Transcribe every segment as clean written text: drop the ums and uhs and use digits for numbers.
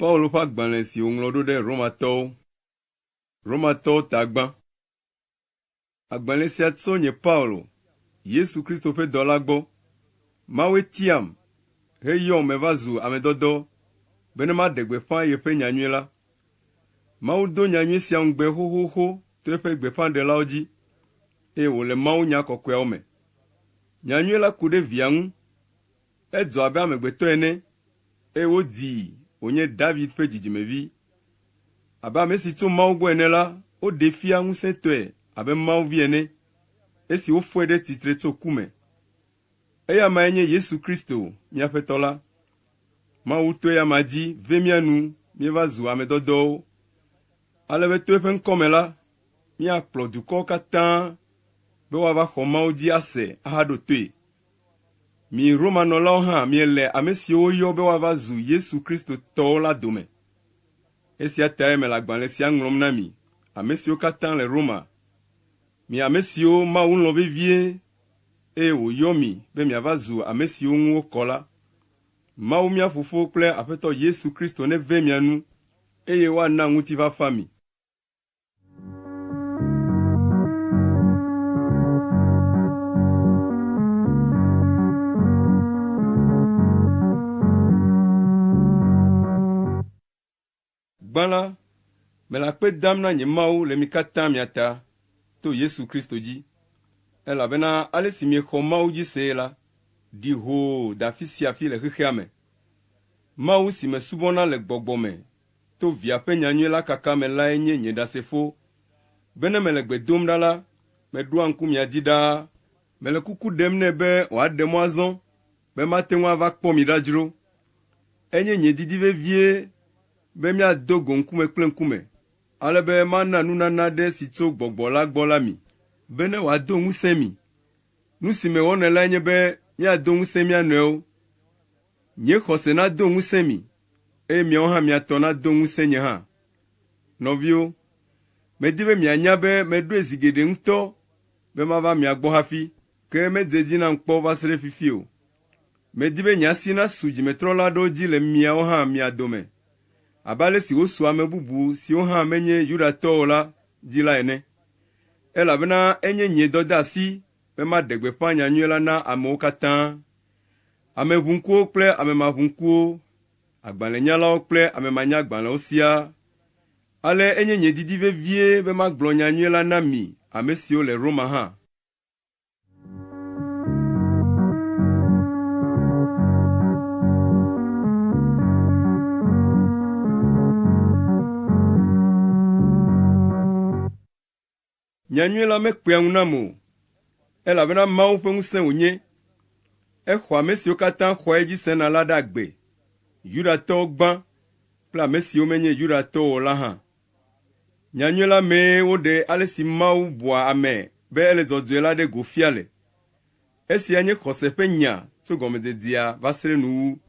Paulo ƒe agbalẽ si wòŋlɔ ɖo ɖe Romatɔwo. Romatɔwo ta gbã. Agbalẽ sia tso nye Paulo, Yesu Kristo ƒe dɔla gbɔ. Mawue tiam heyɔm meva zu ame dɔdɔ bene maɖe gbeƒã yeƒe nyanyui la. Mawu do nyanyui sia ŋugbe xoxoxo to eƒe gbeƒãɖelawo dzi, eye wòle mawunya kɔkɔeawo me. Nyanyui la ku ɖe Via ŋu. Edzɔ abe amegbetɔ ene, eye wodzii wònye David ƒe dzidzimevi. Abe ame si tso Mawu gbɔ ene la, woɖee fia ŋusẽtɔe abe Mawu Vi ene, esi wofɔe ɖe tsitre tso ku me. Eya amae nye Yesu Kristo, mía Aƒetɔ la. Mawu to eya amea dzi ve mía nu míeva zu ame dɔdɔwo, ale be to eƒe ŋkɔ me la, míakplɔ dukɔwo katã be woava xɔ Mawu dzi ase ahaɖo toe. Mi Romanɔlawo hã miele ame siwo woyɔ be woava zu Yesu Kristo tɔwo la dome. Esia tae mele agbalẽ sia ŋlɔm na mi, ame siwo katã le Roma, mi ame siwo Mawu lɔ̃ vevie eye wòyɔ mi be miava zu ame siwo ŋu wokɔ la. Mawu mía Fofo kple Aƒetɔ Yesu Kristo neve mia nu eye woana ŋutifafa mi. Gbã la, mele akpe dam na nye Mawu le mi katã mia ta to Yesu Kristo dzi, elabena ale si miexɔ Mawu dzi see la, ɖi hoo de afi sia afi le xexea me. Mawu si mesubɔna le gbɔgbɔ me to Via ƒe nyanyui la kaka me lae nye nye ɖasefo be ne mele gbe dom ɖa la, meɖoa ŋku mia dzi ɖaa. Mele kuku ɖem nɛ be wòaɖe mɔ azɔ be mate ŋu ava kpɔ mi ɖa dzro. Enye nye didi vevie be míado go ŋkume kple ŋkume, ale be mana nunana aɖe si tso Gbɔgbɔ la gbɔ la mi, bene wòado ŋusẽ mi. Nu si mewɔnɛ lae nye be míado ŋusẽ mía nɔewo. Nye xɔse nado ŋusẽ mi, eye miawo hã mia tɔ nado ŋusẽ nye hã. Nɔviwo, medi be mianya be meɖoe zi geɖe ŋutɔ be mava mia gbɔ hafi, ke medze edzi nam kpɔ va se ɖe fifi o. Medi be nye asi nasu dzimetrɔla aɖewo dzi le miawo hã mia dome, abe ale si wòsu ame bubu siwo hã menye Yudatɔwo o la dzi la ene. Elabena enye nye dɔdeasi be maɖe gbeƒã nyanyui la na amewo katã. Ame ʋuŋkuwo kple ame maʋuŋkuwo, agbalẽnyalawo kple ame manyagbalẽwo siaa. Ale enye nye didi vevie be magblɔ nyanyui la na mi ame siwo le Roma hã. Nyanyui la mekpea ŋu nam o, elabena Mawu ƒe ŋusẽ wònye. Exɔa ame siwo katã xɔa edzi sena la ɖe agbe, Yudatɔwo gbã kple ame siwo menye Yudatɔwo o la hã. Nyanyui la mee woɖe ale si Mawu bua ame be ele dzɔdzɔe la ɖe go fia le. Esia nye xɔse ƒe nya tso gɔmedzedzea va se ɖe nuwuwu.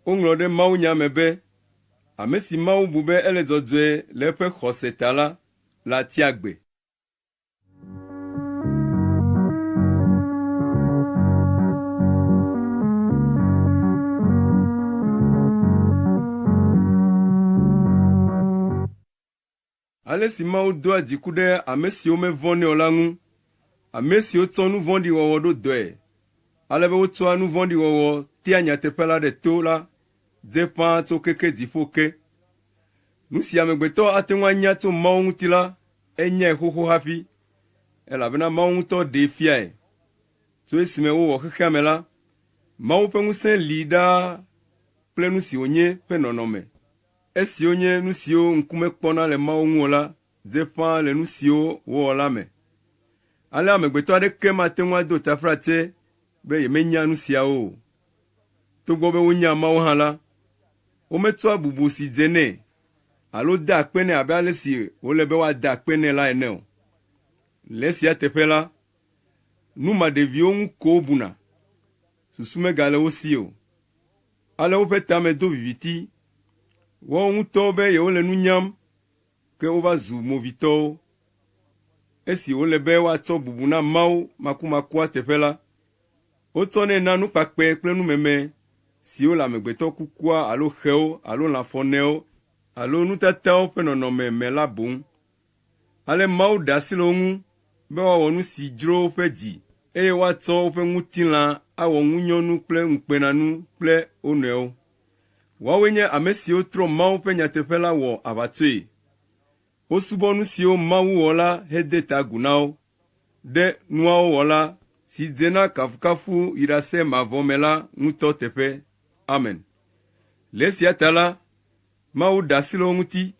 Woŋlɔ ɖe mawunya me be, Ame si Mawu bu be ele dzɔdzɔe le eƒe xɔse ta la, la tsi agbe. Ale si Mawu doa dziku ɖe ame siwo mevɔ̃nɛ o la ŋu, ame siwo tsɔ nu vɔ̃ɖi wɔwɔ ɖo dɔe, ale be wotsɔa nu vɔ̃ɖi wɔwɔ tea nyateƒe la ɖe to la dze ƒãa tso keke dziƒo ke. Nu si amegbetɔ ate ŋu anya tso Mawu ŋuti la, enyae xoxo hafi, elabena Mawu ŋutɔ ɖee fiae. Tso esime wowɔ xexea me la, Mawu ƒe ŋusẽ li ɖaa kple nu si wònye ƒe nɔnɔme. Esiwo nye nu siwo ŋku mekpɔna le Mawu ŋu o la dze ƒãa le nu siwo wòwɔ la me. Ale amegbetɔ aɖeke mate ŋu ado taflatse be yemenya nu siawo o. Togbɔ be wonya Mawu hã la, wometsɔa bubu si dze nɛ alo daa akpe nɛ abe ale si wòle be woada akpe nɛ la ene o. Le esia teƒe la, nu maɖeviwo ŋu ko wobuna, susu megale wo si o. Ale woƒe ta me do viviti. Woawo ŋutɔwo be yewole nu nyam, ke wova zu movitɔwo. Esi wòle be woatsɔ bubu na Mawu makumakua teƒe la, wotsɔnɛ na nukpakpɛ kple numeme siwo le amegbetɔ kukua alo xewo alo lãfɔnewo. alo nutatawo ƒe nɔnɔme me la boŋ. Ale Mawu ɖe asi le wo ŋu be woawɔ nu si dzro woƒe dzi, eye woatsɔ woƒe ŋutilã awɔ ŋunyɔnu kple ŋukpenanu kple wo nɔewo. Woawoe nye ame siwo trɔ Mawu ƒe nyateƒe la wɔ aʋatsoe. Wosubɔ nu siwo Mawu wɔ la hede ta agu na wo, ɖe nuawo wɔla si dze na kafukafu yi ɖase mavɔ me la ŋutɔ teƒe. Amen. Le esia ta la, Mawu ɖe asi le wo ŋuti,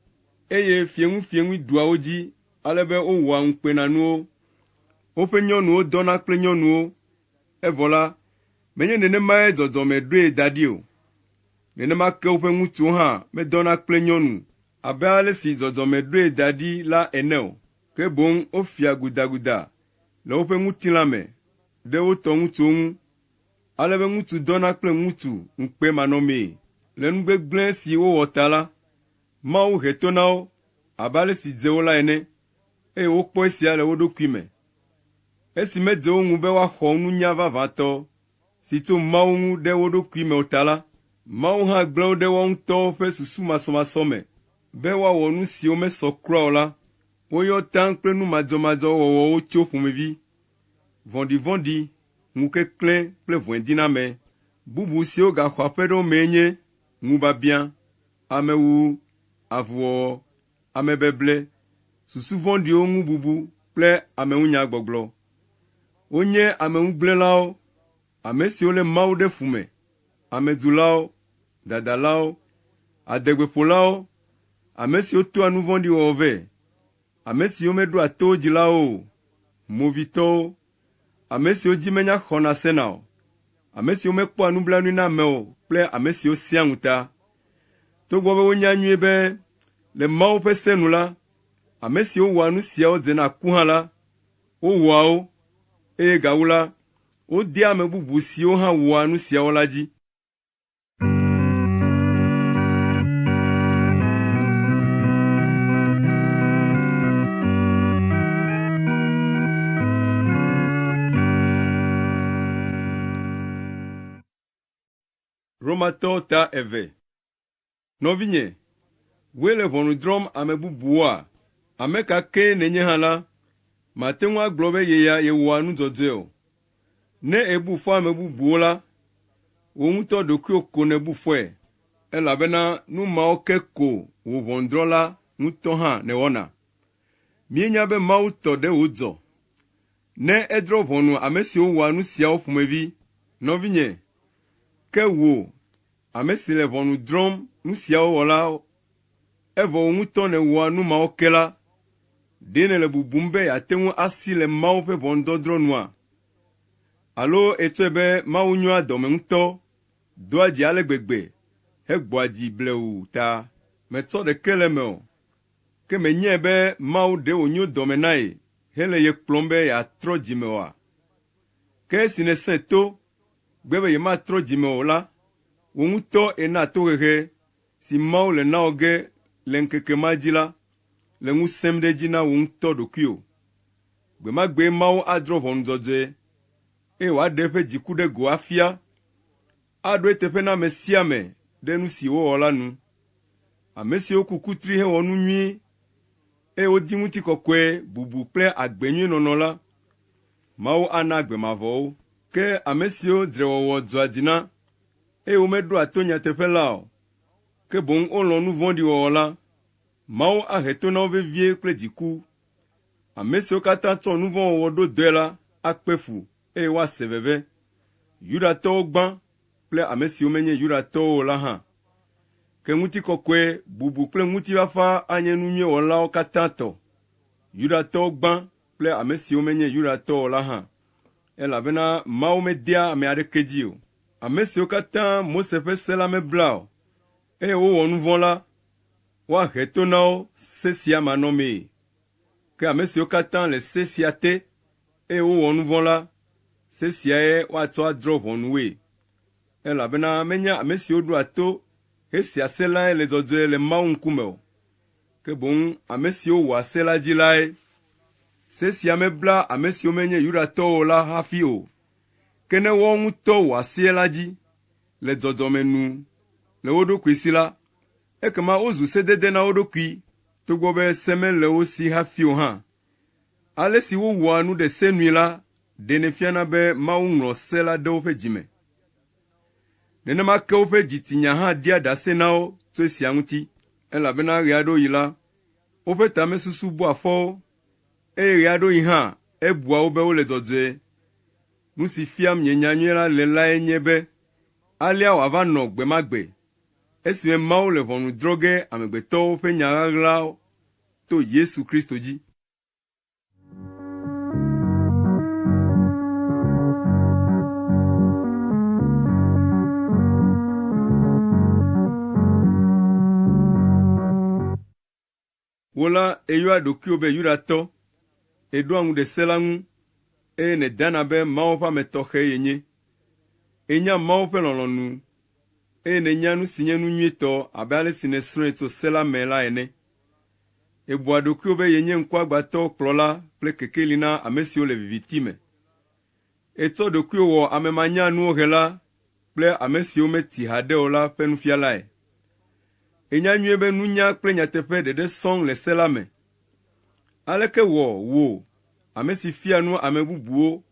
eye fieŋufieŋui ɖua wo dzi ale be wowɔa ŋukpenanuwo. Woƒe nyɔnuwo dɔna kple nyɔnuwo, evɔ la, menye nenemae dzɔdzɔme ɖoe da ɖi o. Nenema ke woƒe ŋutsuwo hã medɔna kple nyɔnu abe ale si dzɔdzɔme ɖoe da ɖi la ene o, ke boŋ wofia gudaguda le woƒe ŋutilã me ɖe wo tɔ ŋutsuwo ŋu, ale be ŋutsu dɔna kple ŋutsu ŋukpemanɔmee. Le nu gbegblẽ si wowɔ ta la, Mawu he to na wo abe ale si dze wo la ene, eye wokpɔ esia le wo ɖokui me. Esi medze wo ŋu be woaxɔ nunya vavãtɔ si tso Mawu ŋu ɖe wo ɖokui me o ta la, Mawu hã gblẽ wo ɖe woawo ŋutɔwo ƒe susu masɔmasɔ me be woawɔ nu siwo mesɔ kura o la. Woyɔ taŋ kple nu madzɔmadzɔ wɔwɔwo tso ƒomevi, vɔ̃ɖivɔ̃ɖi, ŋukeklẽ kple vɔ̃ediname. Bubu siwo gaxɔ aƒe ɖe wo mee nye ŋubiabiã, amewuwu, avuwɔwɔ, amebeble, susu vɔ̃ɖiwo ŋu bubu kple ameŋunyagbɔgblɔ. Wonye ameŋugblẽlawo, ame siwo lé Mawu ɖe fu me, amedzulawo, dadalawo, adegbeƒolawo, ame siwo toa nu vɔ̃ɖi wɔwɔ vɛ, ame siwo meɖoa to wo dzilawo o, movitɔwo, ame siwo dzi menya xɔna sena o, ame siwo mekpɔa nublanui na ame o kple ame siwo sẽa ŋuta. Togbɔ be wonya nyuie be le Mawu ƒe se nu la, ame siwo wɔa nu siawo dze na ku hã la, wowɔa wo, eye gawu la, wodea ame bubu siwo hã wɔa nu siawo la dzi. Romatɔwo ta eve. Nɔvinye, wòe le ʋɔnu drɔ̃m ame bubuwoa? Ame ka kee nènye hã la, màte ŋu agblɔ be ye ya yewɔa nu dzɔdzɔe o. Ne èbu fɔ ame bubuwo la, wò ŋutɔ ɖokuiwò ko nèbu fɔe, elabena nu mawo ke ko wò ʋɔnudrɔ̃la ŋutɔ hã nèwɔna. Míenya be Mawu tɔ ɖe wòdzɔ, ne edrɔ̃ ʋɔnu ame siwo wɔa nu siawo ƒomevi. Nɔvinye, ke wò, ame si le ʋɔnu drɔ̃m nu siawo wɔlawo, evɔ wò ŋutɔ nèwɔa nu mawo ke la, ɖe nèle bubum be yeate ŋu asi le Mawu ƒe ʋɔnudɔdrɔ̃ nua? Alo ètsɔe be Mawu nyoa dɔme ŋutɔ, doa dzi ale gbegbe hegbɔa dzi blewuu ta metsɔ ɖeke le eme o, ke mènyae be Mawu ɖe wònyo dɔme na ye hele ye kplɔm be yeatrɔ dzime oa? Ke esi nèsẽ to, gbe be yematrɔ dzime o la, wò ŋutɔ èna tohehe si Mawu le na wò ge le ŋkeke ma dzi la le ŋu sẽm ɖe edzi na wò ŋutɔ ɖokuiwò. Gbe ma gbee Mawu adrɔ̃ ʋɔnu dzɔdzɔe, eye wòaɖe eƒe dziku ɖe go afia, aɖo eteƒe na ame sia ame ɖe nu si wowɔ la nu. Ame siwo ku kutri hewɔ nu nyui, eye wodi ŋutikɔkɔe, bubu kple agbe nyui nɔnɔ la, Mawu ana agbe mavɔ wo. Ke ame siwo dzrewɔwɔ dzɔa dzi na, eye womeɖoa to nyateƒe la o, ke boŋ wolɔ̃ nu vɔ̃ɖi wɔwɔ la, Mawu ahe to na wo vevie kple dziku. Ame siwo katã tsɔ nu vɔ̃ wɔwɔ ɖo dɔe la akpe fu eye woase veve, Yudatɔwo gbã kple ame siwo menye Yudatɔwo o la hã. Ke ŋutikɔkɔe, bubu kple ŋutifafa anye nu nyui wɔlawo katã tɔ, Yudatɔwo gbã kple ame siwo menye Yudatɔwo o la hã, elabena Mawu medea ame aɖeke dzi o. Ame siwo katã Mose ƒe se la mebla o, eye wowɔ nu vɔ̃ la, woahe to na wo se sia manɔmee. Ke ame siwo katã le se sia te, eye wowɔ nu vɔ̃ la, se siae woatsɔ adrɔ̃ ʋɔnu woe. Elabena menye ame siwo ɖoa to hesea se lae le dzɔdzɔe le Mawu ŋkume o, ke boŋ ame siwo wɔa se la dzi lae. Se sia mebla ame siwo menye Yudatɔwo o la hafi o, ke ne woawo ŋutɔ wɔa se la dzi le dzɔdzɔme nu le wo ɖokui si la, Ekema wozu sedede na wo ɖokui, togbɔ be se mele wo si hafi o hã. Ale si wowɔa nu ɖe se nui la ɖenɛ fiana be Mawu ŋlɔ se la ɖe woƒe dzi me. Nenema ke woƒe dzitsinya hã ɖia ɖase na wo tso esia ŋuti, elabena ɣe aɖewo ɣi la, woƒe tamesusu bua fɔ wo, eye ɣe aɖewo ɣi hã ebua wo be wole dzɔdzɔe. Nu si fiam nye nyanyui la le lae nye be alea wòava nɔ gbe ma gbe, esime Mawu le ʋɔnu drɔ̃ ge amegbetɔwo ƒe nya ɣaɣlawo to Yesu Kristo dzi. Wò la, èyɔa ɖokuiwò be Yudatɔ, èɖoa ŋu ɖe se la ŋu, eye nèdana be Mawu ƒe ame tɔxɛe yenye. Ènya Mawu ƒe lɔlɔ̃nu, eye nènya nu si nye nu nyuitɔ abe ale si nèsrɔ̃e tso se la me la ene. Èbua ɖokuiwò be yenye ŋkuagbãtɔwo kplɔla kple kekeli na ame siwo le viviti me. Ètsɔ ɖokuiwò wɔ ame manyanuwo hela kple ame siwo meti haɖe o la ƒe nufialae. Ènya nyuie be nunya kple nyateƒe ɖeɖe sɔŋ le se la me. Aleke wɔ wò, ame si fia nu ame bubuwo,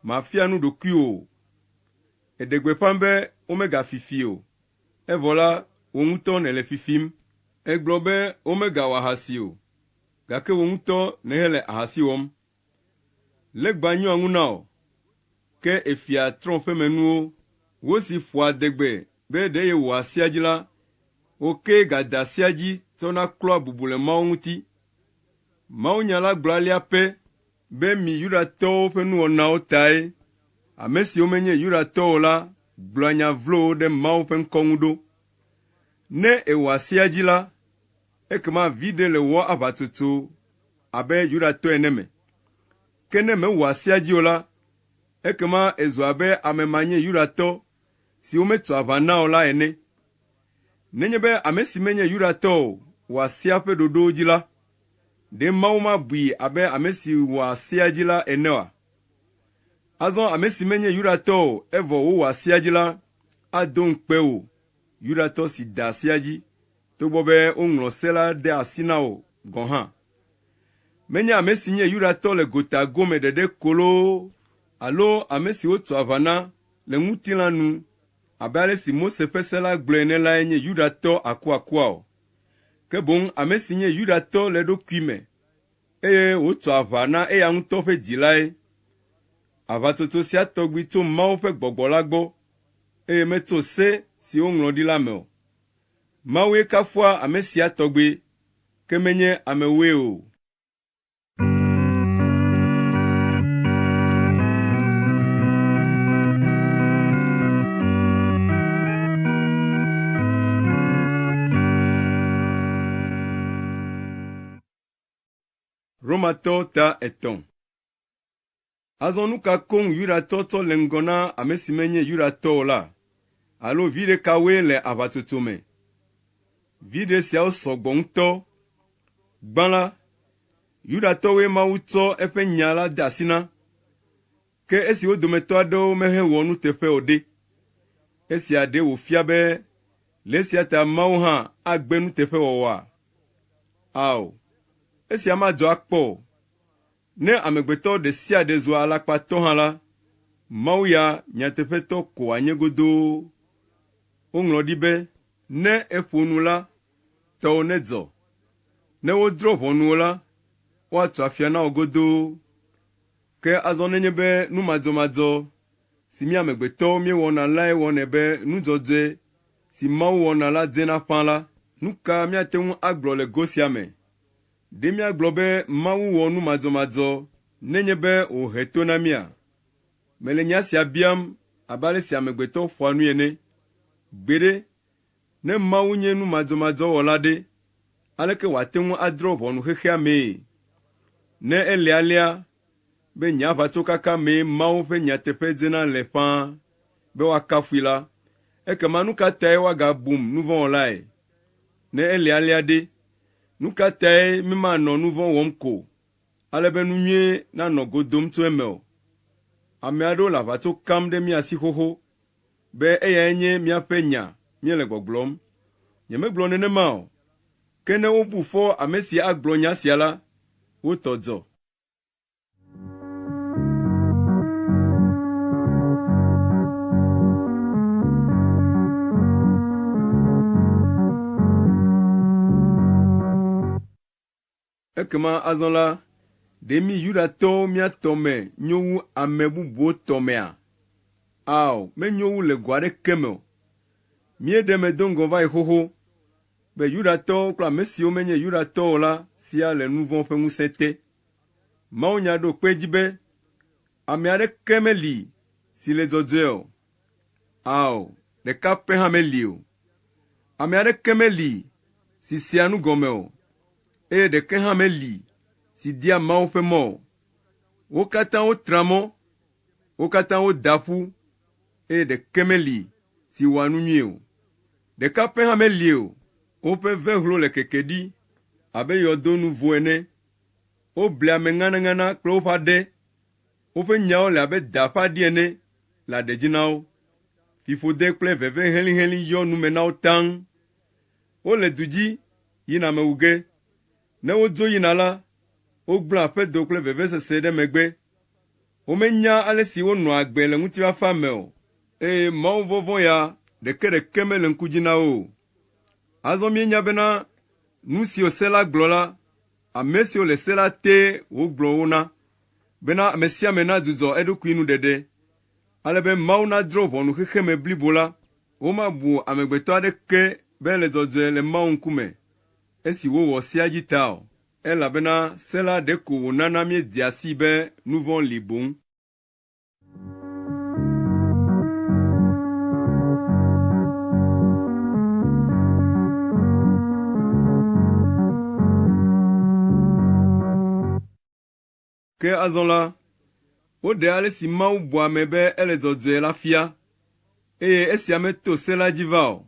màfia nu ɖokuiwò o? Èɖe gbeƒã be womegafi fi o, evɔ la, wò ŋutɔ nèle fifim. Ègblɔ be womegawɔ ahasi o, gake wò ŋutɔ nèhele ahasi wɔm. Legba nyoa ŋu na wò, ke èfia trɔ̃ƒemenuwo. Wò si ƒoa adegbe be ɖe yewɔa sea dzi la, wò kee gada sea dzi tsɔna klɔa bubu le Mawu ŋuti. Mawunya la gblɔ alea pɛ be mi Yudatɔwo ƒe nuwɔnawo tae ame siwo menye Yudatɔwo o la gblɔa nya vlowo ɖe Mawu ƒe ŋkɔ ŋu ɖo. Ne èwɔa sea dzi la, ekema viɖe le wò aʋatsotso abe Yudatɔ ene me. Ke ne mèwɔa sea dzi o la, ekema èzu abe ame manye Yudatɔ si wometso aʋa na o la ene. Nenye be ame si menye Yudatɔ o wɔa sea ƒe ɖoɖowo dzi la, ɖe Mawu mabui abe ame si wɔa sea dzi la ene oa? Azɔ ame si menye Yudatɔ o evɔ wòwɔa sea dzi la, ado ŋukpe wò, Yudatɔ si da sea dzi, togbɔ be woŋlɔ se la de asi na wò gɔ̃ hã. Menye ame si nye Yudatɔ le gota gome ɖeɖe ko loo alo ame si wotso aʋa na le ŋutilã nu abe ale si Mose ƒe se la gblɔe ene lae nye Yudatɔ akuakua o, ke boŋ ame si nye Yudatɔ le eɖokui me, eye wòtso aʋa na eya ŋutɔ ƒe dzi lae. Aʋatsotso sia tɔgbi tso Mawu ƒe Gbɔgbɔ la gbɔ, eye metso se si woŋlɔ ɖi la me o. Mawue kafua ame sia tɔgbi, ke menye amewoe o. Romatɔwo ta etɔ̃. Azɔ nu ka koŋ Yudatɔ tsɔ le ŋgɔ na ame si menye Yudatɔ o la? Alo viɖe kawoe le aʋatsotso me? Viɖe siawo sɔ gbɔ ŋutɔ. Gbã la, Yudatɔwoe Mawu tsɔ eƒe nya la de asi na. Ke esi wo dometɔ aɖewo mehewɔ nuteƒe o ɖe, esia ɖe wòfia be le esia ta Mawu hã agbe nuteƒewɔwɔa? Ao, esia madzɔ akpɔ o. Ne amegbetɔ ɖe sia ɖe zu alakpatɔ hã la, Mawu ya nyateƒetɔ ko wòanye godoo. Woŋlɔ ɖi be, “Ne èƒo nu la, tɔwò nedzɔ; ne wodrɔ̃ ʋɔnu wò la, woatso afia na wò godoo.” Ke azɔ nenye be nu madzɔmadzɔ si mí amegbetɔwo míewɔna lae wɔnɛ be nu dzɔdzɔe si Mawu wɔna la dzena ƒãa la, nu ka míate ŋu agblɔ le go sia me? Ɖe míagblɔ be Mawu wɔ nu madzɔmadzɔ nenye be wòhe to na mía? Mele nya sia biam abe ale si amegbetɔ ƒoa nui ene. Gbeɖe, ne Mawu nye nu madzɔmadzɔ wɔla ɖe, aleke wòate ŋu adrɔ̃ ʋɔnu xexea mee? Ne ele alea be nye aʋatsokaka mee Mawu ƒe nyateƒe dzena le ƒãa be woakafui la, ekema nu ka tae woagabum nuvɔ̃wɔlae? Ne ele alea ɖe, nu ka tae mímanɔ nu vɔ̃ wɔm ko ale be nu nyui nanɔ go dom tso eme o? Ame aɖewo le aʋatso kam ɖe mía si xoxo be eyae nye míaƒe nya míele gbɔgblɔm. Nyemegblɔ nenema o. Ke ne wobu fɔ ame si agblɔ nya sia la, wo tɔ dzɔ. Ekema azɔ la, ɖe mí Yudatɔwo mía tɔ me nyo wu ame bubuwo tɔ mea? Ao, menyo wu le go aɖeke me o. Míeɖe eme do ŋgɔ va yi xoxo be Yudatɔwo kple ame siwo menye Yudatɔwo o la siaa le nu vɔ̃ ƒe ŋusẽ te. Mawunya ɖo kpe edzi be ame aɖeke meli si le dzɔdzɔe o. Ao, ɖeka pɛ hã meli o. Ame aɖeke meli si sea nu gɔme o, eye ɖeke hã meli si dia Mawu ƒe mɔ o. Wo katã wotra mɔ, wo katã woda ƒu, eye ɖeke meli si wɔa nu nyui o. Ɖeka pɛ hã meli o. Woƒe vehlo le keke ɖi abe yɔdo nuvo ene. Woblea ame ŋanaŋana kple woƒe aɖe. Woƒe nyawo le abe da ƒe aɖi ene le aɖe dzi na wo. Fiƒode kple veve helĩhelĩ yɔ nu me na wo taŋ. Wole du dzi yina ame wu ge. Ne wodzo yina la, wogblẽa aƒedo kple vevesese ɖe megbe. Womenya ale si wonɔa agbe le ŋutifafa me o, eye mawuvɔvɔ̃ ya ɖekeɖeke mele ŋku dzi na wo o. Azɔ míenya bena nu siwo se la gblɔ la, ame siwo le se la tee wògblɔ wo na, bena ame sia ame nadzudzɔ eɖokui nuɖeɖe, ale be Mawu nadrɔ̃ ʋɔnu xexeme blibo la. Womabu amegbetɔ aɖeke be ele dzɔdzɔe le Mawu ŋkume esi wòwɔ sea dzi ta o, elabena se la ɖeko wònana míedzea sii be nu vɔ̃ li boŋ. Ke azɔ la, woɖe ale si Mawu bua ame be ele dzɔdzɔe la fia, eye esia meto se la dzi va o.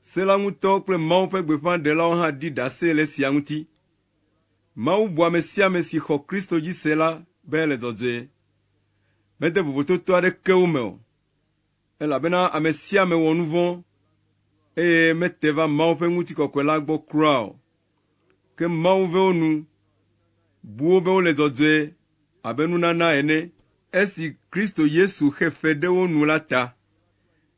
Se la ŋutɔ kple Mawu ƒe gbeƒãɖelawo hã ɖi ɖase le esia ŋuti. Mawu bua ame sia ame si xɔ Kristo dzi se la be ele dzɔdzɔe. Mede vovototo aɖeke wo me o, elabena ame sia ame wɔ nu vɔ̃, eye mete va Mawu ƒe ŋutikɔkɔe la gbɔ kura o. Ke Mawu ve wo nu, bu wo be wole dzɔdzɔe abe nunana ene, esi Kristo Yesu xe fe ɖe wo nu la ta.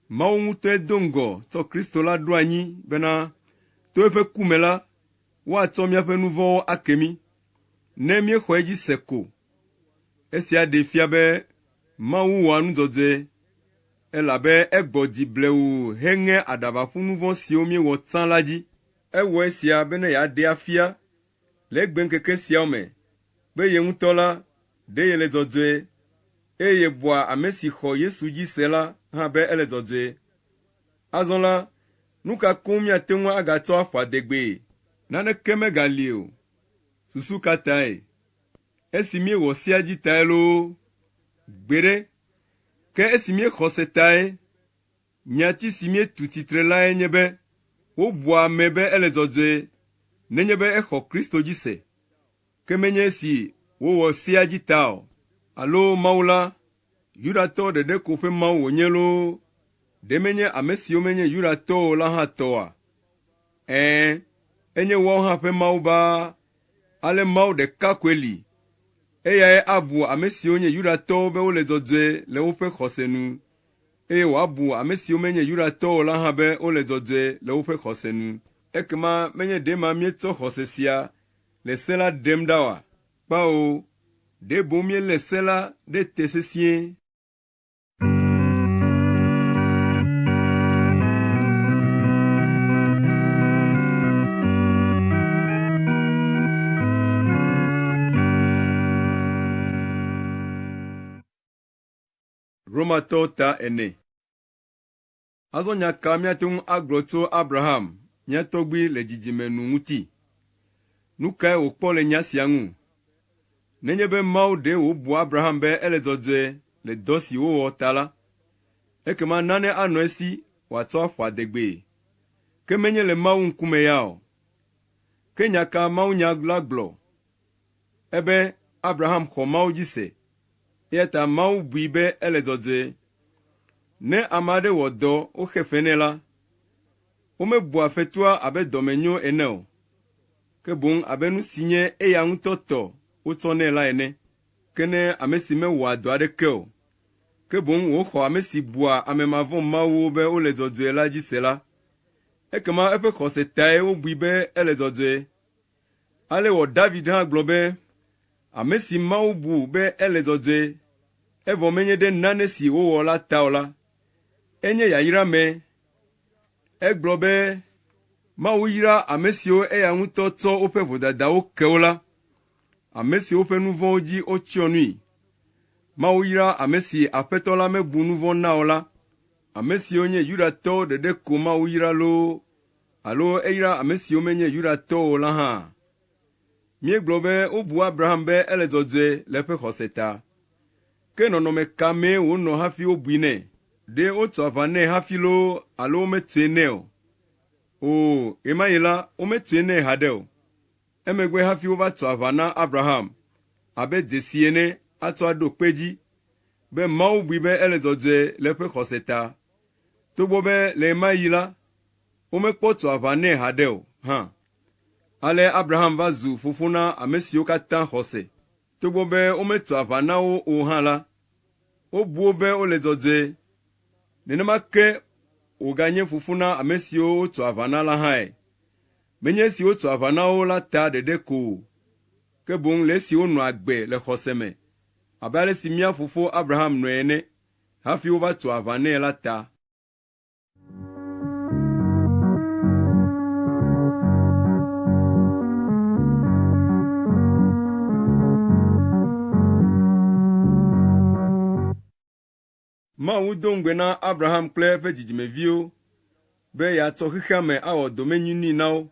Mawu ŋutɔe do ŋgɔ tsɔ Kristo la ɖo anyi bena to eƒe ku me la, woatsɔ míaƒe nu vɔ̃wo ake mí, ne míexɔ edzi se ko. Esia ɖee fia be Mawu wɔa nu dzɔdzɔe, elabe egbɔ dzi blewuu heŋe aɖaba ƒu nu vɔ̃ siwo míewɔ tsã la dzi. Ewɔ esia bene yeaɖee afia le egbeŋkeke siawo me be ye ŋutɔ la, ɖe yele dzɔdzɔe, eye yebua ame si xɔ Yesu dzi se la hã be ele dzɔdzɔe. Azɔ la, nu ka koŋ míate ŋu agatsɔ aƒo adegbee? Naneke megali o. Susu ka tae? Esi míewɔ sea dzi tae loo? Gbeɖe! Ke esi míexɔ se tae. Nyati si míetu tsitre lae nye be wobua ame be ele dzɔdzɔe nenye be exɔ Kristo dzi se, ke menye esi wòwɔ sea dzi ta o. Alo Mawu la, Yudatɔwo ɖeɖe ko ƒe Mawu wònye loo? Ɖe menye ame siwo menye Yudatɔwo o la hã tɔ oa? Ɛ̃, enye woawo hã ƒe Mawu baa. Ale Mawu ɖeka koe li. Eyae abu ame siwo nye Yudatɔwo be wole dzɔdzɔe le woƒe xɔse nu, eye wòabu ame siwo menye Yudatɔwo o la hã be wole dzɔdzɔe le woƒe xɔse nu. Ekema menye ɖe ma míetsɔ xɔse sia le se la ɖem ɖa oa? Kpao, ɖe boŋ míelé se la ɖe te sesĩe. Romatɔwo ta ene. Azɔ nya ka míate ŋu agblɔ tso Abraham, mía tɔgbui le dzidzime nu ŋuti? Nu kae wòkpɔ le nya sia ŋu? Nenye be Mawu ɖe wòbu Abraham be ele dzɔdzɔe le dɔ si wòwɔ ta la, ekema nane anɔ esi wòatsɔ aƒo adegbee, ke menye le Mawu ŋkume ya o. Ke nya ka mawunya la gblɔ? Ebe, Abraham xɔ Mawu dzi se, eya ta Mawu bui be ele dzɔdzɔe. Ne ame aɖe wɔ dɔ woxe fe nɛ la, Womebua fetua abe dɔmenyo ene o, ke boŋ abe nu si nye eya ŋutɔ tɔ wotsɔ nɛ la ene. Ke ne ame si mewɔa dɔ aɖeke o, ke boŋ wòxɔ ame si bua ame mavɔ̃mawuwo be wole dzɔdzɔe la dzi se la, ekema eƒe xɔse tae wobui be ele dzɔdzɔe. Ale wɔ David hã gblɔ be, “Ame si Mawu bu be ele dzɔdzɔe, evɔ menye ɖe nane si wòwɔ la ta o la, enye yayrame.” Egblɔ be, “Mawu yra ame siwo eya ŋutɔ tsɔ woƒe vodadawo ke wo la, ame siwo ƒe nu vɔ̃wo dzi wotsyɔ nui. Mawu yra ame si Aƒetɔ la mebu nu vɔ̃ na o la, ame siwo nye Yudatɔwo ɖeɖe ko Mawu yra loo alo eyra ame siwo menye Yudatɔwo o la hã?” Míegblɔ be wobu Abraham be ele dzɔdzɔe le eƒe xɔse ta. Ke nɔnɔme ka mee wònɔ hafi wobui nɛ? Ɖe wotso aʋa nɛ hafi loo alo wometsoe nɛ o? Oo, ɣemaɣi la, wometsoe nɛ haɖe o. Emegbe hafi wova tso aʋa na Abraham abe dzesi ene atsɔ aɖo kpe edzi be Mawu bui be ele dzɔdzɔe le eƒe xɔse ta, togbɔ be le ɣemaɣi la, womekpɔ tso aʋa nɛ haɖe o hã. Ale Abraham va zu fofo na ame siwo katã xɔ se. Togbɔ be wometso aʋa na wo o hã la, wobu wo be wole dzɔdzɔe. Nenema ke wòganye fofo na ame siwo wotso aʋa na la hãe. Menye esi wotso aʋa na wo la ta ɖeɖe ko o, ke boŋ le esi wonɔ agbe le xɔse me abe ale si mía fofo Abraham nɔe ene hafi wova tso aʋa nɛ la ta. Mawu do ŋugbe na Abraham kple eƒe dzidzimeviwo be yeatsɔ xexea me awɔ domenyinui na wo.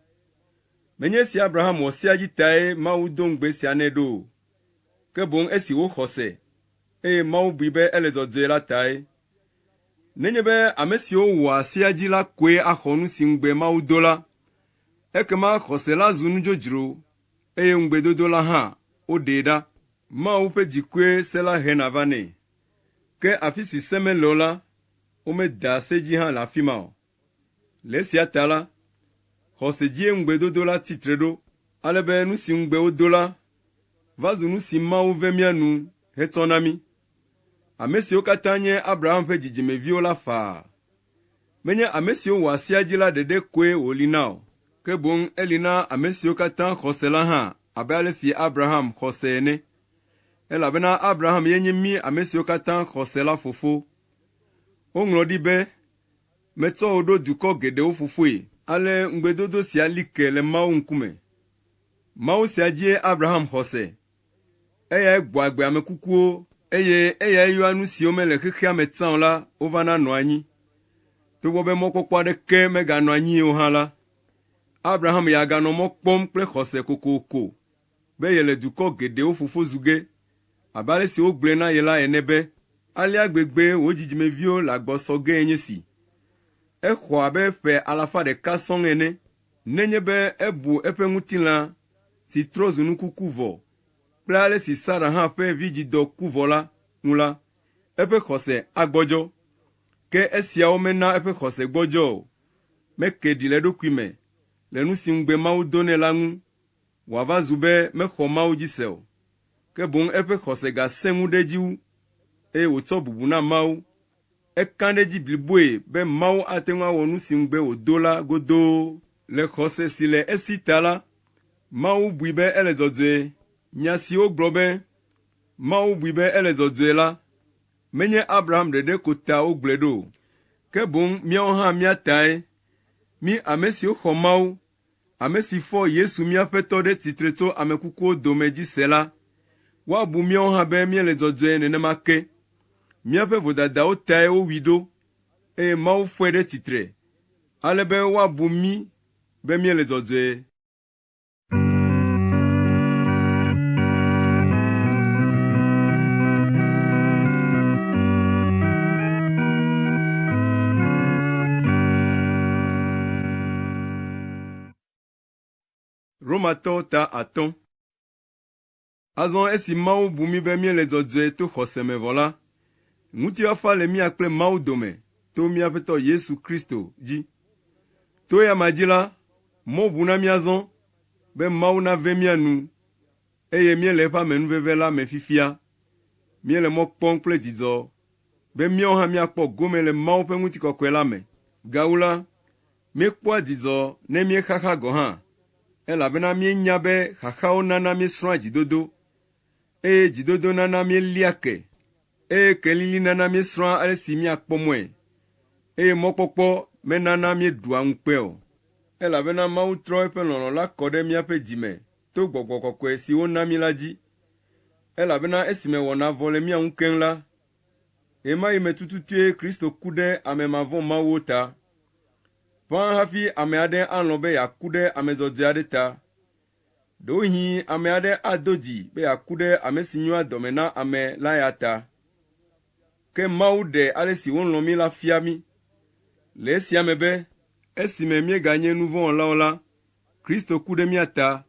Menye esi Abraham wɔ sea dzi tae Mawu do ŋugbe sia nɛ ɖo o, ke boŋ esi wòxɔ se, eye Mawu bui be ele dzɔdzɔe la tae. Nenye be ame siwo wɔa sea dzi la koe axɔ nu si ŋugbe Mawu do la, ekema xɔse la zu nu dzodzro eye ŋugbedodo la hã, woɖee ɖa. Mawu ƒe dzikue se la hena vanɛ. Ke afi si se mele o la, womedaa se dzi hã le afi ma o. Le esia ta la, xɔse dzie ŋugbedodo la tsi tre ɖo, ale be nu si ŋugbe wodo la va zu nu si Mawu ve mía nu hetsɔ na mí. Ame siwo katã nye Abraham ƒe dzidzimeviwo la faa. Menye ame siwo wɔa sea dzi la ɖeɖe koe wòli na o, ke boŋ eli na ame siwo katã xɔ se la hã abe ale si Abraham xɔ se ene. Elabena Abraham ye nye mí ame siwo katã xɔ se la fofo. Woŋlɔ ɖi be, Metsɔ wò ɖo dukɔ geɖewo fofoe. Ale ŋugbedodo sia li ke le Mawu ŋkume. Mawu sia dzie Abraham xɔ se. Eyae gbɔa agbe ame kukuwo, eye eyae yɔa nu siwo mele xexea me tsã o la wovana nɔa anyi. Togbɔ be mɔkpɔkpɔ aɖeke meganɔ anyi o hã la, Abraham ya ganɔ mɔ kpɔm kple xɔse kokoko be yele dukɔ geɖewo fofo zu ge, abe ale si wogblɔe na ye la ene be, Alea gbegbe wò dzidzimeviwo le agbɔ sɔ gee nye esi. Exɔ abe ƒe alafa ɖeka sɔŋ ene nenye be ebu eƒe ŋutilã si trɔ zu nu kuku vɔ kple ale si Sara hã ƒe vidzidɔ ku vɔ la ŋu la, eƒe xɔse agbɔdzɔ. Ke esiawo mena eƒe xɔse gbɔdzɔ o. Meke ɖi le eɖokui me le nu si ŋugbe Mawu do nɛ la ŋu wòava zu be mexɔ Mawu dzi se o. Ke boŋ eƒe xɔse gasẽ ŋu ɖe edzi wu, eye wòtsɔ bubu na Mawu. Eka ɖe edzi bliboe be Mawu ate ŋu awɔ nu si ŋugbe wòdo la godoo. Le xɔse si le esi ta la, Mawu bui be ele dzɔdzɔe. Nya si wogblɔ be, Mawu bui be ele dzɔdzɔe la, menye Abraham ɖeɖe ko ta wogblɔe ɖo o, ke boŋ míawo hã mía tae, mí ame siwo xɔ Mawu, ame si fɔ Yesu mía Aƒetɔ ɖe tsitre tso ame kukuwo dome dzi se la, woabu míawo hã be míele dzɔdzɔe nenema ke. Míaƒe vodadawo tae wowui ɖo, eye Mawu fɔe ɖe tsitre, ale be woabu mí be míele dzɔdzɔe. Romatɔwo ta atɔ̃. Azɔ esi Mawu bu mí be míele dzɔdzɔe to xɔse me vɔ la, ŋutifafa le mía kple Mawu dome to mía Aƒetɔ Yesu Kristo dzi. To eya ma dzi la, mɔ ʋu na mí azɔ be Mawu nave mía nu, eye míele eƒe amenuveve la me fifia. Míele mɔ kpɔm kple dzidzɔ be míawo hã míakpɔ gome le Mawu ƒe ŋutikɔkɔe la me. Gawu la, míekpɔa dzidzɔ ne míexaxa gɔ̃ hã, elabena míenya be xaxawo nana míesrɔ̃a dzidodo, eye dzidodo nana míelia ke, eye kelili nana míesrɔ̃a ale si míakpɔ mɔe, eye mɔkpɔkpɔ menana míeɖua ŋukpe o. Elabena Mawu trɔ eƒe lɔlɔ̃ la kɔ ɖe míaƒe dzi me to Gbɔgbɔ Kɔkɔe si wona mí la dzi. Elabena esime wɔna vɔ le mía ŋu keŋ la, ɣe ma ɣi me tututue Kristo ku ɖe ame mavɔ̃mawuwo ta. Ƒãa hafi ame aɖe alɔ̃ be yeaku ɖe ame dzɔdzɔe aɖe ta. Ɖewohĩ ame aɖe ado dzi be yeaku ɖe ame si nyoa dɔme na ame la ya ta. Ke Mawu ɖe ale si wòlɔ̃ mí la fia mí le esia me be, esime míeganye nu vɔ̃ wɔlawo la, Kristo ku ɖe mía ta.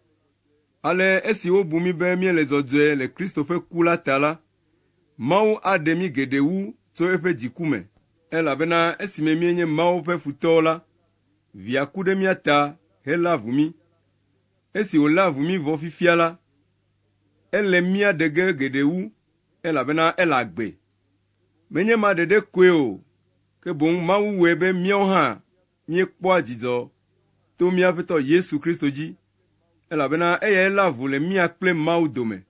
Ale esi wobu mí be míele dzɔdzɔe le Kristo ƒe ku la ta la, Mawu aɖe mí geɖe wu tso eƒe dziku me, elabena esime míenye Mawu ƒe futɔwo la, Via ku ɖe mía ta helé avu mí. Esi wòlé avu mí vɔ fifia la, ele mía ɖe ge geɖe wu, elabena ele agbe. Menye ema ɖeɖe koe o, ke boŋ Mawu wɔe be míawo hã míekpɔa dzidzɔ to mía Aƒetɔ Yesu Kristo dzi, elabena eyae lé avu le mía kple Mawu dome.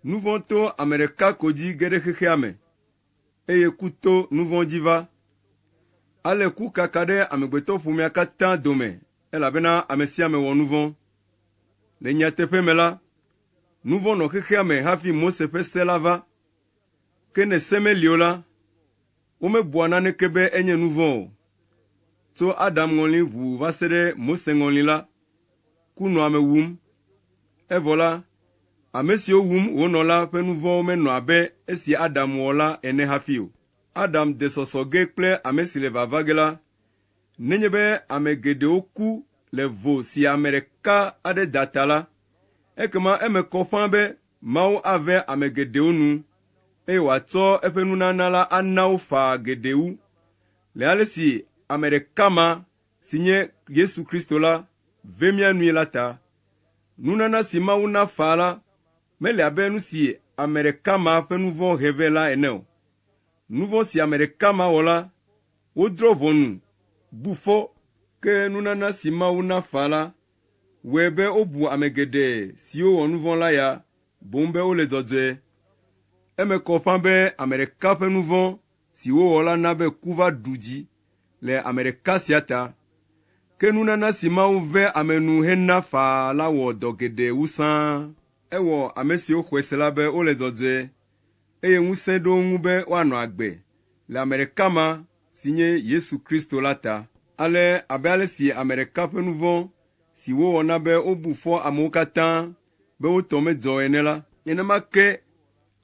Nu vɔ̃ to ame ɖeka ko dzi ge ɖe xexea me, eye ku to nu vɔ̃ dzi va. Ale ku kaka ɖe amegbetɔƒomea katã dome elabena ame sia ame wɔ nu vɔ̃. Le nyateƒe me la, nu vɔ̃ nɔ xexea me hafi Mose ƒe se la va. Ke ne se meli o la, womebua naneke be enye nu vɔ̃ o. Tso Adam ŋɔli ʋuu va se ɖe Mose ŋɔli la, ku nɔ ame wum. Evɔ la, ame siwo wum wònɔ la ƒe nu vɔ̃wo menɔ abe esi Adam wɔ la ene hafi o. Adam de sɔsɔ ge kple ame si le vava ge la, nenye be ame geɖewo ku le vo si ame ɖeka aɖe da ta la, ekema eme kɔ ƒãa be Mawu ave ame geɖewo nu, eye wòatsɔ eƒe nunana la ana wo faa geɖe wu, le ale si ame ɖeka ma si nye Yesu Kristo la, ve mía nui la ta. Nunana si Mawu na faa la mele abe nu si ame ɖeka ma ƒe nu vɔ̃ he vɛ la ene o. Nu vɔ̃ si ame ɖeka ma wɔ la, wodrɔ̃ ʋɔnu, bu fɔ. Ke nunana si Mawu na faa la wɔe be wobu ame geɖe siwo wɔ nu vɔ̃ la ya boŋ be wole dzɔdzɔe. Eme kɔ ƒãa be ame ɖeka ƒe nu vɔ̃ si wowɔ la na be ku va ɖu dzi le ame ɖeka sia ta. Ke nunana si Mawu ve ame nu hena faa la wɔ dɔ geɖe wu sãa. Ewɔ ame siwo xɔe se la be wole dzɔdzɔe, eye ŋusẽ ɖo wo ŋu be woanɔ agbe le ame ɖeka ma si nye Yesu Kristo la ta. Ale abe ale si ame ɖeka ƒe nu vɔ̃ si wowɔ na be wobu fɔ amewo katã be wo tɔ medzɔ o ene la, nenema ke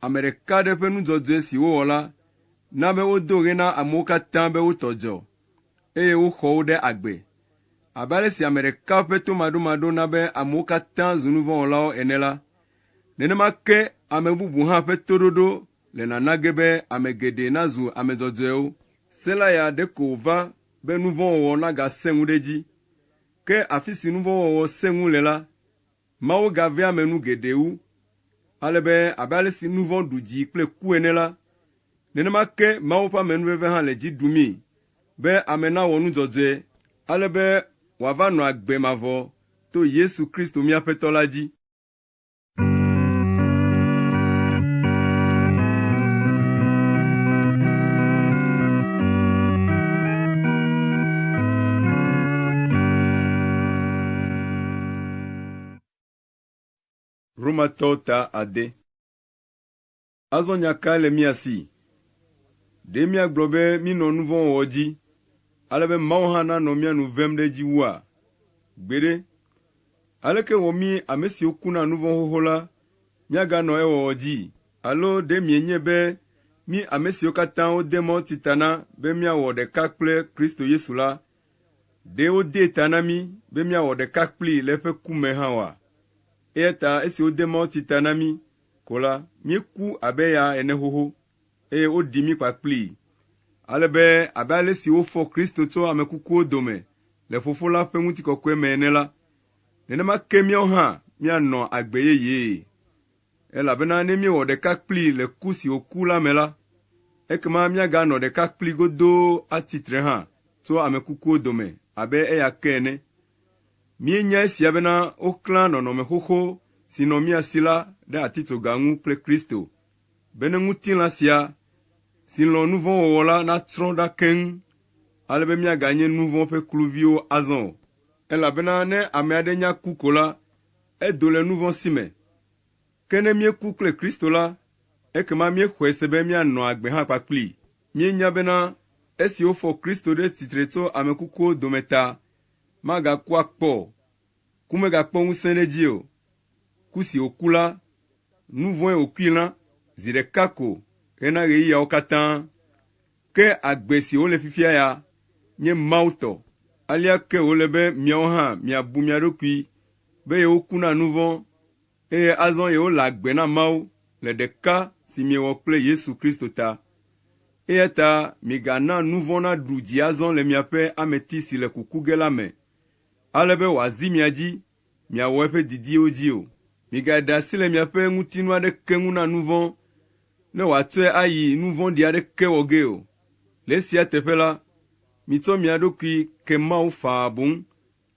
ame ɖeka aɖe ƒe nu dzɔdzɔe si wowɔ la na be wodo ɣe na amewo katã be wo tɔ dzɔ, eye woxɔ wo ɖe agbe. Abe ale si ame ɖeka ƒe tomaɖomaɖo na be amewo katã zu nu vɔ̃ wɔlawo ene la, nenema ke ame bubu hã ƒe toɖoɖo le nana ge be ame geɖe nazu ame dzɔdzɔewo. Se la ya ɖeko wòva be nu vɔ̃ wɔwɔ nagasẽ ŋu ɖe edzi. Ke afi si nu vɔ̃ wɔwɔ sẽ ŋu le la, Mawu gavea ame nu geɖe wu, ale be abe ale si nu vɔ̃ ɖu dzi kple ku ene la, nenema ke Mawu ƒe amenuveve hã le dzi ɖumii be ame nawɔ nu dzɔdzɔe, ale be wòava nɔ agbe mavɔ to Yesu Kristo mía Aƒetɔ la dzi. Romatɔwo ta ade. Azɔ nya kae le mía si? Ɖe míagblɔ be mínɔ nu vɔ̃ wɔwɔ dzi, ale be Mawu hã nanɔ mía nu vem ɖe edzi wua? Gbeɖe! Aleke wɔ mí ame siwo ku na nu vɔ̃ xoxo la míaganɔ ewɔwɔ dzi? Alo ɖe mienyae be mí ame siwo katã wode mawutsi ta na be míawɔ ɖeka kple Kristo Yesu la, Ɖe wodee ta na mí be míawɔ ɖeka kplii le eƒe ku me hã oa? Eya ta esi wode mawutsi ta na mí ko la, míeku abe eya ene xoxo, eye woɖi mí kpakplii, ale be abe ale si wofɔ Kristo tso ame kukuwo dome le Fofo la ƒe ŋutikɔkɔe me ene la, nenema ke míawo hã míanɔ agbe yeyee. Elabena ne míewɔ ɖeka kplii le ku si wòku la me la, ekema míaganɔ ɖeka kplii godoo atsi tre hã tso ame kukuwo dome abe eya ke ene. Míenya esia bena woklã nɔnɔme xoxo si nɔ mía si la ɖe atitsoga ŋu kple Kristo, bene ŋutilã sia si lɔ̃ nu vɔ̃ wɔwɔ la natsrɔ̃ ɖa keŋ, ale be míaganye nu vɔ̃ ƒe kluviwo azɔ o. Elabena ne ame aɖe nya ku ko la, edo le nu vɔ̃ si me. Ke ne míeku kple Kristo la, ekema míexɔe se be míanɔ agbe hã kpakplii. Míenya bena esi wofɔ Kristo ɖe tsitre tso ame kukuwo dome ta, magaku akpɔ o. Ku megakpɔ ŋusẽ ɖe edzi o. Ku si wòku la, nu vɔ̃e wòkui na zi ɖeka ko hena ɣeyiɣiawo katã. Ke agbe si wòle fifia ya nye Mawu tɔ. Alea ke wòle be miawo hã miabu mia ɖokui be yewoku na nu vɔ̃ eye azɔ yewole agbe na Mawu le ɖeka si miewɔ kple Yesu Kristo ta. Eya ta migana nu vɔ̃ naɖu dzi azɔ le miaƒe ameti si le kuku ge la me, ale be wòazi mia dzi miawɔ eƒe didiwo dzi o. Migaɖe asi le miaƒe ŋutinu aɖeke ŋu na nu vɔ̃, ne wòatsɔe ayi nu vɔ̃ɖi aɖeke wɔ gee o. Le esia teƒe la, mitsɔ mia ɖokui ke Mawu faa boŋ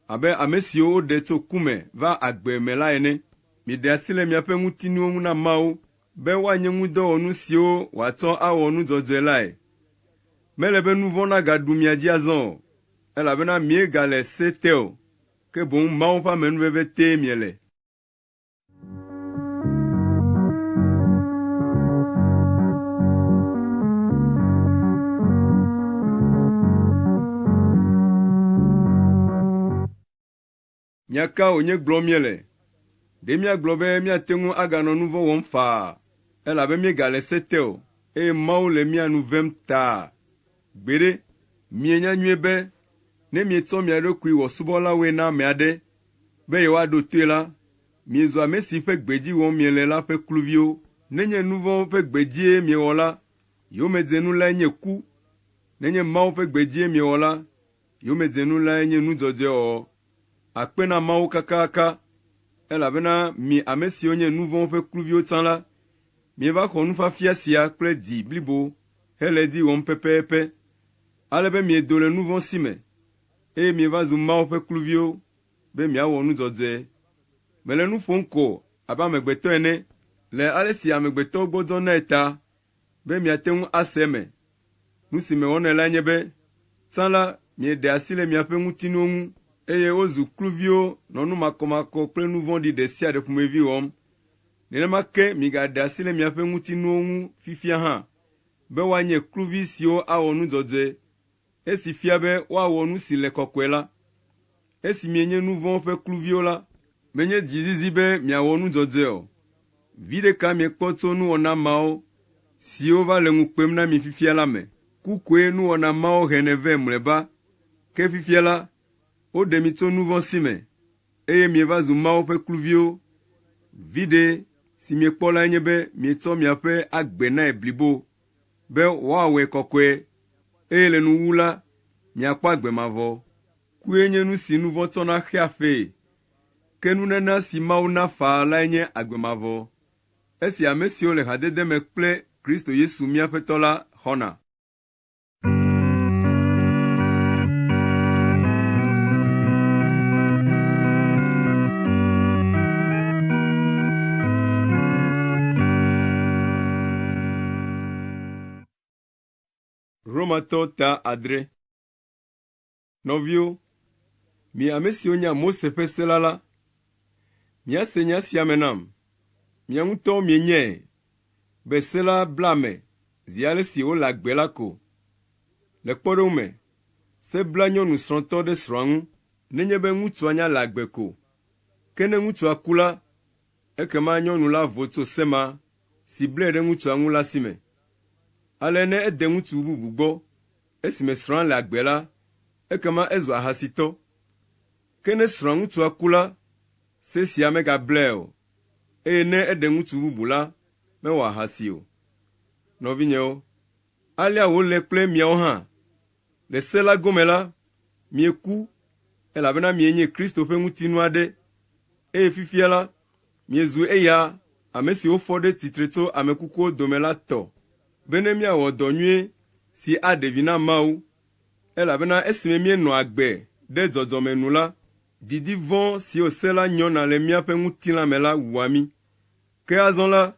abe ame siwo woɖe tso ku me va agbe me la ene. Miɖe asi le miaƒe ŋutinuwo ŋu na Mawu be woanye ŋudɔwɔnu siwo wòatsɔ awɔ nu dzɔdzɔe lae. Mele be nu vɔ̃ nagaɖu mia dzi azɔ o, elabena miegale se te o, ke boŋ Mawu ƒe amenuveve tee miele. Nya ka wònye gblɔm míele? Ɖe míagblɔ be míate ŋu aganɔ nu vɔ̃ wɔm faa elabe míegale se te o, eye Mawu le mía nu vem taa? Gbeɖe! Mienya nyuie be ne mietsɔ mia ɖokui wɔ subɔlawoe na ame aɖe be yewoaɖo toe la, miezu ame si ƒe gbe dzi wɔm miele la ƒe kluviwo. Nenye nu vɔ̃ ƒe gbe dzie miewɔ la, yomedzenu lae nye ku. Nenye Mawu ƒe gbe dzie miewɔ la, yomedzenu lae nye nu dzɔdzɔe wɔwɔ. Akpe na Mawu kakaka, elabena mi ame siwo nye nu vɔ̃ ƒe kluviwo tsã la, mieva xɔ nufiafia sia kple dzi blibo hele edzi wɔm pɛpɛpɛ, ale be miedo le nu vɔ̃ si me, eye mieva zu Mawu ƒe kluviwo be miawɔ nu dzɔdzɔe. Mele nu ƒom ko abe amegbetɔ ene le ale si amegbetɔ gbɔdzɔnae ta be miate ŋu ase eme. Nu si mewɔnɛ lae nye be, tsã la, mieɖe asi le miaƒe ŋutinuwo ŋu, eye wozu kluviwo nɔ nu makɔmakɔ kple nu vɔ̃ɖi ɖe sia ɖe ƒomevi wɔm. Nenema ke migaɖe asi le miaƒe ŋutinuwo ŋu fifia hã, be woanye kluvi siwo awɔ nu dzɔdzɔe, esi fia be woawɔ nu si le kɔkɔe la. Esi mienye nu vɔ̃ ƒe kluviwo la, menye dzizizi be miawɔ nu dzɔdzɔe o. Viɖe ka miekpɔ tso nuwɔna mawo siwo va le ŋu kpem na mi fifia la me? Ku koe nuwɔna mawo henɛ vɛ mlɔeba. Ke fifia la, woɖe mi tso nu vɔ̃ si me, eye mieva zu Mawu ƒe kluviwo. Viɖe si miekpɔ lae nye be mietsɔ miaƒe agbe nae blibo be woawɔe kɔkɔe, eye le nuwuwu la, miakpɔ agbe mavɔ. Kue nye nu si nu vɔ̃ tsɔna xea fee, ke nunana si Mawu na faa lae nye agbe mavɔ, esi ame siwo le hadede me kple Kristo Yesu mía Aƒetɔ la xɔna. Romatɔwo ta adre. Nɔviwo, mi ame siwo nya Mose ƒe se la la, miase nya sia me nam. Mia ŋutɔwo mienyae be se la bla ame zi ale si wòle agbe la ko. Le kpɔɖeŋu me, se bla nyɔnu srɔ̃tɔ ɖe srɔ̃a ŋu nenye be ŋutsua nya le agbe ko. Ke ne ŋutsua ku la, ekema nyɔnu la vo tso se ma si blae ɖe ŋutsua ŋu la si me. Ale ne ede ŋutsu bubu gbɔ esime srɔ̃a le agbe la, ekema ezu ahasitɔ. Ke ne srɔ̃a ŋutsua ku la, se sia megablae o, eye ne eɖe ŋutsu bubu la, mewɔ ahasi o. Nɔvinyewo, alea wòle kple miawo hã. Le se la gome la, mieku, elabena mienye Kristo ƒe ŋutinu aɖe, eye fifia la, miezu eya, ame si wofɔ ɖe tsitre tso ame kukuwo dome la tɔ, bene míawɔ dɔ nyui si aɖe vi na Mawu, elabena esime míenɔ agbe ɖe dzɔdzɔme nu la, didi vɔ̃ siwo se la nyɔna le míaƒe ŋutilã me la wua mí. Ke azɔ la,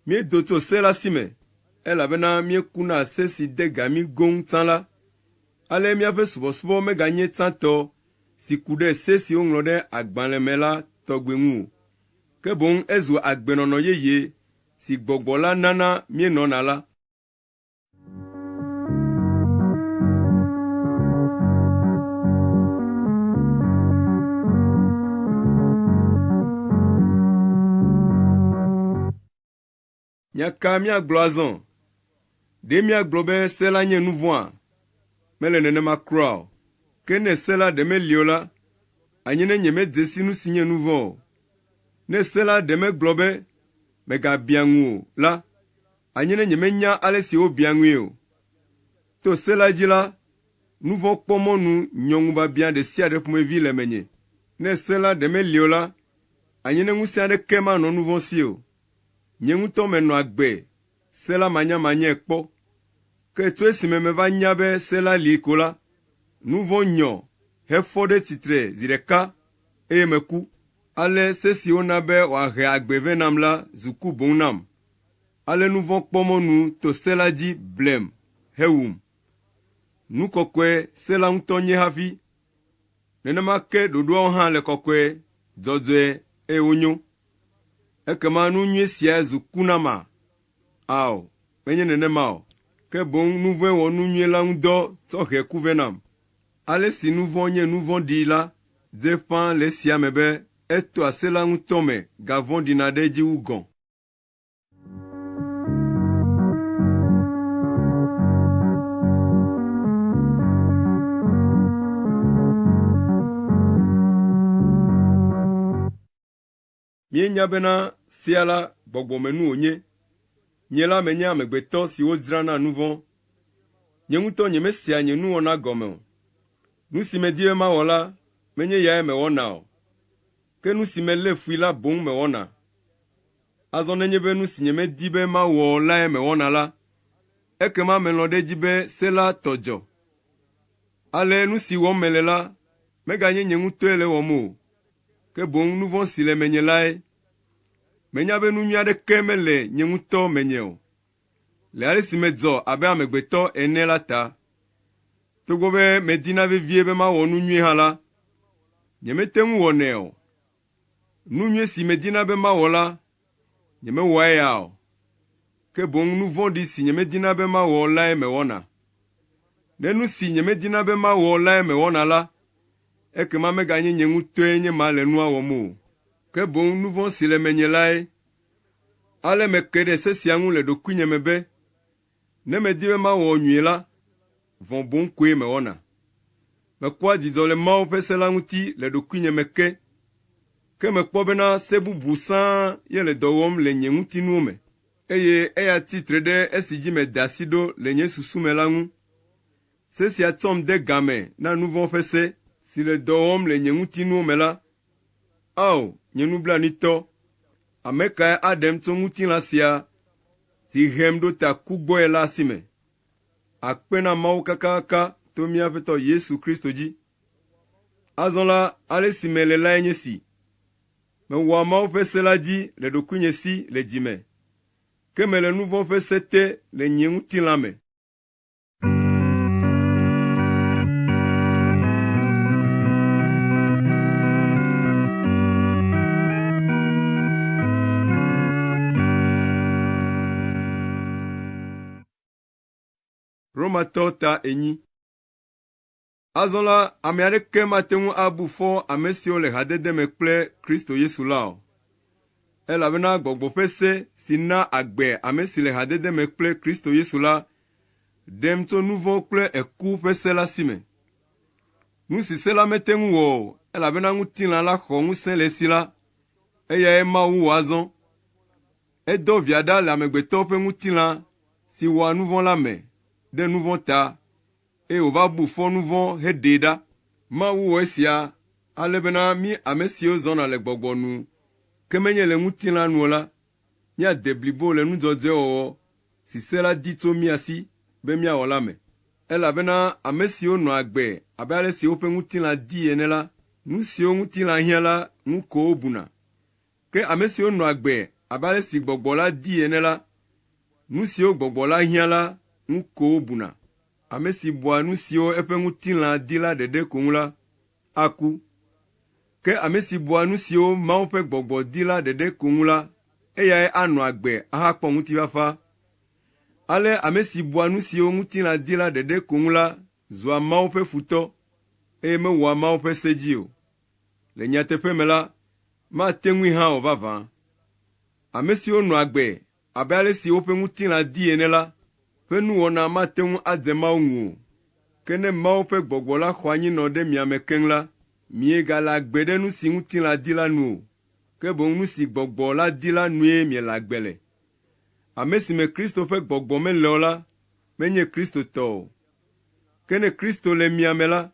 míedo tso se la si me, elabena míeku na se si de ga mí goŋ tsã la. Ale míaƒe subɔsubɔ meganye tsãtɔ si ku ɖe se si woŋlɔ ɖe agbalẽ me la tɔgbi ŋu o, ke boŋ ezu agbenɔnɔ yeye si Gbɔgbɔ la nana míenɔna la. Nya ka míagblɔ azɔ? Ɖe míagblɔ be se la nye nu vɔ̃a? Mele nenema kura o. Ke ne se la ɖe meli o la, anye ne nyemedze si nu si nye nu vɔ̃ o. Ne se la ɖe megblɔ be, “Mègabiã ŋu o” la, anye ne nyemenya ale si wobiã ŋui o. To se la dzi la, nu vɔ̃ kpɔ mɔnu nyɔ ŋubiabiã ɖe sia ɖe ƒomevi le menye. Ne se la ɖe meli o la, anye ne ŋusẽ aɖeke manɔ nu vɔ̃ si o. Nye ŋutɔ menɔ agbe se la manyamanyae kpɔ. Ke tso esime meva nya be se la li ko la, nu vɔ̃ nyɔ hefɔ ɖe tsitre zi ɖeka, eye meku. Ale se si wona be wòahe agbe vɛ nam la zu ku boŋ nam. Ale nu vɔ̃ kpɔ mɔnu to se la dzi blem hewum. Nu kɔkɔe se la ŋutɔ nye hafi. Nenema ke ɖoɖoawo hã le kɔkɔe, dzɔdzɔe eye wonyo. Ekema nu nyui siae zu ku nama? Ao, menye nenema o, ke boŋ nu vɔ̃e wɔ nu nyui la ŋu dɔ tsɔ he ku vɛ nam. Ale si nu vɔ̃ nye nu vɔ̃ɖi la dze ƒãa le esia me be etoa se la ŋutɔ me gavɔ̃ɖina ɖe edzi wu gɔ̃. Míenya bena sea la gbɔgbɔmenu wònye. Nye la menye amegbetɔ si wodzra na nu vɔ̃. Nye ŋutɔ nyemesea nye nuwɔna gɔme o. Nu si medi be mawɔ la, menye eyae mewɔna o, ke nu si melé fui la boŋ mewɔna. Azɔ nenye be nu si nyemedi be mawɔ o lae mewɔna la, ekema melɔ̃ ɖe edzi be se la tɔ dzɔ. Ale nu si wɔm mele la, meganye nye ŋutɔe le ewɔm o, ke boŋ nu vɔ̃ si le menye lae. Menya be nu nyui aɖeke mele nye ŋutɔ menye o, le ale si medzɔ abe amegbetɔ ene la ta. Togbɔ be medina vevie be mawɔ nu nyui hã la, nyemete ŋu wɔnɛ o. Nu nyui si medina be mawɔ la, nyemewɔa eya o, ke boŋ nu vɔ̃ɖi si nyemedina be mawɔ lae mewɔna. Ne nu si nyemedina be mawɔ lae mewɔna la, ekema meganye nye ŋutɔe nye ma le nua wɔm o, ke boŋ nu vɔ̃ si le menye lae. Ale meke ɖe se sia ŋu le ɖokuinye me be, ne medi be mawɔ nyui la, vɔ̃ boŋ koe mewɔna. Mekpɔa dzidzɔ le Mawu ƒe se la ŋuti le ɖokuinye me ke, ke mekpɔ bena se bubu sãa ye le dɔ wɔm le nye ŋutinuwo me, eye eya tsi tre ɖe esi dzi meda asi ɖo le nye susu me la ŋu. Se sia tsɔm de ga me na nu vɔ̃ ƒe se si le dɔ wɔm le nye ŋutinuwo me la. Ao, nye nublanuitɔ! Ame kae aɖem tso ŋutilã sia si hem ɖo ta ku gbɔe la si me? Akpe na Mawu kakaka to mía Aƒetɔ Yesu Kristo dzi. Azɔ la, ale si mele lae nye esi: Mewɔa Mawu ƒe se la dzi le ɖokuinye si le dzi me, ke mele nu vɔ̃ ƒe se te le nye ŋutilã me. Romatɔwo ta enyi. Azɔ la, ame aɖeke mate ŋu abu fɔ ame siwo le hadede me kple Kristo Yesu la o, elabena Gbɔgbɔ ƒe se si na agbe ame si le hadede me kple Kristo Yesu la ɖem tso nu vɔ̃ kple eku ƒe se la si me. Nu si se la mete ŋu wɔ o, elabena ŋutilã la xɔ ŋusẽ le esi la, eyae Mawu wɔ azɔ. Edɔ Via ɖa le amegbetɔ ƒe ŋutilã si wɔa nu vɔ̃ la me ɖe nu vɔ̃ ta, eye wòva bu fɔ nu vɔ̃ heɖee ɖa. Mawu wɔ esia ale bena mí ame siwo zɔna le gbɔgbɔ nu, ke menye le ŋutilã nu o la, míade blibo le nu dzɔdzɔe wɔwɔ si se la di tso mía si be míawɔ la me. Elabena ame siwo nɔa agbe abe ale si woƒe ŋutilã dii ene la, nu siwo ŋutilã hiã la ŋu ko wobuna. Ke ame siwo nɔa agbe abe ale si Gbɔgbɔ la dii ene la, nu siwo Gbɔgbɔ la hiã la ŋu ko wobuna. Ame si bua nu siwo eƒe ŋutilã di la ɖeɖe ko ŋu la, aku. Ke ame si bua nu siwo Mawu ƒe Gbɔgbɔ di la ɖeɖe ko ŋu la, eyae anɔ agbe ahakpɔ ŋutifafa. Ale ame si bua nu siwo ŋutilã di la ɖeɖe ko ŋu la zua Mawu ƒe futɔ, eye mewɔa Mawu ƒe se dzi o. Le nyateƒe me la, mate ŋui hã o vavã. Ame siwo nɔa agbe abe ale si woƒe ŋutilã dii ene la ƒe nuwɔna mate ŋu adze Mawu ŋu o. Ke ne Mawu ƒe Gbɔgbɔ la xɔ anyinɔ ɖe mia me keŋ la, miegale agbe ɖe nu si ŋutilã di la nu o, ke boŋ nu si Gbɔgbɔ la di la nue miele agbe le. Ame si me Kristo ƒe Gbɔgbɔ mele o la, menye Kristo tɔ o. Ke ne Kristo le mia me la,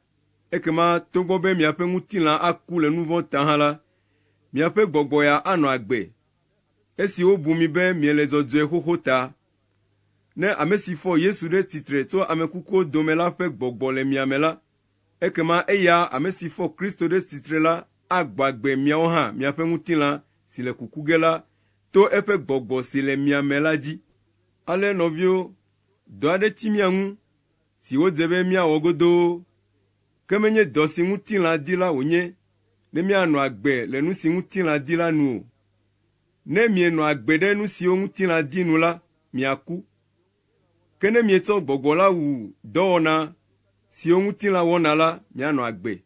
ekema togbɔ be miaƒe ŋutilã aku le nu vɔ̃ ta hã la, miaƒe gbɔgbɔ ya anɔ agbe, esi wobu mi be miele dzɔdzɔe xoxo ta. Ne ame si fɔ Yesu ɖe tsitre tso ame kukuwo dome la ƒe gbɔgbɔ le mia me la, ekema eya ame si fɔ Kristo ɖe tsitre la agbɔ agbe miawo hã miaƒe ŋutilã si le kuku ge la to eƒe gbɔgbɔ si le mia me la dzi. Ale nɔviwo, dɔ aɖe tsi mía ŋu si wodze be míawɔ godoo, ke menye dɔ si ŋutilã di la wònye ne míanɔ agbe le nu si ŋutilã di la nu o. Ne mienɔ agbe ɖe nu siwo ŋutilã di nu la, miaku. Ke ne mietsɔ Gbɔgbɔ la wu dɔwɔna siwo ŋutilã wɔna la, mianɔ agbe.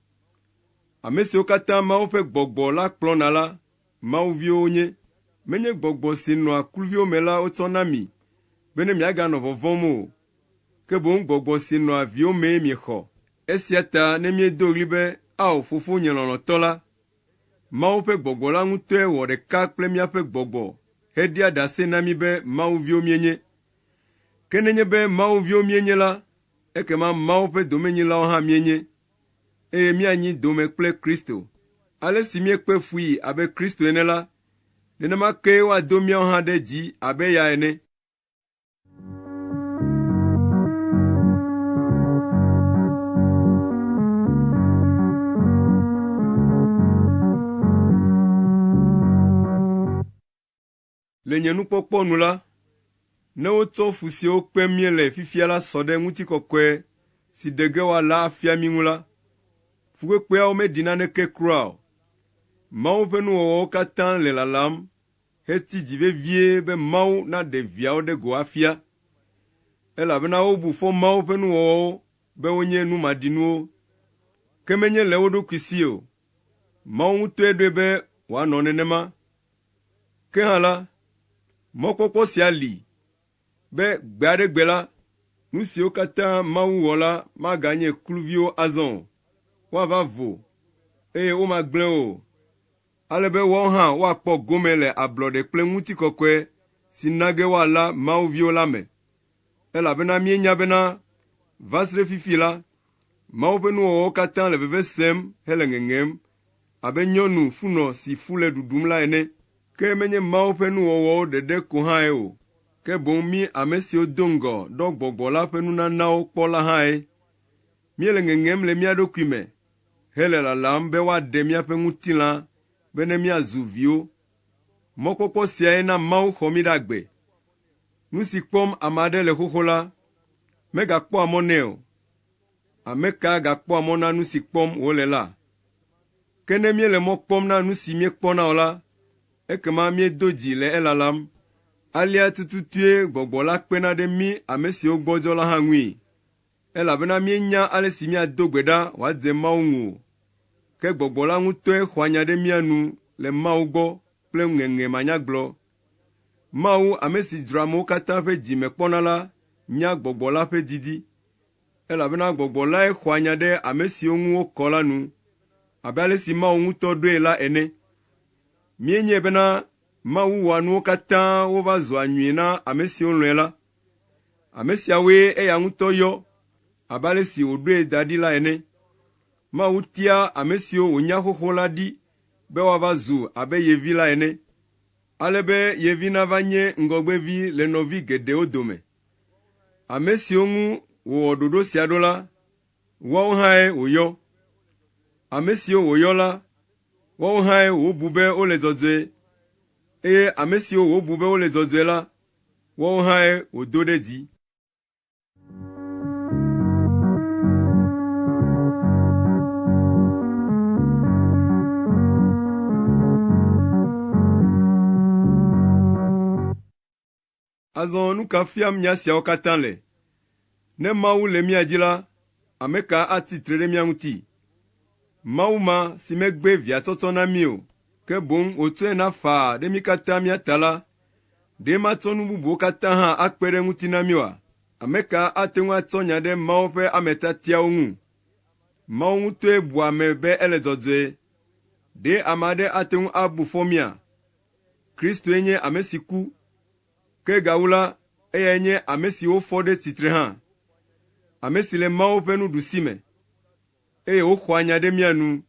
Ame siwo katã Mawu ƒe Gbɔgbɔ la kplɔna la, Mawu viwo wonye. Menye gbɔgbɔ si nɔa kluviwo me la wotsɔ na mi bene miaganɔ vɔvɔ̃m o, ke boŋ gbɔgbɔ si nɔa viwo mee miexɔ. Esia ta ne míedo ɣli be, “Ao, Fofonye lɔlɔ̃tɔ la,” Mawu ƒe Gbɔgbɔ la ŋutɔe wɔ ɖeka kple míaƒe gbɔgbɔ heɖia ɖase na mí be Mawu viwo míenye. Ke nenye be Mawu viwo míenye la, ekema Mawu ƒe domenyilawo hã míenye, eye míanyi dome kple Kristo. Ale si míekpe fui abe Kristo ene la, nenema kee woado míawo hã ɖe dzi abe eya ene. Le nye nukpɔkpɔ nu la, ne wotsɔ fu siwo kpem míele fifia la sɔ ɖe ŋutikɔkɔe si ɖe ge woala afia mí ŋu la, fukpekpeawo meɖi naneke kura o. Mawu ƒe nuwɔwɔwo katã le lalam hetsi dzi vevie be Mawu naɖe viawo ɖe go afia, elabena wobu fɔ Mawu ƒe nuwɔwɔwo be wonye nu maɖinuwo, ke menye le wo ɖokui si o. Mawu ŋutɔe ɖoe be wòanɔ nenema. Ke hã la, mɔkpɔkpɔ sia li be gbe aɖe gbe la, nu siwo katã Mawu wɔ la maganye kluviwo azɔ o, woava vo, eye womagblẽ wo o, ale be woawo hã woakpɔ gome le ablɔɖe kple ŋutikɔkɔe si na ge woala Mawu viwo la me. Elabena míenya bena va se ɖe fifi la, Mawu ƒe nuwɔwɔwo katã le veve sem hele ŋeŋem abe nyɔnu funɔ si fu le ɖuɖum la ene. Ke menye Mawu ƒe nuwɔwɔwo ɖeɖe ko hãe o, ke boŋ mí ame siwo do ŋgɔ ɖɔ Gbɔgbɔ la ƒe nunanawo kpɔ la hãe. Míele ŋeŋem le mía ɖokui me hele lalam be woaɖe míaƒe ŋutilã bene míazu viwo. Mɔkpɔkpɔ siae na Mawu xɔ mí ɖe agbe. Nu si kpɔm ame aɖe le xoxo la, megakpɔa mɔ nɛ o. Ame ka gakpɔa mɔ na nu si kpɔm wòle la? Ke ne míele mɔ kpɔm na nu si míekpɔna o la, ekema míedo dzi le elalam. Alea tututue Gbɔgbɔ la kpena ɖe mí ame siwo gbɔdzɔ la hã ŋui, elabena míenya ale si míado gbe ɖa wòadze Mawu ŋu o. Ke Gbɔgbɔ la ŋutɔe xɔa nya ɖe mía nu le Mawu gbɔ kple ŋeŋe manyagblɔ. Mawu, ame si dzroa amewo katã ƒe dzi me kpɔna la nya Gbɔgbɔ la ƒe didi. Elabena Gbɔgbɔ lae xɔa nya ɖe ame siwo ŋu wokɔ la nu abe ale si Mawu ŋutɔ ɖoe la ene. Míenyae bena Mawu wɔa nuwo katã wova zua nyui na ame siwo lɔ̃e la. Ame siawoe eya ŋutɔ yɔ abe ale si wòɖoe da ɖi la ene. Mawu tia ame siwo wònya xoxo la ɖi be woava zu abe ye vi la ene, ale be ye vi nava nye ŋgɔgbevi le nɔvi geɖewo dome. Ame siwo ŋu wòwɔ ɖoɖo sia ɖo la, woawo hãe wòyɔ. Ame siwo wòyɔ la, woawo hãe wòbu be wole dzɔdzɔe, eye ame siwo wòbu be wole dzɔdzɔe la, woawo hãe wòdo ɖe dzi. Azɔ nu ka fiam nya siawo katã le? Ne Mawu le mía dzi la, ame ka atsi tre ɖe mía ŋuti? Mawu ma si megbe Via tsɔtsɔ na mí o, ke boŋ wòtsɔe na faa ɖe mí katã mía ta la, ɖe matsɔ nu bubuwo katã hã akpe ɖe eŋuti na mí oa? Ame ka ate ŋu atsɔ nya ɖe Mawu ƒe ame tiatiawo ŋu? Mawu ŋutɔe bua ame be ele dzɔdzɔe. Ɖe ame aɖe ate ŋu abu fɔ mía? Kristoe nye ame si ku, ke gawu la, eyae nye ame si wofɔ ɖe tsitre hã, ame si le Mawu ƒe nuɖusime, eye wòxɔa nya ɖe mía nu.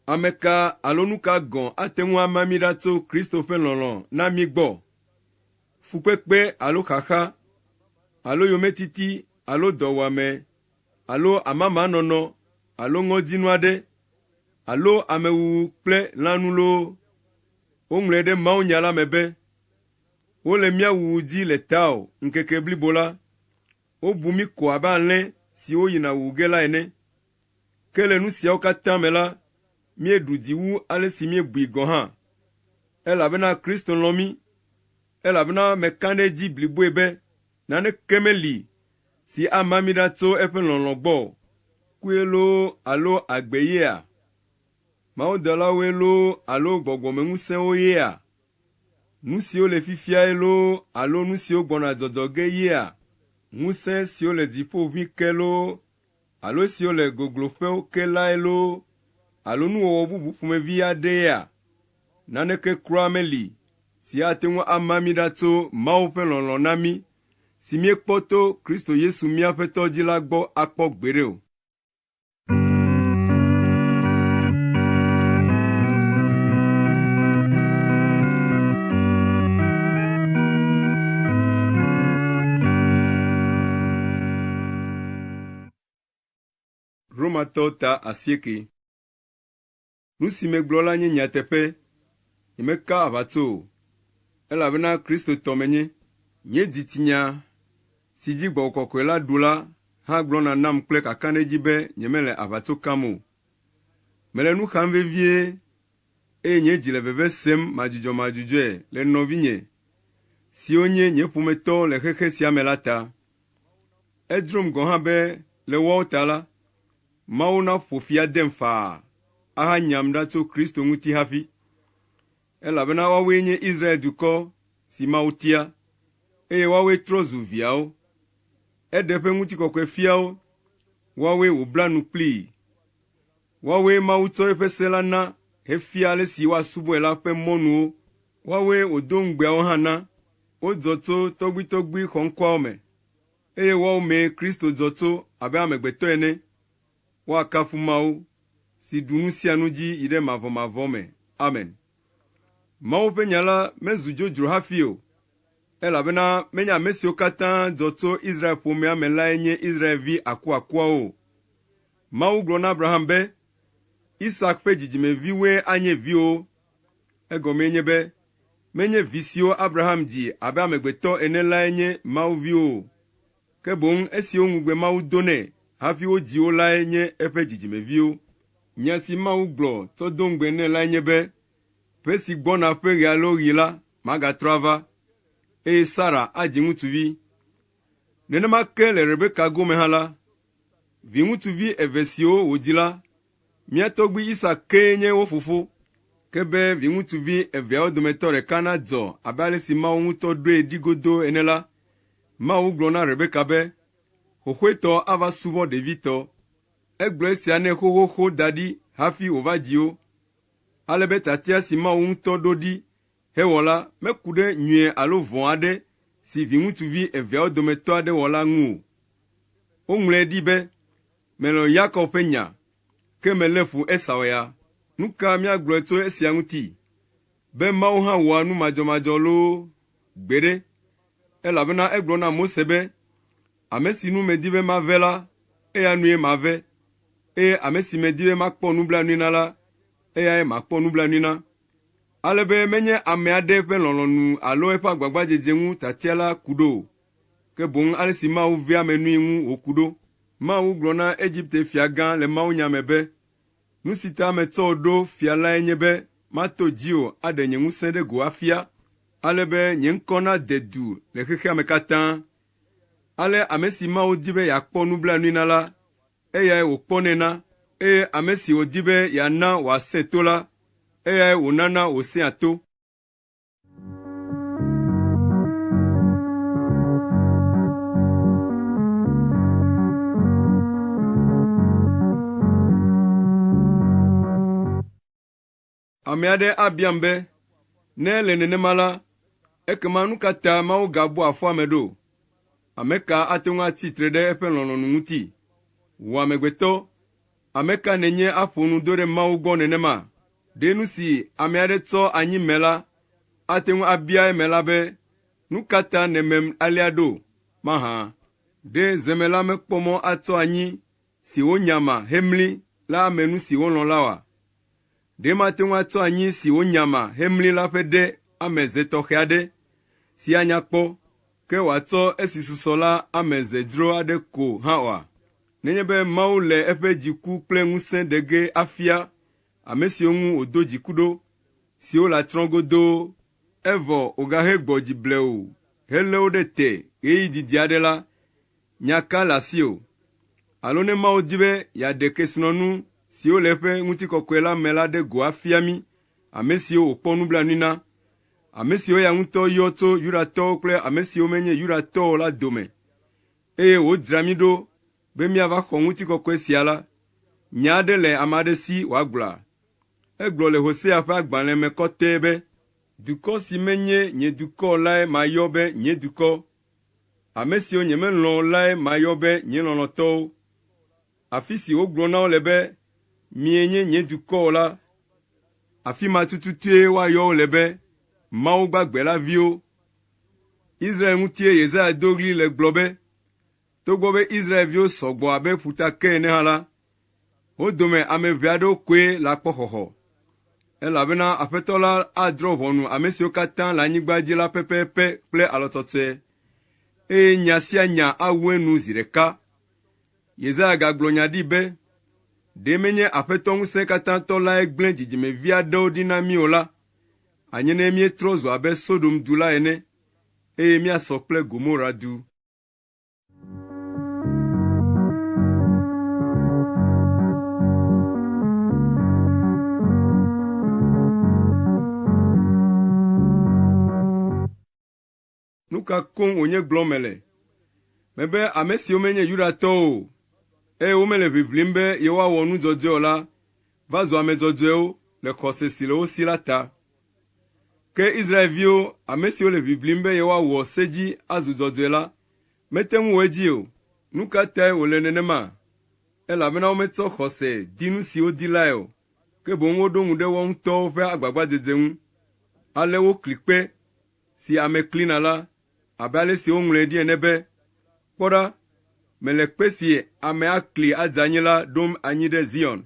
Ame ka alo nu ka gɔ̃ ate ŋu ama mí ɖa tso Kristo ƒe lɔlɔ̃ na mí gbɔ? Fukpekpe alo xaxa, alo yometiti alo dɔwuame alo amamanɔnɔ alo ŋɔdzinu aɖe alo amewuwu kple lãnu loo? Woŋlɔe ɖe mawunya la me be, “Wole mía wuwu dzi le tawò ŋkeke blibo la, wobu mí ko abe alẽ siwo yina wuwu ge la ene.” Ke le nu siawo katã me la, míeɖu dzi wu ale si míebui gɔ̃ hã, elabena Kristo lɔ̃ mí, elabena meka ɖe edzi bliboe be naneke meli si ama mí ɖa tso eƒe lɔlɔ̃ gbɔ o. Kue loo alo agbe yea? Mawudɔlawoe loo alo gbɔgbɔmeŋusẽwo yea? Nu siwo le fifiae loo alo nu siwo gbɔna dzɔdzɔ ge yea? Ŋusẽ siwo le dziƒo ʋĩ ke loo alo esiwo le gogloƒewo ke lae loo alo nuwɔwɔ bubu ƒomevi aɖeea? Naneke kura meli si ate ŋu ama mí ɖa tso Mawu ƒe lɔlɔ̃ na mí si míekpɔ to Kristo Yesu mía Aƒetɔ dzi la gbɔ akpɔ gbeɖe o. Romatɔwo ta asieke. Nu si megblɔ la nye nyateƒe, nyemeka aʋatso o, elabena Kristotɔ menye. Nye dzitsinya si dzi Gbɔgbɔ Kɔkɔe la ɖu la hã gblɔna nam kple kakaɖedzi be nyemele aʋatso kam o. Mele nu xam vevie eye nye dzi le veve sem madzudzɔmadzudzɔe le nɔvinye siwo nye nye ƒometɔwo le xexe sia me la ta. Edzrom gɔ̃ hã be le woawo ta la, Mawu naƒo fi adem faa ahanyam ɖa tso Kristo ŋuti hafi, elabena woawoe nye Israel dukɔ si Mawu tia, eye woawoe trɔ zu viawo. Eɖe eƒe ŋutikɔkɔe fia wo, woawoe wòbla nu kplii. Woawoe Mawu tsɔ eƒe se la na hefia ale si woasubɔe la ƒe mɔnuwo. Woawoe wòdo ŋugbeawo hã na. Wodzɔ tso tɔgbuitɔgbui xɔŋkɔawo me, eye woawo mee Kristo dzɔ tso abe amegbetɔ ene. Woakafu Mawu, si ɖu nu sia nu dzi yi ɖe mavɔmavɔ me. Amen. Mawu ƒe nya la mezu dzodzro hafi o, elabena menye ame siwo katã dzɔ tso Israel ƒomea me lae nye Israelvi akuakuawo o. Mawu gblɔ na Abraham be, “Isak ƒe dzidzimeviwoe anye viwòwo.” Egɔmee nye be, menye vi siwo Abraham dzi abe amegbetɔ ene lae nye Mawu viwo o, ke boŋ esiwo ŋugbe Mawu do nɛ hafi wodzi wo lae nye eƒe dzidzimeviwo. Nya si Mawu gblɔ tsɔ do ŋugbe nɛ lae nye be, “Ƒe si gbɔna ƒe ɣealewoɣi la, magatrɔ ava, eye Sara adzi ŋutsuvi.” Nenema ke le Rebeka gome hã la, viŋutsuvi eve siwo wòdzi la, mía tɔgbui Isak kee nye wo fofo. Ke be viŋutsuvi eveawo dometɔ ɖeka nadzɔ abe ale si Mawu ŋutɔ ɖoe ɖi godoo ene la, Mawu gblɔ na Rebeka be, ‘Xoxoetɔ ava subɔ ɖevitɔ.’ Egblɔ esia nɛ xoxoxo da ɖi hafi wòva dzi wo, ale be tiatia si Mawu ŋutɔ ɖo ɖi hewɔ la meku ɖe nyui alo vɔ̃ aɖe si viŋutsuvi eveawo dometɔ aɖe wɔ la ŋu o. Woŋlɔe ɖi be, ‘Melɔ̃ Yakob ƒe nya, ke melé fu Esau ya.’ Nu ka míagblɔ tso esia ŋuti? Be Mawu hã wɔa nu madzɔmadzɔ loo? Gbeɖe! Elabena egblɔ na Mose be, “Ame si nu medi be mave la, eya nue mave, eye ame si medi be makpɔ nublanui na la, eyae makpɔ nublanui na.” Ale be menye ame aɖe ƒe lɔlɔ̃nu alo eƒe agbagbadzedze ŋu tiatia la ku ɖo o, ke boŋ ale si Mawu vea ame nui ŋu wòku ɖo. Mawu gblɔ na Egipte Fiagã le mawunya me be, “Nu si ta metsɔ wò ɖo fia lae nye be mato dziwò aɖe nye ŋusẽ ɖe go afia, ale be nye ŋkɔ nade du le xexea me katã. Ale ame si Mawu di be yeakpɔ nublanui na la, eyae wòkpɔnɛ na, eye ame si wòdi be yeana wòasẽ to la, eyae wònana wòsẽa to.” Ame aɖe abiam be, “Ne ele nenema la, ekema nu ka ta Mawu gabua fɔ ame ɖo? Ame ka ate ŋu atsi tre ɖe eƒe lɔlɔ̃nu ŋuti? Wò amegbetɔ, ame ka nènye aƒo nu do ɖe Mawu gbɔ nenema? Ɖe nu si ame aɖe tsɔ anyi mè la ate ŋu abia emela be, ‘Nu ka ta nèmem alea ɖo?’ mahã? Ɖe zemela mekpɔ mɔ atsɔ anyi si wonyama hemli la ame nu si wolɔ̃ la oa? Ɖe mate ŋu atsɔ anyi si wonyama hemli la ƒe ɖe ame ze tɔxɛ aɖe si anya kpɔ, ke wòatsɔ esi susɔ la ame ze dzro aɖe ko hã oa? Nenye be Mawu le eƒe dziku kple ŋusẽ ɖe ge afia ame siwo ŋu wòdo dziku ɖo, siwo le atsrɔ̃ godoo, evɔ wògahe gbɔ dzi blewu helé wo ɖe te ɣeyiɣi didi aɖe la, nya ka le asiwò? Alo ne Mawu di be yeaɖe kesinɔnu siwo le eƒe ŋutikɔkɔe la me la ɖe go afia mí ame siwo wòkpɔ nublanui na, ame siwo eya ŋutɔ yɔ tso Yudatɔwo kple ame siwo menye Yudatɔwo o la dome, eye wòdzra mí ɖo be míava xɔ ŋutikɔkɔe sia la, nya aɖe le ame aɖe si wòagblɔa? Egblɔ le Hosea ƒe agbalẽ me kɔtɛe be, “Dukɔ si menye nye dukɔ o lae mayɔ be nye dukɔ, ame siwo nyemelɔ̃ o lae mayɔ be nye lɔlɔ̃tɔwo. Afi si wogblɔ na wo le be, ‘Mienye nye dukɔ o la, afi ma tututue woayɔ wo le be, Mawu gbagbe la viwo.’ ” Israel ŋutie Yesaya do ɣli le gblɔ be, Togbɔ be Israelviwo sɔ gbɔ abe ƒutake ene hã la, wo dome ame ʋɛ aɖewo koe le akpɔ xɔxɔ, elabena Aƒetɔ la adrɔ̃ ʋɔnu ame siwo katã le anyigba dzi la pɛpɛpɛ kple alɔtsɔtsɔe, eye nya sia nya awu enu zi ɖeka. Yesaya gagblɔ nya ɖi be, “Ɖe menye Aƒetɔ Ŋusẽkatãtɔ lae gblẽ dzidzimevi aɖewo ɖi na mí o la, anye ne míetrɔ zu abe Sodom du la ene, eye míasɔ kple Gomora du.” Nu ka koŋ wònye gblɔm mele? Mebe ame siwo menye Yudatɔwo o, eye womele ʋiʋlim be yewoawɔ nu dzɔdzɔe o la va zu ame dzɔdzɔewo le xɔse si le wo si la ta. Ke Israelviwo, ame siwo le ʋiʋlim be yewoawɔ se dzi azu dzɔdzɔe la, mete ŋu wɔ edzi o. Nu ka tae wòle nenema? Elabena wometsɔ xɔse di nu si wodi lae o, ke boŋ woɖo ŋu ɖe woawo ŋutɔwo ƒe agbagbadzedze ŋu. Ale wokli kpe si ame klina la, abe ale si woŋlɔe ɖi ene be, “Kpɔ ɖa, mele kpe si ame akli adze anyi la ɖom anyi ɖe Zion.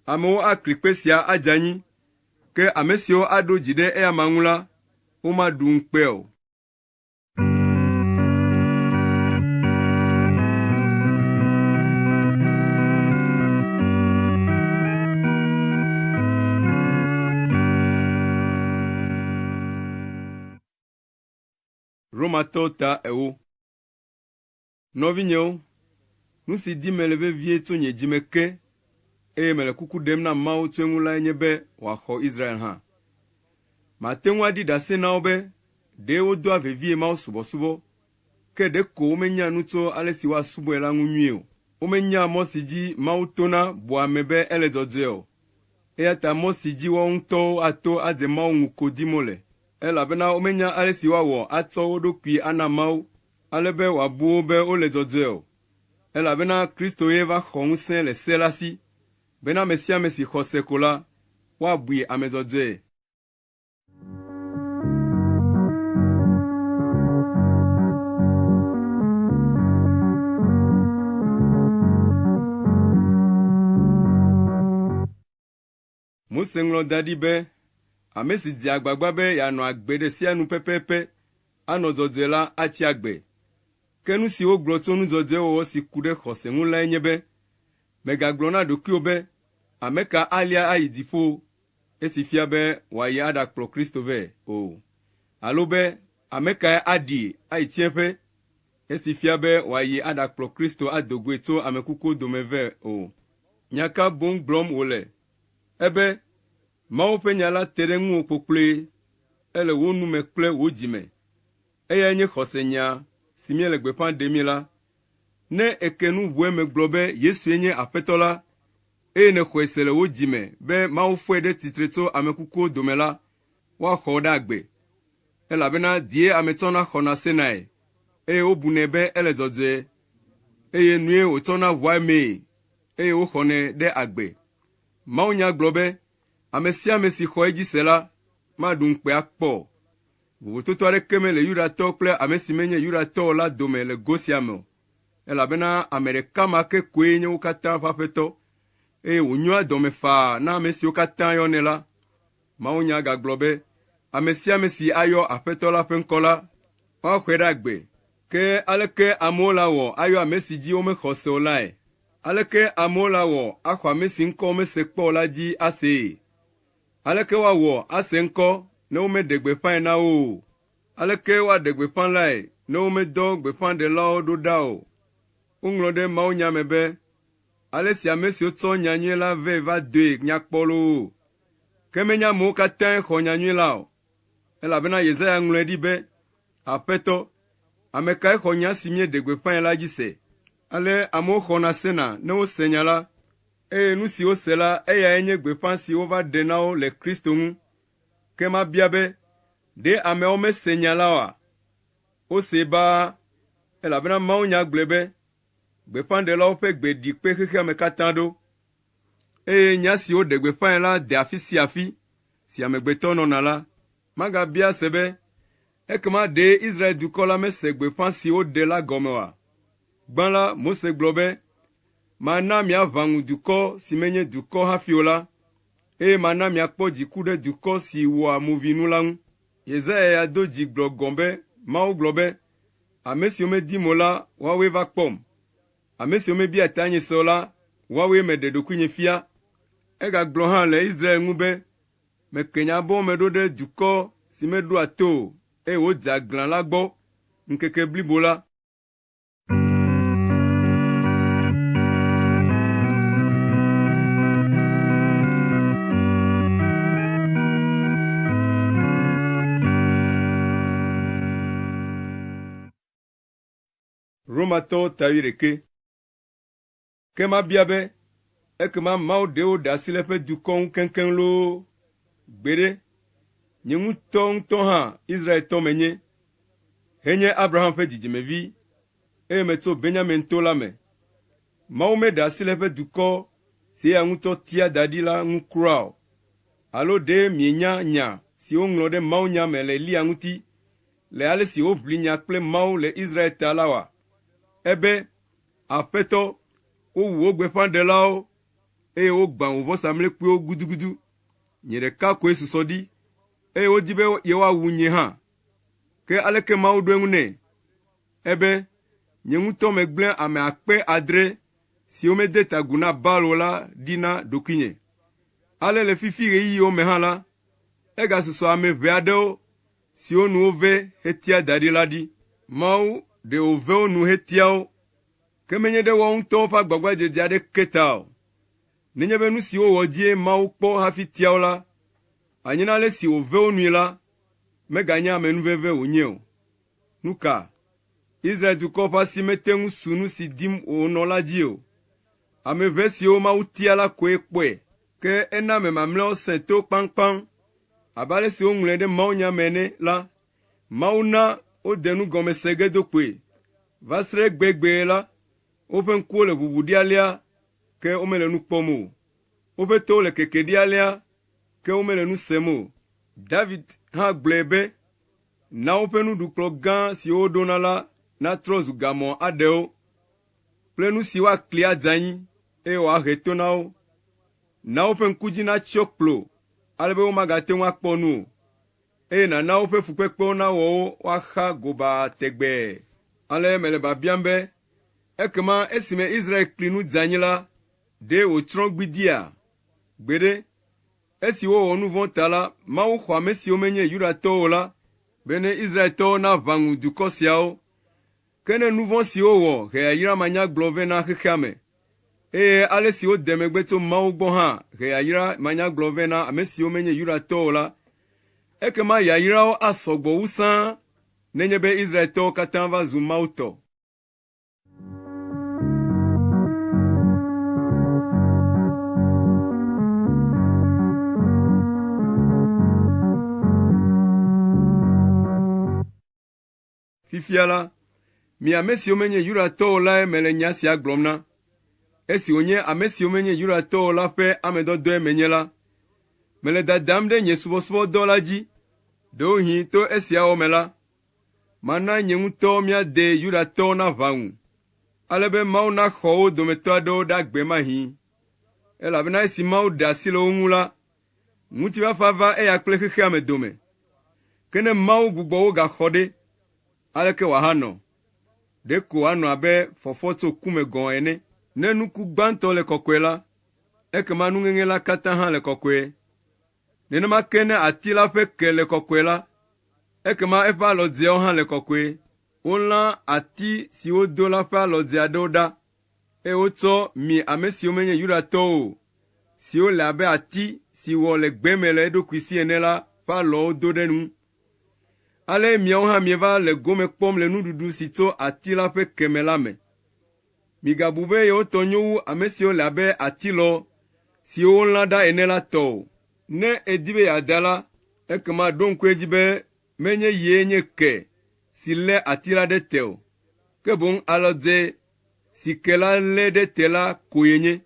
Amewo akli kpe sia adze anyi, ke ame siwo aɖo dzi ɖe eyama ŋu la, womaɖu ŋukpe o.” Romatɔwo ta ewo. Nɔvinyewo, nu si dim mele vevie tso nye dzi me ke, eye mele kuku ɖem na Mawu tso eŋu lae nye be wòaxɔ Israel hã. Mate ŋu aɖi ɖase na wo be ɖe wodoa vevie mawusubɔsubɔ, Ke ɖeko womenya nu tso ale si woasubɔe la ŋu nyuie o. Womenya mɔ si dzi Mawu tona bua ame be ele dzɔdzɔe o. Eya ta mɔ si dzi woawo ŋutɔwo ato adze Mawu ŋu ko dim wole, elabena womenya ale si woawɔ atsɔ wo ɖokui ana Mawu, ale be wòabu wo be wole dzɔdzɔe o. Elabena Kristo ye va xɔ ŋusẽ le se la si, bena ame sia ame si xɔ se ko la, woabui ame dzɔdzɔe. Mose ŋlɔ da ɖi be, Ame si dzea agbagba be yeanɔ agbe ɖe sea nu pɛpɛpɛ, anɔ dzɔdzɔe la atsi agbe. Ke nu si wogblɔ tso nu dzɔdzɔe wɔwɔ si ku ɖe xɔse ŋu lae nye be, Mègagblɔ na ɖokuiwò be, Ame ka alia ayi dziƒo? Esi fia be wòayi aɖakplɔ Kristo vɛ o. Alo be, Ame kae aɖi ayi tsiẽƒe? Esi fia be wòayi aɖakplɔ Kristo ado goe tso ame kukuwo dome vɛ o. Nya ka boŋ gblɔm wòle? Ebe, Mawu ƒe nya la te ɖe ŋuwò kpokploe, ele wò nu me kple wò dzi me. Eyae nye xɔsenya si míele gbeƒã ɖemii la. Ne èke nu ʋu eme gblɔ be Yesue nye Aƒetɔ la, eye nèxɔe se le wò dzi me be Mawu fɔe ɖe tsitre tso ame kukuwo dome la, woaxɔ wò ɖe agbe. Elabena dzie ame tsɔna xɔna senae, eye wobunɛ be ele dzɔdzɔe, eye nue wòtsɔna ʋua emee, eye woxɔnɛ ɖe agbe. Mawunya gblɔ be, Ame sia ame si xɔ edzi se la, maɖu ŋukpe akpɔ o. Vovototo aɖeke mele Yudatɔ kple ame si menye Yudatɔ o la dome le go sia me o, elabena ame ɖeka ma ke koe nye wo katã ƒe Aƒetɔ, eye wònyoa dɔme faa na ame siwo katã yɔnɛ la. Mawunya gagblɔ be, Ame sia ame si ayɔ Aƒetɔ la ƒe ŋkɔ la, woaxɔe ɖe agbe. Ke aleke amewo lawɔ ayɔ ame si dzi womexɔ se o lae? Aleke amewo lawɔ axɔ ame si ŋkɔ womese kpɔ o la dzi asee? Aleke woawɔ ase ŋkɔ ne womeɖe gbeƒãe na wo o? Aleke woaɖe gbeƒã lae ne womedɔ gbeƒãɖelawo ɖo ɖa o? Woŋlɔ ɖe mawunya me be, Ale si ame siwo tsɔ nyanyui la vɛ va doe nya kpɔ loo! Ke menye amewo katãe xɔ nyanyui la o, elabena Yesaya ŋlɔe ɖi be, Aƒetɔ, ame kae xɔ nya si míeɖe gbeƒãe la dzi se? Ale amewo xɔna sena ne wose nya la, eye nu si wose la, eyae nye gbeƒã si wova ɖe na wo le Kristo ŋu. Ke mabia be, Ɖe ameawo mese nya la oa? Wosee baa, elabena mawunya gblɔe be, Gbeƒãɖelawo ƒe gbe ɖi kpe xexea me katã ɖo, eye nya si woɖe gbeƒãe la de afi sia afi si amegbetɔ nɔna la. Magabia se be, Ekema ɖe Israel dukɔ la mese gbeƒã si woɖe la gɔme oa? Gbã la, Mose gblɔ be, Mana miaʋã ŋu dukɔ si menye dukɔ hafi o la, eye mana miakpɔ dziku ɖe dukɔ si wɔa movinu la ŋu. Yesaya ya do dzi gblɔ gɔ̃ be Mawu gblɔ be, Ame siwo medim o la, woawoe va kpɔm. Ame siwo mebia tanye se o la, woawoe meɖe ɖokuinye fia. Egagblɔ hã le Israel ŋu be, Meke nye abɔwo me ɖo ɖe dukɔ si meɖoa to o, eye wodze aglã la gbɔ ŋkeke blibo la. Romatɔwo ta wuiɖekɛ. Ke mabia be, ekema Mawu ɖe woɖe asi le eƒe dukɔ ŋu keŋkeŋ loo? Gbeɖe! Nye ŋutɔŋutɔ hã Israeltɔ menye, henye Abraham ƒe dzidzimevi, eye metso Benyamin to la me. Mawu meɖe asi le eƒe dukɔ si eya ŋutɔ tia da ɖi la ŋu kura o. Alo ɖe mienya nya si woŋlɔ ɖe mawunya me le Eliya ŋuti le ale si wòʋli nya kple Mawu le Israel ta la oa? Ebe, Aƒetɔ, wowu wò gbeƒãɖelawo, eye wogbã wò vɔsamlekpuiwo gudugudu. Nye ɖeka koe susɔ ɖi, eye wodi be yewoawu nye hã. Ke aleke Mawu ɖo eŋu nɛ? Ebe, Nye ŋutɔ megblẽ ame 600 siwo mede ta agu na Baal o la ɖi na ɖokuinye. Ale le fifi ɣeyiɣiwo me hã la, egasusɔ ame ʋɛ aɖewo siwo nu wove hetia da ɖi la ɖi. Mawu ɖe wòve wo nu hetia wo, ke menye ɖe woawo ŋutɔwo ƒe agbagbadzedze aɖeke ta o. Nenye be nu si wowɔ dzie Mawu kpɔ hafi tia wo la, anye ne ale si wòve wo nui la, meganye amenuveve wònye o. Nu ka? Israel dukɔ ƒe asi mete ŋu su nu si dim wònɔ la dzi o. Ame ʋɛ siwo Mawu tia la koe kpɔe, ke ena ame mamlɛawo sẽ to kpaŋkpaŋ. Abe ale si woŋlɔe ɖe mawunya me ene la, Mawu na wode nu gɔme se ge do kpoe. Va se ɖe egbegbe la, woƒe ŋkuwo le ʋuʋu ɖi alea, ke womele nu kpɔm o. Woƒe towo le keke ɖi alea, ke womele nu sem o. David hã gblɔe be, Na woƒe nuɖukplɔ̃ gã siwo woɖona la natrɔ zu gamɔ aɖe wo kple nu si woakli adze anyi, eye wòahe to na wo. Na woƒe ŋku dzi natsyɔ kplo ale be womagate ŋu akpɔ nu o, eye nàna woƒe fukpekpewo nawɔ wo woaxa gobaa tegbee. Ale mele biabiam be, Ekema esime Israel kli nu dze anyi la, ɖe wòtsrɔ̃ gbidiia? Gbeɖe! Esi wowɔ nu vɔ̃ ta la, Mawu xɔ ame siwo menye Yudatɔwo o la, bene Israeltɔwo naʋã ŋu dukɔ siawo. Ke ne nu vɔ̃ si wowɔ he yayra manyagblɔ vɛ na xexea me, eye ale si wode megbe tso Mawu gbɔ hã he yayra manyagblɔ vɛ na ame siwo menye Yudatɔwo o la, ekema yayrawo asɔ gbɔ wu sãa nenye be Israeltɔwo katã va zu Mawu tɔ. Fifia la, mi ame siwo menye Yudatɔwo o lae mele nya sia gblɔm na. Esi wònye ame siwo menye Yudatɔwo o la ƒe ame dɔdɔe menye la, mele dadam ɖe nye subɔsubɔdɔ la dzi. Ɖewohĩ to esia wɔwɔ me la, mana nye ŋutɔ mía de Yudatɔwo naʋã ŋu, ale be Mawu naxɔ wo dometɔ aɖewo ɖe agbe mahĩ. Elabena esi Mawu ɖe asi le wo ŋu la, ŋutifafa va eya kple xexea me dome. Ke ne Mawu gbugbɔ wo gaxɔ ɖe, aleke wòahanɔ? Ɖeko wòanɔ abe fɔfɔ tso ku me gɔ̃ ene. Ne nuku gbãtɔ le kɔkɔe la, ekema nuŋeŋe la katã hã le kɔkɔe. Nenema ke ne ati la ƒe ke le kɔkɔe la, ekema eƒe alɔdzeawo hã le kɔkɔe. Wolã ati si wodo la ƒe alɔdze aɖewo ɖa, eye wotsɔ mi ame siwo menye Yudatɔwo o, siwo le abe ati si wɔ le gbe me le eɖokui si ene la ƒe alɔwo do ɖe enu. Ale miawo hã mieva le gome kpɔm le nuɖuɖu si tso ati la ƒe ke me la me. Migabu be yewo tɔ nyo wu ame siwo le abe atilɔ siwo wolã ɖa ene la tɔ o. Ne èdi be yeada la, ekema ɖo ŋku edzi be menye yee nye ke si lé ati la ɖe te o, ke boŋ alɔdze si ke la lé ɖe te la koe nye.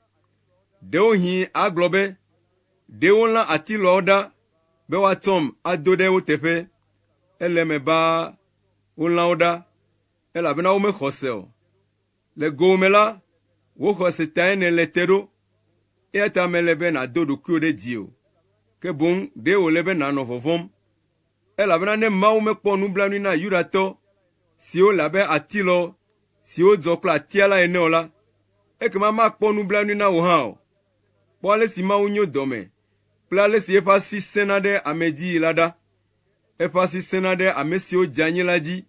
Ɖewohĩ àgblɔ be, “Ɖe wolã atilɔawo ɖa be woatsɔm ado ɖe wo teƒe.” Ele eme baa wolã wo ɖa, elabena womexɔ se o. Le gowòme la, wò xɔse tae nèle te ɖo, eya ta mele be nàdo ɖokuiwò ɖe dzi o, ke boŋ ɖe wòle be nànɔ vɔvɔ̃m. Elabena ne Mawu mekpɔ nublanui na Yudatɔ siwo le abe atilɔ siwo dzɔ kple atia la ene o la, ekema makpɔ nublanui na wò hã o. Kpɔ ale si Mawu nyo dɔme kple ale si eƒe asi sẽna ɖe ame dzii la ɖa. Eƒe asi sẽna ɖe ame siwo dze anyi la dzi,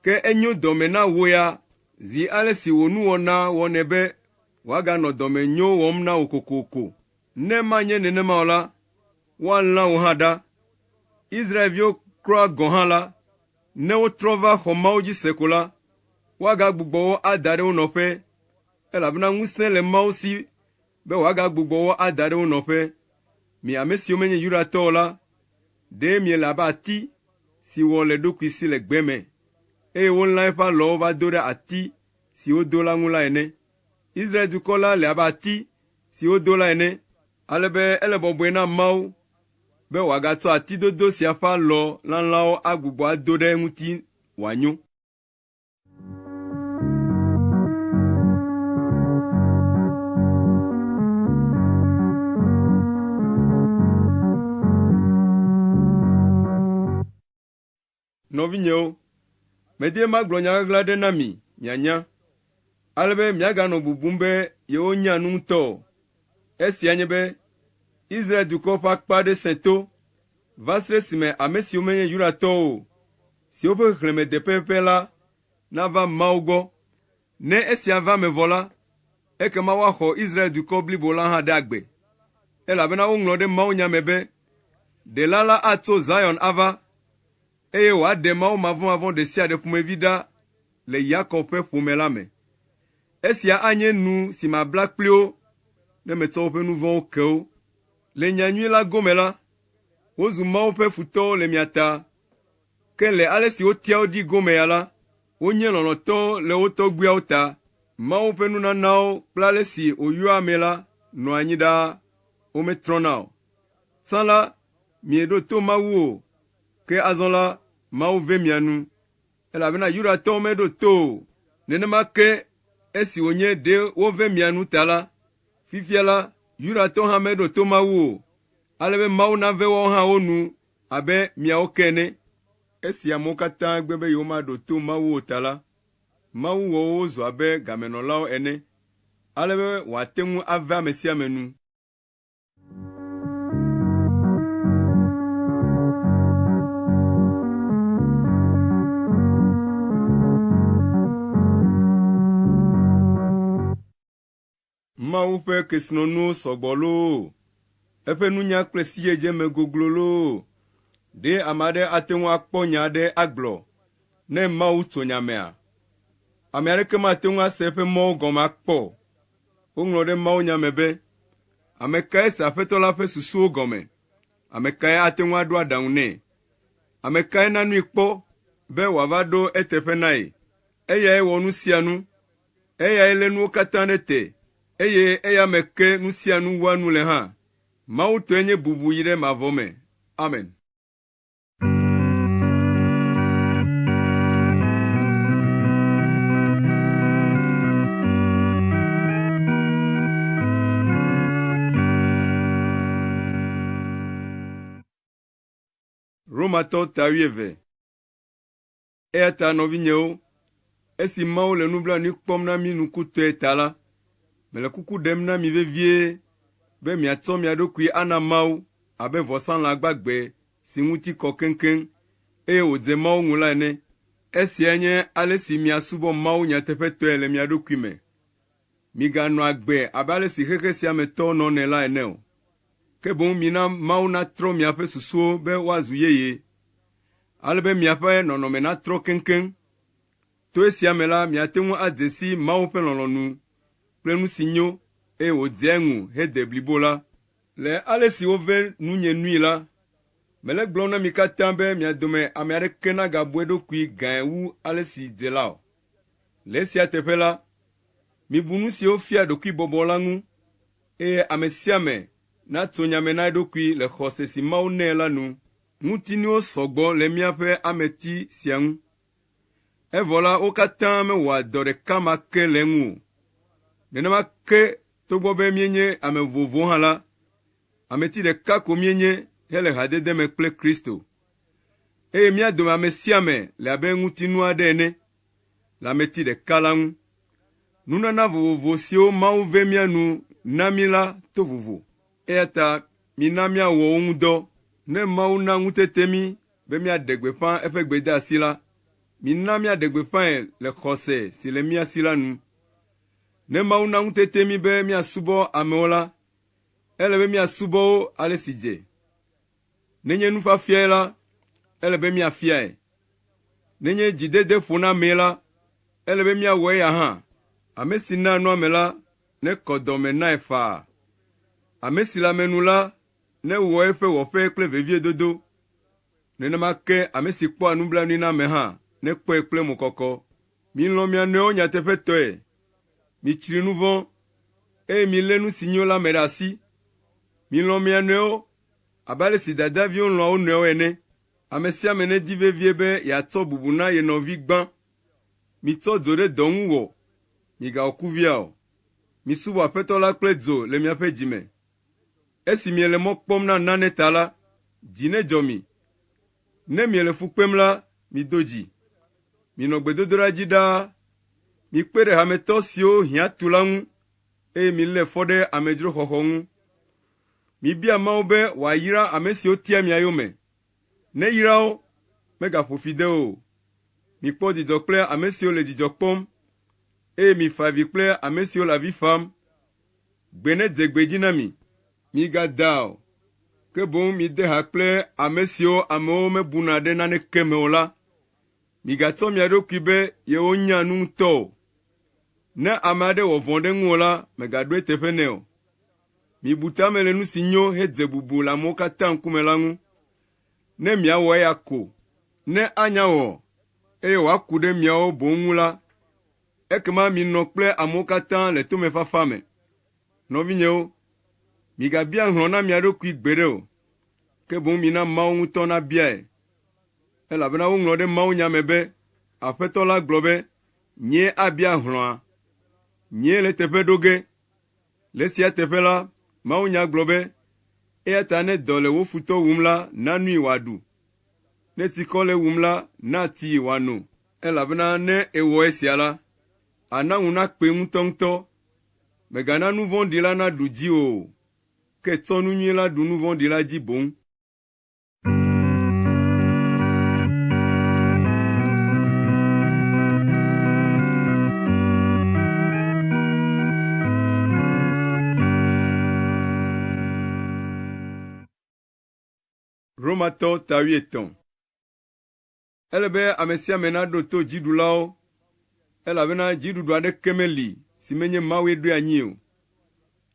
ke enyo dɔme na wò ya zi ale si wò nuwɔna wɔnɛ be wòaganɔ dɔmenyo wɔm na wò kokoko. Ne manye nenema o la, woalã wò hã ɖa. Israelviwo kura gɔ̃ hã la, ne wotrɔ va xɔ Mawu dzi se ko la, woagagbugbɔ wo ada ɖe wo nɔƒe, elabena ŋusẽ le Mawu si be wòagagbugbɔ wo ada ɖe wo nɔƒe. Mi ame siwo menye Yudatɔwo o la, ɖe miele abe ati si wɔ le eɖokui si le gbe me, eye wolã eƒe alɔwo va do ɖe ati si wodo la ŋu la ene. Israel dukɔ la le abe ati si wodo la ene, ale be ele bɔbɔe na Mawu be wòagatsɔ ati dodo sia ƒe alɔ lalãwo agbugbɔ ado ɖe eŋuti wòanyo. Nɔvinyewo, medi be magblɔ nya ɣaɣla aɖe na mi mianya, ale be miaganɔ bubum be yewonya nu ŋutɔ o. Esia nye be, Israel dukɔ ƒe akpa aɖe sẽ to va se ɖe esime ame siwo menye Yudatɔwo o, siwo ƒe xexlẽme de pɛpɛpɛ la nava Mawu gbɔ. Ne esia va eme vɔ la, ekema woaxɔ Israel dukɔ blibo la hã ɖe agbe. Elabena woŋlɔ ɖe mawunya me be, “Ɖela la atso Zion ava, eye wòaɖe mawumavɔmavɔ̃ ɖe sia ɖe ƒomevi ɖa le Yakob ƒe ƒome la me. Esia anye nu si mabla kpli wo ne metsɔ woƒe nu vɔ̃wo ke wo. Le nyanyui la gome la, wozu Mawu ƒe futɔwo le mia ta, ke le ale si wotia wo ɖi gome ya la, wonye lɔlɔ̃tɔwo le wo tɔgbuiawo ta. Mawu ƒe nunanawo kple ale si wòyɔa ame la nɔa anyi ɖaa, wometrɔna o. Tsã la, mieɖo to Mawu o, ke azɔ la, Mawu ve mia nu, elabena Yudatɔwo meɖo to o. Nenema ke esi wònye ɖe wove mia nu ta la, fifia la, Yudatɔwo hã meɖo to Mawu o, ale be Mawu nave woawo hã wo nu abe miawo ke ene. Esi amewo katã gbe be yewomaɖo to Mawu o ta la, Mawu wɔ wo wozu abe gamenɔlawo ene, ale be wòate ŋu ave ame sia ame nu. Mawu ƒe kesinɔnuwo sɔ gbɔ loo! Eƒe nunya kple sidzedze me goglo loo! Ɖe ame aɖe ate ŋu akpɔ nya aɖe agblɔ ne Mawu tso nya mea? Ame aɖeke mate ŋu ase eƒe mɔwo gɔme akpɔ o. Woŋlɔ ɖe mawunya me be, Ame kae se Aƒetɔ la ƒe susuwo gɔme? Ame kae ate ŋu aɖo aɖaŋu nɛ? Ame kae na nui kpɔ be wòava ɖo eteƒe na ye? Eyae wɔ nu sia nu. Eyae lé nuwo katã ɖe te, eye eya me ke nu sia nu wua nu le hã. Mawu tɔe nye bubu yi ɖe mavɔ me. Amen. Romatɔ ta wuieve. Eya ta nɔvinyewo, esi Mawu le nublanui kpɔm na mí nukutɔe ta la, mele kuku ɖem na mi vevie be miatsɔ mia ɖokui ana Mawu abe vɔsalã gbagbe si ŋuti kɔ keŋkeŋ, eye wòdze Mawu ŋu la ene. Esiae nye ale si miasubɔ Mawu nyateƒetɔe le mia ɖokui me. Miganɔ agbe abe ale si xexe sia me tɔwo nɔnɛ la ene o, ke boŋ mina Mawu natrɔ miaƒe susuwo be woazu yeye, ale be miaƒe nɔnɔme natrɔ keŋkeŋ. To esia me la, miate ŋu adze si Mawu ƒe lɔlɔ̃nu kple nu si nyo, eye wòdzea eŋu hede blibo la. Le ale si wove nunye nui la, mele egblɔm na mi katã be mia dome ame aɖeke nagabu eɖokui gãe wu ale si dze la o. Le esia teƒe la, mibu nu siwo fia ɖokuibɔbɔ la ŋu, eye ame sia ame natso nya me na eɖokui le xɔse si Mawu nɛ la nu. Ŋutinuwo sɔ gbɔ le míaƒe ameti sia ŋu, evɔ la, wo katã mewɔa dɔ ɖeka ma ke le eŋu o. Nenema ke togbɔ be míenye ame vovovowo hã la, ameti ɖeka ko míenye hele hadede me kple Kristo. Eye mía dome ame sia ame le abe ŋutinu aɖe ene le ameti ɖeka la ŋu. Nunana vovovo siwo Mawu ve mía nu na mí la to vovo, eya ta mina míawɔ wo ŋu dɔ. Ne Mawu na ŋutete mí be míaɖe gbeƒã eƒe gbedeasi la, mina míaɖe gbeƒãe le xɔse si le mía si la nu. Ne Mawu na ŋutete mí be míasubɔ amewo la, ele be míasubɔ wo ale si dze. Nenye nufiafiae la, ele be míafiae. Nenye dzidede ƒo na amee la, ele be míawɔ eya hã. Ame si naa nu ame la nekɔ dɔ me nae faa. Ame si le ame nu la newɔ eƒe wɔƒe kple veviedodo. Nenema ke ame si kpɔa nublanui na ame hã nekpɔe kple mokɔkɔ. Milɔ̃ mia nɔewo nyateƒetɔe. Mitsri nu vɔ̃, eye milé nu si nyo la me ɖe asi. Milɔ̃ mia nɔewo abe ale si dadaviwo lɔ̃a wo nɔewo ene. Ame sia ame nedi vevie be yeatsɔ bubu na ye nɔvi gbã. Mitsɔ dzo ɖe dɔ ŋu wɔ, migawɔ kuvia o. Misubɔ Aƒetɔ la kple dzo le miaƒe dzi me. Esi miele mɔ kpɔm na nane ta la, dzi nedzɔ mi. Ne miele fu kpem la, mido dzi. Minɔ gbedodoɖa dzi ɖaa. Mikpe ɖe hametɔ siwo hiã tu la ŋu, eye milé fɔ ɖe amedzroxɔxɔ ŋu. Mibia Mawu be wòayra ame siwo tia mia yome. Neyra wo, megaƒo fi de wo o. Mikpɔ dzidzɔ kple ame siwo le dzidzɔ kpɔm, eye mifa avi kple ame siwo le avi fam. Gbe nedze gbe dzi na mi. Migada o, ke boŋ mide ha kple ame siwo amewo mebuna ɖe naneke me o la. Migatsɔ mia ɖokui be yewonya nu ŋutɔ o. Ne ame aɖe wɔ vɔ̃ ɖe ŋuwò la, mègaɖo eteƒe nɛ o. Mibu tame le nu si nyo hedze bubu le amewo katã ŋkume la ŋu. Ne miawɔ eya ko, ne anya wɔ, eye wòaku ɖe miawo boŋ ŋu la, ekema minɔ kple amewo katã le tomefafa me. Nɔvinyewo, migabia hlɔ̃ na mia ɖokui gbeɖe o, ke boŋ mina Mawu ŋutɔ nabiae. Elabena woŋlɔ ɖe mawunya me be, “Aƒetɔ la gblɔ be, ‘Nyee abia hlɔ̃a, nyee le eteƒe ɖo ge.’ ” Le esia teƒe la, mawunya gblɔ be, “Eya ta ne dɔ le wò futɔ wum la, na nui wòaɖu. Ne tsikɔ le ewum la, na tsii wòano, elabena ne èwɔ esia la, àna ŋu nakpee ŋutɔŋutɔ. Mègana nu vɔ̃ɖi la naɖu dziwò o, ke tsɔ nu nyui la ɖu nu vɔ̃ɖi la dzi boŋ. Romatɔwo ta wuietɔ̃. Ele be ame sia ame naɖo to dziɖulawo, elabena dziɖuɖu aɖeke meli si menye Mawue ɖoe anyi o.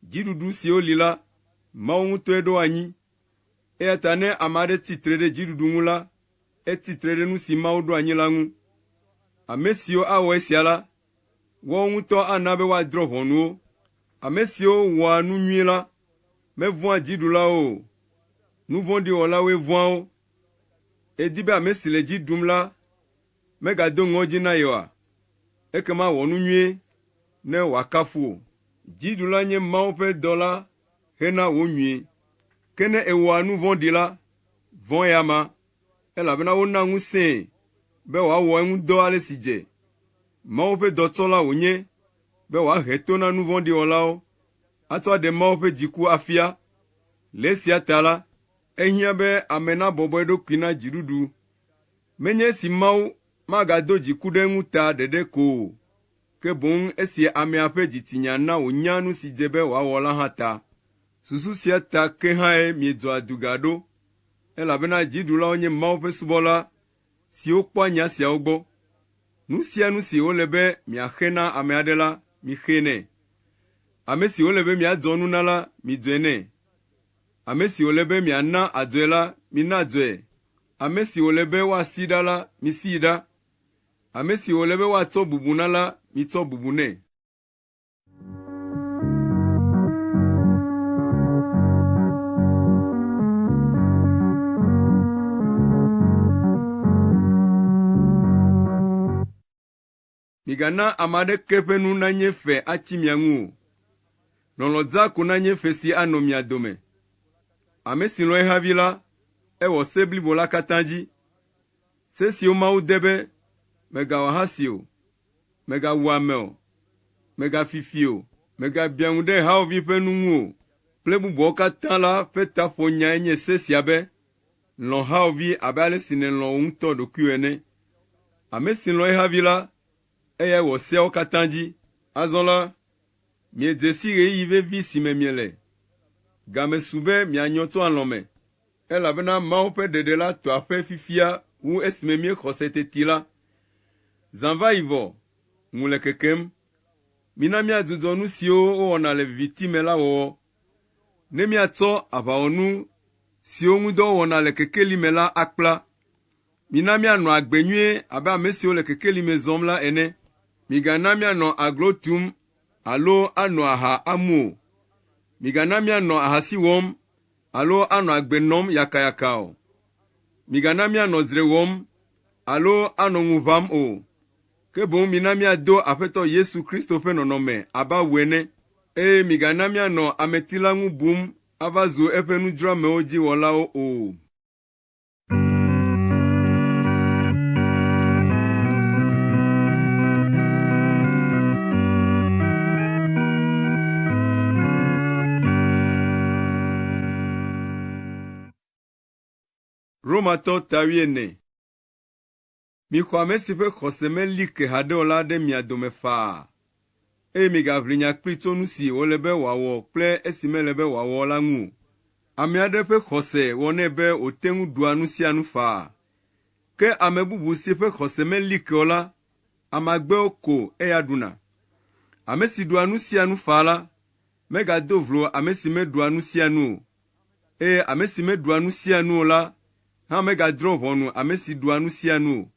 Dziɖuɖu siwo li la, Mawu ŋutɔe ɖo wo anyi. Eya ta ne ame aɖe tsi tre ɖe dziɖuɖu ŋu la, etsi tre ɖe nu si Mawu ɖo anyi la ŋu. Ame siwo awɔ esia la, woawo ŋutɔ ana be woadrɔ̃ ʋɔnu wo. Ame siwo wɔa nu nyui la, mevɔ̃a dziɖulawo o. Nu vɔ̃ɖi wɔlawoe vɔ̃a wo. Èdi be ame si le dzi ɖum la megado ŋɔdzi na ye oa? Ekema wɔ nu nyui ne wòakafu wò. Dziɖula nye Mawu ƒe dɔla hena wò nyui. Ke ne èwɔa nu vɔ̃ɖi la, vɔ̃ eya ma, elabena wona ŋusẽe be wòawɔ eŋu dɔ ale si dze. Mawu ƒe dɔtsɔla wònye be wòahe to na nu vɔ̃ɖi wɔlawo atsɔ aɖe Mawu ƒe dziku afia. Le esia ta la, ehiã be ame nabɔbɔ eɖokui na dziɖuɖu, menye esi Mawu magado dziku ɖe eŋu ta ɖeɖe ko o, ke boŋ esi amea ƒe dzitsinya na wònya nu si dze be wòawɔ la hã ta. Susu sia ta ke hãe miedzɔa duga ɖo, elabena dziɖulawo nye Mawu ƒe subɔla siwo kpɔa nya siawo gbɔ. Nu sia nu si wòle be miaxe na ame aɖe la, mixee nɛ. Ame si wòle be miadzɔ nu na la, midzɔe nɛ. Ame si wòle be miana adzɔe la, mina adzɔe. Ame si wòle be woasi ɖa la, misii ɖa. Ame si wòle be woatsɔ bubu na la, mitsɔ bubu nɛ. Migana ame aɖeke ƒe nu nanye fe atsi mia ŋu o. Lɔlɔ̃ dzaa ko nanye fe si anɔ mia dome. Ame si lɔ̃ ehavi la, ewɔ se blibo la katã dzi. Se siwo Mawu de be, Mègawɔ ahasi o, mègawu ame o, mègafi fi o, mègabiã ŋu ɖe hawòvi ƒe nu ŋu o kple bubuawo katã la ƒe taƒonyae nye se sia be, Lɔ̃ hawòvi abe ale si nèlɔ̃ wò ŋutɔ ɖokuiwò ene. Ame si lɔ̃ ehavi la, eyae wɔ seawo katã dzi. Azɔ la, miedze si ɣeyiɣi vevi si me miele. Game su be mianyɔ tso alɔ̃ me, elabena Mawu ƒe ɖeɖe la tu aƒe fifia wu esime míexɔ se teti la. Zã va yi vɔ, ŋu le kekem. Mina míadzudzɔ nu siwo wowɔna le viviti me la wɔwɔ, ne míatsɔ aʋawɔnu siwo ŋu dɔ wowɔna le kekeli me la akpla. Mina míanɔ agbe nyuie abe ame siwo le kekeli me zɔm la ene. Migana míanɔ aglo tum alo ano aha amu o. Migana míanɔ ahasi wɔm alo anɔ agbe nɔm yakayaka o. Migana míanɔ dzre wɔm alo anɔ ŋu ʋãm o. Ke boŋ mina míado Aƒetɔ Yesu Kristo ƒe nɔnɔme abe awu ene, eye migana míanɔ ameti la ŋu bum ava zu eƒe nudzroamewo dzi wɔlawo o. Romatɔ ta wuiene. Mixɔ ame si ƒe xɔse meli ke haɖe o la ɖe mia dome faa, eye migaʋli nya kplii tso nu si wòle be wòawɔ kple esi mele be wòawɔ o la ŋu o. Ame aɖe ƒe xɔse wɔnɛ be wòte ŋu ɖua nu sia nu faa. Ke ame bubu si ƒe xɔse meli ke o la, amagbewo ko eya ɖuna. Ame si ɖua nu sia nu faa la, megado vlo ame si meɖua nu sia nu o, eye ame si meɖua nu sia nu o la hã megadrɔ̃ ʋɔnu ame si ɖua nu sia nu o,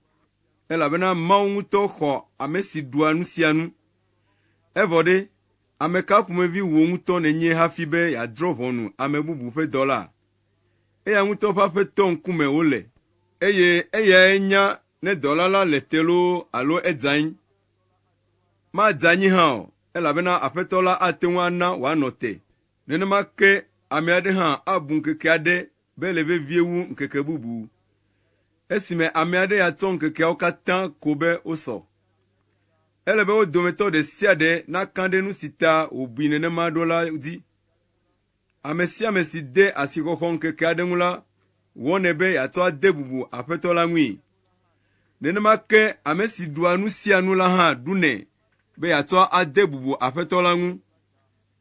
elabena Mawu ŋutɔ xɔ ame si ɖua nu sia nu. Evɔ ɖe, ame ka ƒomevi wò ŋutɔ nènye hafi be yeadrɔ̃ ʋɔnu ame bubu ƒe dɔla? Eya ŋutɔ ƒe aƒetɔ ŋkume wòle, eye eyae nya ne dɔla la le te loo alo edze anyi. Madze anyi hã o, elabena Aƒetɔ la ate ŋu ana wòanɔ te. Nenema ke ame aɖe hã abu ŋkeke aɖe be ele vevie wu ŋkeke bubu, esime ame aɖe ya tsɔ ŋkekeawo katã ko be wosɔ. Ele be wo dometɔ ɖe sia ɖe naka ɖe nu si ta wòbui nenema ɖo la dzi. Ame sia ame si de asixɔxɔ ŋkeke aɖe ŋu la wɔnɛ be yeatsɔ ade bubu Aƒetɔ la ŋui. Nenema ke ame si ɖua nu sia nu la hã ɖunɛ be yeatsɔ ade bubu Aƒetɔ la ŋu,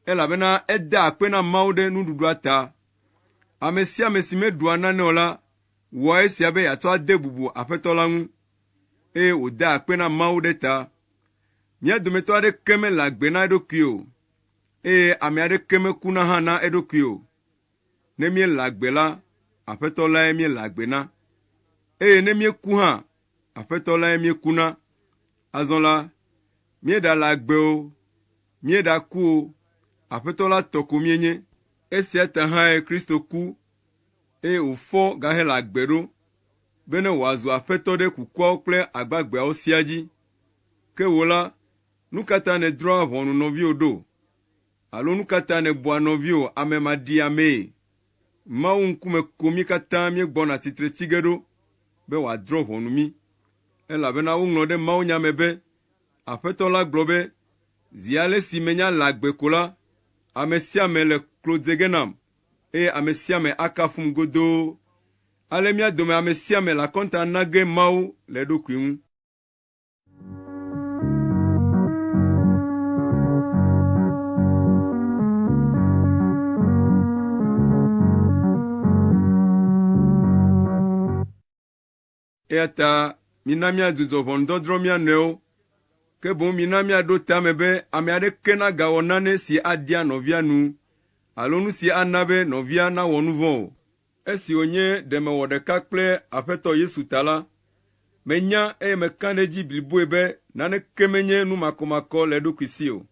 elabena edaa akpe na Mawu ɖe nuɖuɖua ta. Ame sia ame si meɖua nane o la wɔa esia be yeatsɔ ade bubu Aƒetɔ la ŋu, eye wòdaa akpe na Mawu ɖe eta. Mía dometɔ aɖeke mele agbe na eɖokui o, eye ame aɖeke mekuna hã na eɖokui o. Ne míele agbe la, Aƒetɔ lae míele agbe na, eye ne míeku hã, Aƒetɔ lae míeku na. Azɔ la, míeɖale agbe o, míeɖaku o, Aƒetɔ la tɔ ko míenye. Esia ta hãe Kristo ku, eye wòfɔ gahele agbe ɖo, bene wòazu Aƒetɔ ɖe kukuawo kple agbagbeawo siaa dzi. Ke wò la, nu ka ta nèdrɔ̃a ʋɔnu nɔviwò ɖo? Alo nu ka ta nèbua nɔviwò ame maɖiamee? Mawu ŋkume ko mí katã míegbɔna tsitre tsi ge ɖo be wòadrɔ̃ ʋɔnu mí. Elabena woŋlɔ ɖe mawunya me be, Aƒetɔ la gblɔ be, ‘Zi ale si menya le agbe ko la, ame sia ame le klo dze ge nam, eye ame sia ame akafum godoo.’ Ale mía dome ame sia ame le akɔnta na ge Mawu le eɖokui ŋu. Eya ta mina míadzudzɔ ʋɔnudɔdrɔ̃ mía nɔewo, ke boŋ mina míaɖo tame be ame aɖeke nagawɔ nane si aɖia nɔvia nu alo nu si ana be nɔvia nawɔ nu vɔ̃ o. Esi wònye ɖe mewɔ ɖeka kple Aƒetɔ Yesu ta la, menya eye meka ɖe edzi bliboe be naneke menye nu makɔmakɔ le eɖokui si o.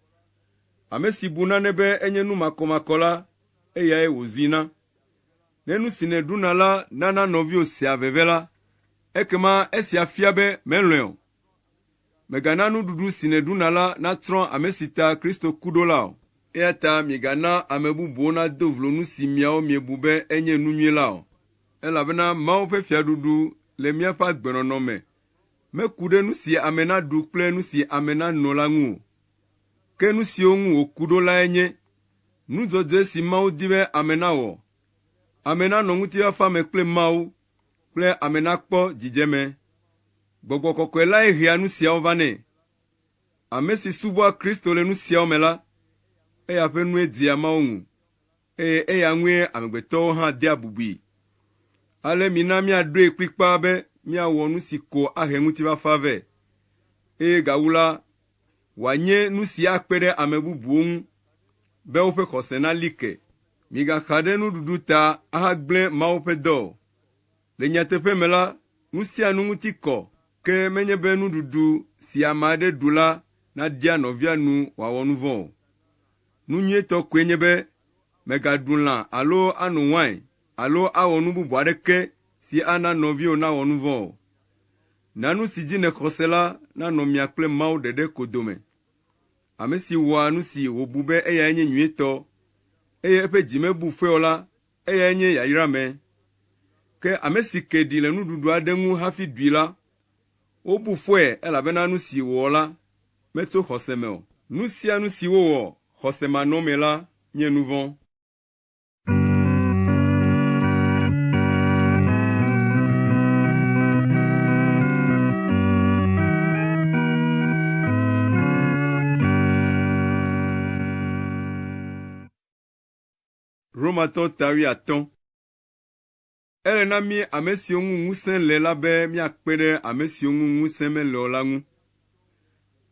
Ame si bu nane be enye nu makɔmakɔ la, eyae wòzui na. Ne nu si nèɖuna la nana nɔviwò sea veve la, ekema esia fia be mèlɔ̃e o. Mègana nuɖuɖu si nèɖuna la natsrɔ̃ ame si ta Kristo ku ɖo la o. Eya ta migana ame bubuwo nado vlo nu si miawo miebu be enye nu nyui la o, elabena Mawu ƒe fiaɖuɖu le míaƒe agbenɔnɔ me meku ɖe nu si ame naɖu kple nu si ame nano la ŋu o. Ke nu siwo ŋu wòku ɖo lae nye nu dzɔdzɔe si Mawu di be ame nawɔ, ame nanɔ ŋutifafa me kple Mawu kple ame nakpɔ dzidzeme. Gbɔgbɔ Kɔkɔe lae hea nu siawo vanɛ. Ame si subɔa Kristo le nu siawo me la, eya ƒe nue dzea Mawu ŋu, eye eya ŋue amegbetɔwo hã dea bubui. Ale mina míaɖoe kplikpaa be míawɔ nu si ko ahe ŋutifafa vɛ, eye gawu la, wòanye nu si akpe ɖe ame bubuwo ŋu be woƒe xɔse nali ke. Migaxa ɖe nuɖuɖu ta ahagblẽ Mawu ƒe dɔ o. Le nyateƒe me la, nu sia nu ŋuti kɔ, ke menye be nuɖuɖu si ame aɖe ɖu la naɖia nɔvia nu wòawɔ nu vɔ̃ o. Nu nyuitɔ koe nye be mègaɖu lã alo ano wain alo awɔ nu bubu aɖeke si ana nɔviwò nawɔ nu vɔ̃ o. Na nu si dzi nèxɔ se la nanɔ mia kple Mawu ɖeɖe ko dome. Ame si wɔa nu si wòbu be eyae nye nyuitɔ, eye eƒe dzi mebu fɔe o la, eyae nye yayrame. Ke ame si ke ɖi le nuɖuɖu aɖe ŋu hafi ɖui la, wobu fɔe elabena nu si wòwɔ la metso xɔse me o. Nu sia nu si wowɔ xɔsemanɔmee la nye nu vɔ̃. Romatɔ ta wuiatɔ̃. Ele na mí ame siwo ŋu ŋusẽ le la be míakpe ɖe ame siwo ŋu ŋusẽ mele o la ŋu.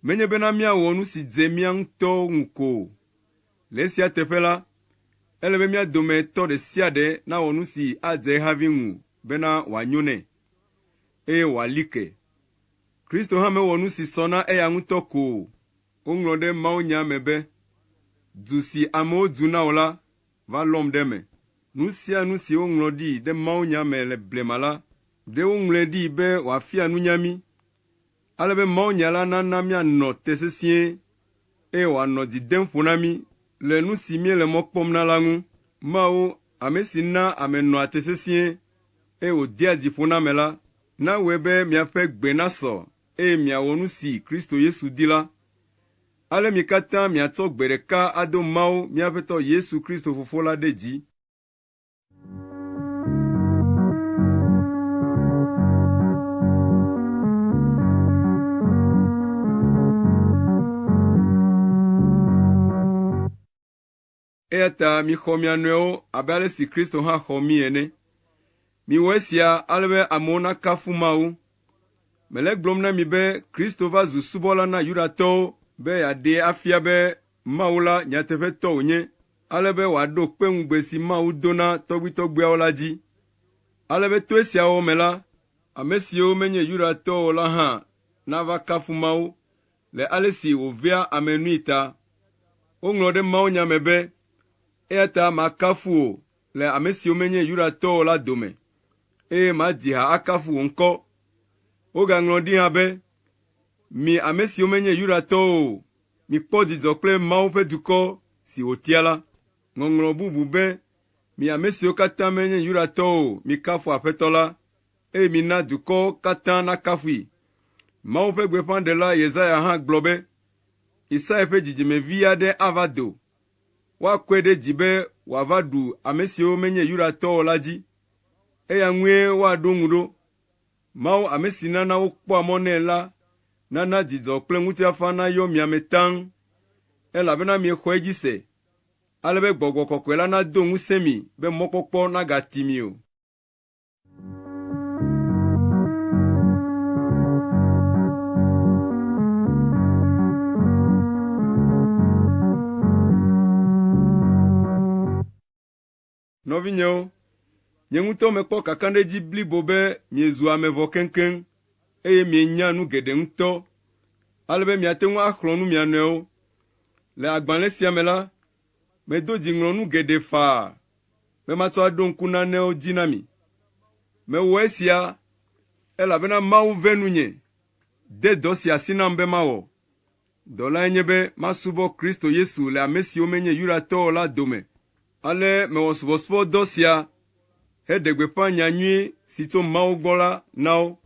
Menye bena míawɔ nu si dze mía ŋutɔwo ŋu ko o. Le esia teƒe la, ele be mía dometɔ ɖe sia ɖe nawɔ nu si adze ehavi ŋu bena wòanyo nɛ, eye wòali ke. Kristo hã mewɔ nu si sɔ na eya ŋutɔ ko o. Woŋlɔ ɖe mawunya me be, “Du si amewo du na wò la, va lɔm ɖe eme.” Nu sia nu si woŋlɔ ɖi ɖe mawunya me le blema la, ɖe woŋlɔe ɖi be wòafia nunya mí, ale be mawunya la nana míanɔ te sesĩe, eye wòanɔ dzi dem ƒo na mí le nu si míele mɔ kpɔm na la ŋu. Mawu, ame si naa ame nɔa te sesĩe, eye wòdea dzi ƒo na ame la, nawɔe be miaƒe gbe nasɔ eye miawɔ nu si Kristo Yesu di la. Ale mi katã miatsɔ gbe ɖeka ado Mawu, mía Aƒetɔ Yesu Kristo Fofo la ɖe dzi. Eya ta mixɔ mia nɔewo abe ale si Kristo hã xɔ mí ene. Miwɔ esia ale be amewo nakafu Mawu. Mele egblɔm na mi be Kristo va zu subɔla na Yudatɔwo be yeaɖee afia be Mawu la nyateƒetɔ wònye, ale be wòaɖo kpe ŋugbe si Mawu do na tɔgbuitɔgbuiawo la dzi, ale be to esia wɔwɔ me la, ame siwo menye Yudatɔwo o la hã nava kafu Mawu le ale si wòvea ame nui ta. Woŋlɔ ɖe mawunya me be, “Eya ta makafu wò le ame siwo menye Yudatɔwo o la dome, eye madzi ha akafu wò ŋkɔ.” Wogaŋlɔ ɖi hã be, “Mi ame siwo menye Yudatɔwo o, mikpɔ dzidzɔ kple Mawu ƒe dukɔ si wòtia la.” Ŋɔŋlɔ bubu be, “Mi ame siwo katã menye Yudatɔwo o, mikafu Aƒetɔ la, eye mina dukɔwo katã nakafui.” Mawu ƒe gbeƒãɖela Yesaya hã gblɔ be, Isai ƒe dzidzimevi aɖe ava do. Woakɔe ɖe dzi be wòava ɖu ame siwo menye Yudatɔwo o la dzi. Eya ŋue woaɖo ŋu ɖo. Mawu ame si nana wokpɔa mɔ nɛ la nana dzidzɔ kple ŋutifafa nayɔ mia me taŋ, elabena miexɔ edzi se, ale be Gbɔgbɔ Kɔkɔe la nado ŋusẽ mi be mɔkpɔkpɔ nagati mi o. Nɔvinyewo, nye ŋutɔ mekpɔ kakaɖedzi blibo be miezu ame vɔ keŋkeŋ, eye mienya nu geɖe ŋutɔ, ale be miate ŋu axlɔ̃ nu mia nɔewo. Le agbalẽ sia me la, medo dzi ŋlɔ nu geɖe faa be matsɔ aɖo ŋku nanewo dzi na mi. Mewɔ esia elabena Mawu ve nunye, de dɔ sia asi nam be mawɔ. Dɔ lae nye be masubɔ Kristo Yesu le ame siwo menye Yudatɔwo o la dome. Ale mewɔ subɔsubɔdɔ sia heɖe gbeƒã nyanyui si tso Mawu gbɔ la na wo,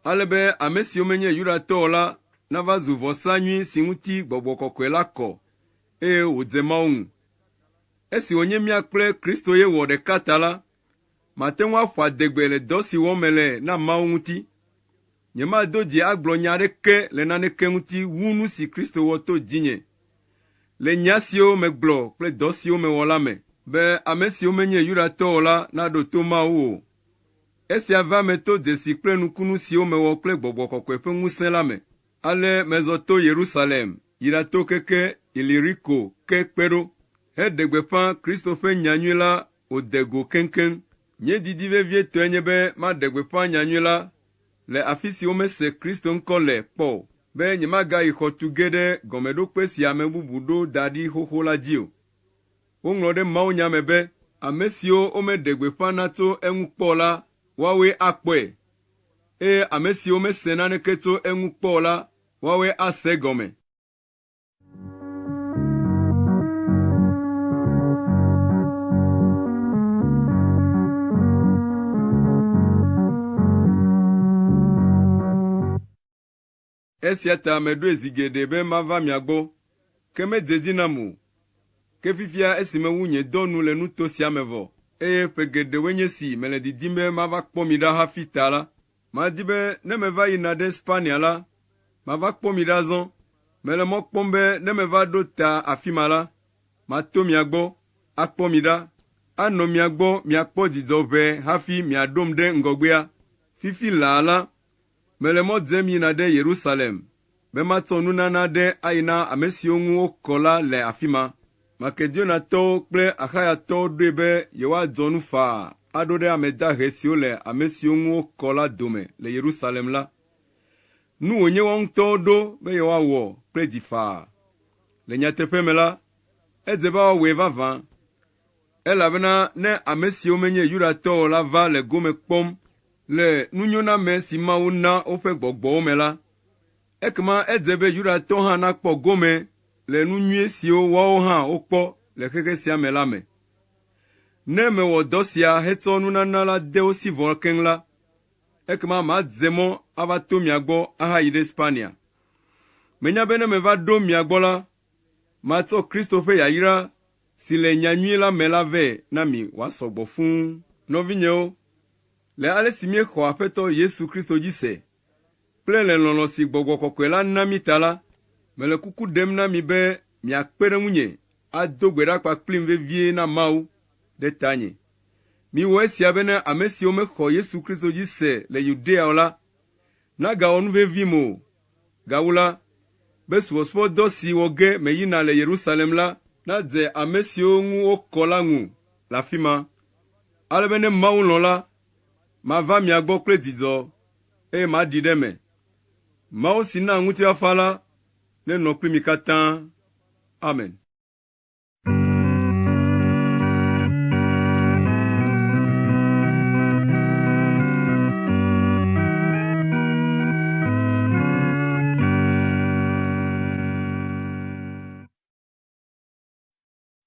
ale be ame siwo menye Yudatɔwo o la nava zu vɔsa nyui si ŋuti Gbɔgbɔ Kɔkɔe la kɔ, eye wòdze Mawu ŋu. Esi wònye mía kple Kristo ye wɔ ɖeka ta la, mate ŋu aƒo adegbe le dɔ si wɔm mele na Mawu ŋuti. Nyemado dzi agblɔ nya aɖeke le naneke ŋuti wu nu si Kristo wɔ to dzinye le nya siwo megblɔ kple dɔ siwo mewɔ la me, be ame siwo menye Yudatɔwo o la naɖo to Mawu o. Esia va eme to dzesi kple nukunu siwo mewɔ kple Gbɔgbɔ Kɔkɔe ƒe ŋusẽ la me. Ale mezɔ to Yerusalem yi ɖato keke Iliriko ke kpe ɖo, heɖe gbeƒã Kristo ƒe nyanyui la wòde go keŋkeŋ. Nye didi vevietɔe nye be maɖe gbeƒã nyanyui la le afi si womese Kristo ŋkɔ le kpɔ o, be nyemagayi xɔ tu ge ɖe gɔmeɖokpe si ame bubu ɖo da ɖi xoxo la dzi o. Woŋlɔ ɖe mawunya me be, Ame siwo womeɖe gbeƒã na tso eŋu kpɔ o la, woawoe akpɔe, eye ame siwo mese naneke tso eŋu kpɔ o la, woawoe ase egɔme. Esia ta meɖoe zi geɖe be mava mia gbɔ, ke medze edzi nam o. Ke fifia esi mewu nye dɔ nu le nuto sia me vɔ, eye ƒe geɖewoe nye esi mele didim be mava kpɔ mi ɖa hafi ta la, madi be ne meva yina ɖe Spania la, mava kpɔ mi ɖa azɔ. Mele mɔ kpɔm be ne meva ɖo ta afi ma la, mato mia gbɔ, akpɔ mi ɖa. anɔ mia gbɔ miakpɔ dzidzɔ ʋɛ hafi miaɖom ɖe ŋgɔgbea. Fifi laa la, mele mɔ dzem yina ɖe Yerusalem be matsɔ nunana aɖe ayi na ame siwo ŋu wokɔ la le afi ma. Makedoniatɔwo kple Axayatɔwo ɖoe be yewoadzɔ nu faa aɖo ɖe ame dahe siwo le ame siwo ŋu wokɔ la dome le Yerusalem la. Nu wònye woawo ŋutɔwo ɖo be yewoawɔ kple dzi faa. Le nyateƒe me la, edze be woawɔe vavã, elabena ne ame siwo menye Yudatɔwo o la va le gome kpɔm le nunyoname si Mawu na woƒe gbɔgbɔwo me la, ekema edze be Yudatɔwo hã nakpɔ gome le nu nyui siwo woawo hã wokpɔ le xexe sia me la me. Ne mewɔ dɔ sia hetsɔ nunana la de wo si vɔ keŋ la, ekema madze mɔ ava to mia gbɔ ahayi ɖe Spania. Menya be ne meva ɖo mia gbɔ la, matsɔ Kristo ƒe yayra si le nyanyui la me la vɛ na mi wòasɔ gbɔ fũu. Nɔvinyewo, le ale si míexɔ Aƒetɔ Yesu Kristo dzi se kple le lɔlɔ̃ si Gbɔgbɔ Kɔkɔe la na mí ta la, mele kuku ɖem na mi be miakpe ɖe ŋunye ado gbe ɖa kpakplim vevie na Mawu ɖe tanye. Miwɔ esia bene ame siwo mexɔ Yesu Kristo dzi se le Yudea o la nagawɔ nu vevim o. Gawu la, be subɔsubɔdɔ si wɔ ge meyina le Yerusalem la nadze ame siwo ŋu wokɔ la ŋu le afi ma, ale be ne Mawu lɔ̃ la, mava mia gbɔ kple dzidzɔ, eye maɖi ɖe eme. Mawu si naa ŋutifafa la nenɔ kpli mi katã. Amen.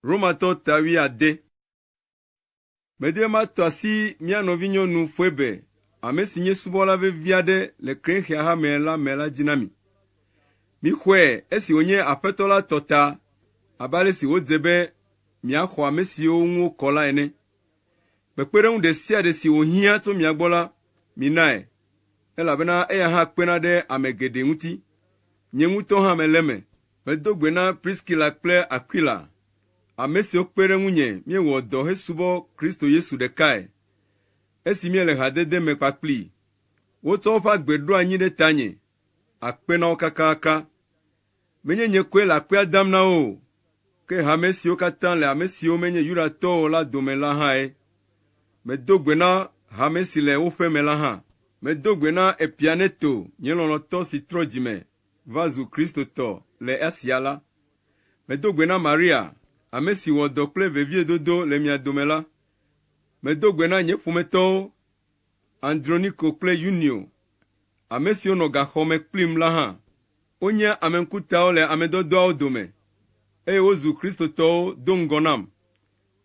Romatɔ ta wuiade. Medi be matɔ asi mía nɔvinyɔnu Foebe, ame si nye subɔla vevi aɖe le Krenxea hame la me la dzi na mi. Mixɔe esi wònye Aƒetɔ la tɔ ta abe ale si wòdze be miaxɔ ame siwo ŋu wokɔ la ene. Kpekpeɖeŋu ɖe sia ɖe si wòhiã tso mia gbɔ la, minae, elabena eya hã kpena ɖe ame geɖe ŋuti. Nye ŋutɔ hã mele eme. Medo gbe na Priskila kple Akwila, ame siwo kpe ɖe ŋunye míewɔ dɔ hesubɔ Kristo Yesu ɖekae, esi míele hadede me kpakplii. Wotsɔ woƒe agbe ɖo anyi ɖe tanye, akpe na wo kakaka. Menye nye koe le akpea dam na wo o, ke hame siwo katã le ame siwo menye Yudatɔwo o la dome la hãe. Medo gbe na hame si le wo ƒe me la hã. Medo gbe na Epianeto, nye lɔlɔ̃tɔ si trɔ dzime va zu Kristotɔ le Asia la. Medo gbe na Maria, ame si wɔ dɔ kple veviedodo le mia dome la. Medo gbe na nye ƒometɔwo, Androniko kple Yunio, ame siwo nɔ gaxɔ me kplim la hã. Wonye ame ŋkutawo le ame dɔdɔawo dome, eye wozu Kristotɔwo do ŋgɔ nam.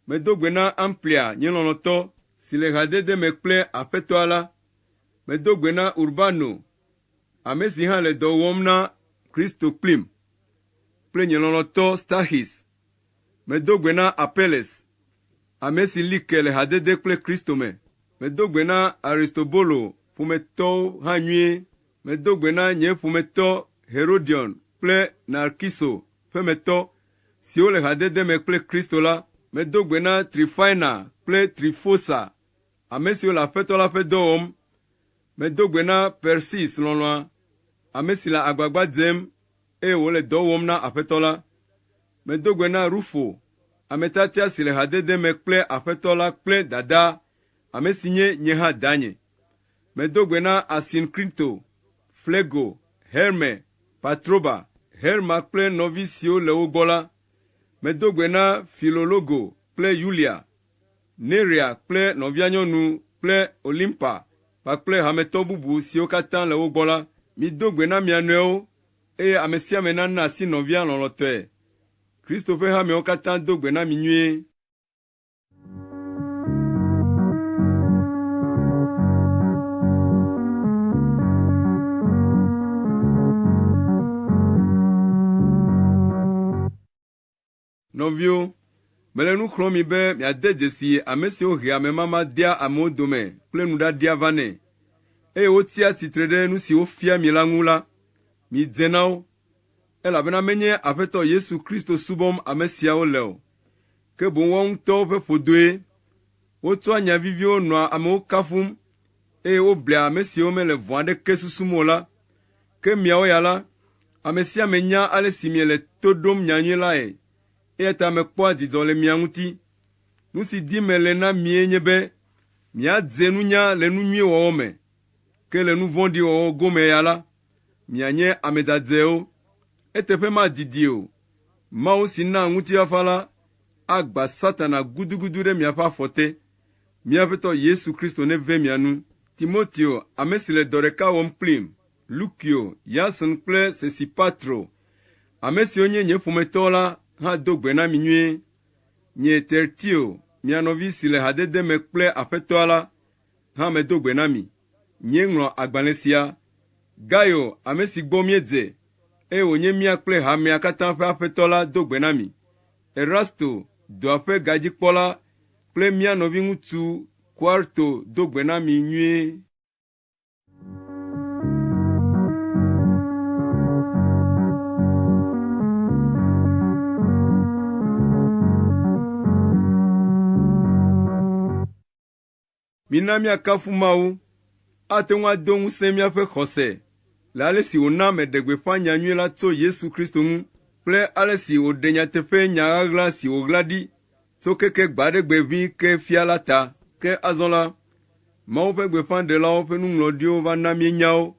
Medo gbe na Amplia, nye lɔlɔ̃tɔ, si le hadede me kple Aƒetɔa la. Medo gbe na Urbano, ame si hã le dɔ wɔm na Kristo kplim, kple nye lɔlɔ̃tɔ Staxis. Medo gbe na Apeles, ame si li ke le hadede kple Kristo me. Medo gbe na Aristobolo ƒometɔwo hã nyuie. Medo gbe na nye ƒometɔ Herodion kple Narkiso ƒemetɔ siwo le hadede me kple Kristo la. Medo gbe na Trifaina kple Trifosa, ame siwo le Aƒetɔ la ƒe dɔ wɔm. Medo gbe na Persis lɔlɔ̃a, ame si le agbagba dzem eye wòle dɔ wɔm na Aƒetɔ la. Medo gbe na Rufo, ame tiatia si le hadede me kple Aƒetɔ la kple dadaa, ame si nye nye hã danye. Medo gbe na Asinkrito, Flego, Herme, Patroba, Herma kple nɔvi siwo le wo gbɔ la. Medo gbe na Filologo kple Yulia, Nerea kple nɔvia nyɔnu kple Olimpa kpakple hametɔ bubu siwo katã le wo gbɔ la. Mido gbe na mia nɔewo, eye ame sia ame nana asi nɔvia lɔlɔ̃tɔe. Kristo ƒe hamewo katã do gbe na mi nyuie. Nɔviwo, mele nu xlɔ̃m mi be miade dzesi ame siwo hea amemama dea amewo dome kple nuɖaɖia vanɛ, eye wotsia tsitre ɖe nu si wofia mi la ŋu la, midze na wo, elabena menye Aƒetɔ Yesu Kristo subɔm ame siawo le o, ke boŋ woawo ŋutɔwo ƒe ƒodoe. Wotsɔa nya viviwo nɔa amewo kafum, eye woblea ame siwo mele vɔ̃ aɖeke susum o la. Ke miawo ya la, ame sia ame nya ale si miele to ɖom nyanyui lae, eya ta mekpɔa dzidzɔ le mia ŋuti. Nu si dim mele na mie nye be miadze nunya le nu nyui wɔwɔ me, ke le nu vɔ̃ɖi wɔwɔ gome ya la, mianye ame dzadzɛwo. Eteƒe madidi o, Mawu si naa ŋutifafa la agbã Satana gudugudu ɖe miaƒe afɔ te. Mía Aƒetɔ Yesu Kristo neve mia nu. Timoteo, ame si le dɔ ɖeka wɔm kplim, Lukio, Yason kple Sesipatro, ame siwo nye nye ƒometɔwo la hã do gbe na mi nyuie. Nye Tertio, mia nɔvi si le hadede me kple Aƒetɔa la, hã medo gbe na mi. Nyee ŋlɔ agbalẽ sia. Gayo, ame si gbɔ míedze, eye wònye mía kple hamea katã ƒe aƒetɔ la do gbe na mi. Erasto, dɔa ƒe gadzikpɔla kple mía nɔviŋutsu Kuarto do gbe na mi nyuie. Mina míakafu Mawu. Ate ŋu ado ŋusẽ míaƒe xɔse le ale si wòna meɖe gbeƒã nyanyui la tso Yesu Kristo ŋu kple ale si wòɖe nyateƒe nya ɣaɣla si wòɣla ɖi tso keke gbe aɖe gbe ʋĩi ke fia la ta. Ke azɔ la, Mawu ƒe gbeƒãɖelawo ƒe nuŋlɔɖiwo va na míenya wo,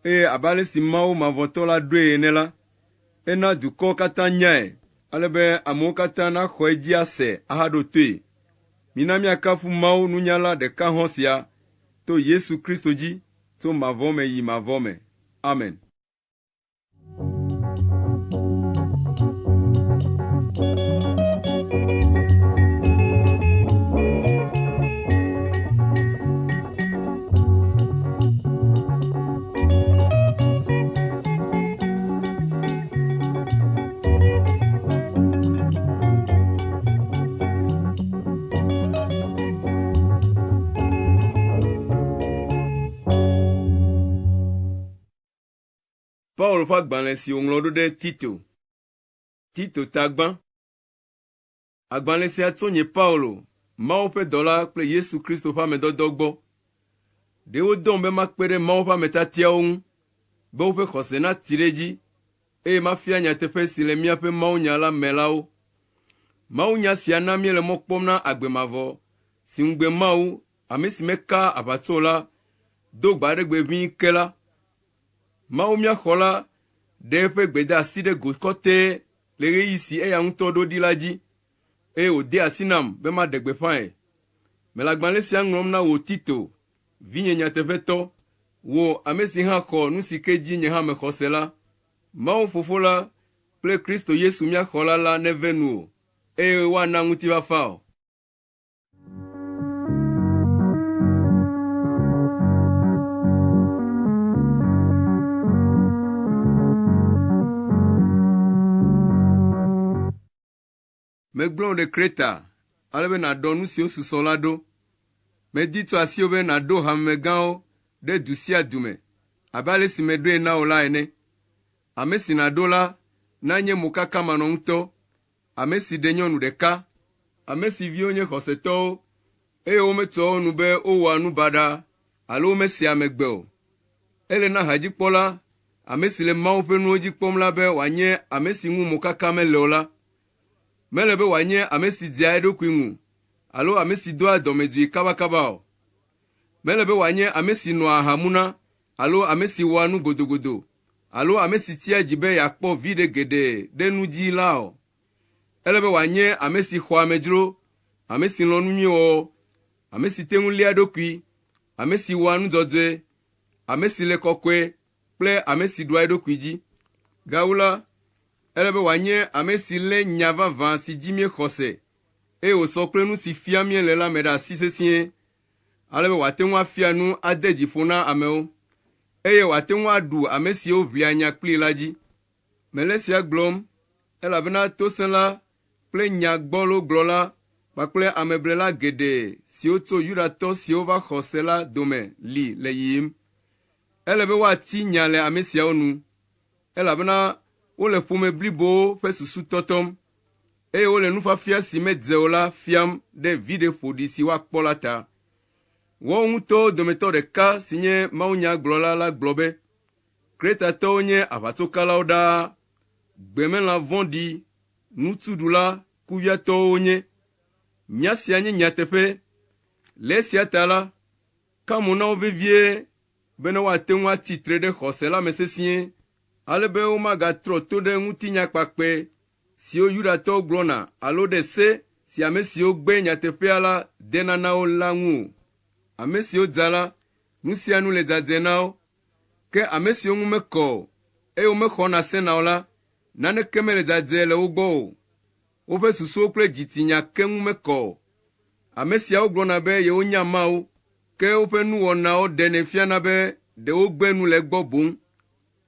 eye abe ale si Mawu Mavɔtɔ la ɖoe ene la, ena dukɔwo katã nyae, ale be amewo katã naxɔ edzi ase ahaɖo toe. Mina míakafu Mawu nunyala ɖeka hɔ̃ sia to Yesu Kristo dzi tso mavɔ me yi mavɔ me. Amen. Paulo ƒe agbalẽ si wòŋlɔ ɖo ɖe Tito. Tito ta gbã. Agbalẽ sia tso nye Paulo, Mawu ƒe dɔla kple Yesu Kristo ƒe ame dɔdɔ gbɔ. Ɖe wodɔm be makpe ɖe Mawu ƒe ame tiatiawo ŋu be woƒe xɔse natsi ɖe edzi eye mafia nyateƒe si le míaƒe mawunya la me la wo. Mawunya sia na míele mɔ kpɔm na agbe mavɔ si ŋugbe Mawu, ame si mekaa aʋatso o la, do gbe aɖe gbe ʋĩi ke la. Mawu mía Xɔla ɖe eƒe gbedeasi ɖe go kɔtɛe le ɣeyiɣi si eya ŋutɔ ɖo ɖi la dzi, eye wòde asi nam be maɖe gbeƒãe. Mele agbalẽ sia ŋlɔm na wò Tito, vinye nyateƒetɔ, wò, ame si hã xɔ nu si ke dzi nye hã mexɔ se la. Mawu Fofo la kple Kristo Yesu mía Xɔla la neve nuwò, eye woana ŋutifafa wò. Megblẽ wò ɖe Kreta ale be nàɖɔ nu siwo susɔ la ɖo. Medi tso asiwò be nàɖo hamemegãwo ɖe du sia du me abe ale si meɖoe na wò la ene. Ame si nàɖo la nanye mokakamanɔŋutɔ, ame si ɖe nyɔnu ɖeka, ame si viwo nye xɔsetɔwo, eye wometsoa wo nu be wowɔa nu baɖa alo womesea ame gbe o. Ele na hadzikpɔla, ame si le Mawu ƒe nuwo dzi kpɔm la be wòanye ame si ŋu mokaka mele o la. Mele be wòanye ame si dzea eɖokui ŋu alo ame si doa dɔmedzoe kabakaba o. Mele be wòanye ame si nɔa aha muna alo ame si wɔa nu godogodo alo ame si tsia dzi be yeakpɔ viɖe geɖe ɖe nu dzi la o. Ele be wòanye ame si xɔa amedzro, ame si lɔ̃ nu nyui wɔwɔ, ame si te ŋu léa eɖokui, ame si wɔa nu dzɔdzɔe, ame si le kɔkɔe kple ame si ɖua eɖokui dzi. Gawu la, ele be wòanye ame si lé nya vavã si dzi míexɔ se, eye wòsɔ kple nu si fiam míele la me ɖe asi sesĩe, ale be wòate ŋu afia nu ade dzi ƒo na amewo, eye wòate ŋu aɖu ame siwo ʋlia nya kplii la dzi. Mele esia gblɔm, elabena tosẽla kple nya gbɔlo gblɔla kpakple ameblela geɖe siwo tso Yudatɔ siwo va xɔ se la dome li le yiyim. Ele be woati nya le ame siawo nu, elabena wole ƒome blibowo ƒe susu tɔtɔm. eye wole nufiafia si medze o la fiam ɖe viɖe ƒoɖi si woakpɔ la ta. Woawo ŋutɔwo dometɔ ɖeka si nye mawunyagblɔla la gblɔ be, Kretatɔwo nye aʋatsokalawo ɖaa, gbemelã vɔ̃ɖi, nutsuɖula, kuviatɔwo wonye. Nya sia nye nyateƒe. Le esia ta la, ka mo na wo vevie bene woate ŋu atsi tre ɖe xɔse la me sesĩe, ale be womagatrɔ to ɖe ŋutinya kpakpɛ siwo Yudatɔwo gblɔna alo ɖe se si ame siwo gbe nyateƒea la dena na wo la ŋu o. Ame siwo dza la, nu sia nu le dzadzɛ na wo, ke ame siwo ŋu mekɔ o, eye womexɔna sena o la, naneke mele dzadzɛ le wo gbɔ o. Woƒe susuwo kple dzitsinya keŋ mekɔ o. Ame siawo gblɔna be yewonya Mawu, ke woƒe nuwɔnawo ɖenɛ fiana be ɖe wogbe nu le egbɔ boŋ.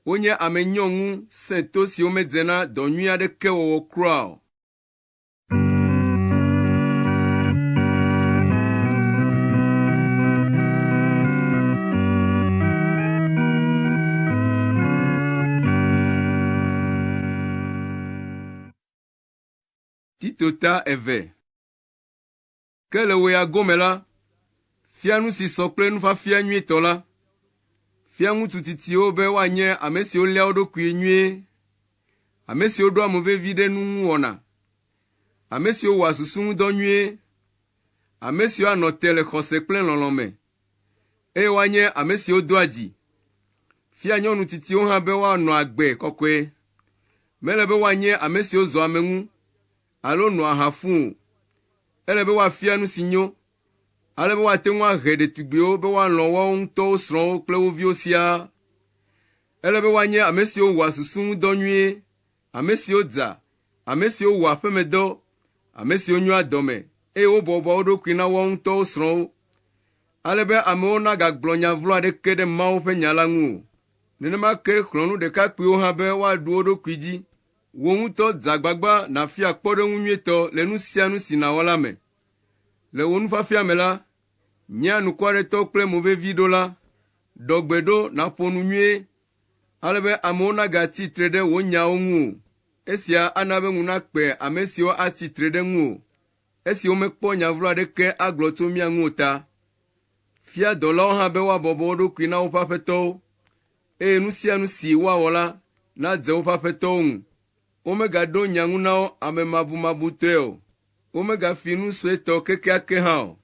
Wonye ame nyɔŋu sẽto siwo medze na dɔ nyui aɖeke wɔwɔ kura o. Tito ta eve. Ke le wò ya gome la, fia nu si sɔ kple nufiafia nyuitɔ la. Fia ŋutsu tsitsiwo be woanye ame siwo léa wo ɖokui nyuie, ame siwo ɖoa mo vevi ɖe nu ŋu wɔna, ame siwo wɔa susu ŋu dɔ nyuie, ame siwo anɔ te le xɔse kple lɔlɔ̃ me, eye woanye ame siwo doa dzi. Fia nyɔnu tsitsiwo hã be woanɔ agbe kɔkɔe. Mele be woanye ame siwo zɔa ame ŋu alo nɔa aha fũu o. Ele be woafia nu si nyo, ale be woate ŋu ahe ɖetugbiwo be woalɔ̃ woawo ŋutɔwo srɔ̃wo kple wo viwo siaa. Ele be woanye ame siwo wɔa susu ŋu dɔ nyuie, ame siwo dza, ame siwo wɔa aƒemedɔ, ame siwo nyoa dɔme, eye wobɔbɔa wo ɖokui na woawo ŋutɔwo srɔ̃wo, ale be amewo nagagblɔ nya vlo aɖeke ɖe Mawu ƒe nya la ŋu o. Nenema ke xlɔ̃ nu ɖekakpuiwo hã be woaɖu wo ɖokui dzi. Wò ŋutɔ dze agbagba nàfia kpɔɖeŋu nyuitɔ le nu sia nu si nàwɔ la me. Le wò nufiafia me la, nye anukwaretɔ kple moveviɖola, ɖɔ gbe ɖo nàƒo nu nyuie, ale be amewo nagatsi tre ɖe wò nyawo ŋu o. Esia ana be ŋu nakpe ame siwo atsi tre ɖe ŋuwò, esi womekpɔ nya vlo aɖeke agblɔ tso mía ŋu o ta. Fia dɔlawo hã be woabɔbɔ wo ɖokui na woƒe aƒetɔwo, eye nu sia nu si woawɔ la nadze woƒe aƒetɔwo ŋu. Womegaɖo nya ŋu na wo amemabumabutɔe o, womegafi nu suetɔ kekeake hã o.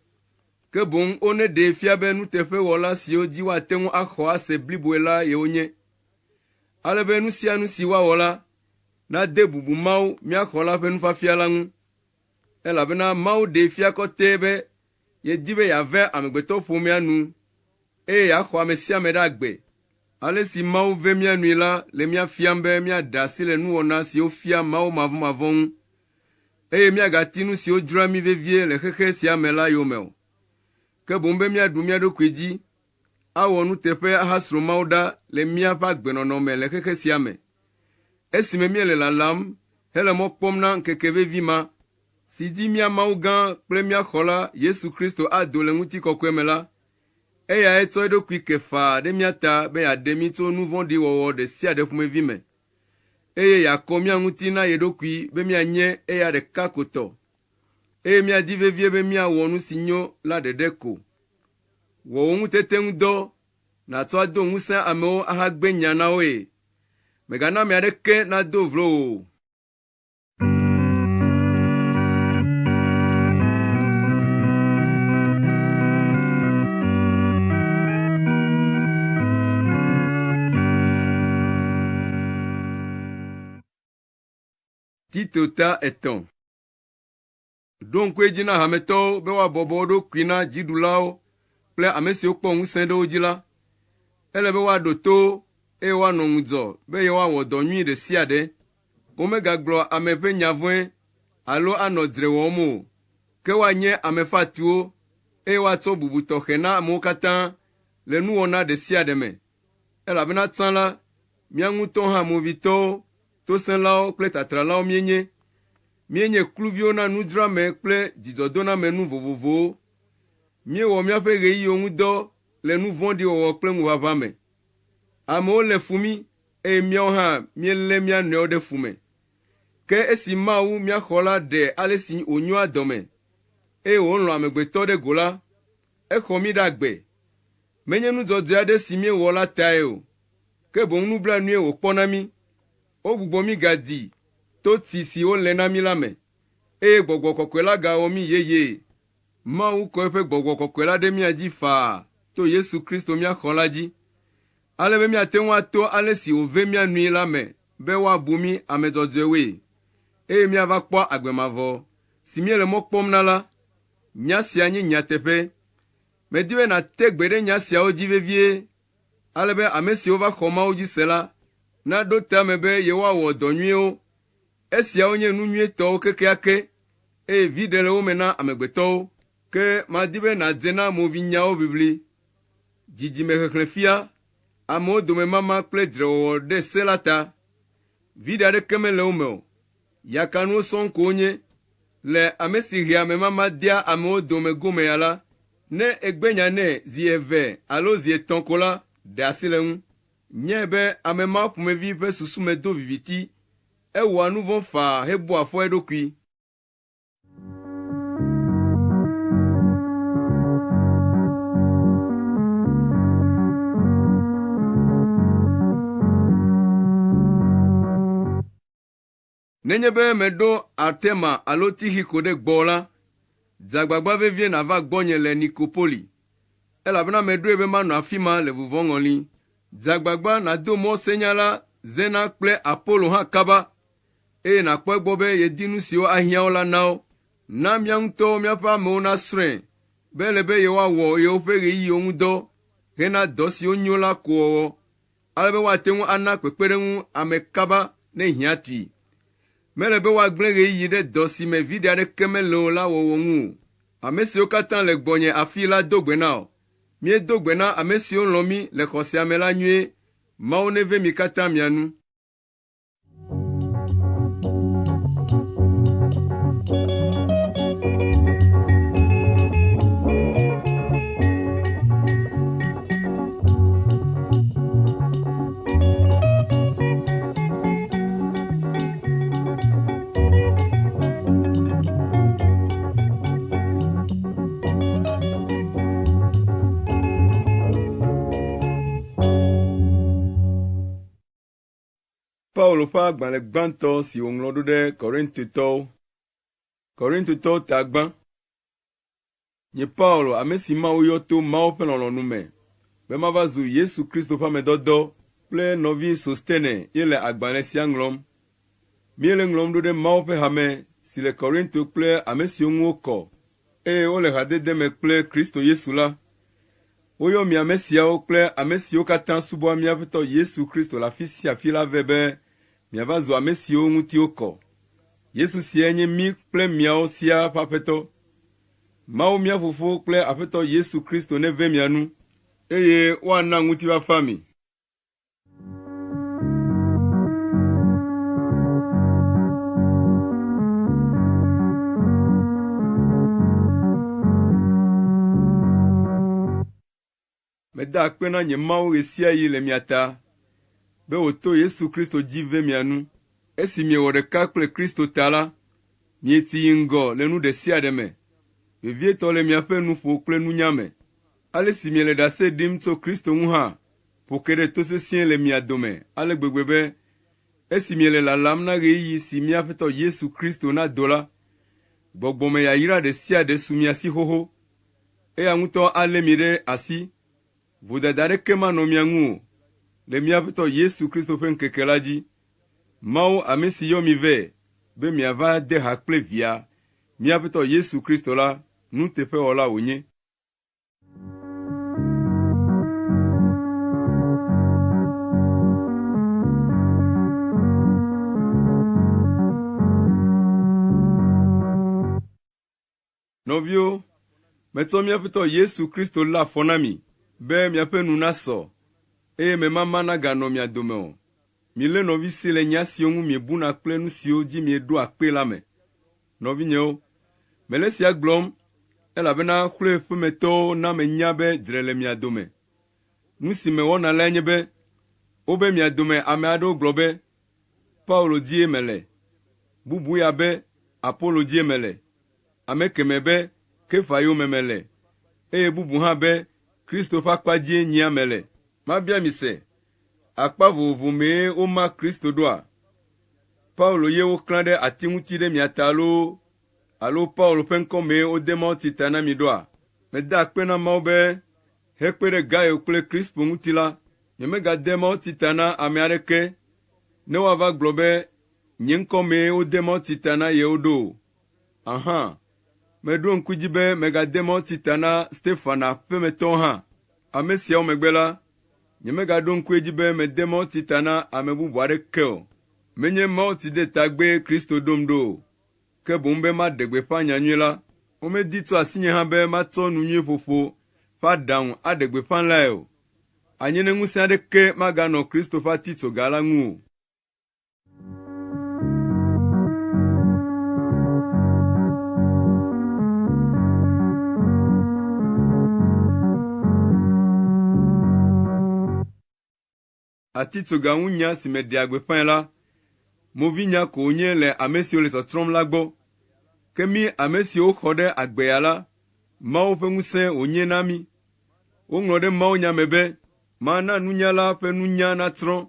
Ke boŋ woneɖee fia be nuteƒewɔla siwo dzi woate ŋu axɔ ase bliboe la yewonye, ale be nu sia nu si woawɔ la, nade bubu Mawu, mía Xɔla ƒe nufiafia la ŋu. Elabena Mawu ɖee fia kɔtɛe be yedi be yeave amegbetɔƒomea nu eye yeaxɔ ame sia ame ɖe agbe. Ale si Mawu ve mía nui la le mía fiam be míaɖe asi le nuwɔna siwo fia mawumavɔmavɔ̃ ŋu, eye míagati nu siwo dzroa mí vevie le xexe sia me la yome o, ke boŋ be míaɖu mía ɖokui dzi, awɔ nuteƒe ahasro Mawu ɖa le míaƒe agbenɔnɔ me le xexe sia me, esime míele lalam hele mɔ kpɔm na ŋkeke vevi ma, si dzi mía Mawu gã kple mía Xɔla Yesu Kristo ado le ŋutikɔkɔe me la. Eyae tsɔ eɖokui ke faa ɖe mía ta be yeaɖe mí tso nu vɔ̃ɖi wɔwɔ ɖe sia ɖe ƒomevi me, eye yeakɔ mía ŋuti na ye ɖokui be míanye eya ɖeka ko tɔ, eye míadi vevie be míawɔ nu si nyo la ɖeɖe ko. Wɔ wò ŋutete ŋu dɔ nàtsɔ ado ŋusẽ amewo ahagbe nya na woe. Mègana ame aɖeke nado vlo wò o. Tito ta etɔ̃. Ɖo ŋku edzi na hametɔwo be woabɔbɔ wo ɖokui na dziɖulawo kple ame siwo kpɔ ŋusẽ ɖe wo dzi la. Ele be woaɖo to wo eye woanɔ ŋudzɔ be yewoawɔ dɔ nyui ɖe sia ɖe. Womegagblɔ ame ƒe nya vɔ̃e alo anɔ dzre wɔm o, ke woanye ame fatuwo eye woatsɔ bubu tɔxɛ na amewo katã le nuwɔna ɖe sia ɖe me. Elabena tsã la, mía ŋutɔ hã movitɔwo, tosẽlawo kple tatralawo míenye. Míenye kluviwo na nudzroame kple dzidzɔdonamenu vovovowo. Míewɔ míaƒe ɣeyiɣiwo ŋu dɔ le nu vɔ̃ɖi wɔwɔ kple ŋuʋaʋã me. Amewo lé fu mí eye míawo hã míelé mía nɔewo ɖe fu me. Ke esi Mawu, mía Xɔla ɖe ale si wònyoa dɔme, eye wòlɔ̃a amegbetɔ ɖe go la, exɔ mí ɖe agbe. Menye nu dzɔdzɔe aɖe si míewɔ la tae o, ke boŋ nublanui wòkpɔ na mí. Wogbugbɔ mí gadi to tsi si wolé na mí la me, eye Gbɔgbɔ Kɔkɔe la gawɔ mí yeyee. Mawu kɔ eƒe Gbɔgbɔ Kɔkɔe la ɖe mía dzi faa to Yesu Kristo mía Xɔla dzi, ale be míate ŋu ato ale si wòve mía nui la me be woabu mí ame dzɔdzɔewoe, eye míava kpɔ agbe mavɔ si míele mɔ kpɔm na la. Nya sia nye nyateƒe. Medi be nàte gbe ɖe nya siawo dzi vevie, ale be ame siwo va xɔ Mawu dzi se la naɖo tame be yewoawɔ dɔ nyuiwo. Esiawo nye nu nyuitɔwo kekeake, eye viɖe le wo me na amegbetɔwo. Ke madi be nàdze na movinyawo ʋiʋli, dzidzimexexlẽfia, amewo dome mama kple dzrewɔwɔ ɖe se la ta. Viɖe aɖeke mele wo me o. Yakanuwo sɔŋ ko wonye. Le ame si hea amemama dea amewo dome gome ya la, ne ègbe nya nɛ zi eve alo zi etɔ̃ ko la, ɖe asi le eŋu. Nyae be ame ma ƒomevi ƒe susu me do viviti, ewɔa nu vɔ̃ faa hebua fɔ eɖokui. Nenye be meɖo Artema alo Tixiko ɖe gbɔwò la, dze agbagba vevie nàva gbɔnye le Nikopoli, elabena meɖoe be manɔ afi ma le vuvɔŋɔli. Dze agbagba nàdo mɔ senyala Zena kple Apolo hã kaba, eye nàkpɔ egbɔ be yedi nu siwo ahiã wo la na wo. Na mía ŋutɔwo míaƒe amewo nasrɔ̃e be ele be yewoawɔ yewoƒe ɣeyiɣiwo ŋu dɔ hena dɔ siwo nyo la ko wɔwɔ. Ale be woate ŋu ana kpekpeɖeŋu ame kaba ne hiã tui. Mele be woagblẽ ɣeyiɣi ɖe dɔ si me viɖe aɖeke mele o la wɔwɔ ŋu o. Ame siwo katã le gbɔnye afii la do gbe na wò. Míedo gbe na ame siwo lɔ̃ mí le xɔsea me la nyuie. Mawu neve mi katã mia nu. Paulo ƒe agbalẽ gbãtɔ si wòŋlɔ ɖo ɖe Korintotɔwo. Korintotɔwo ta gbã. Nye Paulo, ame si Mawu yɔ to Mawu ƒe lɔlɔ̃nu me be mava zu Yesu Kristo ƒe ame dɔdɔ kple nɔvi Sostene ye le agbalẽ sia ŋlɔm. Míele eŋlɔm ɖo ɖe Mawu ƒe hame si le Korinto kple ame siwo ŋu wokɔ, eye wole hadede me kple Kristo Yesu la. Woyɔ mi ame siawo kple ame siwo katã subɔa mía Aƒetɔ Yesu Kristo le afi sia afi la vɛ be miava zu ame siwo ŋuti wokɔ. Yesu siae nye mí kple miawo siaa ƒe Aƒetɔ. Mawu mía Fofo kple Aƒetɔ Yesu Kristo neve mia nu, eye woana ŋutifafa mi. Meda akpe na nye Mawu ɣe sia ɣi le mia ta, be wòto Yesu Kristo dzi ve mia nu. Esi miewɔ ɖeka kple Kristo ta la, mietsi yi ŋgɔ le nu ɖe sia ɖe me, vevietɔ le miaƒe nuƒo kple nunya me. Ale si miele ɖase ɖim tso Kristo ŋu hã ƒo ke ɖe to sesĩe le mia dome ale gbegbe be, esi miele lalam na ɣeyiɣi si mía Aƒetɔ Yesu Kristo nado la, gbɔgbɔmeyayra ɖe sia ɖe su mia si xoxo. Eya ŋutɔ alé mi ɖe asi, vodada aɖeke manɔ mia ŋu o le mía Aƒetɔ Yesu Kristo ƒe ŋkeke la dzi. Mawu, ame si yɔ mi vɛ be miava de ha kple Via, mía Aƒetɔ Yesu Kristo la, nuteƒewɔla wònye. Nɔviwo, metsɔ mía Aƒetɔ Yesu Kristo lé afɔ na mi be miaƒe nu nasɔ, eye memama naganɔ mia dome o. Milé nɔvi si le nya siwo ŋu miebuna kple nu siwo dzi mieɖoa kpe la me. Nɔvinyewo, mele esia gblɔm elabena Xloe ƒemetɔwo na menya be dzre le mia dome. Nu si mewɔna lae nye be, wobe mia dome ame aɖewo gblɔ be, “Paulo dzie mele,” Bubu ya be, Apolo dzie mele. Ame kemɛ be, Kefa yome mele. Eye bubu hã be, Kristo ƒe akpa dzie nyea mele. Mabia mi se, akpa vovovo mee woma Kristo ɖoa? Paulo ye woklã ɖe ati ŋuti ɖe mia ta loo alo Paulo ƒe ŋkɔ mee wode mawutsi ta na mi ɖoa? Meda akpe na Mawu be hekpe ɖe Gayo kple Krispo ŋuti la, nyemegade mawutsi ta na ame aɖeke ne woava gblɔ be nye ŋkɔ mee wode mawutsi ta na yewo ɖo o. Ahã, meɖo ŋku edzi be megade mawutsi ta na Stefana ƒemetɔwo hã. Ame siawo megbe la, nyemegaɖo ŋku edzi be mede mawutsi ta na ame bubu aɖeke o. Menye mawutsidetagbee Kristo ɖom ɖo o, ke boŋ be maɖe gbeƒã nyanyui la. Womedi tso asinye hã be matsɔ nu nyui ƒoƒo ƒe aɖaŋu aɖe gbeƒã lae o. Anye ne ŋusẽ aɖeke maganɔ Kristo ƒe atitsoga la ŋu o. Atitsoga ŋu nya si meɖea gbeƒãe la, movinya ko wònye le ame siwo le tsɔtsrɔ̃m la gbɔ. Ke mí ame siwo xɔ ɖe agbe ya la, Mawu ƒe ŋusẽ wònye na mí. Woŋlɔ ɖe mawunya me be, “Mana nunyala ƒe nunya natsrɔ̃,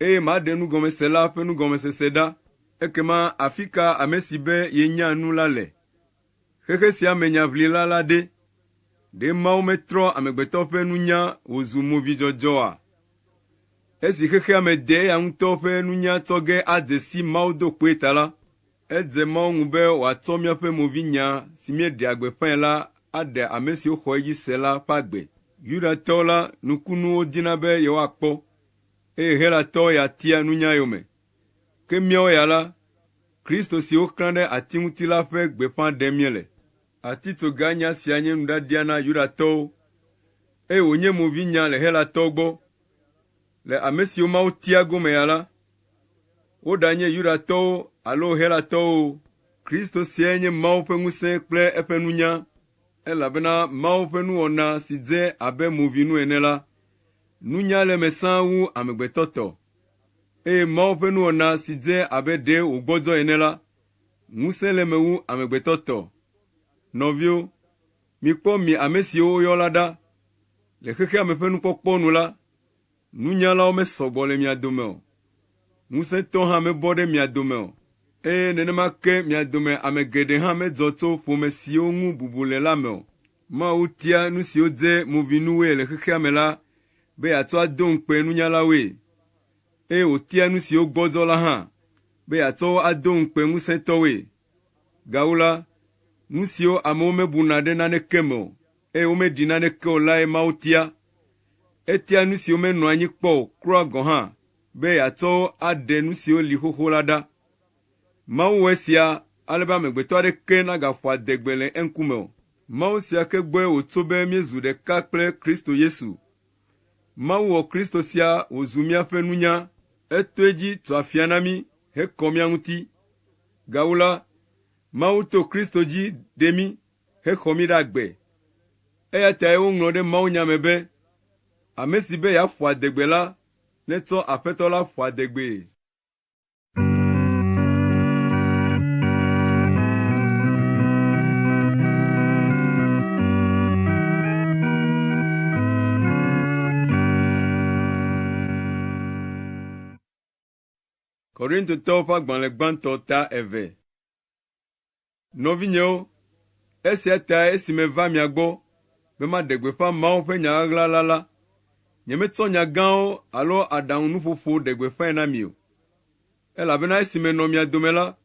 eye maɖe nugɔmesela ƒe nugɔmesese ɖa.” Ekema afi ka ame si be yenya nu la le? Xexe sia me nyaʋlila la ɖe? Ɖe Mawu metrɔ amegbetɔ ƒe nunya wòzu movidzɔdzɔ oa? Esi xexea me de eya ŋutɔ ƒe nunya tsɔ ge adze si Mawu do kpoe ta la, edze Mawu ŋu be wòatsɔ míaƒe movinya si míeɖea gbeƒãe la aɖe ame siwo xɔ edzi se la ƒe agbe. Yudatɔwo la, nukunu wodina be yewoakpɔ, eye Helatɔwo ya tia nunya yome. Ke míawo ya la, Kristo si woklã ɖe ati ŋuti la ƒe gbeƒã ɖem míele. Atitsoganya sia nye nuɖaɖia na Yudatɔwo, eye wònye movinya le Helatɔwo gbɔ. Le ame siwo Mawu tia gome ya la, woɖanye Yudatɔwo alo Helatɔwo o, Kristo siae nye Mawu ƒe ŋusẽ kple eƒe nunya, elabena Mawu ƒe nuwɔna si dze abe movinu ene la, nunya le eme sãa wu amegbetɔ tɔ. Eye Mawu ƒe nuwɔna si dze abe ɖe wògbɔdzɔ ene la, ŋusẽ le eme wu amegbetɔ tɔ. Nɔviwo, mikpɔ mi ame siwo woyɔ la ɖa. Le xexea me ƒe nukpɔkpɔ nu la, nunyalawo mesɔ gbɔ le mia dome o. Ŋusẽtɔwo hã mebɔ ɖe mia dome o, eye nenema ke mia dome ame geɖe hã medzɔ tso ƒome siwo ŋu bubu le la me o. Mawu tia nu siwo dze movinuwoe le xexea me la be yeatsɔ ado ŋukpe nunyalawoe, eye wòtia nu siwo gbɔdzɔ la hã be yeatsɔ wo ado ŋukpe ŋusẽtɔwoe. Gawu la, nu siwo amewo mebuna ɖe naneke me o, eye womeɖi naneke o lae Mawu tia. Etia nu siwo menɔ anyi kpɔ o kura gɔ̃ hã be yeatsɔ wo aɖe nu siwo li xoxo la ɖa. Mawu wɔ esia ale be amegbetɔ aɖeke nagaƒo adegbe le eŋkume o. Mawu sia ke gbɔe wòtso be míezu ɖeka kple Kristo Yesu. Mawu wɔ Kristo sia wòzu míaƒe nunya, eto edzi tu afia na mí hekɔ mía ŋuti. Gawu la, Mawu to Kristo dzi ɖe mí hexɔ mí ɖe agbe. Eya tae woŋlɔ ɖe mawunya me be, “Ame si be yeaƒo adegbe la, netsɔ Aƒetɔ la ƒo adegbee.” Korintotɔwo ƒe agbalẽ gbãtɔ ta eve. Nɔvinyewo, esia tae esi meva mia gbɔ be maɖe gbeƒã Mawu ƒe nya ɣaɣla la la, nyemetsɔ nya gãwo alo aɖaŋunuƒoƒo ɖe gbeƒãe na mi o. Elabena esi menɔ mia dome la,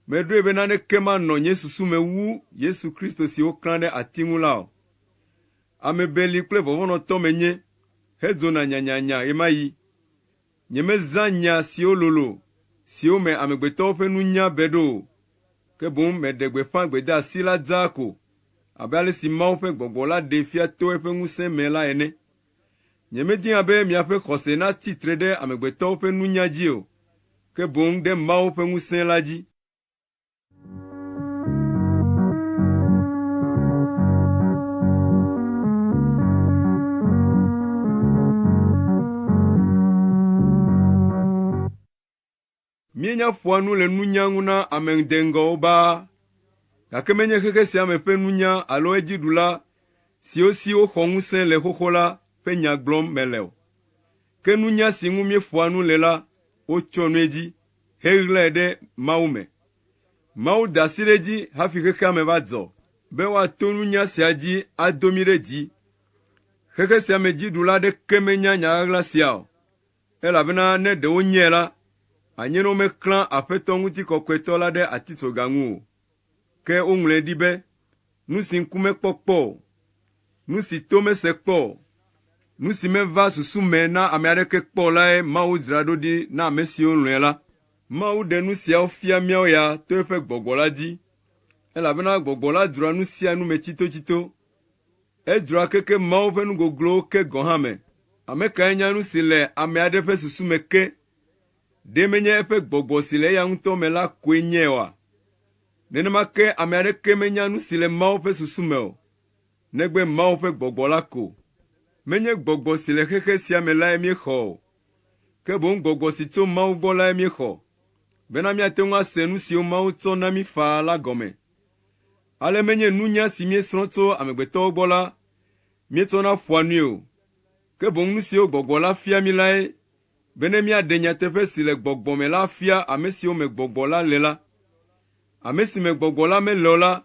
meɖoe be naneke manɔ nye susu me wu Yesu Kristo si woklã ɖe ati ŋu la o. Ame beli kple vɔvɔ̃nɔtɔ menye hedzona nyanyanya ɣemaɣi. Nyemezã nya siwo lolo, siwo me amegbetɔwo ƒe nunya be ɖo o, ke boŋ meɖe gbeƒã gbedeasi la dzaa ko abe ale si Mawu ƒe Gbɔgbɔ la ɖee fia to eƒe ŋusẽ me la ene. Nyemedina be miaƒe xɔse natsi tre ɖe amegbetɔwo ƒe nunya dzi o, ke boŋ ɖe Mawu ƒe ŋusẽ la dzi. Míenya ƒoa nu le nunya ŋu na ame deŋgɔwo baa, gake menye xexe sia me ƒe nunya alo edziɖula siwo si woxɔ ŋusẽ le xoxo la ƒe nya gblɔm mele o. Ke nunya si ŋu míeƒoa nu le la, wotsyɔ nu edzi heɣlae ɖe Mawu me. Mawu da asi ɖe edzi hafi xexea me va dzɔ be woato nunya sia dzi ado mí ɖe dzi. Xexe sia me dziɖula aɖeke menya nya ɣaɣla sia o, elabena ne ɖe wonyae la, anye ne womeklã Aƒetɔ Ŋutikɔkɔetɔ la ɖe atitsoga ŋu o. Ke woŋlɔe ɖi be, Nu si ŋku mekpɔ kpɔ o, nu si to mese kpɔ o, nu si meva susu me na ame aɖeke kpɔ o lae Mawu dzra ɖo ɖi na ame siwo lɔ̃e la. Mawu ɖe nu siawo fia míawo ya to eƒe Gbɔgbɔ la dzi, elabena Gbɔgbɔ la dzroa nu sia nu me tsitotsito. Edzroa keke Mawu ƒe nu goglowo ke gɔ̃ hã me. Ame kae nya nu si le ame aɖe ƒe susu me ke? Ɖe menye eƒe gbɔgbɔ si le eya ŋutɔ me la koe nyae oa? Nenema ke ame aɖeke menya nu si le Mawu ƒe susu me o, negbe Mawu ƒe Gbɔgbɔ la ko. Menye gbɔgbɔ si le xexe sia me lae míexɔ o, ke boŋ gbɔgbɔ si tso Mawu gbɔ lae míexɔ, bena míate ŋu ase nu siwo Mawu tsɔ na mí faa la gɔme. Ale menye nunya si míesrɔ̃ tso amegbetɔwo gbɔ la míetsɔna ƒoa nui o, ke boŋ nu siwo Gbɔgbɔ la fia mí lae bene míaɖe nyateƒe si le gbɔgbɔ me la afia ame siwo me gbɔgbɔ la le la. Ame si me gbɔgbɔ la mele o la,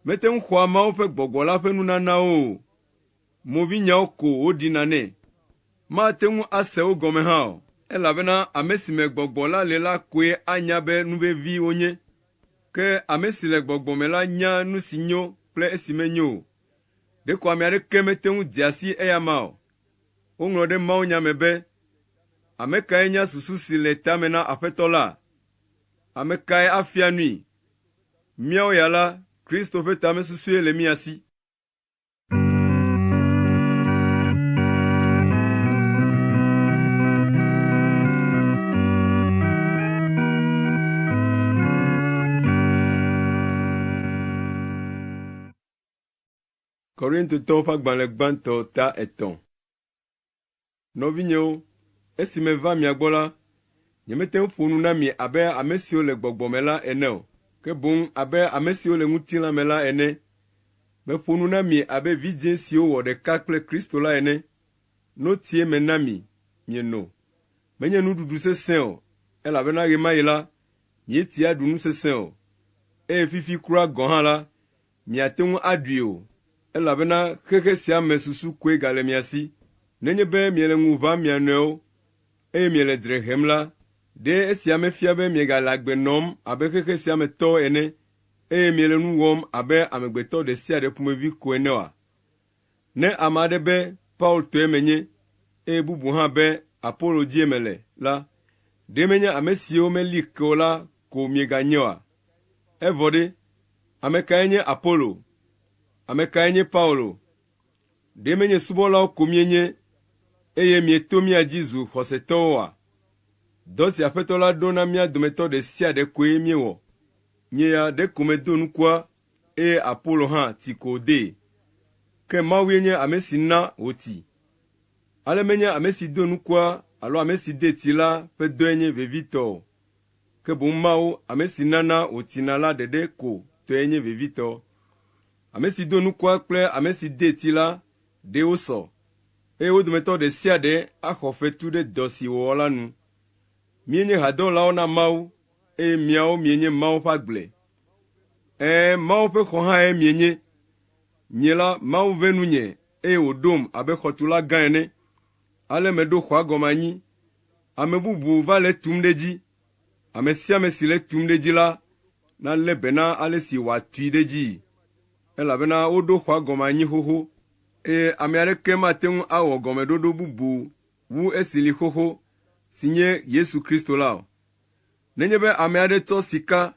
mete ŋu xɔa Mawu ƒe gbɔgbɔ la ƒe nunanawo o. Movinyawo ko woɖina nɛ. Mate ŋu ase wo gɔme hã o, elabena ame si me gbɔgbɔ la le la koe anya be nu vevi wonye. Ke ame si le gbɔgbɔ me la nyaa nu si nyo kple esi menyo o. Ɖeko ame aɖeke mete ŋu dzea si eyama o. Woŋlɔ ɖe mawunya me be, “Ame kae nya susu si le ta me na Aƒetɔ la? Ame kae afia nui?” Míawo ya la, Kristo ƒe tamesusue le mía si. Korintotɔwo ƒe agbalẽ gbãtɔ ta etɔ̃. Nɔvinyewo, esi meva mia gbɔ la, nyemete ŋu ƒo nu na mi abe ame siwo le gbɔgbɔ me la ene o, ke boŋ abe ame siwo le ŋutilã me la ene. Meƒo nu na mi abe vidzĩ siwo wɔ ɖeka kple Kristo la ene. Notsie mena mi mieno. Menye nuɖuɖu sesẽ o, elabena ɣe ma ɣi la, mietsi aɖu nu sesẽ o, eye fifi kura gɔ̃ hã la, Miate ŋu aɖui o, elabena xexe sia me susu koe gale mia si. Nenye be miele ŋu ʋãm mia nɔewo, eye miele dzre hem la, ɖe esia mefia be miegale agbe nɔm abe xexe sia me tɔwo ene, eye miele nu wɔm abe amegbetɔ ɖe sia ɖe ƒomevi ko ene oa? Ne ame aɖe be, Paul tɔe menye, eye bubu hã be, Apolo dzie mele la, ɖe menye ame siwo meli ke o la ko mieganye oa? Evɔ ɖe, ame kae nye Apolo? Ame kae nye Paulo? Ɖe menye subɔlawo ko míenye, eye mieto mía dzi zu xɔsetɔwo oa? Dɔ si Aƒetɔ la ɖo na mía dometɔ ɖe sia ɖe koe míewɔ. Nye ya ɖeko medo nukua, eye Apolo hã tsi ko wòdee. Ke Mawue nye ame si na wòtsi. Ale menye ame si do nukua alo ame si de tsi la ƒe dɔe nye vevitɔ o, ke boŋ Mawu, ame si nana wòtsina la ɖeɖe ko tɔe nye vevitɔ. Ame si do nukua kple ame si dee tsi la ɖe wosɔ, eye wo dometɔ ɖe sia ɖe axɔ fetu ɖe dɔ si wòwɔ la nu. Míenye hadɔwɔlawo na Mawu, eye miawo mienye Mawu ƒe agble. Ɛ̃, Mawu ƒe xɔ hãe mienye. Nye la, Mawu ve nunye eye wòɖom abe xɔtula gã ene. Ale meɖo xɔa gɔme anyi Ame bubu va le etum ɖe edzi. Ame sia ame si le etum ɖe edzi la nalé be na ale si wòatui ɖe edzii, elabena woɖo xɔa gɔme anyi xoxo, eye ame aɖeke mate ŋu awɔ gɔmeɖoɖo bubu wu esi li xoxo, si nye Yesu Kristo la o. Nenye be ame aɖe tsɔ sika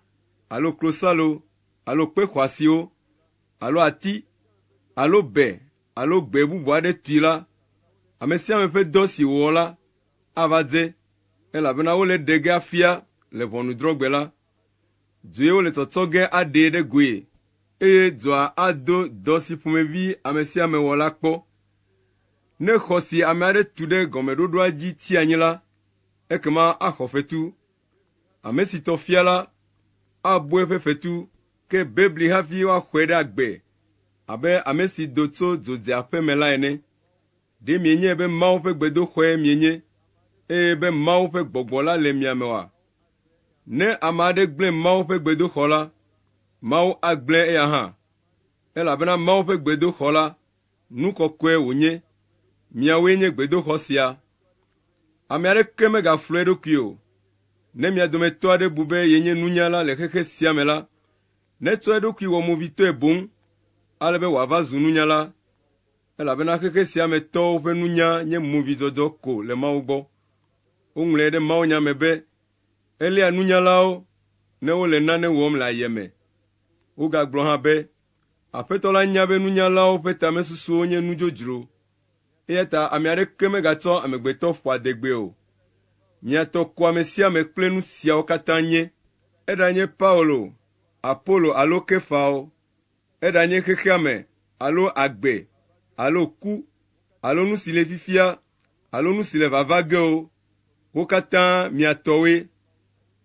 alo klosalo alo kpe xɔasiwo alo ati alo be alo gbe bubu aɖe tui la, ame sia ame ƒe dɔ si wòwɔ la ava dze, elabena wole eɖe ge afia le ʋɔnudrɔ̃gbe la. Dzoe wole tsɔtsɔ ge aɖee ɖe goe, eye dzoa ado dɔ si ƒomevi ame sia ame wɔ la kpɔ. Ne xɔ si ame aɖe tu ɖe gɔmeɖoɖoa dzi tsi anyi la, ekema axɔ fetu. Ame si tɔ fia la, abu eƒe fetu, ke bebli hafi woaxɔe ɖe agbe abe ame si do tso dzodzeaƒe me la ene. Ɖe mienyae be Mawu ƒe gbedoxɔe mienye, eye be Mawu ƒe Gbɔgbɔ la le mia me oa? Ne ame aɖe gblẽ Mawu ƒe gbedoxɔ la, Mawu agblẽ eya hã, elabena Mawu ƒe gbedoxɔ la, nu kɔkɔe wònye. Miawoe nye gbedoxɔ sia. Ame aɖeke megaflu eɖokui o. Ne mia dometɔ aɖe bu be yenye nunyala le xexe sia me la, netsɔ eɖokui wɔ movitɔe boŋ, ale be wòava zu nunyala, elabena xexe sia me tɔwo ƒe nunya nye movidzɔdzɔ ko le Mawu gbɔ. Woŋlɔe ɖe mawunya me be, Eléa nunyalawo ne wole nane wɔm le ayeme. Wogagblɔ hã be, Aƒetɔ la nya be nunyalawo ƒe tamesusuwo nye nu dzodzro, eya ta ame aɖeke megatsɔ amegbetɔ ƒo adegbee o. Mia tɔ ko ame sia ame kple nu siawo katã nye, eɖanye Paulo, Apolo alo Kefa o, eɖanye xexea me alo agbe alo ku alo nu si le fifia alo nu si le vava ge o, wo katã mia tɔwoe.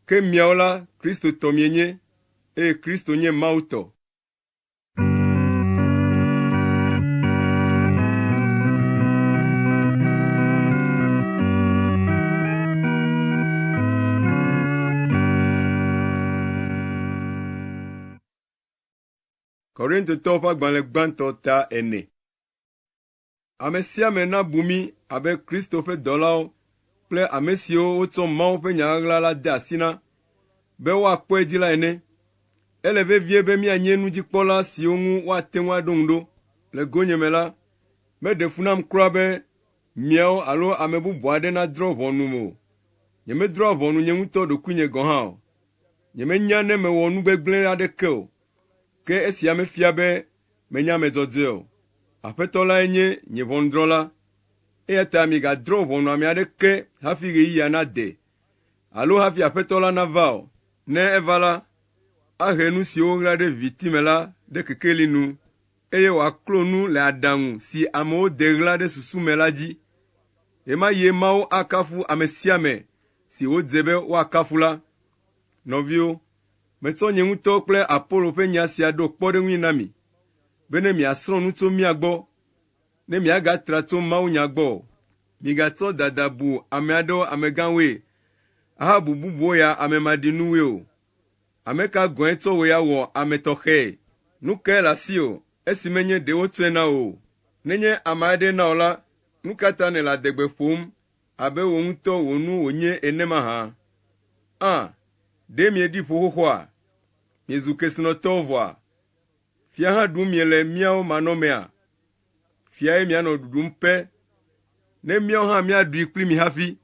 Ke miawo la, Kristo tɔ mienye, eye Kristo nye Mawu tɔ. Korintotɔwo ƒe agbalẽ gbãtɔ ta ene. Ame sia ame nabu mí abe Kristo ƒe dɔlawo kple ame siwo wotsɔ Mawu ƒe nya ɣaɣla la de asi na be woakpɔ edzi la ene. Ele vevie be míanye nudzikpɔla siwo ŋu woate ŋu aɖo ŋu ɖo. Le gonyeme la, meɖe fu nam kura be miawo alo ame bubu aɖe nadrɔ̃ ʋɔnum o. Nyemedrɔ̃a ʋɔnu nye ŋutɔ ɖokuinye gɔ̃ hã o. Nyemenya ne mewɔ nu gbegblẽ aɖeke o, ke esia mefia be menye ame dzɔdzɔe o. Aƒetɔ lae nye nye ʋɔnudrɔ̃la, eya ta migadrɔ̃ ʋɔnu ame aɖeke hafi ɣeyiɣia nade alo hafi Aƒetɔ la nava o. Ne eva la, ahe nu siwo woɣla ɖe viviti me la ɖe kekeli nu, eye wòaklo nu le aɖaŋu si amewo de ɣla ɖe susu me la dzi. Ɣe ma ɣie Mawu akafu ame sia ame si wòdze be woakafu la. Nɔviwo, metsɔ nye ŋutɔ kple Apolo ƒe nya sia ɖo kpɔɖeŋui na mi, bene miasrɔ̃ nu tso mía gbɔ, ne miagatra tso mawunya gbɔ o. Migatsɔ dada bu ame aɖewo amegãwoe ahabu bubuwo ya ame maɖinuwoe o. Ame ka gɔ̃e tsɔ wò ya wɔ ame tɔxɛe? Nu kae le asiwò esi menye ɖe wotsɔe na wò o? Nenye ame aɖee na wò la, nu ka ta nèle adegbe ƒom abe wò ŋutɔ wò nu wònye ene mahã? Ã, ɖe mieɖi ƒo xoxoa? Miezu kesinɔtɔwo vɔa? Fia hã ɖum miele míawo manɔmea? Fiae mianɔ ɖuɖum pɛ, ne míawo hã míaɖui kpli mi hafi.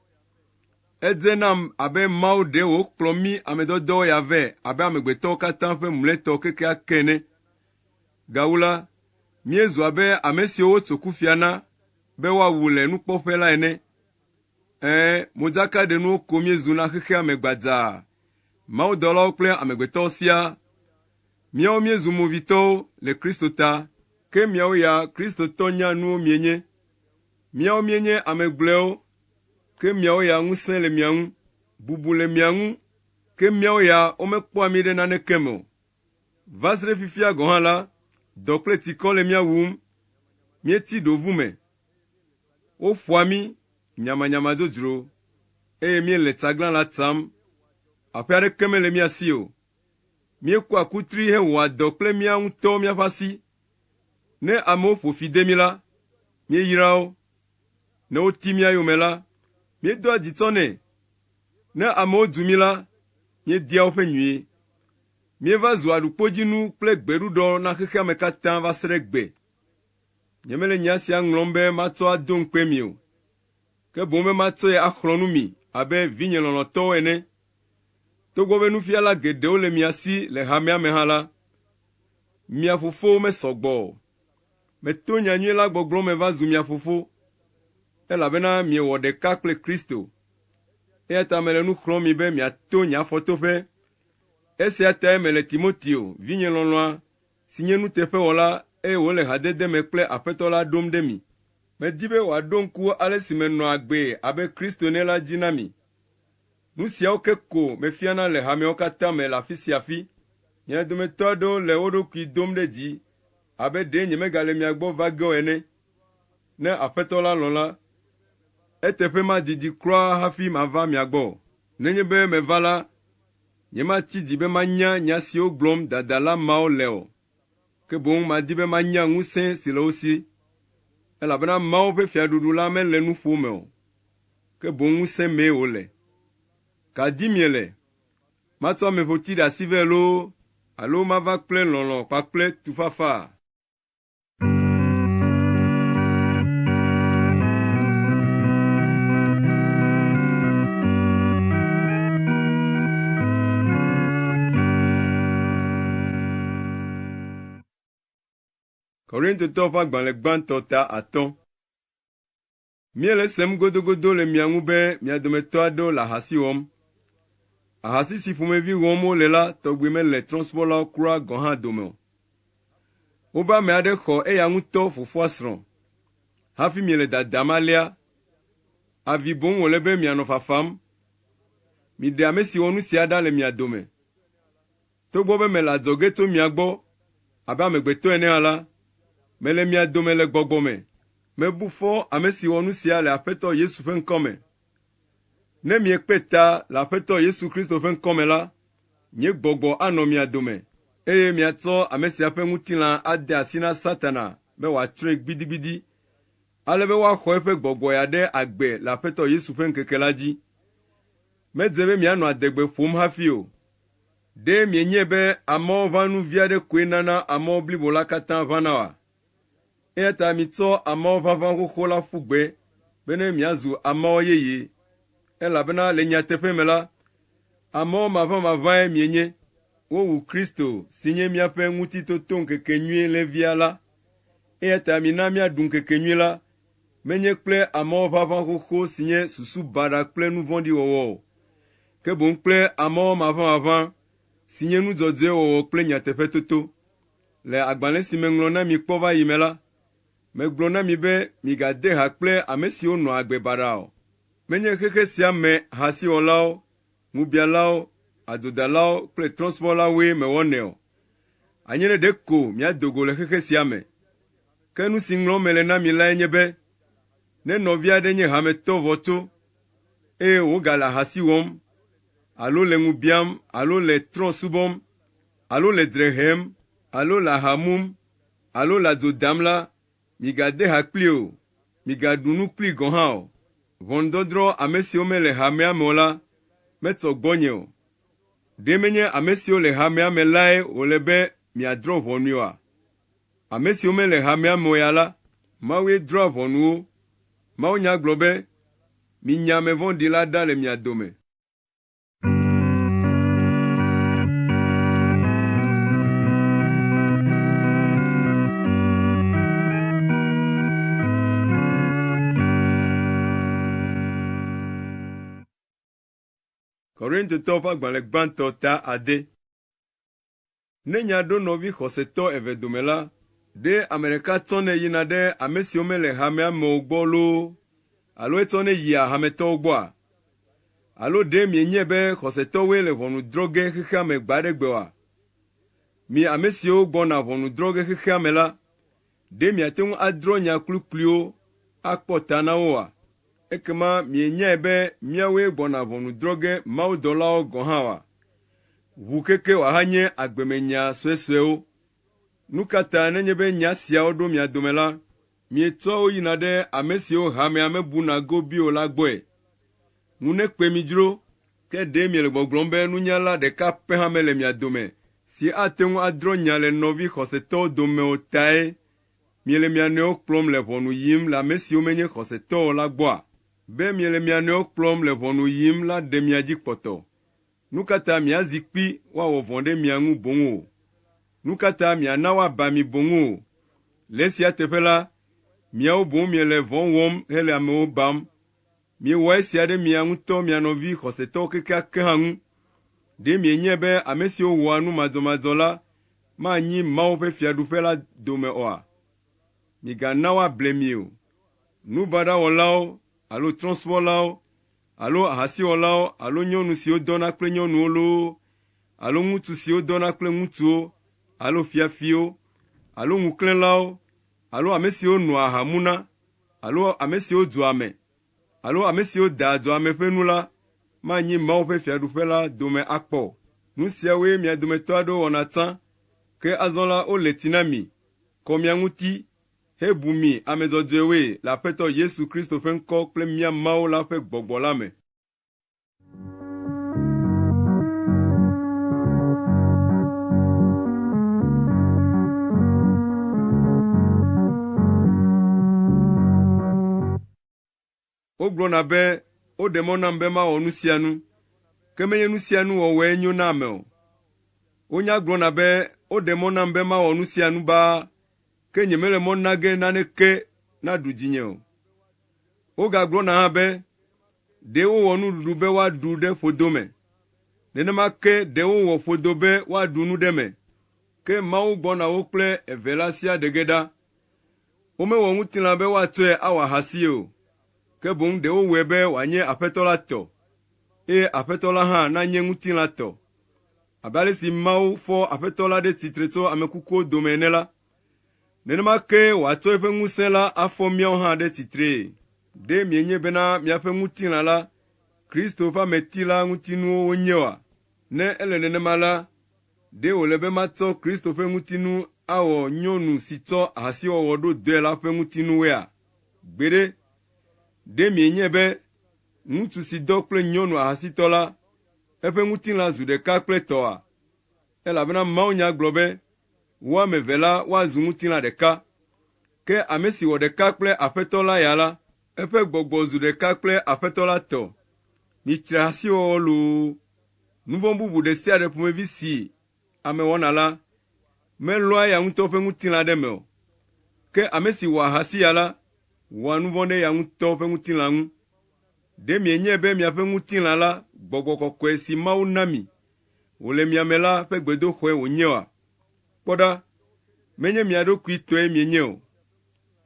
Edze nam abe Mawu ɖe wòkplɔ mí ame dɔdɔwo ya vɛ abe amegbetɔwo katã ƒe mlɔetɔ kekeake ene. Gawu la, míezu abe ame siwo wotso kufia na be woawu le nukpɔƒe la ene. Ɛ̃, modzakaɖenuwo ko míezu na xexea me gbadzaa, mawudɔlawo kple amegbetɔwo siaa. Míawo míezu movitɔwo le Kristo ta, ke miawo ya Kristotɔ nyanuwo mienye. Míawo míenye ame gblɔewo, ke miawo ya ŋusẽ le mia ŋu, bubu le mia ŋu, ke míawo ya womekpɔa mí ɖe naneke me o. Va se ɖe fifia gɔ̃ hã la, dɔ kple tsikɔ le mía wum, míetsi ɖovu me. Woƒoa mí nyamanyama dzodzro, eye míele tsaglãla tsam. Aƒe aɖeke mele mía si o. Míekua kutri hewɔa dɔ kple mía ŋutɔ míaƒe asi. Ne amewo ƒo fi de mí la, míeyraa wo. Ne woti mía yome la, míedoa dzi tsɔnɛ. Ne amewo dzu mí la, míedia woƒe nyui. Míeva zu aɖukpodzinu kple gbeɖuɖɔ na xexea me katã va se ɖe egbe. Nyemele nya sia ŋlɔm be matsɔ ado ŋukpe mi o, ke boŋ be matsɔe axlɔ̃ nu mi abe vinye lɔlɔ̃tɔwo ene. Togbɔ be nufiala geɖewo le mia si le hamea me hã la, mia fofowo mesɔ gbɔ o. Meto nyanyui la gbɔgblɔ me va zu mia fofo, elabena miewɔ ɖeka kple Kristo. Eya ta mele nu xlɔ̃m mi be miato nye afɔtoƒe. Esia tae mele Timoteo, vinye lɔlɔ̃a, si nye nuteƒewɔla eye wòle hadede me kple Aƒetɔ la ɖom ɖe mi. Medi be wòaɖo ŋku ale si menɔa agbee abe Kristo ene la dzi na mi. Nu siawo ke ko mefiana le hameawo katã me le afi sia afi. Mia dometɔ aɖewo le wo ɖokui dom ɖe dzi abe ɖe nyemegale mia gbɔ va ge o ene. Ne Aƒetɔ la lɔ̃ la, eteƒe madidi kura hafi mava mia gbɔ o. Nenye be meva la, nyematsi dzi be manya nya siwo gblɔm dadala mawo le o, ke boŋ madi be manya ŋusẽ si le wo si, elabena Mawu ƒe fiaɖuɖu la mele nuƒo me o, ke boŋ ŋusẽ mee wòle. Ka dim miele? Matsɔ ameƒoti ɖe asi vɛ loo alo mava kple lɔlɔ̃ kpakple tufafa? Korintotɔwo ƒe agbalẽ gbãtɔ ta atɔ̃. Míele esem godogodo le mia ŋu be mia dometɔ aɖewo le ahasi wɔm. Ahasi si ƒomevi wɔm wole la tɔgbi mele trɔ̃subɔlawo kura gɔ̃ hã dome o. Wobe ame aɖe xɔ eya ŋutɔ fofoa srɔ̃. Hafi miele dadam alea, avi boŋ wòle be mianɔ fafam. Miɖe ame si wɔ nu sia ɖa le mia dome. Togbɔ be mele adzɔge tso mia gbɔ abe amegbetɔ ene hã la, mele mia dome le gbɔgbɔ me. Mebu fɔ ame si wɔ nu sia le Aƒetɔ Yesu ƒe ŋkɔ me. Ne miekpe ta le Aƒetɔ Yesu Kristo ƒe ŋkɔ me la, nye gbɔgbɔ anɔ mia dome, eye miatsɔ ame sia ƒe ŋutilã ade asi na Satana be wòatsrɔ̃e gbidigbidi, ale be woaxɔ eƒe gbɔgbɔ ya ɖe agbe le Aƒetɔ Yesu ƒe ŋkeke la dzi. Medze be mianɔ adegbe ƒom hafi o. Ɖe mienyae be amɔwɔʋãnu vi aɖe koe nana amɔwɔ blibo la katã ʋãna oa? Eya ta mitsɔ amɔwɔʋaʋã xoxo la ƒu gbe bene miazu amɔwɔ yeye, elabena le nyateƒe me la, amɔwɔ maʋãmaʋãe mienye. Wowu Kristo si nye míaƒe Ŋutitotoŋkekenyui lẽvia la. Eya ta mina míaɖu ŋkekenyui la, menye kple amɔwɔʋaʋã xoxo si nye susu baɖa kple nu vɔ̃ɖi wɔwɔ o, ke boŋ kple amɔwɔ maʋãmaʋã si nye nu dzɔdzɔe wɔwɔ kple nyateƒetoto. Le agbalẽ si meŋlɔ na mi kpɔ va yi me la, megblɔ na mi be migade ha kple ame siwo nɔa agbe baɖa o. Menye xexe sia me ahasiwɔlawo, ŋubiãlawo, adzodalawo kple trɔ̃subɔlawoe mewɔnɛ o. Anye ne ɖeko miado go le xexe sia me. Ke nu si ŋlɔm mele na mi lae nye be, ne nɔvi aɖe nye hametɔ vɔ tso, eye wògale ahasi wɔm, alo le ŋu biãm alo le trɔ̃ subɔm, alo le dzre hem, alo le aha mum, alo le adzo dam la, migade ha kplii o, migaɖu nu kplii gɔ̃ hã o. Ʋɔnudɔdrɔ̃ ame siwo mele hamea me o la metsɔ gbɔnye o. Ɖe menye ame siwo le hamea me lae wòle be miadrɔ̃ ʋɔnui oa? Ame siwo mele hamea me o ya la, Mawue drɔ̃a ʋɔnu wo. Mawunya gblɔ be, “Minya ame vɔ̃ɖi la ɖa le mia dome.” Korintotɔwo ƒe agbalẽ gbãtɔ ta ade. Ne nya ɖo nɔvi xɔsetɔ eve dome la, ɖe ame ɖeka tsɔnɛ yina ɖe ame siwo mele hamea me o gbɔ loo alo etsɔnɛ yia hametɔwo gbɔa? Alo ɖe mienyae be xɔsetɔwoe le ʋɔnu drɔ̃ ge xexea me gbe aɖe gbe oa? Mi ame siwo gbɔna ʋɔnu drɔ̃ ge xexea me la, ɖe miate ŋu adrɔ̃ nya kluikluiwo akpɔ ta na wo oa? Ekema mienyae be míawoe gbɔna ʋɔnu drɔ̃ ge mawudɔlawo gɔ̃ hã oa? Ʋu keke wòahanye agbemenya suesuewo. Nu ka ta nenye be nya siawo ɖo mia dome la, mietsɔa wo yina ɖe ame siwo hamea mebuna gobii o la gbɔe? Ŋu nekpe mi dzro, ke ɖe miele gbɔgblɔm be nunyala ɖeka pɛ hã mele mia dome si ate ŋu adrɔ̃ nya le nɔvi xɔsetɔwo dome o tae miele mia nɔewo kplɔm le ʋɔnu yim le ame siwo menye xɔsetɔwo o la gbɔa? Be miele mia nɔewo kplɔm le ʋɔnu yim la ɖe mia dzi kpɔtɔ. Nu ka ta miazi kpi woawɔ vɔ̃ ɖe mia ŋu boŋ o? Nu ka ta miana woaba mi boŋ o? Le esia teƒe la, miawo boŋ miele vɔ̃ wɔm hele amewo bam. Miewɔa esia ɖe mia ŋutɔ mia nɔvi xɔsetɔwo kekeake hã ŋu. Ɖe mienyae be ame siwo wɔa nu madzɔmadzɔ la manyi Mawu ƒe fiaɖuƒe la dome oa? Migana woable mi o. Nu baɖa wɔlawo alo trɔ̃subɔlawo. alo ahasiwɔlawo alo nyɔnu siwo dɔna kple nyɔnuwo loo alo ŋutsu siwo dɔna kple ŋutsuwo alo fiafiwo alo ŋuklẽlawo alo ame siwo noa aha muna alo ame siwo dzua ame alo ame siwo daa adzo ame ƒe nu la manyi Mawu ƒe fiaɖuƒe la dome akpɔ o. Nu siawoe mia dometɔ aɖewo wɔna tsã, ke azɔ la wole tsi na mi, kɔ mia ŋuti hebu mi ame dzɔdzɔewoe le Aƒetɔ Yesu Kristo ƒe ŋkɔ kple mía Mawu la ƒe Gbɔgbɔ la me. Wogblɔna be, “Woɖe mɔ nam be mawɔ nu sia nu,” ke menye nu sia nu wɔwɔe nyo na ame o. Wonya gblɔna be, “Woɖe mɔ nam be mawɔ nu sia nu baa,” ke nyemele mɔ na ge naneke naɖu dzinye o. Wogagblɔna hã be, “Ɖe wowɔ nuɖuɖu be woaɖu ɖe ƒodo me. Nenema ke ɖe wowɔ ƒodo be woaɖu nu ɖe eme.” Ke Mawu gbɔna wo kple eve la siaa ɖe ge ɖa. Womewɔ ŋutilã be woatsɔe awɔ ahasie o, ke boŋ ɖe wowɔe be wòanye Aƒetɔ la tɔ, eye Aƒetɔ la hã nanye ŋutilã tɔ. Abe ale si Mawu fɔ Aƒetɔ la ɖe tsitre tso ame kukuwo dome ene la, nenema ke wòatsɔ eƒe ŋusẽ la afɔ míawo hã ɖe tsitree. Ɖe mienye bena miaƒe ŋutilã la, Kristo ƒe ameti la ŋutinuwo wonye oa? Ne ele nenema la, Ɖe wòle be matsɔ Kristo ƒe ŋutinu awɔ nyɔnu si tsɔ ahasiwɔwɔ ɖo dɔe la ƒe ŋutinuwoea? Gbeɖe! Ɖe mienyae be ŋutsu si dɔ kple nyɔnu ahasitɔ la, eƒe ŋutilã zu ɖeka kple etɔa? Elabena mawunya gblɔ be, “Wo ame eve la woazu ŋutilã ɖeka.” Ke ame si wɔ ɖeka kple Aƒetɔ la ya la, eƒe gbɔgbɔ zu ɖeka kple Aƒetɔ la tɔ. Mitsri ahasiwɔwɔ loo! Nu vɔ̃ bubu ɖe sia ɖe ƒomevi si ame wɔna la, melɔa eya ŋutɔ ƒe ŋutilã ɖe eme o. Ke ame si wɔa ahasi ya la, wɔa nu vɔ̃ ɖe eya ŋutɔ ƒe ŋutilã ŋu. Ɖe mienyae be miaƒe ŋutilã la Gbɔgbɔ Kɔkɔe si Mawu na mi wòle mia me la ƒe gbedoxɔe wònye oa? Kpɔ ɖa, menye mia ɖokui tɔe mienye o.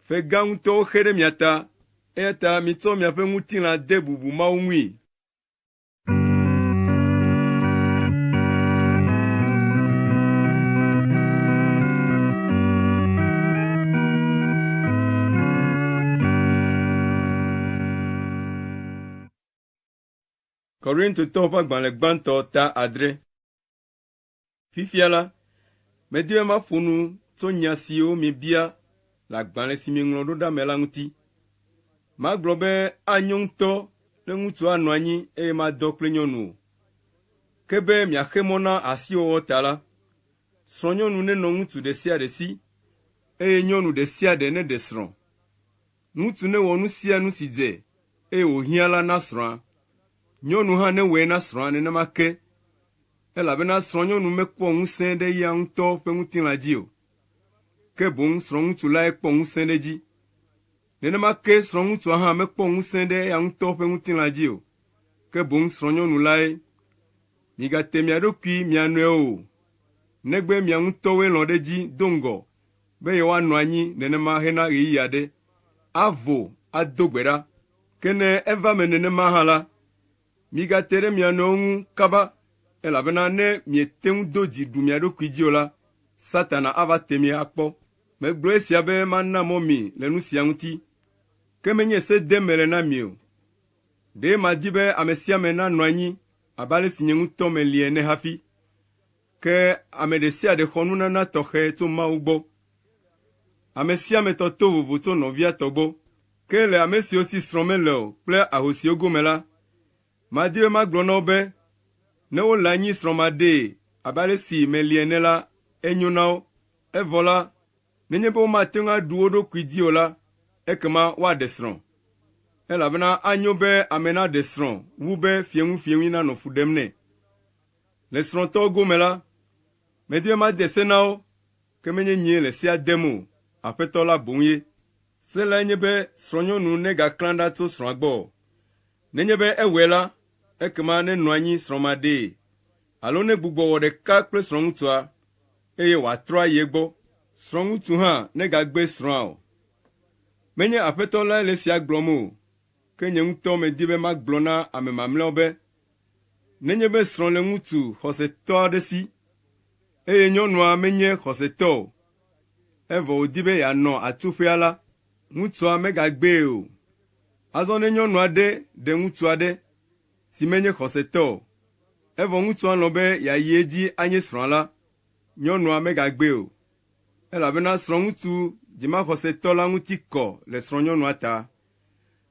Fe gã ŋutɔ woxe ɖe mia ta, eya ta mitsɔ miaƒe ŋutilã de bubu Mawu ŋui. Korintotɔwo ƒe agbalẽ gbãtɔ ta adre. Fifia la, medi be maƒo nu tso nya siwo miebia le agbalẽ si mieŋlɔ ɖo ɖa me la ŋuti. Magblɔ be anyo ŋutɔ ne ŋutsu anɔ anyi eye madɔ kple nyɔnu o. Ke be miaxe mɔ na asiwɔwɔ ta la, srɔ̃nyɔnu nenɔ ŋutsu ɖe sia ɖe si, eye nyɔnu ɖe sia ɖe neɖe srɔ̃. Ŋutsu newɔ nu sia nu si dze eye wòhiã la na srɔ̃a. Nyɔnu hã newɔe na srɔ̃a nenema ke, elabena srɔ̃nyɔnu mekpɔ ŋusẽ ɖe eya ŋutɔ ƒe ŋutilã dzi o, ke boŋ srɔ̃ŋutsu lae kpɔ ŋusẽ ɖe edzi. Nenema ke srɔ̃ŋutsua hã mekpɔ ŋusẽ ɖe eya ŋutɔ ƒe ŋutilã dzi o, ke boŋ srɔ̃nyɔnu lae. Migate mia ɖokui mia nɔewo o, negbe mia ŋutɔwoe lɔ̃ ɖe edzi do ŋgɔ be yewoanɔ anyi nenema hena ɣeyiɣi aɖe, avo ado gbe ɖa. Ke ne eva eme nenema hã la, migate ɖe mia nɔewo ŋu kaba, elabena ne miete ŋu do dzi ɖu mia ɖokui dzi o la, Satana ava te mi akpɔ. Megblɔ esia be mana mɔ mi le nu sia ŋuti, ke menye se dem mele na mi o. Ɖe madi be ame sia ame nanɔ anyi abe ale si nye ŋutɔ meli ene hafi. Ke ame ɖe sia ɖe xɔ nunana tɔxɛ tso Mawu gbɔ. Ame sia ame tɔ to vovo tso nɔvia tɔ gbɔ. Ke le ame siwo si srɔ̃ mele o kple ahosiwo gome la, madi be magblɔ na wo be ne wole anyi srɔ̃maɖee abe ale si meli ene la, enyo na wo. Evɔ la, nenye be womate ŋu aɖu wo ɖokui dzi o la, ekema woaɖe srɔ̃. Elabena anyo be ame naɖe srɔ̃ wu be fieŋufieŋui nanɔ fu ɖem nɛ. Le srɔ̃tɔwo gome la, medi be made se na wo, ke menye nyee le sea dem o, Aƒetɔ la boŋ ye. Se lae nye be srɔ̃nyɔnu negaklã ɖa tso srɔ̃a gbɔ o. Nenye be ewɔe la, ekema nenɔ anyi srɔ̃maɖee alo negbugbɔ wɔ ɖeka kple srɔ̃ŋutsua, eye wòatrɔ ayi egbɔ. Srɔ̃ŋutsu hã negagbe srɔ̃a o. Menye Aƒetɔ lae le esia gblɔm o, Ke nye ŋutɔ medi be magblɔ na ame mamlɛawo be, nenye be srɔ̃ le ŋutsu xɔsetɔ aɖe si, eye nyɔnua menye xɔsetɔ o, evɔ wòdi be yeanɔ atsuƒea la, ŋutsua megagbee o. Azɔ ne nyɔnu aɖe ɖe ŋutsu aɖe si menye xɔsetɔ o, evɔ ŋutsua lɔ̃ be yeayi edzi anye srɔ̃a la, nyɔnua megagbee o, elabena srɔ̃ŋutsu dzimaxɔsetɔ la ŋuti kɔ le srɔ̃nyɔnua ta.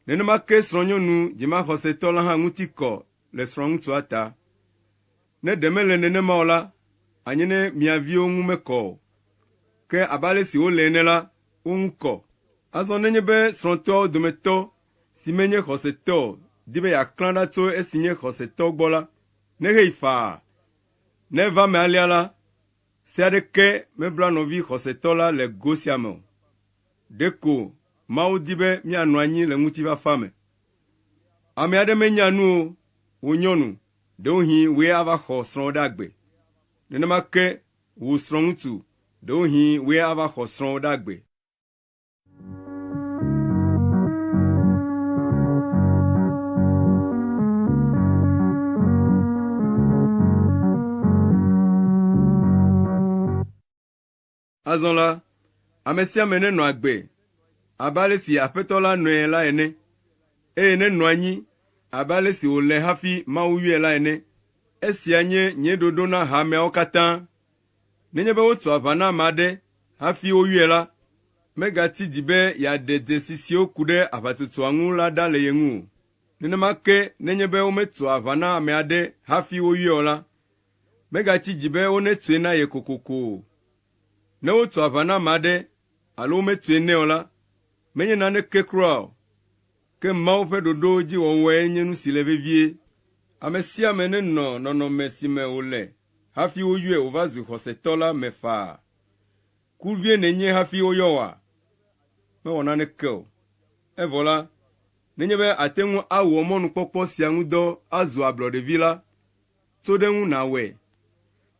Nenema ke srɔ̃nyɔnu dzimaxɔsetɔ la hã ŋuti kɔ le srɔ̃ŋutsua ta. Ne ɖe mele nenema o la, anye ne mia viwo ŋu mekɔ o. Ke abe ale si wole ene la, wo ŋu kɔ. Azɔ nenye be srɔ̃tɔawo dometɔ si menye xɔsetɔ o di be yeaklã ɖa tso esi nye xɔsetɔ gbɔ la, neheyi faa. Ne eva eme alea la, se aɖeke mebla nɔvi xɔsetɔ la le go sia me o. Ɖeko Mawu di be míanɔ anyi le ŋutifafa me. Ame aɖe menya nu o, wò nyɔnu, ɖewohĩ wòe ava xɔ srɔ̃wò ɖe agbe. Nenema ke wò srɔ̃ŋutsu, ɖewohĩ wòe ava xɔ srɔ̃wò ɖe agbe. Azɔ la, ame sia ame nenɔ agbe abe ale si Aƒetɔ la nɔe la ene, eye nenɔ anyi abe ale si wòle hafi Mawu yɔe la ene. Esia nye nye ɖoɖo na hameawo katã. Nenye be wotso aʋa na ame aɖe hafi woyɔe la, megatsi dzi be yeaɖe dzesi siwo ku ɖe aʋatsotsoa ŋu la ɖa le ye ŋu o. Nenema ke nenye be wometso aʋa na ame aɖe hafi woyɔe o la, Megatsi dzi be wonetsoe na ye kokoko o. Ne wotso aʋa na ame aɖe alo wometsoe nɛ o la, menye naneke kura o, ke Mawu ƒe ɖoɖowo dzi wɔwɔe nye nu si le vevie. Ame sia ame nenɔ nɔnɔme si me wòle hafi woyɔe wòva zu xɔsetɔ la me faa. Kluvie nènye hafi woyɔ wòa? Mewɔ naneke o. Evɔ la, nenye be àte ŋu awɔ mɔnukpɔkpɔ sia ŋu dɔ azu ablɔɖevi la, Tso ɖe eŋu nàwɔe,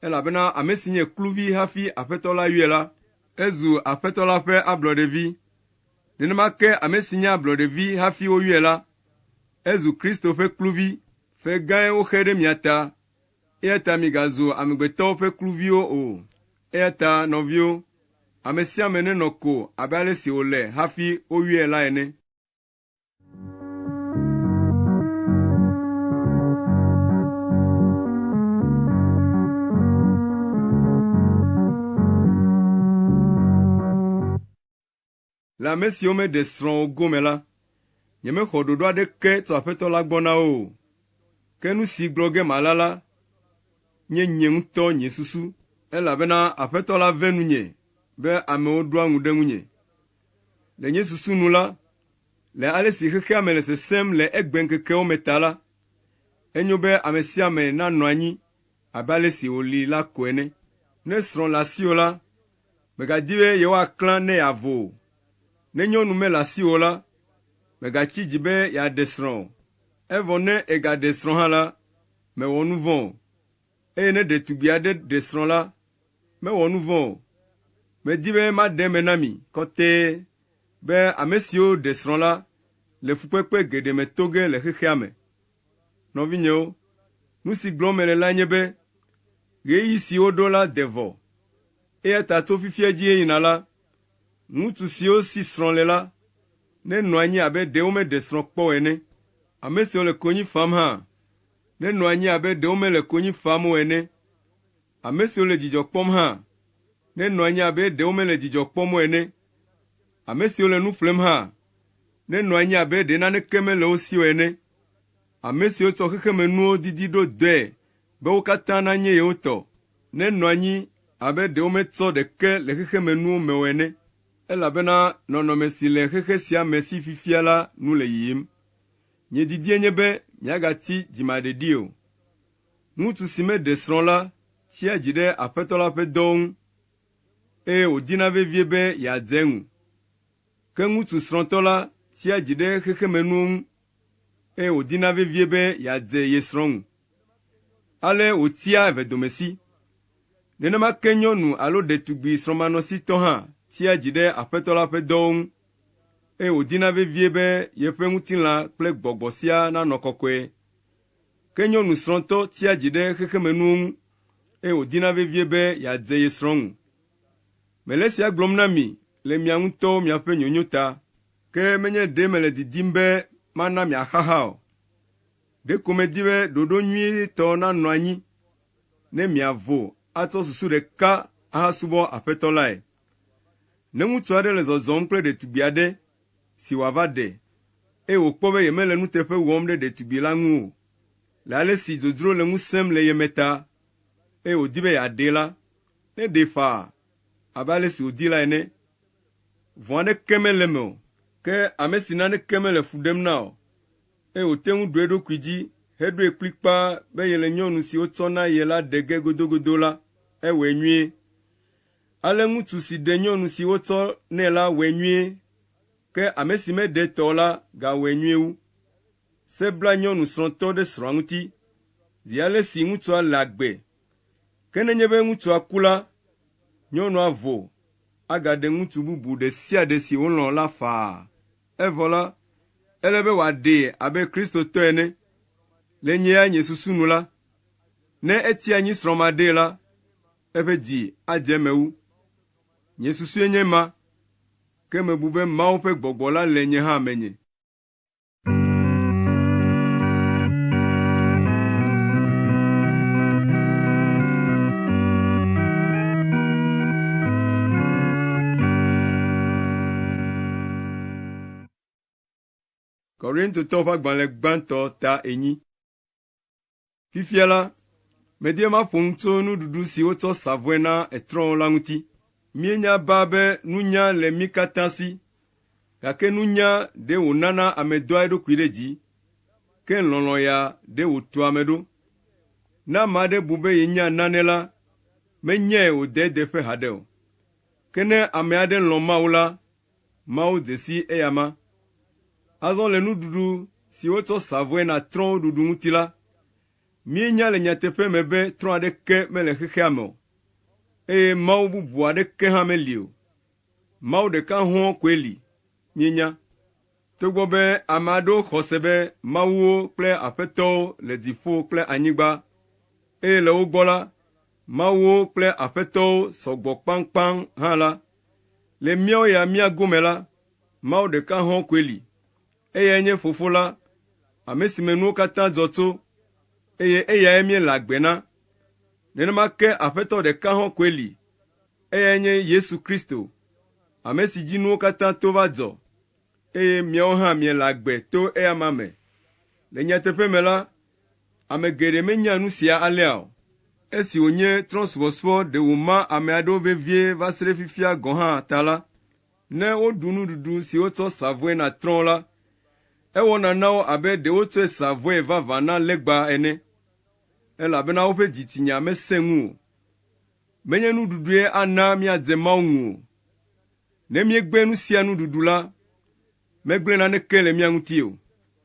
elabena ame si nye kluvi hafi Aƒetɔ la yɔe la, ezu Aƒetɔ la ƒe ablɔɖevi. Nenema ke ame si nye ablɔɖevi hafi woyɔe la, ezu Kristo ƒe kluvi. Fe gãe woxe ɖe mia ta, eya ta migazu amegbetɔwo ƒe kluviwo o. Eya ta nɔviwo, ame sia ame nenɔ ko abe ale si wòle hafi woyɔe la ene. Le ame siwo meɖe srɔ̃ o gome la, nyemexɔ ɖoɖo aɖeke tso Aƒetɔ la gbɔ na wo o. Ke nu si gblɔ ge mala la nye nye ŋutɔ nye susu, elabena Aƒetɔ la ve nunye be amewo ɖoa ŋu ɖe ŋunye. Le nye susu nu la, le ale si xexea me le sesẽm le egbeŋkekewo me ta la, enyo be ame sia ame nanɔ anyi abe ale si wòli la ko ene. Ne srɔ̃ le asiwò la, mègadi be yewoaklã ne yeavo o. Ne nyɔnu mele asiwò o la, mègatsi dzi be yeaɖe srɔ̃ o. Evɔ ne ègaɖe srɔ̃ hã la, mèwɔ nu vɔ̃ o. Eye ne ɖetugbi aɖe ɖe srɔ̃ la, mewɔ nu vɔ̃ o. Medi be maɖe eme na mi kɔtɛe be ame siwo ɖe srɔ̃ la le fukpekpe geɖe me to ge le xexea me. Nɔvinyewo, nu si gblɔm mele lae nye be ɣeyiɣi si woɖo la de vɔ, eya ta tso fifia dzi heyina la, ŋutsu siwo si srɔ̃ le la nenɔ anyi abe ɖe womeɖe srɔ̃ kpɔ o ene. Ame siwo le konyi fam hã nenɔ anyi abe ɖe womele konyi fam o ene. Ame siwo le dzidzɔ kpɔm hã nenɔ anyi abe ɖe womele dzidzɔ kpɔm o ene. Ame siwo le nu ƒlem hã nenɔ anyi abe ɖe naneke mele wo si o ene. Ame siwo tsɔ xexemenuwo didi ɖo dɔe be wo katã nanye yewo tɔ nenɔ anyi abe ɖe wometsɔ ɖeke le xexemenuwo me o ene. Elabena nɔnɔme si le xexe sia me si fifia la nu le yiyim. Nye didie nye be miagatsi dzimaɖeɖi o. Ŋutsu si meɖe srɔ̃ la tsia dzi ɖe Aƒetɔ la ƒe dɔwo ŋu, eye wòdina vevie be yeadze eŋu. Ke ŋutsu srɔ̃tɔ la tsia dzi ɖe xexemenuwo ŋu, eye wòdina vevie be yeadze ye srɔ̃ ŋu. Ale wòtsia evedomesi. Nenema ke nyɔnu alo ɖetugbi srɔ̃manɔsitɔ hã tsia dzi ɖe Aƒetɔ la ƒe dɔwo ŋu, eye wòdina vevie be yeƒe ŋutilã kple gbɔgbɔ siaa nanɔ kɔkɔe. Ke nyɔnu srɔ̃tɔ tsia dzi ɖe xexemenuwo ŋu, eye wòdina vevie be yeadze ye srɔ̃ ŋu. Mele esia gblɔm na mi le mia ŋutɔwo miaƒe nyonyo ta, ke menye ɖe mele didim be mana miaxaxa o. Ɖeko medi be ɖoɖo nyuitɔ nanɔ anyi ne miavo atsɔ susu ɖeka ahasubɔ Aƒetɔ lae. Ne ŋutsu aɖe le zɔzɔm kple ɖetugbi aɖe si wòava ɖe, eye wòkpɔ be yemele nuteƒe wɔm ɖe ɖetugbi la ŋu o, le ale si dzodzro le ŋu sẽm le ye me ta, eye wòdi be yeaɖee la, neɖee faa abe ale si wòdi la ene. Vɔ̃ aɖeke mele eme o. Ke ame si naneke mele fu ɖem na o, eye wòte ŋu ɖu eɖokui dzi heɖoe kplikpaa be yele nyɔnu si wotsɔ na ye la ɖe ge godogodo la, ewɔe nyuie. Ale ŋutsu si ɖe nyɔnu si wotsɔ nɛ la wɔe nyuie, ke ame si meɖe etɔ o la gawɔe nyuie wu. Se bla nyɔnu srɔ̃tɔ ɖe srɔ̃a ŋuti, zi ale si ŋutsua le agbe. Ke nenye be ŋutsua ku la, nyɔnua vo agaɖe ŋutsu bubu ɖe sia ɖe si wòlɔ̃ la faa. Evɔ la, ele be wòaɖee abe Kristotɔ ene. Le nye ya nye susu nu la, ne etsi anyi srɔ̃maɖee la, eƒe dzi adze eme wu. Nye susue nye ema, ke mebu be Mawu ƒe Gbɔgbɔ la le nye hã menye. Korintotɔwo ƒe agbalẽ gbãtɔ ta enyi. Fifia la, medi be maƒo nu tso nuɖuɖu si wotsɔ sa vɔe na trɔ̃wo la ŋuti. Míenya baa be nunya le mí katã si, gake nunya ɖe wònana ame doa eɖokui ɖe dzi, ke lɔlɔ̃ ya ɖe wòtua ame ɖo. Ne ame aɖe bu be yenya nane la, menyae wòde edeƒe haɖe o. Ke ne ame aɖe lɔ̃ Mawu la, Mawu dze si eyama. Azɔ le nuɖuɖu si wotsɔ sa vɔe na trɔ̃wo ɖuɖu ŋuti la, míenya le nyateƒe me be trɔ̃ aɖeke mele xexea me o, eye Mawu bubu aɖeke hã meli o. Mawu ɖeka hɔ̃ɔ koe li míenya. Togbɔ be ame aɖewo xɔ se be mawuwo kple aƒetɔwo le dziƒo kple anyigba, eye le wo gbɔ la, mawuwo kple aƒetɔwo sɔ gbɔ kpaŋkpaŋ hã la, le míawo ya mía gome la, Mawu ɖeka hɔ̃ɔ koe li. Eyae nye Fofo la, ame si me nuwo katã dzɔ tso, eye eyae míele agbe na. Nenema ke Aƒetɔ ɖeka hɔ̃ɔ koe li, eyae nye Yesu Kristo, ame si dzi nuwo katã to va dzɔ, eye miawo hã miele agbe to eyama me. Le nyateƒe me la, ame geɖe menya nu sia alea o. Esi wònye trɔ̃subɔsubɔ ɖe wòma ame aɖewo vevie va se ɖe fifia gɔ̃ hã ta la, ne woɖu nuɖuɖu si wotsɔ sa vɔe na trɔ̃wo la, ewɔna na wo abe ɖe wotsɔe sa vɔe vavã na legba ene, elabena woƒe dzitsinya mesẽ ŋu o. Menye nuɖuɖue ana míadze Mawu ŋu o. Ne míegbe nu sia nu ɖuɖu la, megblẽ naneke le mía ŋuti o.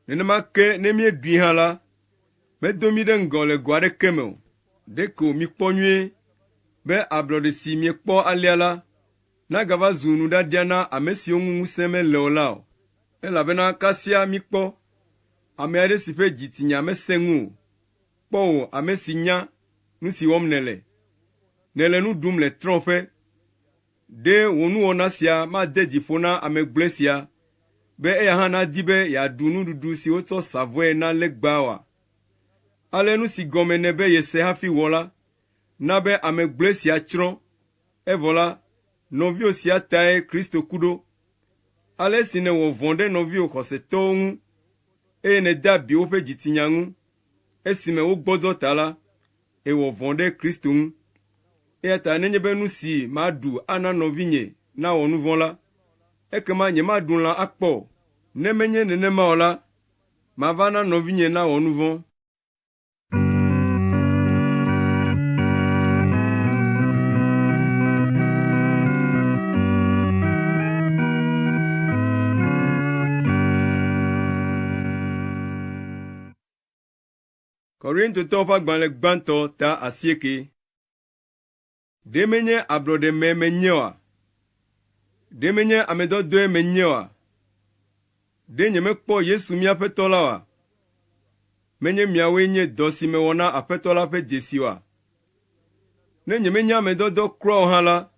Nenema ke ne míeɖui hã la, medo mí ɖe ŋgɔ le go aɖeke me o. Ɖeko mikpɔ nyuie be ablɔɖe si miekpɔ alea la nagava zu nuɖaɖia na ame siwo ŋu ŋusẽ mele o la o. Elabena kasia míkpɔ ame aɖe si ƒe dzitsinya mesẽ ŋu o kpɔ wò ame si nya nu si wɔm nèle. Nèle nu ɖum le trɔ̃ƒe. Ɖe wò nuwɔna sia made dzi ƒo na ame gblɔe sia be eya hã nadi be yeaɖu nuɖuɖu si wotsɔ sa vɔe na legba oa? Ale nu si gɔme nèbe yese hafi wɔ la, na be ame gblɔe sia tsrɔ̃, evɔ la, nɔviwò sia tae Kristo ku ɖo. Ale esi nèwɔ vɔ̃ ɖe nɔviwò xɔsetɔwo ŋu, eye nède abi woƒe dzitsinya ŋu, esime wogbɔdzɔ ta la, èwɔ vɔ̃ ɖe Kristo ŋu. Eya ta nenye be nu si maɖu ana nɔvinye nawɔ nu vɔ̃ la, ekema nyemaɖu lã akpɔ o. Ne menye nenema o la, mava na nɔvinye nawɔ nu vɔ̃. Korintotɔwo ƒe agbalẽ gbãtɔ ta asieke. Ɖe menye ablɔɖeme menye oa? Ɖe menye ame dɔdɔe menye oa? Ɖe nyemekpɔ Yesu mía Aƒetɔ la oa? Menye miawoe nye dɔ si mewɔ na Aƒetɔ la ƒe dzesi oa? Ne nyemenye ame dɔdɔ kura o hã la,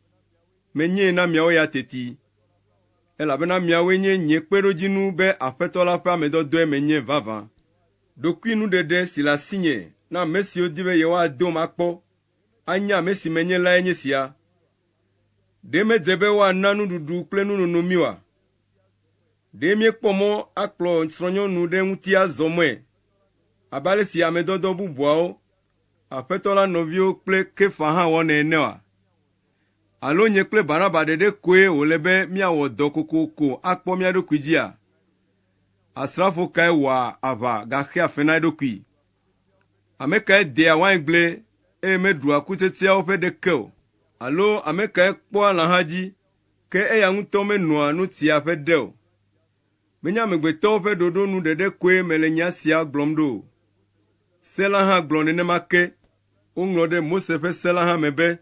menyee na miawo ya teti, elabena miawoe nye nye kpeɖodzinu be Aƒetɔ la ƒe ame dɔdɔe menye vavã. Ɖokuinuɖeɖe si le asinye na ame siwo di be yewoadom akpɔ anya ame si menye lae nye sia. Ɖe medze be woana nuɖuɖu kple nunono mí oa? Ɖe míekpɔ mɔ akplɔ srɔ̃nyɔnu ɖe ŋuti azɔ mɔe abe ale si ame dɔdɔ bubuawo, Aƒetɔ la nɔviwo kple Kefa hã wɔnɛ ene oa? Alo nye kple Barnaba ɖeɖe koe wòle be míawɔ dɔ kokoko akpɔ mía ɖokui dzia? Asrafo kae wɔa aʋa gaxea fe na eɖokui? Ame kae dea waingble eye meɖua kutsetseawo ƒe ɖeke o? Alo ame kae kpɔa lãha dzi ke eya ŋutɔ menoa nutsia ƒe ɖe o? Menye amegbetɔwo ƒe ɖoɖo nu ɖeɖe koe mele nya sia gblɔm ɖo o. Se la hã gblɔ nenema ke. Woŋlɔ ɖe Mose ƒe se la hã me be,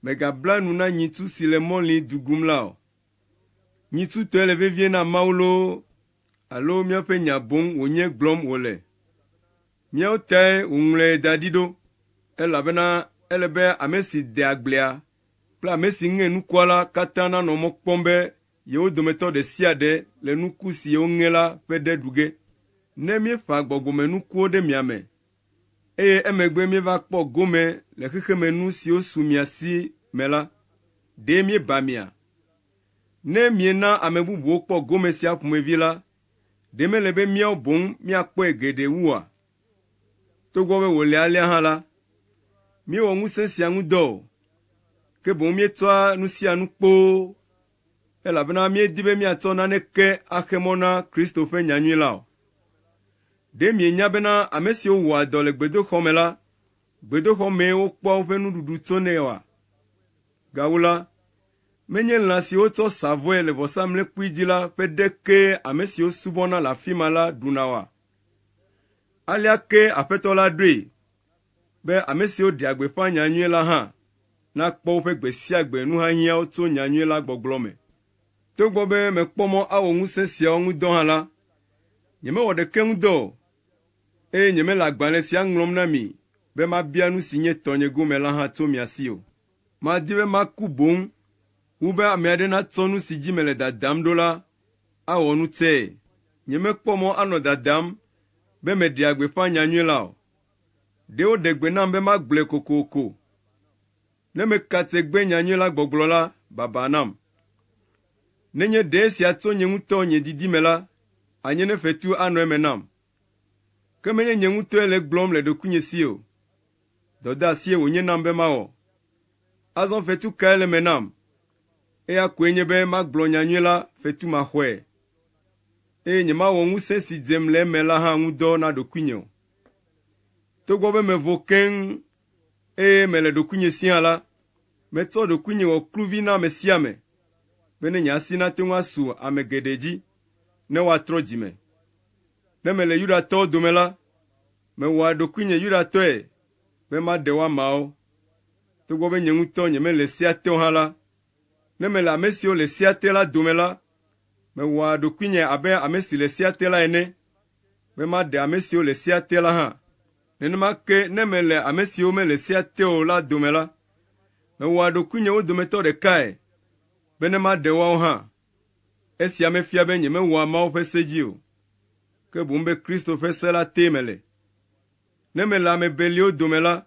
“Mègabla nu na nyitsu si le mɔli dugum la o.” Nyitsu tɔe le vevie na Mawu loo alo míaƒe nya boŋ wònye gblɔm wòle? Míawo tae wòŋlɔe da ɖi ɖo, elabena ele be ame si de agblea kple ame si ŋe nukua la katã nanɔ mɔ kpɔm be yewo dometɔ ɖe sia ɖe le nuku si yewoŋe la ƒe ɖe ɖu ge. Ne míeƒã gbɔgbɔmenukuwo ɖe mia me, eye emegbe míeva kpɔ gome le xexemenu siwo su mia si me la, ɖe míeba mia? Ne miena ame bubuwo kpɔ gome sia ƒomevi la, ɖe mele be míawo boŋ míakpɔe geɖe wu oa? Togbɔ be wòle alea hã la, míewɔ ŋusẽ sia ŋu dɔ o, ke boŋ míetsɔa nu sia nu kpoo, elabena míedi be míatsɔ naneke axe mɔ na Kristo ƒe nyanyui la o. Ɖe mienya bena ame siwo wɔa dɔ le gbedoxɔ me la, gbedoxɔ mee wokpɔa woƒe nuɖuɖu tsonɛ oa? Gawu la, menye lã si wotsɔ sa vɔe le vɔsamlekpui dzi la ƒe ɖe kee ame siwo subɔna le afi ma la ɖuna oa? Alea ke Aƒetɔ la ɖoe be ame siwo ɖea gbeƒã nyanyui la hã nakpɔ woƒe gbe sia gbe nuhiahiãwo tso nyanyui la gbɔgblɔ me. Togbɔ be mekpɔ mɔ awɔ ŋusẽ siawo ŋu dɔ hã la, nyemewɔ ɖeke ŋu dɔ o, eye nyemele agbalẽ sia ŋlɔm na mi be mabia nu si nye tɔnye gome la hã tso mia si o. Madi be maku boŋ wu be ame aɖe natsɔ nu si dzi mele dadam ɖo la awɔ nu tsɛe. Nyemekpɔ mɔ anɔ dadam be meɖea gbeƒã nyanyui la o. Ɖe woɖe gbe nam be magblɔe kokoko. Ne meka tse gbe nyanyui la gbɔgblɔ la, baba nam. Nenye ɖe esia tso nye ŋutɔ nye didi me la, anye ne fetu anɔ eme nam. Ke menye nye ŋutɔe le egblɔm le ɖokuinye si o. Dɔdeasie wònye nam be mawɔ. Azɔ fetu kae le eme nam? Eya koe nye be magblɔ nyanyui la fetumaxɔe, eye nyemawɔ ŋusẽ si dzem le eme la hã ŋu dɔ na ɖokuinye o. Togbɔ be mevo keŋ, eye mele ɖokuinye si hã la, metsɔ ɖokuinye wɔ kluvi na ame sia ame, bene nye asi nate ŋu asu ame geɖe dzi, ne woatrɔ dzi me. Ne mele Yudatɔwo dome la, mewɔa ɖokuinye Yudatɔe be maɖe woamawo. Togbɔ be nye ŋutɔ nyemele sea te o hã la, ne mele ame siwo le sea te la dome la, mewɔa ɖokuinye abe ame si le sea te la ene, be maɖe ame siwo le sea te la hã. Nenema ke ne mele ame siwo mele sea te o la dome la, mewɔa ɖokuinye wo dometɔ ɖekae bene maɖe woawo hã. Esia mefia be nyemewɔa Mawu ƒe se dzi o, ke boŋ be Kristo ƒe se la tee mele. Ne mele ame beliwo dome la,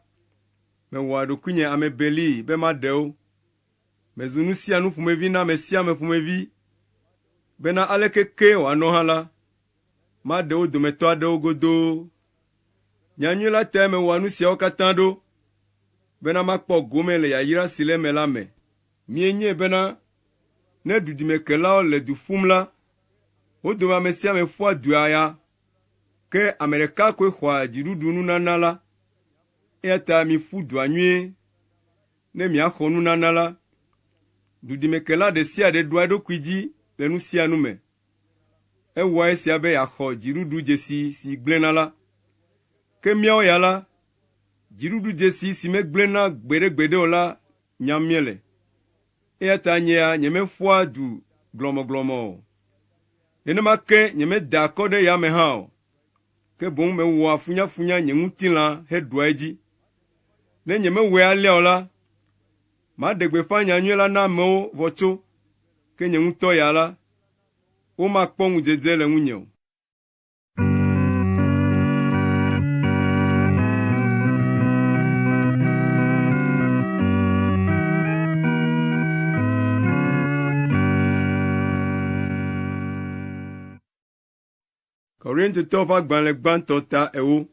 mewɔa ɖokuinye ame belii be maɖe wo. Mezu nu sia nu ƒomevi na ame sia ame ƒomevi bena aleke ke wòanɔ hã la, maɖe wo dometɔ aɖewo godoo. Nyanyui la tae mewɔa nu siawo katã ɖo, bena makpɔ gome le yayra si le eme la me. Mienyae bena ne dudimekelawo le du ƒum la, wo dome ame sia ame ƒua dua ya, ke ame ɖeka koe xɔa dziɖuɖu nunana la. Eya ta miƒu dua nyuie ne miaxɔ nunana la. Dudimekela ɖe sia ɖe ɖua eɖokui dzi le nu sia nu me. Ewɔa esia be yeaxɔ dziɖuɖudzesi si gblẽna la. Ke míawo ya la, dziɖuɖudzesi si megblẽna gbeɖegbeɖe o la nyam míele. Eya ta nye ya nyemeƒua du glɔmɔglɔmɔ o. Nenema ke nyemeda akɔ ɖe eya me hã o, ke boŋ mewɔa funyafunya nye ŋutilã heɖua edzi. Ne nyemewɔe alea o la, maɖe gbeƒã nyanyui la na amewo vɔ tso, ke nye ŋutɔ ya la, womakpɔ ŋudzedze le ŋunye o. Korintotɔwo ƒe agbalẽ gbãtɔ ta ewo.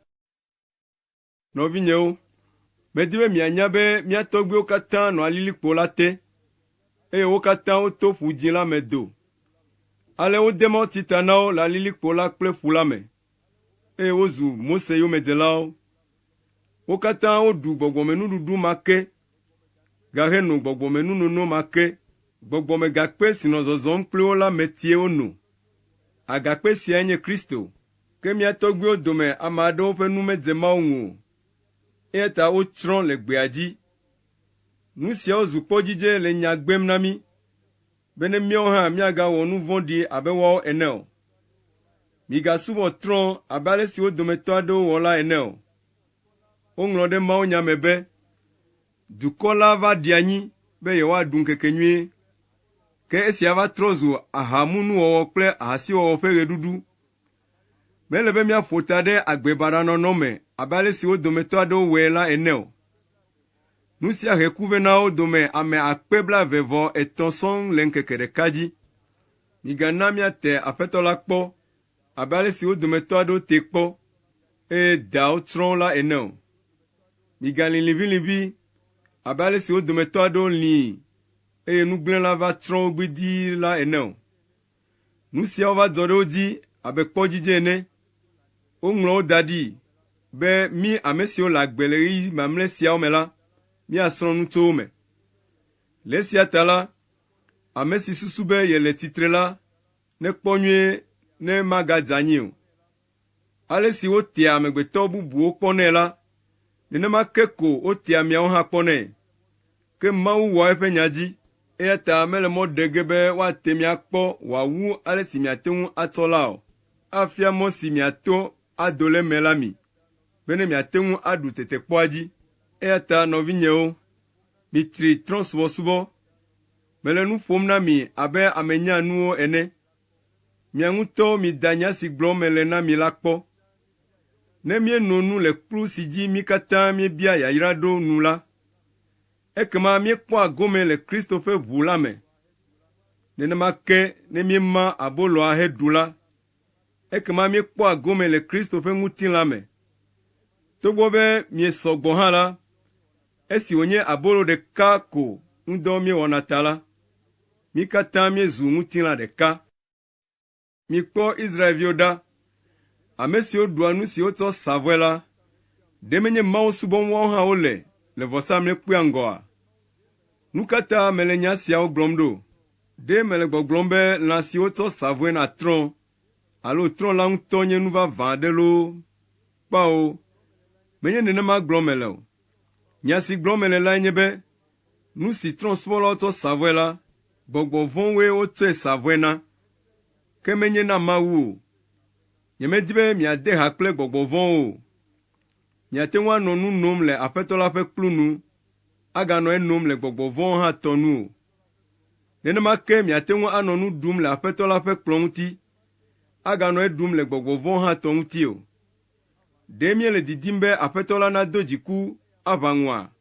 Nɔvinyewo, medi be mianya be mía tɔgbuiwo katã nɔ alilikpo la te, eye wo katã woto Ƒu Dzĩ la me do. Ale wode mawutsi ta na wo le alilikpo la kple ƒu la me, eye wozu Mose yomedzelawo. Wo katã woɖu gbɔgbɔmenuɖuɖu ma ke, gaheno gbɔgbɔmenunono ma ke. Gbɔgbɔmegakpe si nɔ zɔzɔm kpli wo la me tsie wono. Agakpe siae nye Kristo. Ke mía tɔgbuiwo dome ame aɖewo ƒe nu medze Mawu ŋu o, eya ta wotsrɔ̃ le gbea dzi. Nu siawo zu kpɔdzidze le nya gbem na mí, bene míawo hã míagawɔ nu vɔ̃ɖi abe woawo ene o. Migasubɔ trɔ̃ abe ale si wo dometɔ aɖewo wɔ la ene o. Woŋlɔ ɖe mawunya me be, “Dukɔ la va ɖi anyi be yewoaɖu ŋkekenyuie, ke esia va trɔ zu ahamunuwɔwɔ kple ahasiwɔwɔ ƒe ɣeɖuɖu. Mele be míaƒo ta ɖe agbe baɖa nɔnɔ me abe ale si wo dometɔ aɖewo wɔe la ene o. Nu sia he ku vɛ na wo dome ame akpe blaeve-vɔ-etɔ̃ sɔŋ le ŋkeke ɖeka dzi. Migana míate Aƒetɔ la kpɔ abe ale si wo dometɔ aɖewo tee kpɔ, eye dawo tsrɔ̃ wo la ene o. Migalĩ liʋĩliʋĩ abe ale si wo dometɔ aɖewo lĩi, eye nugblẽla va tsrɔ̃ wo gbidii la ene o. Nu siawo va dzɔ ɖe wo dzi abe kpɔdzidze ene. Woŋlɔ wo da ɖi be mí ame siwo le agbe le ɣeyiɣi mamlɛ siawo me la, míasrɔ̃ nu tso wo me. Le esia ta la, ame si susu be yele tsitre la nekpɔ nyuie ne magadze anyi o. Ale si wotea amegbetɔ bubuwo kpɔnɛ la, nenema ke ko wotea miawo hã kpɔnɛ. Ke Mawu wɔa eƒe nya dzi, eya ta mele mɔ ɖe ge be woate mi akpɔ wòawu ale si miate ŋu atsɔ la o. Afia mɔ si miato ado le eme la mi, bene miate ŋu aɖu tetekpɔa dzi. Eya ta nɔvinyewo, mitsri trɔ̃subɔsubɔ. Mele nu ƒom na mi abe ame nyanuwo ene. Mia ŋutɔwo mida nya si gblɔm mele na mi la kpɔ. Ne míeno nu le kplu si dzi mí katã míebia yayra ɖo nu la, ekema míekpɔa gome le Kristo ƒe ʋu la me. Nenema ke ne míema aboloa heɖu la, ekema míekpɔa gome le Kristo ƒe ŋutilã me. Togbɔ be miesɔ gbɔ hã la, esi wònye abolo ɖeka ko ŋudɔ míewɔna ta la, mí katã míezu ŋutilã ɖeka. Mikpɔ Israelviwo ɖa, ame siwo ɖua nu si wotsɔ sa vɔe la, ɖe menye Mawu subɔm woawo hã wole le vɔsamlekpuia ŋgɔa? Nu ka ta mele nya siawo gblɔm ɖo? Ɖe mele gbɔgblɔm be lã si wotsɔ sa vɔe na trɔ̃ alo trɔ̃ la ŋutɔ nye nu vavã aɖe loo? Kpao, menye nenema gblɔm mele o. Nya si gblɔm mele lae nye be nu si trɔ̃subɔlawo tsɔ sa vɔe la, gbɔgbɔ vɔ̃woe wotsɔe sa vɔe na, ke menye na Mawu o. Nyemedi be miade ha kple gbɔgbɔ vɔ̃wo o. Miate ŋu anɔ nu nom le Aƒetɔ la ƒe kplu nu, aganɔ enom le gbɔgbɔ vɔ̃wo hã tɔ nu o. Nenema ke miate ŋu anɔ nu ɖum le Aƒetɔ la ƒe kplɔ̃ ŋuti, aganɔ eɖum le gbɔgbɔ vɔ̃wo hã tɔ ŋuti o. Ɖe míele didim be Aƒetɔ la nado dziku aʋã ŋua?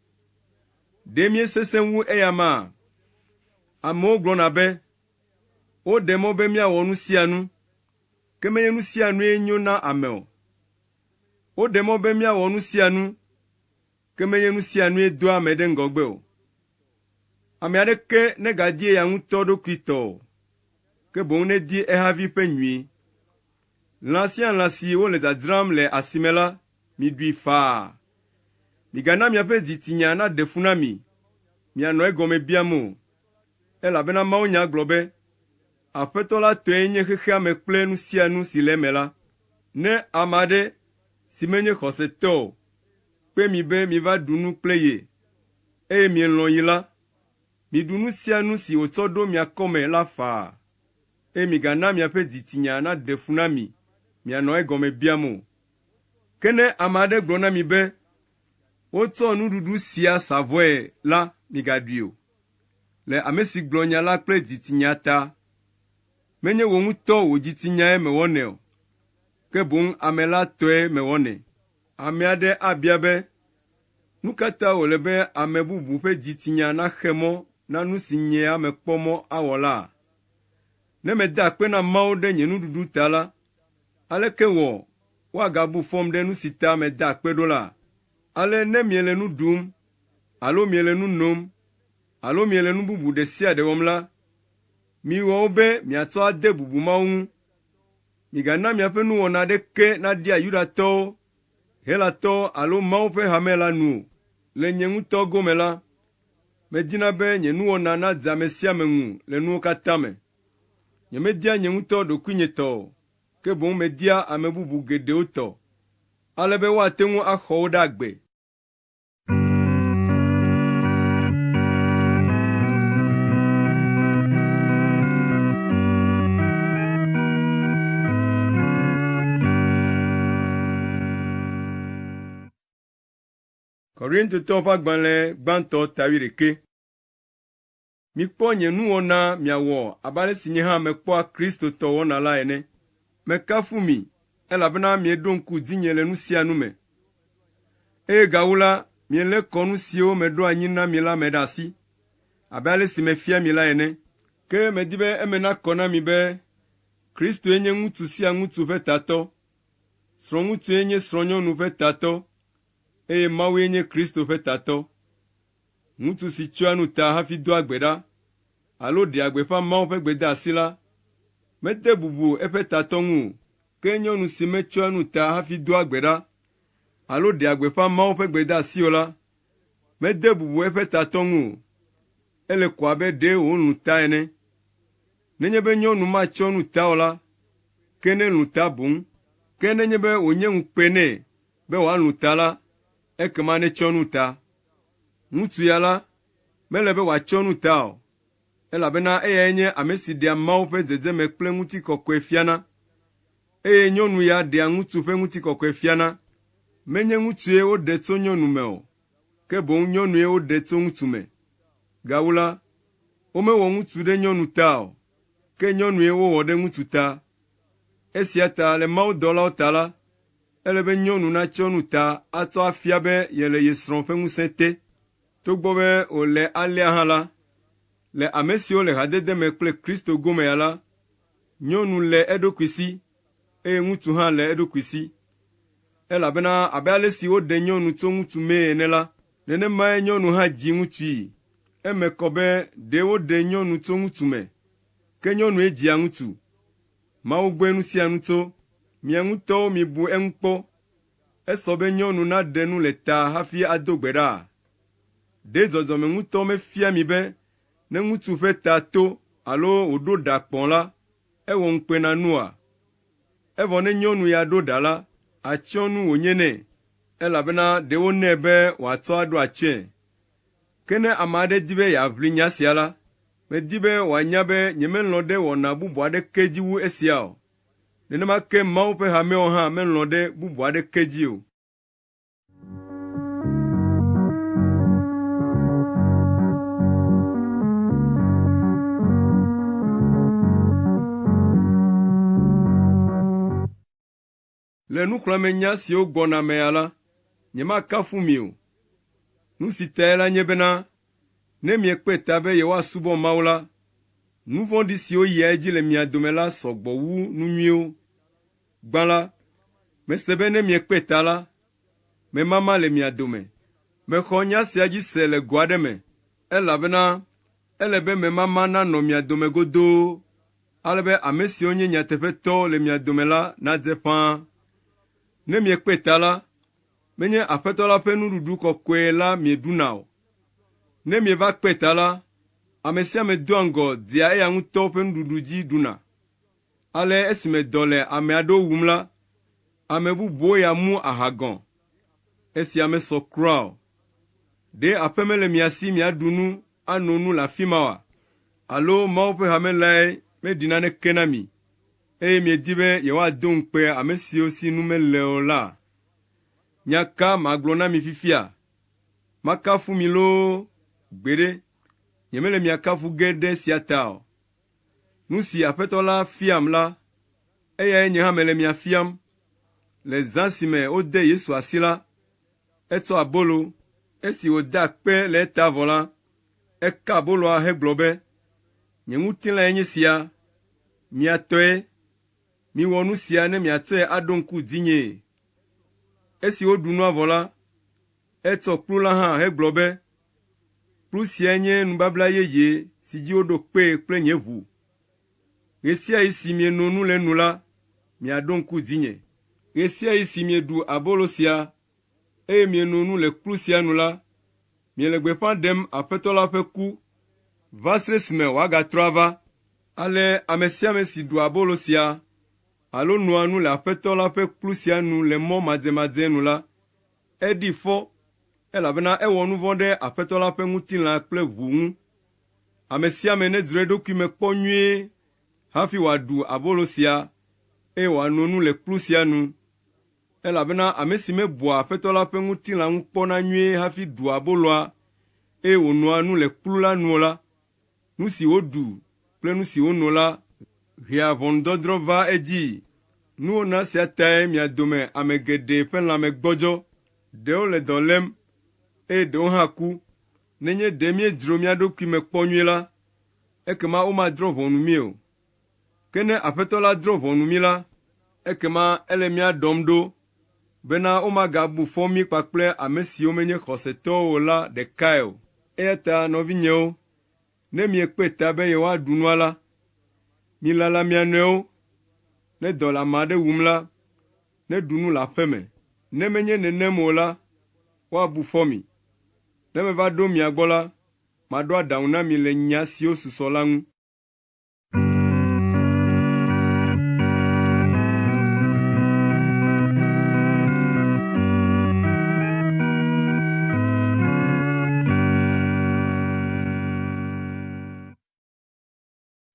Ɖe míesesẽ wu eyama? Amewo gblɔna be, “Woɖe mɔ be míawɔ nu sia nu,” ke menye nu sia nue nyo na ame o. Woɖe mɔ be míawɔ nu sia nu, ke menye nu sia nue doa ame ɖe ŋgɔgbe o. Ame aɖeke negadi eya ŋutɔ ɖokui tɔ o, ke boŋ nedi ehavi ƒe nyui. Lã sia lã si wole dzadzram le asi me la, miɖui faa. Migana miaƒe dzitsinya naɖe fu na mi mianɔ egɔme biam o, elabena mawunya gblɔ be, “Aƒetɔ la tɔe nye xexea me kple nu sia nu si le eme la.” Ne ame aɖe, si menye xɔsetɔ o, kpe mi be miva ɖu nu kple ye, eye mielɔ̃ yi la, miɖu nu sia nu si wòtsɔ ɖo mia kɔme la faa. eye migana miaƒe dzitsinya naɖe fu na mi mianɔ egɔme biam o. Ke ne ame aɖe gblɔ na mi be, “Wotsɔ nuɖuɖu sia sa vɔe” la, migaɖui o, le ame si gblɔ nya la kple dzitsinya ta. Menye wò ŋutɔ wò dzitsinyae mewɔnɛ o, ke boŋ ame la tɔe mewɔnɛ. Ame aɖe abia be, “Nu ka ta wòle be ame bubu ƒe dzitsinya naxe mɔ na nu si nyea mekpɔ mɔ awɔ la?” Ne meda akpe na Mawu ɖe nye nuɖuɖu ta la, aleke wɔ woagabu fɔm ɖe nu si ta meda akpe ɖo la? Ale ne miele nu ɖum alo miele nu nom alo miele nu bubu ɖe sia ɖe wɔm la, miwɔ wo be miatsɔ ade bubu Mawu ŋu. Migana miaƒe nuwɔna aɖeke naɖia Yudatɔwo, Helatɔwo alo Mawu ƒe hame la nu o. Le nye ŋutɔ gome la, medina be nye nuwɔna nadze ame sia ame ŋu le nuwo katã me. Nyemedia nye ŋutɔ ɖokuinye tɔ o, ke boŋ media ame bubu geɖewo tɔ, ale be woate ŋu axɔ wo ɖe agbe. Korintotɔwo ƒe agbalẽ gbãtɔ ta wuiɖekɛ. Mikpɔ nye nuwɔna miawɔ abe ale si nye hã mekpɔa Kristo tɔ wɔna la ene. Mekafu mi, elabena mieɖo ŋku dzinye le nu sia nu me. Eye gawu la, mielé kɔnu siwo meɖo anyi na mi la me ɖe asi, abe ale si mefia mi la ene. Ke medi be eme nakɔ na mi be Kristoe nye ŋutsu sia ŋutsu ƒe tatɔ, srɔ̃ŋutsue nye srɔ̃nyɔnu ƒe tatɔ, eye Mawue nye Kristo ƒe tatɔ. Ŋutsu si tsyɔa nu ta hafi doa gbe ɖa alo ɖea gbeƒã Mawu ƒe gbedeasi la, mede bubu eƒe tatɔ ŋu o. Ke nyɔnu si metsyɔa nu ta hafi doa gbe ɖa alo ɖea gbeƒã Mawu ƒe gbedeasi o la, mede bubu eƒe tatɔ ŋu o. Ele ko abe ɖe wòlũ ta ene. Nenye be nyɔnu matsyɔ nu ta o la, ke nelũ ta boŋ. Ke nenye be wònye ŋukpe nɛ be wòalũ ta la, ekema netsyɔ nu ta. Ŋutsu ya la, mele be wòatsyɔ nu ta o, elabena eyae nye ame si ɖea Mawu ƒe dzedzeme kple ŋutikɔkɔe fiana, eye nyɔnu ya ɖea ŋutsu ƒe ŋutikɔkɔe fiana. Menye ŋutsue woɖe tso nyɔnu me o, ke boŋ nyɔnue woɖe tso ŋutsu me. Gawu la, womewɔ ŋutsu ɖe nyɔnu ta o, ke nyɔnue wowɔ ɖe ŋutsu ta. Esia ta le mawudɔlawo ta la, Ele be nyɔnu natsyɔ nu ta atsɔ afia be yele ye srɔ̃ ƒe ŋusẽ te. Togbɔ be wòle alea hã la, le ame siwo le hadede me kple Kristo gome ya la, nyɔnu le eɖokui si, eye ŋutsu hã le eɖokui si. Elabena abe ale si woɖe nyɔnu tso ŋutsu mee ene la, nenemae nyɔnu hã dzi ŋutsui. Eme kɔ be ɖe woɖe nyɔnu tso ŋutsu me, ke nyɔnue dzia ŋutsu. Mawu gbɔe nu sia nu tso. Mia ŋutɔwo mibu eŋu kpɔ. Esɔ be nyɔnu naɖe nu le ta hafi ado gbe ɖa? Ɖe dzɔdzɔme ŋutɔ mefia mi be ne ŋutsu ƒe ta to alo wòɖo ɖa kpɔ̃ la, ewɔ ŋukpenanu oa? Evɔ ne nyɔnu ya ɖo ɖa la, atsyɔ̃nu wònye nɛ, elabena ɖe wonɛ be wòatsɔ aɖo atsyɔ̃e. Ke ne ame aɖe di be yeaʋli nya sia la, medi be wòanya be nyemelɔ̃ ɖe wɔna bubu aɖeke dzi wu esia o. Nenema ke Mawu ƒe hamewo hã melɔ̃ ɖe bubu aɖeke dzi o. Le nuxlɔ̃amenya siwo gbɔna me ya la, nyemakafu mi o. Nu si tae la nye bena, ne miekpe ta be yewoasubɔ Mawu la, nu vɔ̃ɖi siwo yia edzi le mia dome la sɔ gbɔ wu nu nyuiwo. Gbã la, mese be ne miekpe ta la, memama le mia dome. Mexɔ nya sia dzi se le go aɖe me, elabena ele be memama nanɔ mia dome godoo ale be ame siwo nye nyateƒetɔwo le mia dome la nadze ƒãa. Ne miekpe ta la, menye Aƒetɔ la ƒe nuɖuɖu kɔkɔe la mieɖuna o. Ne mieva kpe ta la, ame sia ame doa ŋgɔ dea eya ŋutɔ ƒe nuɖuɖu dzi ɖuna. Ale esime dɔ le ame aɖewo wum la, ame bubuwo ya mu aha gɔ̃. Esia mesɔ kura o. Ɖe aƒe mele mia si miaɖu nu ano nu le afi ma oa? Alo Mawu ƒe hame lae meɖi naneke na mi, eye miedi be yewoado ŋukpe ame siwo si nu mele o la? Nya ka magblɔ na mi fifia? Makafu mi loo? Gbeɖe, nyemele mia kafu ge ɖe esia ta o. Nu si Aƒetɔ la fiam la, eyae nye hã mele mia fiam. Le zã si me wode Yesu asi la, etsɔ abolo. Esi wòda akpe le eta vɔ la, eka aboloa hegblɔ be, “Nye ŋutilãe nye sia, mia tɔe. Miwɔ nu sia ne miatsɔe aɖo ŋku dzinyee.” Esi woɖu nua vɔ la, etsɔ kplu la hã hegblɔ be, “Kplu siae nye nubabla yeye si dzi woɖo kpee kple nye ʋu. Ɣe sia ɣi si mieno nu le enu la, miaɖo ŋku dzinye. Ɣe sia ɣi si mieɖu abolo sia, eye mieno nu le kplu sia nu la, miele gbeƒã ɖem Aƒetɔ la ƒe ku va se ɖe esime wòagatrɔ ava. Ale ame sia ame si ɖua abolo sia alo noa nu le Aƒetɔ la ƒe kplu sia nu le mɔ madzemadze nu la, eɖi fɔ, elabena ewɔ nu vɔ̃ ɖe Aƒetɔ la ƒe ŋutilã kple ʋu ŋu. Ame sia ame nedzro eɖokui me kpɔ nyuie hafi wòaɖu abolo sia, eye wòano nu le kplu sia nu. Elabena ame si mebua Aƒetɔ la ƒe ŋutilã ŋu kpɔna nyuie hafi ɖua aboloa, eye wònoa nu le kplu la nu o la, nu si wòɖu kple nu si wòno la hea ʋɔnudɔdrɔ̃ vaa edzii. Nuwɔna sia tae mia dome ame geɖe ƒe lãme gbɔdzɔ, ɖewo le dɔ lém, eye ɖewo hã ku. Nenye ɖe míedzro mía ɖokui me kpɔ nyuie la, ekema womadrɔ̃ ʋɔnu mí o. Ke ne Aƒetɔ la drɔ̃ ʋɔnu mí la, ekema ele mía ɖɔm ɖo bena womagabu fɔ mí kpakple ame siwo menye xɔsetɔwo o la ɖekae o. Eya ta nɔvinyewo, ne miekpe ta be yewoaɖu nua la, milala mia nɔewo. Ne dɔ le ame aɖe wum la, neɖu nu le aƒe me. Ne menye nenem o la, woabu fɔ mi. Ne meva ɖo mia gbɔ la, maɖo aɖaŋu na mi le nya siwo susɔ la ŋu.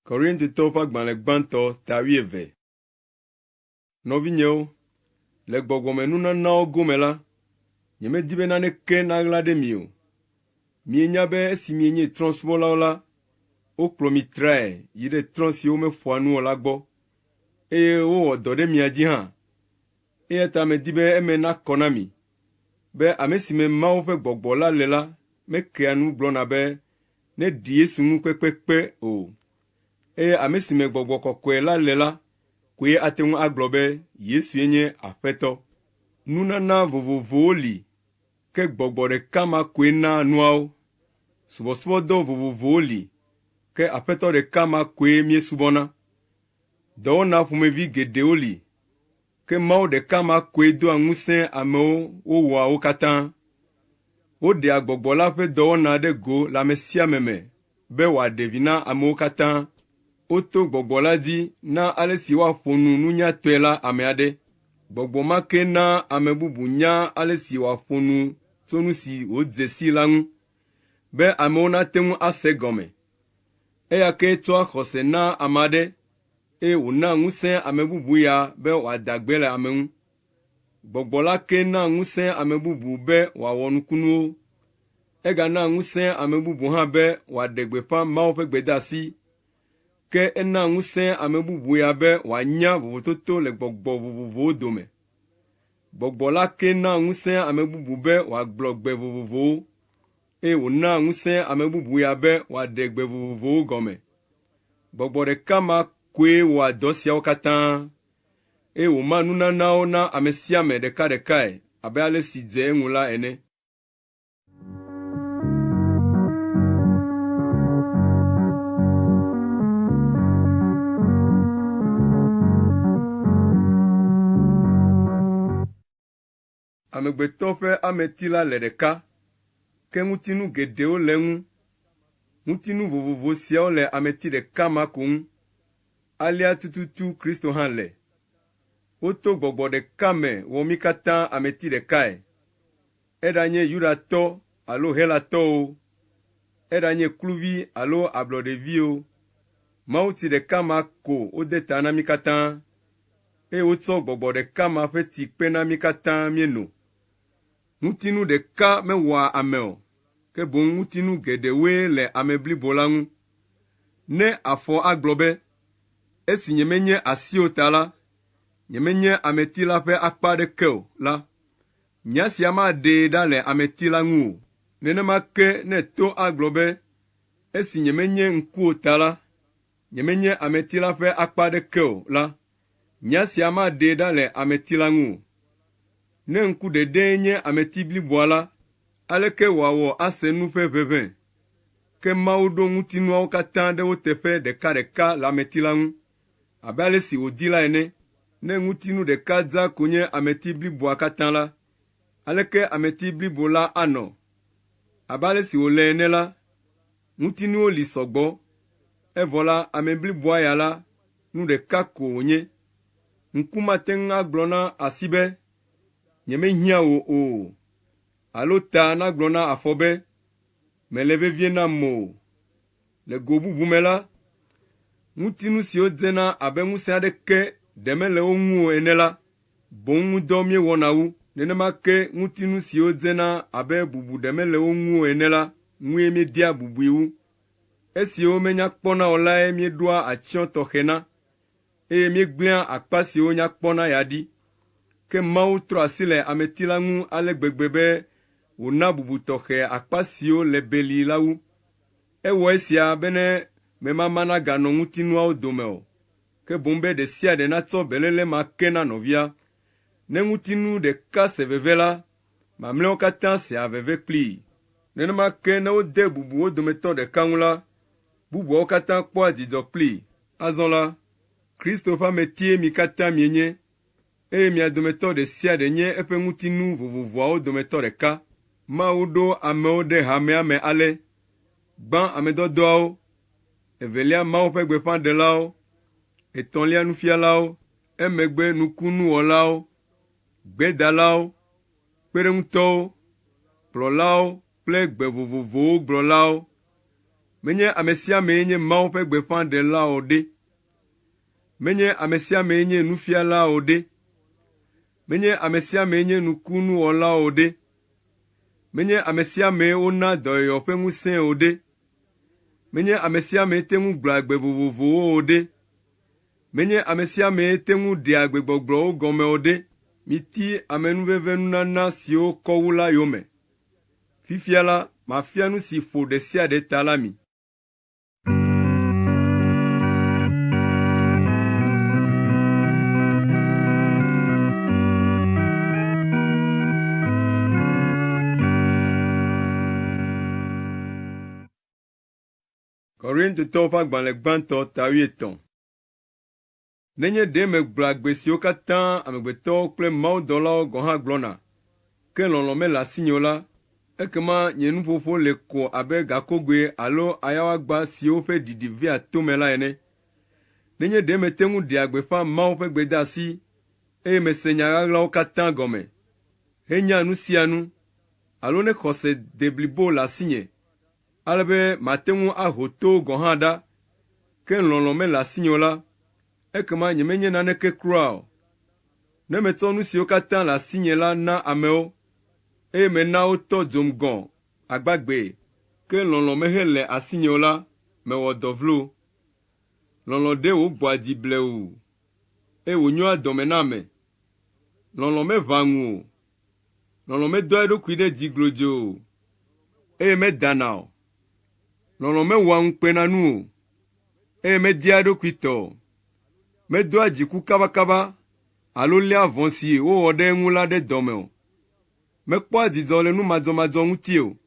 Korintotɔwo ƒe agbalẽ gbãtɔ ta wuieve. Nɔvinyewo, le gbɔgbɔmenunanawo gome la, nyemedi be naneke naɣla ɖe mi o. Mienya be esi mienye trɔ̃subɔlawo la, wokplɔ mi trae yi ɖe trɔ̃ siwo meƒoa nu o la gbɔ, eye wowɔ dɔ ɖe mia dzi hã. Eya ta medi be eme nakɔ na mi be ame si me Mawu ƒe Gbɔgbɔ la le la mekea nu gblɔna be neɖi Yesu ŋu kpekpekpe o, eye ame si me Gbɔgbɔ Kɔkɔe la le la koe ate ŋu agblɔ be Yesue nye Aƒetɔ. Nunana vovovowo li, ke Gbɔgbɔ ɖeka ma koe naa nuawo. Subɔsubɔdɔ vovovowo li, ke Aƒetɔ ɖeka ma koe míesubɔna. Dɔwɔna ƒomevi geɖewo li, ke Mawu ɖeka ma koe doa ŋusẽ amewo wowɔa wo katã. Woɖea Gbɔgbɔ la ƒe dɔwɔna ɖe go le ame sia ame me be wòaɖe vi na amewo katã. Woto Gbɔgbɔ la dzi na ale si woaƒo nu nunyatɔe la ame aɖe. Gbɔgbɔ ma ke naa ame bubu nyaa ale si wòaƒo nu tso nu si wòdze sii la ŋu, be amewo nate ŋu ase egɔme. Eya kee tsɔa xɔse naa ame aɖe, eye wònaa ŋusẽ ame bubu ya be wòada gbe le ame ŋu. Gbɔgbɔ la ke naa ŋusẽ ame bubu be wòawɔ nukunuwo. Eganaa ŋusẽ ame bubu hã be wòaɖe gbeƒã Mawu ƒe gbedeasi. Ke enaa ŋusẽ ame bubu ya be wòanya vovototo le gbɔgbɔ vovovowo dome. Gbɔgbɔ la ke naa ŋusẽ ame bubu be wòagblɔ gbe vovovowo, eye wònaa ŋusẽ ame bubu ya be wòaɖe gbe vovovowo gɔme. Gbɔgbɔ ɖeka ma koe wɔa dɔ siawo katã, eye wòma nunanawo na ame sia ame ɖekaɖekae abe ale si dze eŋu la ene. Amegbetɔ ƒe ameti la le ɖeka, ke ŋutinu geɖewo le eŋu. Ŋutinu vovovo siawo le ameti ɖeka ma ko ŋu. Alea tututu Kristo hã le. Woto gbɔgbɔ ɖeka me wɔ mí katã ameti ɖekae. Eɖanye Yudatɔ alo Helatɔ o, eɖanye kluvi alo ablɔɖevi o, Mawutsi ɖeka ma ko wode ta na mí katã, eye wotsɔ gbɔgbɔ ɖeka ma ƒe tsi kpe na mí katã míeno. Ŋutinu ɖeka mewɔa ame o, ke boŋ ŋutinu geɖewoe le ame blibo la ŋu. Ne afɔ agblɔ be, “Esi nyemenye asi o ta la, nyemenye ameti la ƒe akpa aɖeke o” la, nya sia maɖee ɖa le ameti la ŋu o. Nenema ke ne to agblɔ be, “Esi nyemenye ŋku o ta la, nyemenye ameti la ƒe akpa aɖeke o” la, nya sia maɖee ɖa le ameti la ŋu o. Ne ŋku ɖeɖee nye ameti bliboa la, aleke wòawɔ ase nu ƒe ʋeʋẽ? Ke Mawu ɖo ŋutinuawo katã ɖe wo teƒe ɖekaɖeka le ameti la ŋu, abe ale si wòdi la ene. Ne ŋutinu ɖeka dzaa ko nye ameti bliboa katã la, aleke ameti blibo la anɔ? Abe ale si wòle ene la, ŋutinuwo li sɔ gbɔ, evɔ la, ame bliboa ya la, nu ɖeka ko wònye. Ŋku mate ŋu agblɔ na asi be, “Nyemehiã wò o” alo ta nagblɔ na afɔ be, “Mèle vevie nam o.” Le go bubu me la, ŋutinu siwo dzena abe ŋusẽ aɖeke ɖe mele wo ŋu o ene la, boŋ ŋu dɔ míewɔna wu. Nenema ke ŋutinu siwo dzena abe bubu ɖe mele wo ŋu o ene la ŋue míedea bubui wu. Esiwo menya kpɔna o lae míeɖoa atsyɔ̃ tɔxɛ na, eye míegblẽa akpa siwo nya kpɔna ya ɖi. Ke Mawu trɔ asi le ameti la ŋu ale gbegbe be wòna bubu tɔxɛ akpa siwo le belii la wu. Ewɔ esia bene memama naganɔ ŋutinuawo dome o, ke boŋ be ɖe sia ɖe natsɔ beléle ma ke na nɔvia. Ne ŋutinu ɖeka se veve la, mamlɛawo katã sea veve kplii. Nenema ke ne wode bubu wo dometɔ ɖeka ŋu la, bubuawo katã kpɔa dzidzɔ kplii. Azɔ la, Kristo ƒe ametie mi katã mienye, eye mia dometɔ ɖe sia ɖe nye eƒe ŋutinu vovovoawo dometɔ ɖeka. Mawu ɖo amewo ɖe hamea me ale: gbã ame dɔdɔawo, evelia Mawu ƒe gbeƒãɖelawo, etɔ̃lia nufialawo, emegbe nukunuwɔlawo, gbedalawo, kpeɖeŋutɔwo, kplɔlawo kple gbe vovovowo gblɔlawo. Menye ame sia amee nye Mawu ƒe gbeƒãɖela o ɖe? Menye ame sia amee nye nufiala o ɖe? Menye ame sia amee nye nukunuwɔla o ɖe? Menye ame sia amee wona dɔyɔyɔ ƒe ŋusẽe o ɖe? Menye ame sia amee te ŋu gblɔa gbe vovovowo o ɖe? Menye ame sia amee te ŋu ɖea gbegbɔgblɔwo gɔme o ɖe? Miti amenuvevenunana siwo kɔ wu la yome. Fifia la, mafia nu si ƒo ɖe sia ɖe ta la mi. Korintotɔwo ƒe agbalẽ gbãtɔ ta wuietɔ̃. Nenye ɖe megblɔa gbe siwo katã amegbetɔwo kple mawudɔlawo gɔ̃ hã gblɔna, ke lɔlɔ̃ mele asinye o la, ekema nye nuƒoƒo le ko abe gakogoe alo ayawagba siwo ƒe ɖiɖi vea tome la ene. Nenye ɖe mete ŋu ɖea gbeƒã Mawu ƒe gbedeasi, eye mese nya ɣaɣlawo katã gɔme, henya nu sia nu, alo ne xɔse de blibo le asinye, ale be mate ŋu aho towo gɔ̃ hã ɖa, ke lɔlɔ̃ mele asinye o la, ekema nyemenye naneke kura o. Ne metsɔ nu siwo katã le asinye la na amewo, eye mena wotɔ dzom gɔ̃ agbagbee, ke lɔlɔ̃ mehele asinye o la, mewɔ dɔ vlo. Lɔlɔ̃ ɖe wògbɔa dzi blewuu, eye wònyoa dɔme na ame. Lɔlɔ̃ meʋãa ŋu o. Lɔlɔ̃ medoa eɖokui ɖe dzi glodzoo o, eye medana o. Lɔlɔ̃ mewɔa ŋukpenanu o, eye media eɖokui tɔ o. Medoa dziku kabakaba alo léa vɔ̃ si wowɔ ɖe eŋu la ɖe dɔ me o. Mekpɔa dzidzɔ le nu madzɔmadzɔ ŋuti o,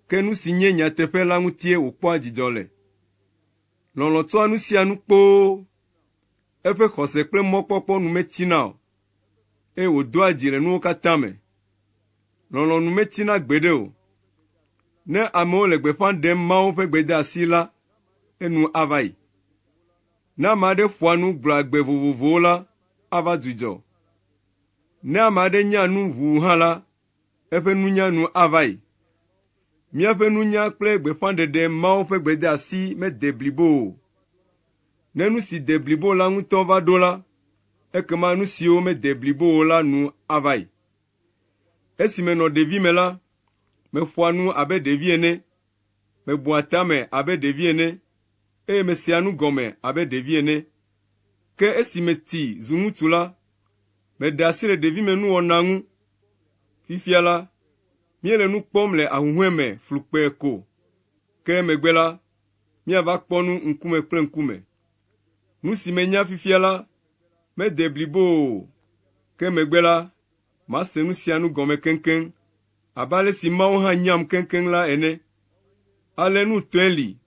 ke nu si nye nyateƒe la ŋutie wòkpɔa dzidzɔ le. Lɔlɔ̃ tsɔa nu sia nu kpoo, eƒe xɔse kple mɔkpɔkpɔ nu metsina o, eye wòdoa dzi le nuwo katã me. Lɔlɔ̃ nu metsina gbeɖe o. Ne amewo le gbeƒã ɖem Mawu ƒe gbedeasi la, enu ava yi. Ne ame aɖe ƒoa nu gblɔa gbe vovovowo la, ava dzudzɔ. Ne ame aɖe nya nu ʋuu hã la, eƒe nunya nu ava yi. Míaƒe nunya kple gbeƒãɖeɖe Mawu ƒe gbedeasi mede blibo o. Ne nu si de blibo la ŋutɔ va ɖo la, ekema nu siwo mede blibo o la nu ava yi. Esi menɔ ɖevime la, meƒoa nu abe ɖevi ene, mebua tame abe ɖevi ene, eye mesea nu gɔme abe ɖevi ene. Ke esi metsi zu ŋutsu la, meɖe asi le ɖevimenuwɔna ŋu. Fifia la, míele nu kpɔm le ahuhɔ̃e me flukpee ko, ke emegbe la, míava kpɔ nu ŋkume kple ŋkume. Nu si menya fifia la mede blibo o, ke emegbe la, mase nu sia nu gɔme keŋkeŋ abe ale si Mawu hã nyam keŋkeŋ la ene. Ale nu etɔ̃e li,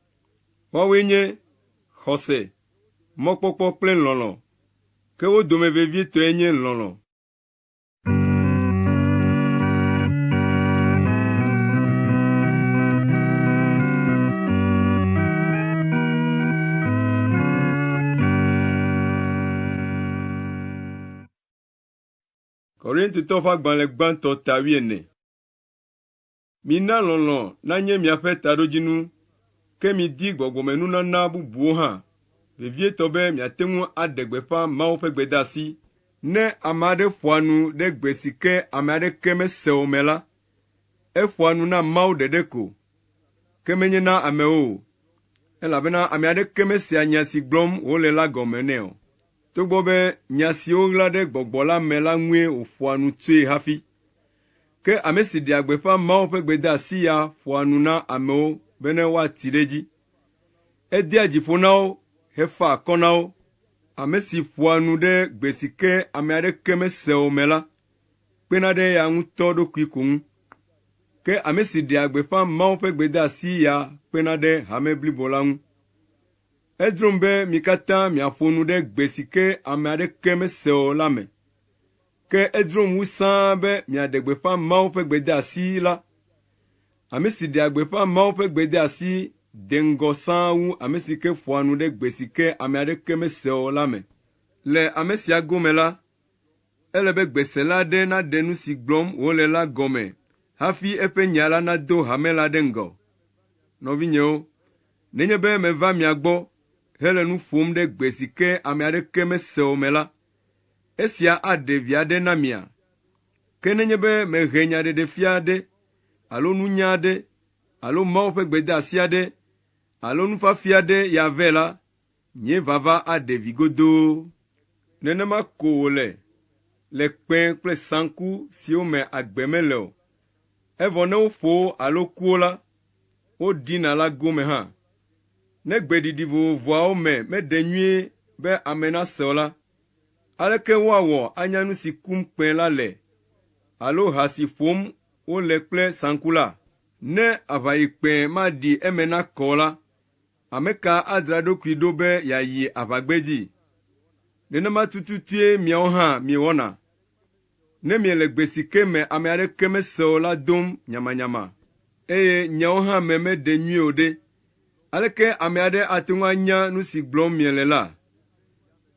woawoe nye xɔse, mɔkpɔkpɔ kple lɔlɔ̃. Ke wo dome vevietɔe nye lɔlɔ̃. Korintotɔwo ƒe agbalẽ gbãtɔ ta wuiene. Mina lɔlɔ̃ nanye miaƒe taɖodzinu, ke midi gbɔgbɔmenunana bubuwo hã, vevietɔ be miate ŋu aɖe gbeƒã Mawu ƒe gbedeasi. Ne ame aɖe ƒoa nu ɖe gbe si ke ame aɖeke mese o me la, eƒoa nu na Mawu ɖeɖe ko, ke menye na amewo o, elabena ame aɖeke mesea nya si gblɔm wòle la gɔme nɛ o. Togbɔ be nya siwo ɣla ɖe gbɔgbɔ la me la ŋue wòƒoa nu tsoe hafi. Ke ame si ɖea gbeƒã Mawu ƒe gbedeasi ya ƒoa nu na amewo bene woati ɖe edzi. Edea dzi ƒo na wo hefaa akɔ na wo. Ame si ƒoa nu ɖe gbe si ke ame aɖeke mese o me la, kpena ɖe eya ŋutɔ ɖokui ko ŋu. Ke ame si ɖea gbeƒã Mawu ƒe gbedeasi ya kpena ɖe hame blibo la ŋu. Edzrom be mi katã miaƒo nu ɖe gbe si ke ame aɖeke mese o la me. Ke edzrom wu sãa be miaɖe gbeƒã Mawu ƒe gbedeasi la. Ame si ɖea gbeƒã Mawu ƒe gbedeasi de ŋgɔ sãa wu ame si ke ƒoa nu ɖe gbe si ke ame aɖeke mese o la me. Le ame sia gome la, ele be gbesela aɖe naɖe nu si gblɔm wòle la gɔme hafi eƒe nya la nado hame la ɖe ŋgɔ. Nɔvinyewo, nenye be meva mia gbɔ hele nu ƒom ɖe gbe si ke ame aɖeke mese o me la, esia aɖe vi aɖe na mia? Ke nenye be mehe nyaɖeɖefia aɖe alo nunya aɖe alo Mawu ƒe gbedeasi aɖe alo nufiafia aɖe ya vɛ la, nye vava aɖe vi godoo. Nenema ko wòle le kpẽ kple saŋku siwo me agbe mele o, evɔ ne woƒo wo alo ku wo la, woɖina la gome hã. Ne gbeɖiɖi vovovoawo me meɖe nyuie be ame nase o la, aleke woawɔ anya nu si kum kpẽ la le alo ha si ƒom wole kple saŋku la? Ne aʋayikpẽ maɖi eme nakɔ o la, ame ka adzra eɖokui ɖo be yeayi aʋagbedzi? Nenema tututue miawo hã miewɔna, ne miele gbe si ke me ame aɖeke mese o la dom nyamanyama, eye nyawo hã me meɖe nyuie o ɖe, aleke ame aɖe ate ŋu anya nu si gblɔm miele la?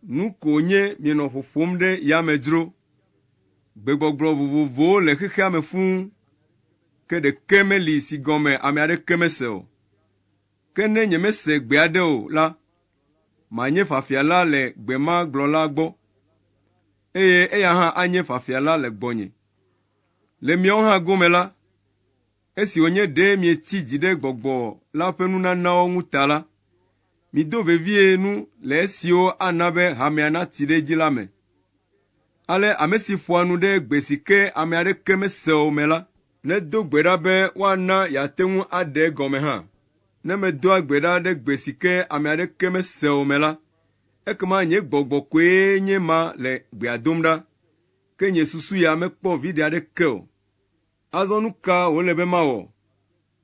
Nu ko wònye mienɔ ƒoƒom ɖe yame dzro. Gbegbɔgblɔ vovovowo le xexea me fũu, ke ɖeke meli si gɔme ame aɖeke mese o. Ke ne nyemese gbe aɖe o la, manye fafiala le gbe ma gblɔla gbɔ, eye eya hã anye fafiala le gbɔnye. Le miawo hã gome la, esi wònye ɖe mietsi dzi ɖe Gbɔgbɔ la ƒe nunanawo ŋu ta la, mido vevie nu le esiwo ana be hamea nati ɖe edzi la me. Ale ame si ƒoa nu ɖe gbe si ke ame aɖeke mese o me la, nedo gbe ɖa be woana yeate ŋu aɖe egɔme hã. Ne medoa gbe ɖa ɖe gbe si ke ame aɖeke mese o me la, ekema nye gbɔgbɔ koe nye ema le gbea dom ɖa, ke nye susu ya mekpɔ viɖe aɖeke o. Azɔ nu ka wòle be mawɔ?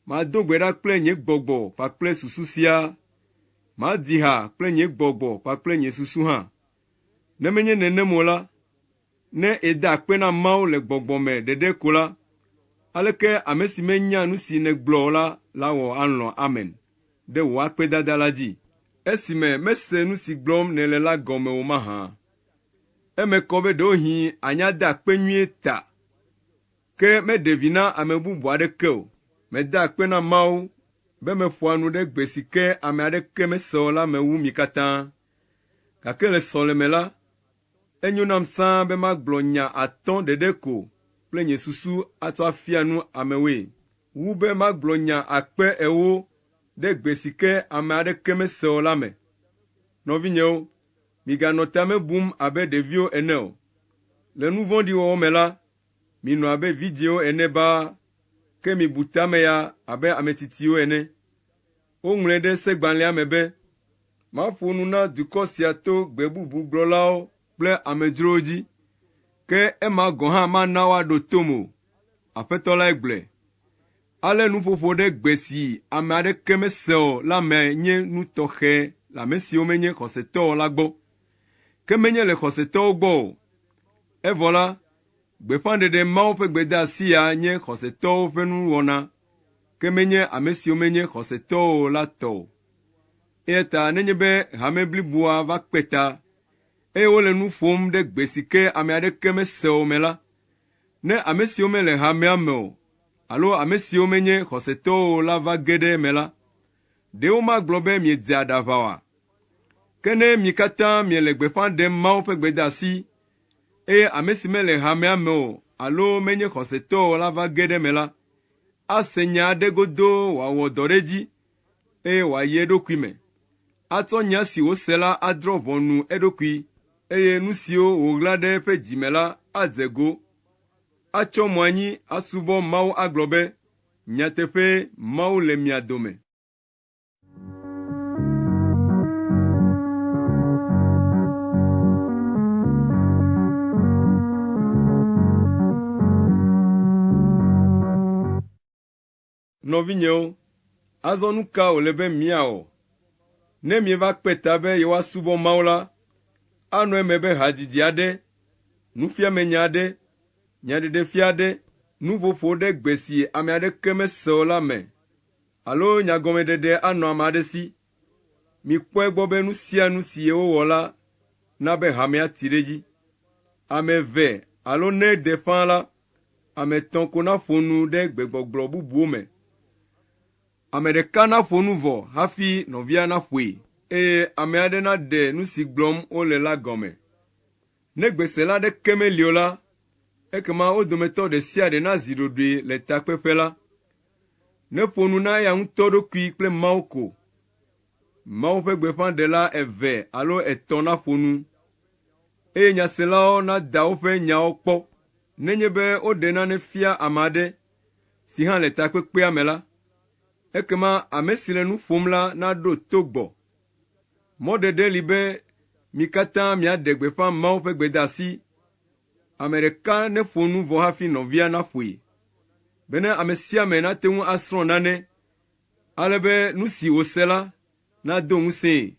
Mado gbe ɖa kple nye gbɔgbɔ kpakple susu siaa. Madzi ha kple nye gbɔgbɔ kpakple nye susu hã. Ne menye nenem o la, ne èda akpe na Mawu le gbɔgbɔ me ɖeɖe ko la, aleke ame si menya nu si nègblɔ o la lawɔ alɔ̃ amen ɖe wò akpedada la dzi, esime mese nu si gblɔm nèle la gɔme o mahã? Eme kɔ be ɖewohĩ ànya de akpe nyuie ta, ke meɖe vi na ame bubu aɖeke o. Meda akpe na Mawu be meƒoa nu ɖe gbe si ke ame aɖeke mese o la me wu mi katã. Gake le sɔleme la, enyo nam sãa be magblɔ nya atɔ̃ ɖeɖe ko kple nye susu atsɔ afia nu amewoe, wu be magblɔ nya 40,000 ɖe gbe si ke ame aɖeke mese o la me. Nɔvinyewo, miganɔ ta me bum abe ɖeviwo ene o. Le nu vɔ̃ɖi wɔwɔ me la, minɔ abe vidzĩwo ene baa, ke mibu tame ya abe ame tsitsiwo ene. Woŋlɔe ɖe Segbalẽa me be, “Maƒo nu na dukɔ sia to gbe bubu gblɔlawo kple amedzrowo dzi, ke ema gɔ̃ hã mana woaɖo tom o.” Aƒetɔ lae gblɔe. Ale nuƒoƒo ɖe gbe si ame aɖeke mese o la me nye nu tɔxɛ le ame siwo menye xɔsetɔwo o la gbɔ, ke menye le xɔsetɔwo gbɔ o. Evɔ la, gbeƒãɖeɖe Mawu ƒe gbedeasi ya nye xɔsetɔwo ƒe nuwɔna, ke menye ame siwo menye xɔsetɔwo o la tɔ o. Eya ta nenye be hame bliboa va kpe ta, eye wole nu ƒom ɖe gbe si ke ame aɖeke mese o me la, ne ame siwo mele hamea me o alo ame siwo menye xɔsetɔwo o la va ge ɖe eme la, ɖe womagblɔ be miedze aɖaʋa oa? Ke ne mi katã miele gbeƒã ɖem Mawu ƒe gbedeasi, eye ame si mele hamea me o alo menye xɔsetɔ o la va ge ɖe eme la, ase nya aɖe godoo wòawɔ dɔ ɖe edzi, eye wòayi eɖokui me. Atsɔ nya si wòse la adrɔ̃ ʋɔnu eɖokui, eye nu siwo wòɣla ɖe eƒe dzi me la adze go. Atsyɔ mo anyi asubɔ Mawu agblɔ be, “Nyateƒee, Mawu le mia dome.” Nɔvinyewo, azɔ nu ka wòle be míawɔ? Ne mieva kpe ta be yewoasubɔ Mawu la, anɔ eme be hadzidzi aɖe, nufiamenya aɖe, nyaɖeɖefia aɖe, nuƒoƒo ɖe gbe si ame aɖeke mese o la me alo nyagɔmeɖeɖe anɔ ame aɖe si. Mikpɔ egbɔ be nu sia nu si yewowɔ la na be hamea ti ɖe edzi. Ame eve alo ne ede ƒãa la, ame etɔ̃ ko naƒo nu ɖe gbegbɔgblɔ bubuwo me. Ame ɖeka naƒo nu vɔ hafi nɔvia naƒoe, eye ame aɖe naɖe nu si gblɔm wole la gɔme. Ne gbesela aɖeke meli o la, ekema wo dometɔ ɖe sia ɖe nazi ɖoɖoe le takpeƒe la. Neƒo nu na eya ŋutɔ ɖokui kple Mawu ko. Mawu ƒe gbeƒãɖela eve alo etɔ̃ naƒo nu, eye nyaselawo nada woƒe nyawo kpɔ. Nenye be woɖe nane fia ame aɖe si hã le takpekpea me la, ekema ame si le nu ƒom la naɖo to gbɔ. Mɔɖeɖe li be mi katã miaɖe gbeƒã Mawu ƒe gbedeasi. Ame ɖeka neƒo nu vɔ hafi nɔvia naƒoe, bene ame sia ame nate ŋu asrɔ̃ nane, ale be nu si wòse la nado ŋusẽe.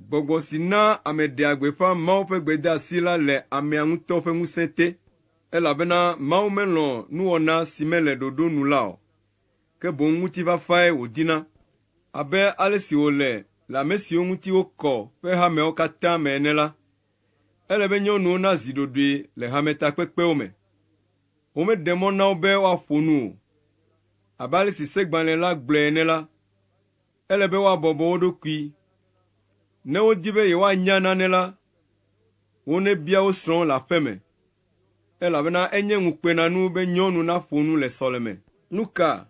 Gbɔgbɔ si naa ame ɖea gbeƒã Mawu ƒe gbedeasi la le amea ŋutɔ ƒe ŋusẽ te, elabena Mawu melɔ̃ nuwɔna si mele ɖoɖo nu la o, ke boŋ ŋutifafae wòdina, abe ale si wòle le ame siwo ŋuti wokɔ ƒe hamewo katã me ene la. Ele be nyɔnuwo nazi ɖoɖoe le hametakpekpewo me. Womeɖe mɔ na wo be woaƒo nu o. Abe ale si Segbalẽ la gblɔe ene la, ele be woabɔbɔ wo ɖokui. Ne wodi be yewoanya nane la, wonebia wo srɔ̃wo le aƒe me, elabena enye ŋukpenanu be nyɔnu naƒo nu le sɔleme. Nu ka?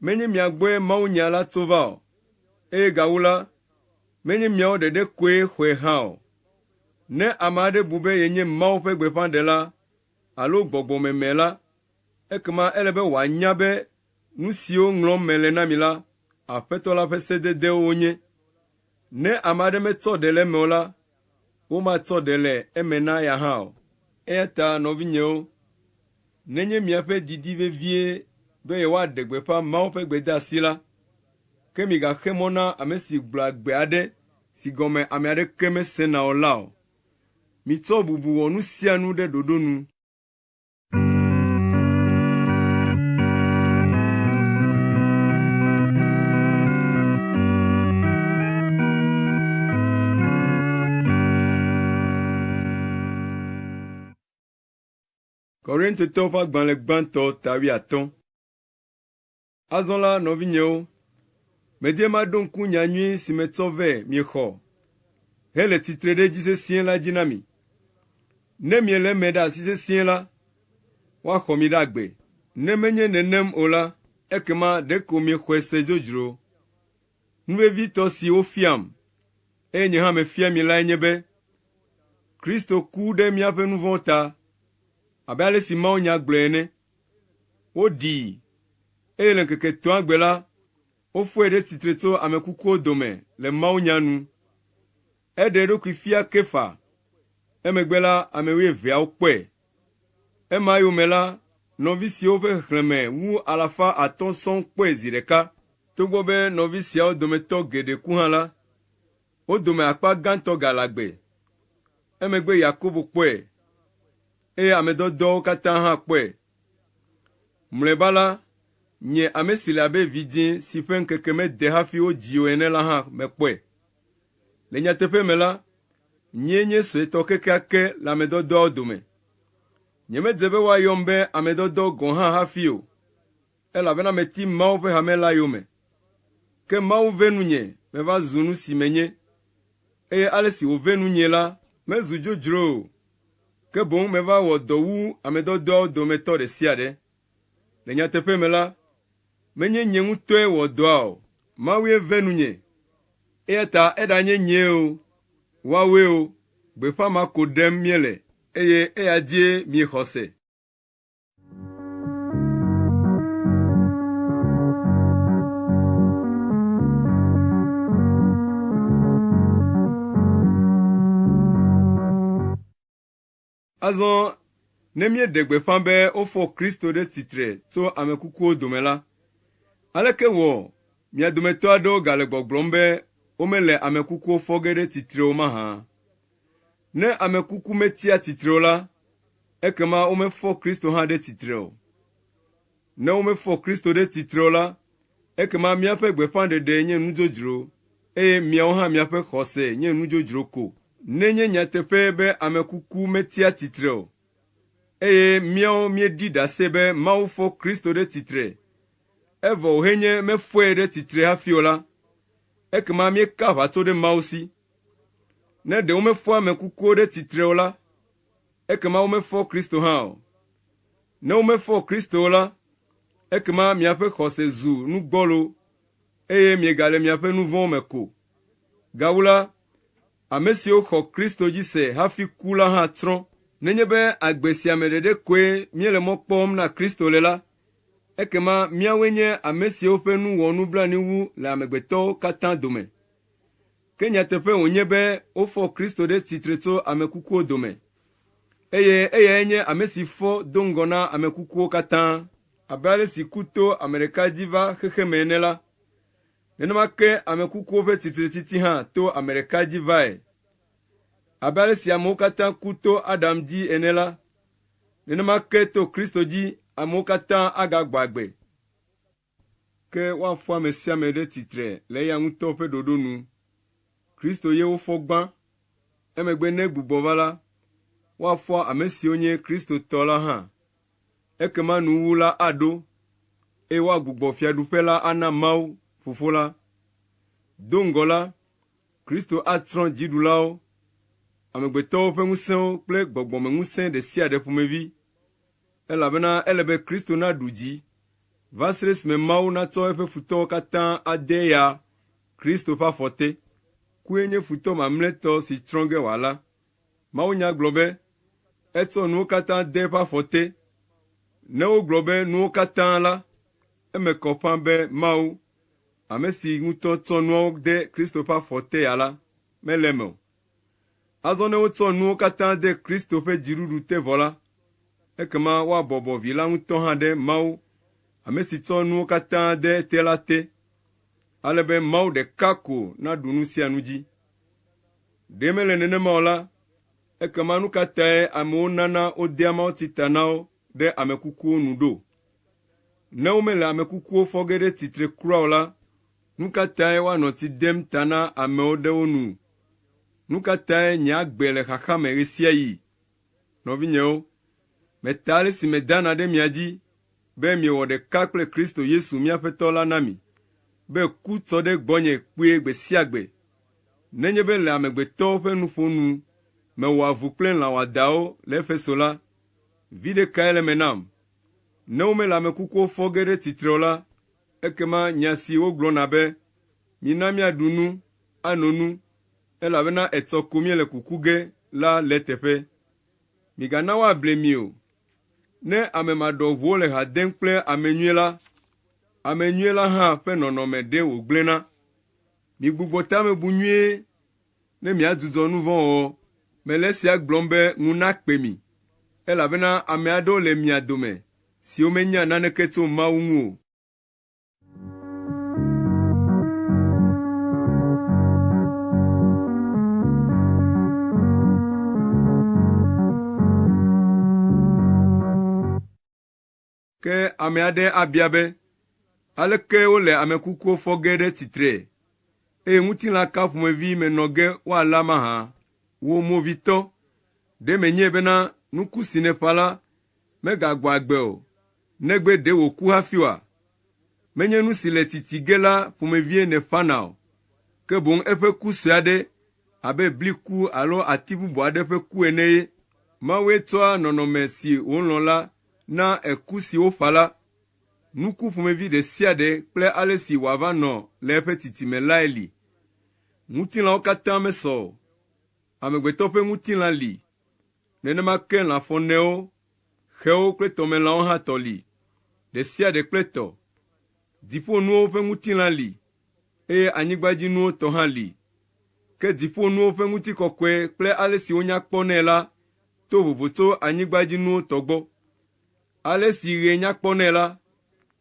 Menye mia gbɔe mawunya la tso va o, eye gawu la, menye miawo ɖeɖe koe xɔe hã o. Ne ame aɖe bu be yenye Mawu ƒe gbeƒãɖela alo gbɔgbɔmeme la, ekema ele be wòanya be nu siwo ŋlɔm mele na mi la, Aƒetɔ la ƒe sededewo wonye. Ne ame aɖe metsɔ ɖe le eme o la, womatsɔ ɖe le eme na eya hã o. Eya ta nɔvinyewo, nenye miaƒe didi vevie be yewoaɖe gbeƒã Mawu ƒe gbedeasi la, ke migaxe mɔ na ame si gblɔa gbe aɖe si gɔme ame aɖeke mesena o la o. Mitsɔ bubu wɔ nu sia nu ɖe ɖoɖo nu. Korintotɔwo ƒe agbalẽ gbãtɔ ta wuiatɔ̃. Azɔ la, nɔvinyewo, medi be maɖo ŋku nyanyui si metsɔ vɛ miexɔ, hele tsitre ɖe edzi sesĩe la dzi na mi. Ne miele eme ɖe asi sesĩe la, woaxɔ mi ɖe agbe. Ne menye nenem o la, ekema ɖeko miexɔe se dzodzro. Nu vevitɔ si wofiam, eye nye hã mefia mi lae nye be, Kristo ku ɖe míaƒe nu vɔ̃wo ta abe ale si mawunya gblɔe ene. Woɖii, eye le ŋkeke etɔ̃a gbe la, wofɔe ɖe tsitre tso ame kukuwo dome le mawunya nu. Eɖe eɖokui fia Kefa. Emegbe la, ame wuieveawo kpɔe. Ema yome la, nɔvi siwo ƒe xexlẽme wu 500 sɔŋ kpɔe zi ɖeka. Togbɔ be nɔvi siawo dometɔ geɖe ku hã la, wo dome akpa gãtɔ gale agbe. Emegbe Yakobo kpɔe, eye ame dɔdɔawo katã hã kpɔe. Mlɔeba la, nye ame si le abe vidzĩ si ƒe ŋkeke mede hafi wodzi o ene la hã mekpɔe. Le nyateƒe me la, nyee nye suetɔ kekeake le ame dɔdɔawo dome. Nyemedze be woayɔm be ame dɔdɔ gɔ̃ hã hafi o, elabena meti Mawu ƒe hame la yome. Ke Mawu ve nunye meva zu nu si menye, eye ale si wòve nunye la, mezu dzodzro o, ke boŋ meva wɔ dɔ wu ame dɔdɔawo dometɔ ɖe sia ɖe. Le nyateƒe me la, menye nye ŋutɔe wɔ dɔa o, Mawue ve nunye. Eya ta eɖanye nyee o, woawoe o, gbeƒã ma ko ɖem míele, eye eya dzie miexɔ se. Azɔ ne míeɖe gbeƒã be wofɔ Kristo ɖe tsitre tso ame kukuwo dome la, aleke wɔ mia dometɔ aɖewo gale gbɔgblɔm be womele ame kukuwo fɔ ge ɖe tsitre o mahã? Ne ame kuku metsia tsitre o la, ekema womefɔ Kristo hã ɖe tsitre o. Ne womefɔ Kristo ɖe tsitre o la, ekema míaƒe gbeƒãɖeɖe nye nu dzodzro, eye miawo hã miaƒe xɔse nye nu dzodzro ko. Nenye nyateƒe be ame kuku metsia tsitre o, eye míawo míeɖi ɖase be Mawu fɔ Kristo ɖe tsitre, evɔ wòhenye mefɔe ɖe tsitre hafi o la, ekema míeka aʋatso ɖe Mawu si. Ne ɖe womefɔ ame kukuwo ɖe tsitre o la, ekema womefɔ Kristo hã o. Ne womefɔ Kristo o la, ekema miaƒe xɔse zu nu gbɔlo eye miegale miaƒe nu vɔ̃wo me ko. Gawu la, ame siwo xɔ Kristo dzi se hafi ku la hã tsrɔ̃. Nenye be agbe sia me ɖeɖe koe míele mɔ kpɔm na Kristo le la, ekema míawoe nye ame siwo ƒe nu wɔ nublanui wu le amegbetɔwo katã dome. Ke nyateƒe wònye be wofɔ Kristo ɖe tsitre tso ame kukuwo dome, eye eyae nye ame si fɔ do ŋgɔ na ame kukuwo katã. Abe ale si ku to ame ɖeka dzi va xexeme ene la, nenema ke ame kukuwo ƒe tsitretsitsi hã to ame ɖeka dzi vae. Abe ale si amewo katã ku to Adam dzi ene la, nenema ke to Kristo dzi amewo katã agagbɔ agbe. Ke woafɔ ame sia ame ɖe tsitre le eya ŋutɔ ƒe ɖoɖo nu. Kristo ye wofɔ gbã, emegbe ne egbugbɔ va la, woafɔ ame siwo nye Kristo tɔ la hã. Ekema nuwuwu la aɖo, eye woagbugbɔ fiaɖuƒe la ana Mawu, Fofo la. Do ŋgɔ la, Kristo atsrɔ̃ dziɖulawo, amegbetɔwo ƒe ŋusẽwo kple gbɔgbɔmeŋusẽ ɖe sia ɖe ƒomevi, elabena ele be Kristo naɖu dzi va se ɖe esime Mawu natsɔ eƒe futɔwo katã ade eya Kristo ƒe afɔ te. Kue nye futɔ mamlɛtɔ si tsrɔ̃ ge wòala. Mawunya gblɔ be, Etsɔ nuwo katã de eƒe afɔ te. Ne wogblɔ be nuwo katã la, eme kɔ ƒã be Mawu, ame si ŋutɔ tsɔ nuawo de Kristo ƒe afɔ te ya la, mele eme o. Azɔ ne wotsɔ nuwo katã de Kristo ƒe dziɖuɖu te vɔ la, ekema woabɔbɔ Vi la ŋutɔ hã ɖe Mawu, ame si tsɔ nuwo katã de ete la te, ale be Mawu ɖeka ko naɖu nu sia nu dzi. Ɖe mele nenema o la, ekema nu ka tae amewo nana wodea mawutsi ta na wo ɖe ame kukuwo nu ɖo? Ne womele ame kukuwo fɔ ge ɖe tsitre kura o la, nu ka tae woanɔ tsi dem ta na amewo ɖe wo nu? Nu ka tae nye agbe le xaxa me ɣe sia ɣi? Nɔvinyewo, meta ale si medana ɖe mia dzi be miewɔ ɖeka kple Kristo Yesu mía Aƒetɔ la na mi, be ku tsɔ ɖe gbɔnye kpuie gbe sia gbe. Nenye be le amegbetɔwo ƒe nuƒo nu mewɔ avu kple lã wɔadãwo le Efeso la, viɖe kae le eme nam? Ne womele ame kukuwo fɔ ge ɖe tsitre o la, ekema nya si wogblɔna be, ‘Mina míaɖu nu, ano nu, elabena etsɔ ko míele kuku ge’ la le eteƒe. Migana woable mi o. Ne ame maɖɔʋuwo le ha dem kple ame nyui la, ame nyui la hã ƒe nɔnɔme ɖe wògblẽna. Migbugbɔ tame bu nyuie ne miadzudzɔ nu vɔ̃ wɔwɔ. Mele esia gblɔm be ŋu nakpe mi, elabena ame aɖewo le mia dome siwo menya naneke tso Mawu ŋu o. Ke ame aɖe abia be, “Aleke wole ame kukuwo fɔ ge ɖe tsitree, eye ŋutilã ka ƒomevi me nɔ ge woala mahã?” Wò movitɔ, ɖe menyae bena nuku si nèƒã la megagbɔ agbe o, negbe ɖe wòku hafi oa? Menye nu si le tsitsi ge la ƒomevie nèƒãna o, ke boŋ eƒe ku sue aɖe abe bliku alo ati bubu aɖe ƒe ku ene ye. Mawue tsɔa nɔnɔme si wòlɔ̃ la naa eku si woƒã la. Nuku ƒomevi ɖe sia ɖe kple ale si wòava nɔ le eƒe tsitsime lae li. Ŋutilãwo katã mesɔ o. Amegbetɔ ƒe ŋutilã li, nenema ke lãfɔnewo, xewo kple tɔmelãwo hã tɔ li, ɖe sia ɖe kple etɔ. Dziƒonuwo ƒe ŋutilã li, eye anyigbadzinuwo tɔ hã li. Ke dziƒonuwo ƒe ŋutikɔkɔe kple ale si wonya kpɔnɛ la to vovo tso anyigbadzinuwo tɔ gbɔ. Ale si ɣe nya kpɔnɛ la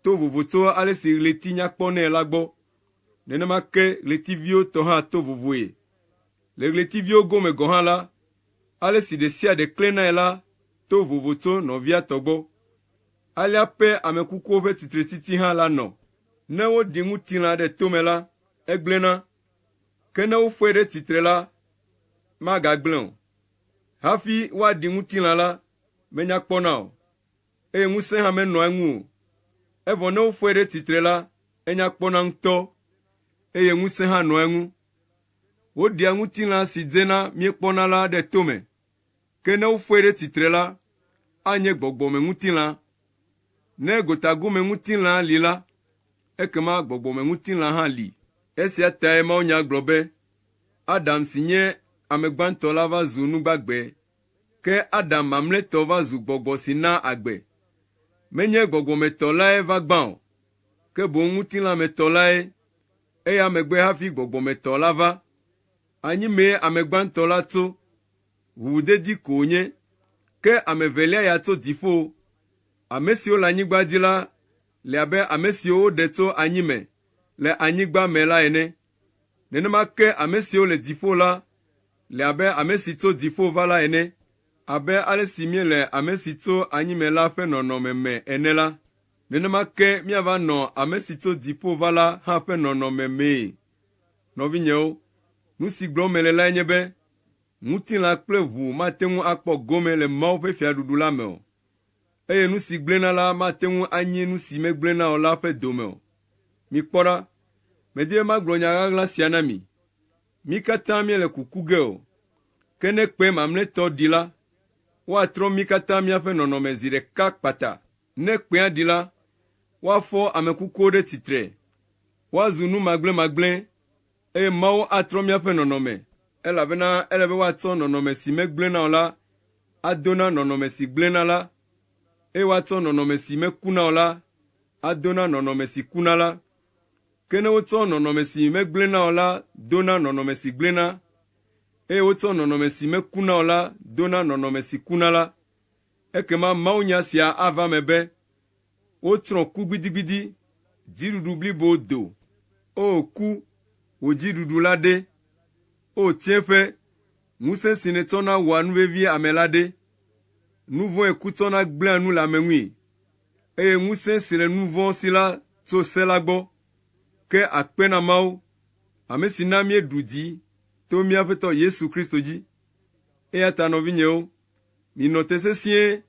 to vovo tso ale si ɣleti nya kpɔnɛ la gbɔ. Nenema ke ɣletiviwo tɔ hã to vovoe. Le ɣletiviwo gome gɔ̃ hã la, ale si ɖe sia ɖe klẽnae la to vovo tso nɔvia tɔ gbɔ. Alea pɛ ame kukuwo ƒe tsitretsitsi hã la nɔ. Ne woɖi ŋutilã ɖe tome la, egblẽna, ke ne wofɔe ɖe tsitre la, magagblẽ o. Hafi woaɖi ŋutilã la, menya kpɔna o, eye ŋusẽ hã menɔa eŋu o. Evɔ ne wofɔe ɖe tsitre la, enya kpɔna ŋutɔ, eye ŋusẽ hã nɔa eŋu. Woɖia ŋutilã si dzena míekpɔna la ɖe tome, ke ne wofɔe ɖe tsitre la, anye gbɔgbɔmeŋutilã. Ne gotagomeŋutilã li la, ekema gbɔgbɔmeŋutilã hã li. Esia tae mawunya gblɔ be, “Adam si nye ame gbãtɔ la va zu nu gbagbe, ke Adam mamlɛtɔ va zu gbɔgbɔ si naa agbe.” Menye gbɔgbɔmetɔ lae va gbã o, ke boŋ ŋutilãmetɔ lae, eya megbe hafi gbɔgbɔmetɔ la va. Anyimee ame gbãtɔ la tso, ʋuʋudedi ko wònye, ke ame evelia ya tso dziƒo. Ame siwo le anyigba dzi la le abe ame siwo woɖe tso anyi me le anyigba me la ene. Nenema ke ame siwo le dziƒo la le abe ame si tso dziƒo va la ene. Abe ale si míele ame si tso anyime la ƒe nɔnɔme me ene la, nenema ke míava nɔ ame si tso dziƒo va la hã ƒe nɔnɔme mee. Nɔvinyewo, nu si gblɔm mele lae nye be, ŋutilã kple ʋu mate ŋu akpɔ gome le Mawu ƒe fiaɖuɖu la me o, eye nu si gblẽna la mate ŋu anyi nu si megblẽna o la ƒe dome o. Mikpɔ ɖa, medi be magblɔ nya ɣaɣla sia na mi. Mí katã míele kuku ge o, ke ne kpẽ mamlɛtɔ ɖi la, woatrɔ mí katã míaƒe nɔnɔme zi ɖeka kpata. Ne kpẽa ɖi la, woafɔ ame kukuwo ɖe tsitre, woazu nu magblẽmagblẽ, eye Mawu atrɔ míaƒe nɔnɔme, elabena ele be woatsɔ nɔnɔme si megblẽna o la ado na nɔnɔme si gblẽna la, eye woatsɔ nɔnɔme si mekuna o la ado na nɔnɔme si kuna la. Ke ne wotsɔ nɔnɔme si megblẽna o la do na nɔnɔme si gblẽna, eye wotsɔ nɔnɔme si mekuna o la do na nɔnɔme si kuna la, ekema mawunya sia ava eme be, “Wotsrɔ̃ ku gbidigbidi, dziɖuɖu blibo do. O ku, wò dziɖuɖu la ɖe? O tsiẽƒe, ŋusẽ si nètsɔna wɔa nuvevi ame la ɖe?” Nu vɔ̃e ku tsɔna gblẽa nu le ame ŋui, eye ŋusẽ si le nu vɔ̃ si la tso se la gbɔ. Ke akpe na Mawu, ame si na míeɖu dzi to mía Aƒetɔ Yesu Kristo dzi. Eya ta nɔvinyewo, minɔ te sesĩe,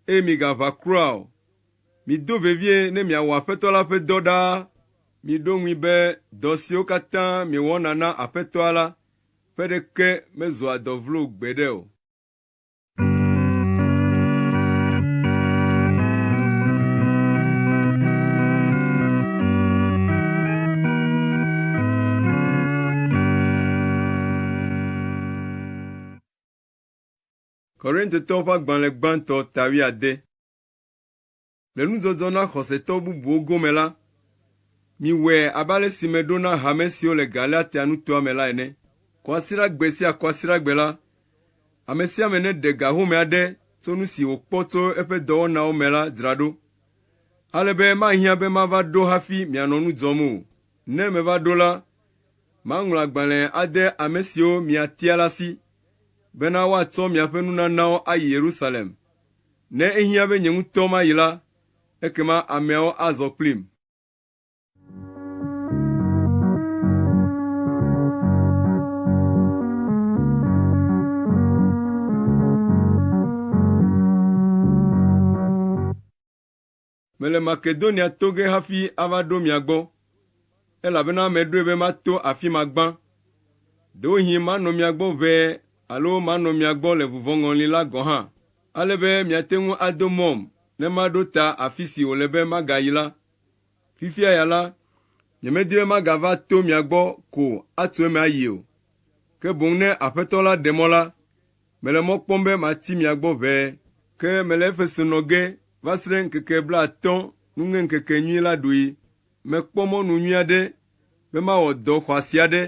eye migaʋã kura o. Mido vevie ne miawɔ Aƒetɔ la ƒe dɔ ɖaa. Miɖo ŋui be dɔ siwo katã miewɔna na Aƒetɔa la, ƒe ɖeke mezua dɔ vlo gbeɖe o. Korintotɔwo ƒe agbalẽ gbãtɔ ta wuiade. Le nudzɔdzɔ na xɔsetɔ bubuwo gome la, miwɔe abe ale si meɖo na hame siwo le Galatia nutoa me la ene. Kwasiɖagbe sia Kwasiɖagbe la, ame sia ame neɖe ga home aɖe tso nu si wòkpɔ tso eƒe dɔwɔnawo me la dzra ɖo, ale be mahiã be mava ɖo hafi mianɔ nu dzɔm o. Ne meva ɖo la, maŋlɔ agbalẽ ade ame siwo miatia la si, bena woatsɔ miaƒe nunanawo ayi Yerusalem. Ne ehiã be nye ŋutɔ mayi la, ekema ameawo azɔ kplim. Mele Makedonia to ge hafi ava ɖo mia gbɔ, elabena meɖoe be mato afi ma gbã. Ɖewohĩ manɔ mia gbɔ ʋɛe alo manɔ mia gbɔ le vuvɔŋɔli la gɔ̃ hã, ale be miate ŋu ado mɔm ne maɖo ta afi si wòle be magayi la. Fifia ya la, nyemedi be magava to mia gbɔ ko atso eme ayi o, ke boŋ ne Aƒetɔ la ɖe mɔ la, Mele mɔ kpɔm be matsi mia gbɔ ʋɛe, ke mele Efeso nɔ ge va se ɖe ŋkeke blaatɔ̃ Nuŋeŋkekenyui la ɖuɣi. Mekpɔ mɔnu nyui aɖe be mawɔ dɔ xɔasi aɖe,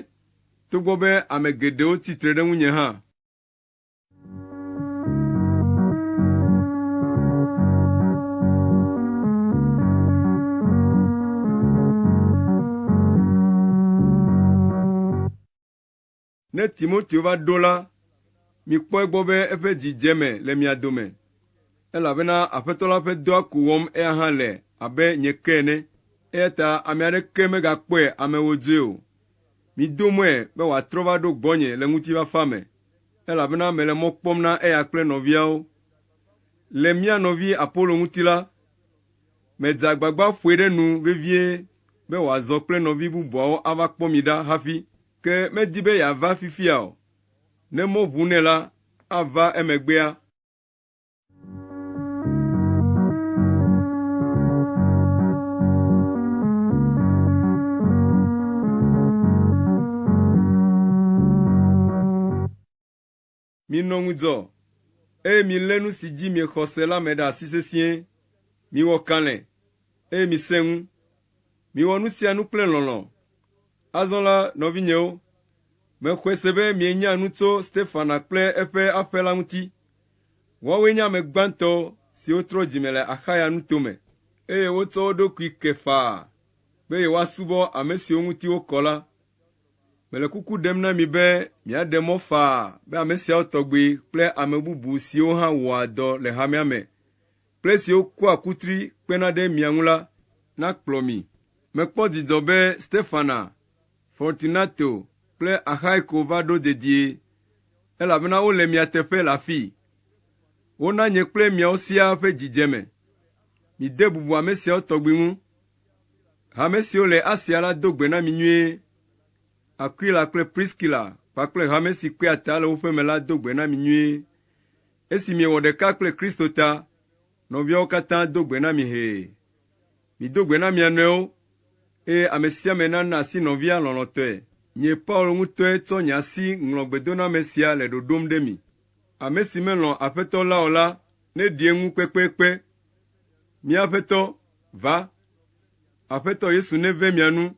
togbɔ be ame geɖewo tsi tre ɖe ŋunye hã. Ne Timoteo va ɖo la, mikpɔ egbɔ be eƒe dzi dze eme le mia dome, elabena Aƒetɔ la ƒe dɔa ko wɔm eya hã le abe nye ke ene. Eya ta ame aɖeke megakpɔe ame wodzoe o. Mido mɔe be wòatrɔ va ɖo gbɔnye le ŋutifafa me, elabena mele mɔ kpɔm na eya kple nɔviawo. Le mía nɔvi Apolo ŋuti la, medze agbagba ƒoe ɖe nu vevie be wòazɔ kple nɔvi bubuawo ava kpɔ mi ɖa hafi. Ke medi be yeava fifia o. Ne mɔ ʋu nɛ la, ava emegbea. Minɔ ŋudzɔ, eye milé nu si dzi miexɔ se la me ɖe asi sesĩe. Miwɔ kalẽ, eye misẽ ŋu. Miwɔ nu sia nu kple lɔlɔ̃. Azɔ la, nɔvinyewo, mexɔe se be mienya nu tso Stefana kple eƒe aƒe la ŋuti. Woawoe nye ame gbãtɔ siwo trɔ dzime le Axaya nutome, eye wotsɔ wo ɖokui ke faa be yewoasubɔ ame siwo ŋuti wokɔ la. Mele kuku ɖem na mi be miaɖe mɔ faa be ame siawo tɔgbi kple ame bubu siwo hã wɔa dɔ le hamea me kple esiwo kua kutri kpena ɖe mia ŋu la nakplɔ mi. Mekpɔ dzidzɔ be Stefana, Fortunato kple Axaiko va ɖo dedie, elabena wole mia teƒe le afii. Wona nye kple miawo siaa ƒe dzi dze eme. Mide bubu ame siawo tɔgbi ŋu. Hame siwo le Asia la do gbe na mi nyuie. Akwila kple Priskila kpakple hame si kpea ta le woƒe me la do gbe na mi nyuie. Esi miewɔ ɖeka kple Kristo ta, nɔviawo katã do gbe na mi hee. Mido gbe na mia nɔewo, eye ame sia ame nana asi nɔvia lɔlɔ̃tɔe. Nye Paulo ŋutɔe tsɔ nye asi ŋlɔ gbedoname sia le ɖoɖom ɖe mi. Ame si melɔ̃ Aƒetɔ la o la neɖi eŋu kpekpekpe. Mía Aƒetɔ, va! Aƒetɔ Yesu neve mia nu.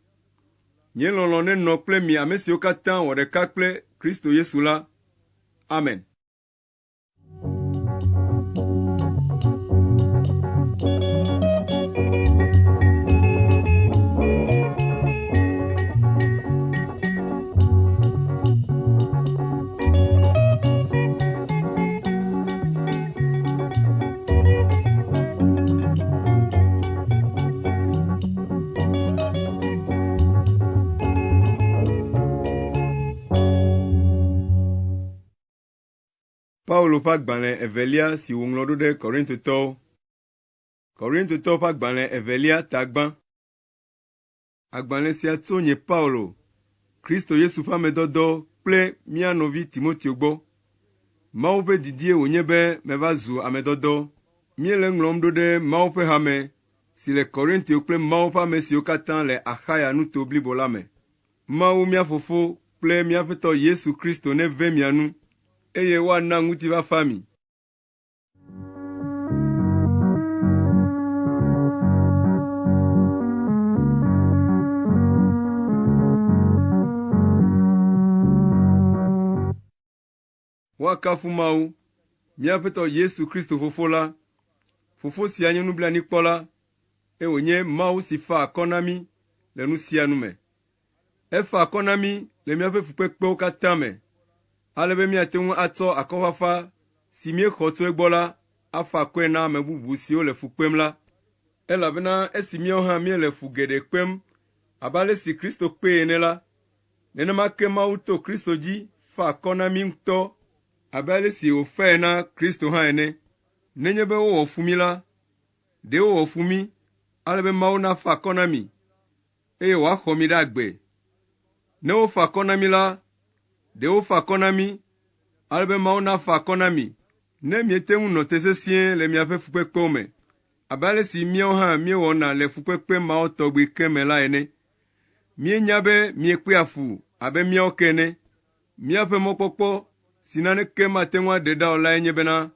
Nye lɔlɔ̃ nenɔ kple mi ame siwo katã wɔ ɖeka kple Kristo Yesu la. Amen. Paulo ƒe agbalẽ evelia si wòŋlɔ ɖo ɖe Korintotɔwo. Korintotɔwo ƒe agbalẽ evelia ta gbã. Agbalẽ sia tso nye Paulo, Kristo Yesu ƒe ame dɔdɔ kple kple mía nɔvi Timoteo gbɔ. Mawu ƒe didie wònye be meva zu ame dɔdɔ. Míele eŋlɔm ɖo ɖe Mawu ƒe hame si le Korintio kple Mawu ƒe ame siwo katã le Axaya nuto blibo la me. Mawu mía Fofo kple mía Aƒetɔ Yesu Kristo neve mia nu, eye woana ŋutifafa mi. Woakafu Mawu, mía Aƒetɔ Yesu Kristo Fofo la. Fofo sia nye nublanuikpɔla, eye wònye Mawu si faa akɔ na mí le nu sia nu me. Efa akɔ na mí le míaƒe fukpekpewo katã me, ale be míate ŋu atsɔ akɔfafa si míexɔ tso egbɔ la afa akɔe na ame bubu siwo le fu kpem la. Elabena esi míawo hã míele fu geɖe kpem abe ale si Kristo kpee ene la, nenema ke Mawu to Kristo dzi fa akɔ na mí ŋutɔ abe ale si wòfae na Kristo hã ene. Nenye be wowɔ fu mí la, ɖe wowɔ fu mí ale be Mawu nafa akɔ na mi eye wòaxɔ mi ɖe agbe. Ne wofa akɔ na mí la, ɖe wofa akɔ na mí ale be Mawu nafa akɔ na mi ne miete ŋu nɔ te sesĩe le miaƒe fukpekpewo me abe ale si míawo hã míewɔna le fukpekpe mawo tɔgbi ke me la ene. Míenya be miekpea fu abe míawo ke ene. Míaƒe mɔkpɔkpɔ si naneke mate ŋu aɖe ɖa o lae nye bena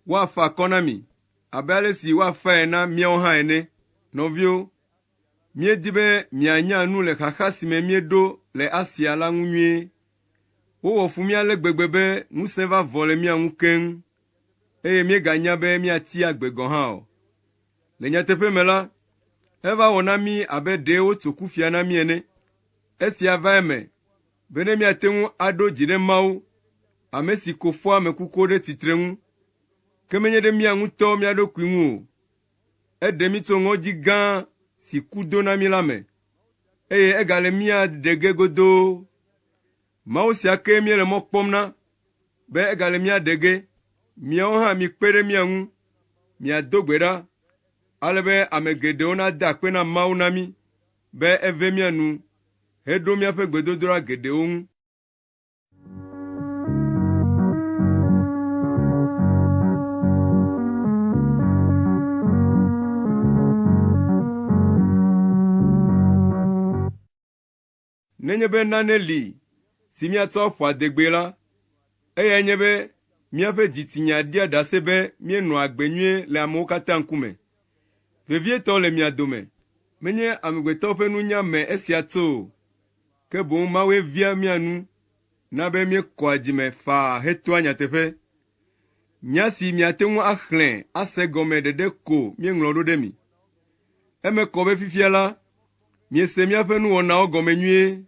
woafa akɔ na mi abe ale si woafae na míawo hã ene. Nɔviwo, míedi be mianya nu le xaxa si me míeɖo le Asia la ŋu nyuie. Wowɔ fu mí ale gbegbe be ŋusẽ va vɔ le mía ŋu keŋ, eye míeganya be míatsi agbe gɔ̃ hã o. Le nyateƒe me la, eva wɔ na mí abe ɖe wotso kufia na mí ene. Esia va eme be ne míate ŋu aɖo dzi ɖe Mawu, ame si ko fɔa ame kukuwo ɖe tsitre ŋu, ke menye ɖe mía ŋutɔ mía ɖokui ŋu o. Eɖe mí tso ŋɔdzi gã si ku do na mí la me, eye egale mía ɖe ge godoo. Mawu sia kee míele mɔ kpɔm na be egale mía ɖe ge. Miawo hã mikpe ɖe mía ŋu miado gbe ɖa, ale be ame geɖewo nada akpe na Mawu na mí be eve mía nu heɖo míaƒe gbedodoɖa geɖewo ŋu. Nenye be nane li si míatsɔ aƒo adegbee la, eyae nye be míaƒe dzitsinya ɖia ɖase be míenɔa agbe nyuie le amewo katã ŋkume, vevietɔ le mia dome. Menye amegbetɔ ƒe nunya me esia tso o, ke boŋ Mawue via mía nu na be míekɔa dzime faa hetoa nyateƒe. Nya si miate ŋu axlẽ ase egɔme ɖeɖe ko míeŋlɔ ɖo ɖe mi. Eme kɔ be fifia la, miese míaƒe nuwɔnawo gɔme nyuie,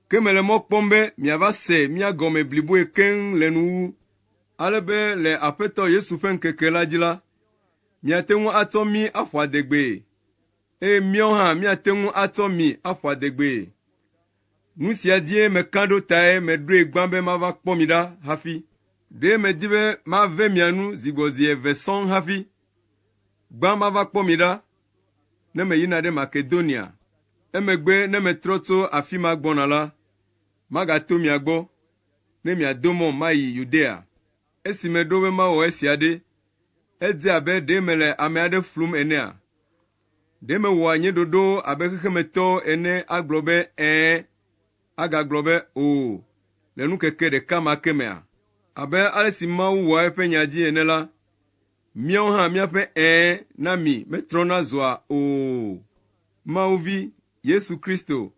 ke mele mɔ kpɔm be miava se mía gɔme bliboe keŋ le nuwuwu, ale be le Aƒetɔ Yesu ƒe ŋkeke la dzi la, miate ŋu atsɔ mí aƒo adegbee, eye míawo hã míate ŋu atsɔ mi aƒo adegbee. Nu sia dzie meka ɖo tae meɖoe gbã be mava kpɔ mi ɖa hafi. Ɖe medi be mave mia nu zi gbɔ zi eve sɔŋ hafi. Gbã mava kpɔ mi ɖa ne meyina ɖe Makedonia. Emegbe ne metrɔ tso afi ma gbɔna la, magato mia gbɔ, ne miado mɔm mayi Yudea. Esi meɖo be mawɔ esia ɖe, edze abe ɖe mele ame aɖe flum enea? Ɖe mewɔa nye ɖoɖowo abe xexemetɔwo ene agblɔ be ‘Ɛ̃’ agagblɔ be ‘O’ le nukeke ɖeka ma ke mea? Abe ale si Mawu wɔa eƒe nya dzi ene la, míawo hã míaƒe ‘Ɛ̃’ na mi metrɔna zua ‘O’ o. Mawu Vi, Yesu Kristo,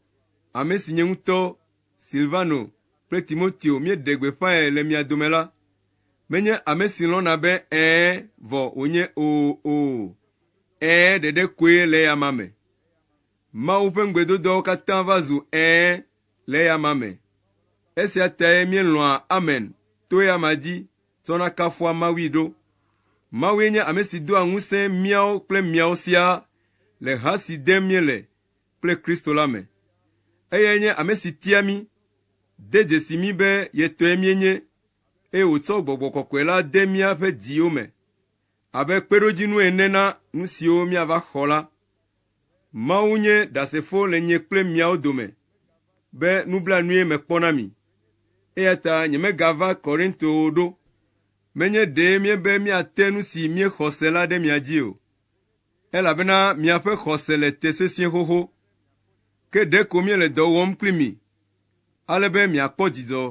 ame si nye ŋutɔ, Silvano kple Timoteo míeɖe gbeƒãe le mia dome la, menye ame si lɔ̃na be ‘Ɛ̃’ vɔ wònye ‘O’ o. Ɛ̃ ɖeɖe koe le eya amea me. Mawu ƒe ŋugbedodoawo katã va zu Ɛ̃ le eya amea me. Esia tae míelɔ̃a Amen to eya amea dzi tsɔna kafua Mawui ɖo. Mawue nye ame si doa ŋusẽ míawo kple miawo siaa le ha si dem míele kple Kristo la me. Eyae nye ame si tia mí, de dzesi mí be ye tɔe míenye, eye wòtsɔ Gbɔgbɔ Kɔkɔe la de míaƒe dziwo me abe kpeɖodzinu ene na nu siwo míava xɔ la. Mawu nye ɖasefo le nye kple miawo dome be nublanuie mekpɔ na mi. Eya ta nyemegava Korinto o ɖo. Menye ɖe míebe míate nu si míexɔ se la ɖe mia dzi o, elabena miaƒe xɔse le te sesĩe xoxo. Ke ɖeko míele dɔ wɔm kpli mi ale be miakpɔ dzidzɔ.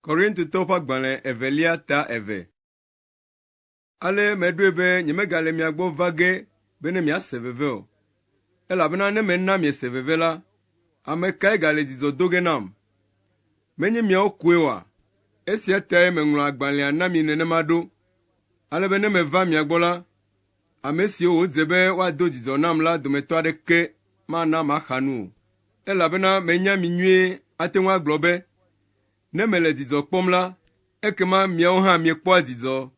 Korintotɔwo ƒe agbalẽ evelia ta eve. Ale meɖoe be nyemegale mia gbɔ va ge bene miase veve o, elabena ne mena miese veve la, ame kae gale dzidzɔ do ge nam? Menye miawo koe oa? Esia tae meŋlɔ agbalẽa na mi nenema ɖo, ale be ne meva mia gbɔ la, ame siwo wòdze be woado dzidzɔ nam la dometɔ aɖeke mana maxa nu o. Elabena menya mi nyuie ate ŋu agblɔ be, ne mele dzidzɔ kpɔm la, ekema miawo hã miekpɔa dzidzɔ.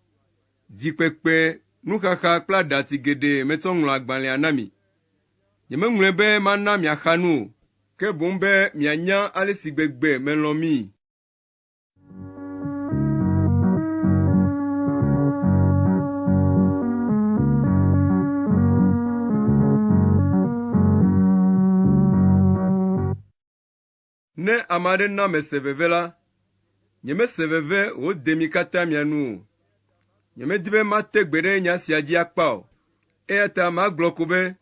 Dzikpekpe, nuxaxa kple aɖatsi geɖe metsɔ ŋlɔ agbalẽa na mi. Nyemeŋlɔe be mana miaxa nu o, ke boŋ be mianya ale si gbegbe melɔ̃ mii. Ne ame aɖe na mese veve la, nyemese veve wòde mi katã mia nu o. Nyemedi be mate gbe ɖe nya sia dzi akpa o, eya ta magblɔ ko be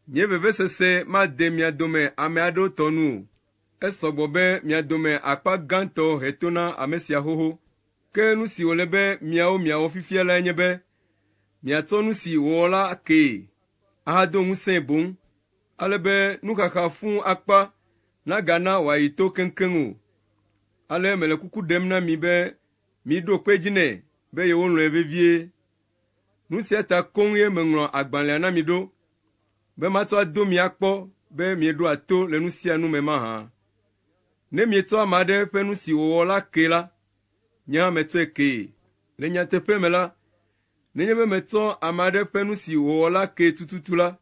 nye vevesese made mia dome ame aɖewo tɔ nu o. Esɔ gbɔ be mia dome akpa gãtɔ he to na ame sia xoxo. Ke nu si wòle be miawo miawɔ fifia lae nye be miatsɔ nu si wòwɔ la akee ahado ŋusẽe boŋ, ale be nuxaxa fũu akpa nagana wòayi to keŋkeŋ o. Ale mele kuku ɖem na mi be miɖo kpe edzi nɛ be yewolɔ̃e vevie. Nu sia ta koŋ ye meŋlɔ agbalẽa na mi ɖo, be matsɔ ado mi akpɔ be mieɖoa to le nu sia nu me mahã. Ne mietsɔ ame aɖe ƒe nu si wòwɔ la kee la, nye hã metsɔe kee. Le nyateƒe me la, nenye be metsɔ ame aɖe ƒe nu si wòwɔ la kee tututu la,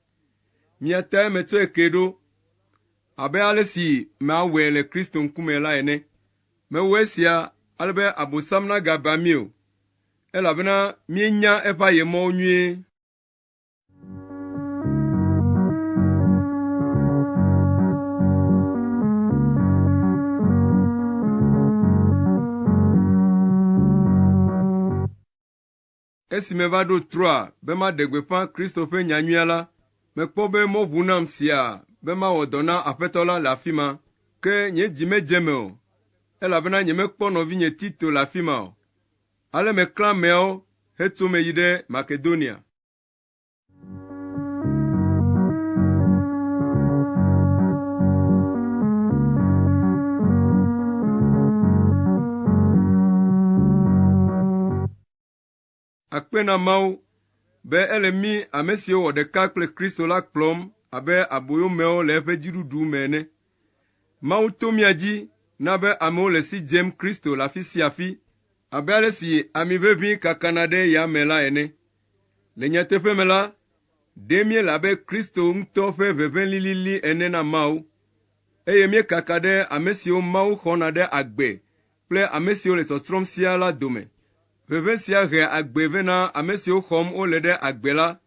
mia tae metsɔe kee ɖo, abe ale si mawɔe le Kristo ŋkume la ene. Mewɔ esia ale be Abosam nagaba mí o, elabena míenya eƒe ayemɔwo nyuie. Esi meva ɖo Troa be maɖe gbeƒã Kristo ƒe nyanyuia la, mekpɔ be mɔ ʋu nam siaa be mawɔ dɔ na Aƒetɔ la le afi ma. Ke nye dzi medze eme o, elabena nyemekpɔ nɔvinye Tito le afi ma o. Ale meklã ameawo hetso eme yi ɖe Makedonia. Akpe na Mawu be ele mí ame siwo wɔ ɖeka kple Kristo la kplɔm abe aboyomewo le eƒe dziɖuɖu me ene. Mawu to mía dzi na be amewo le si dzem Kristo le afi sia afi abe ale si ami ʋeʋĩ kakana ɖe yame la ene. Le nyateƒe me la, ɖe míele abe Kristo ŋutɔ ƒe ʋeʋẽ lilili ene na Mawu, eye míekaka ɖe ame siwo Mawu xɔna ɖe agbe kple ame siwo le tsɔtsrɔ̃m siaa la dome. Ʋeʋẽ sia hea agbe vɛ na ame siwo xɔm wole ɖe agbe la,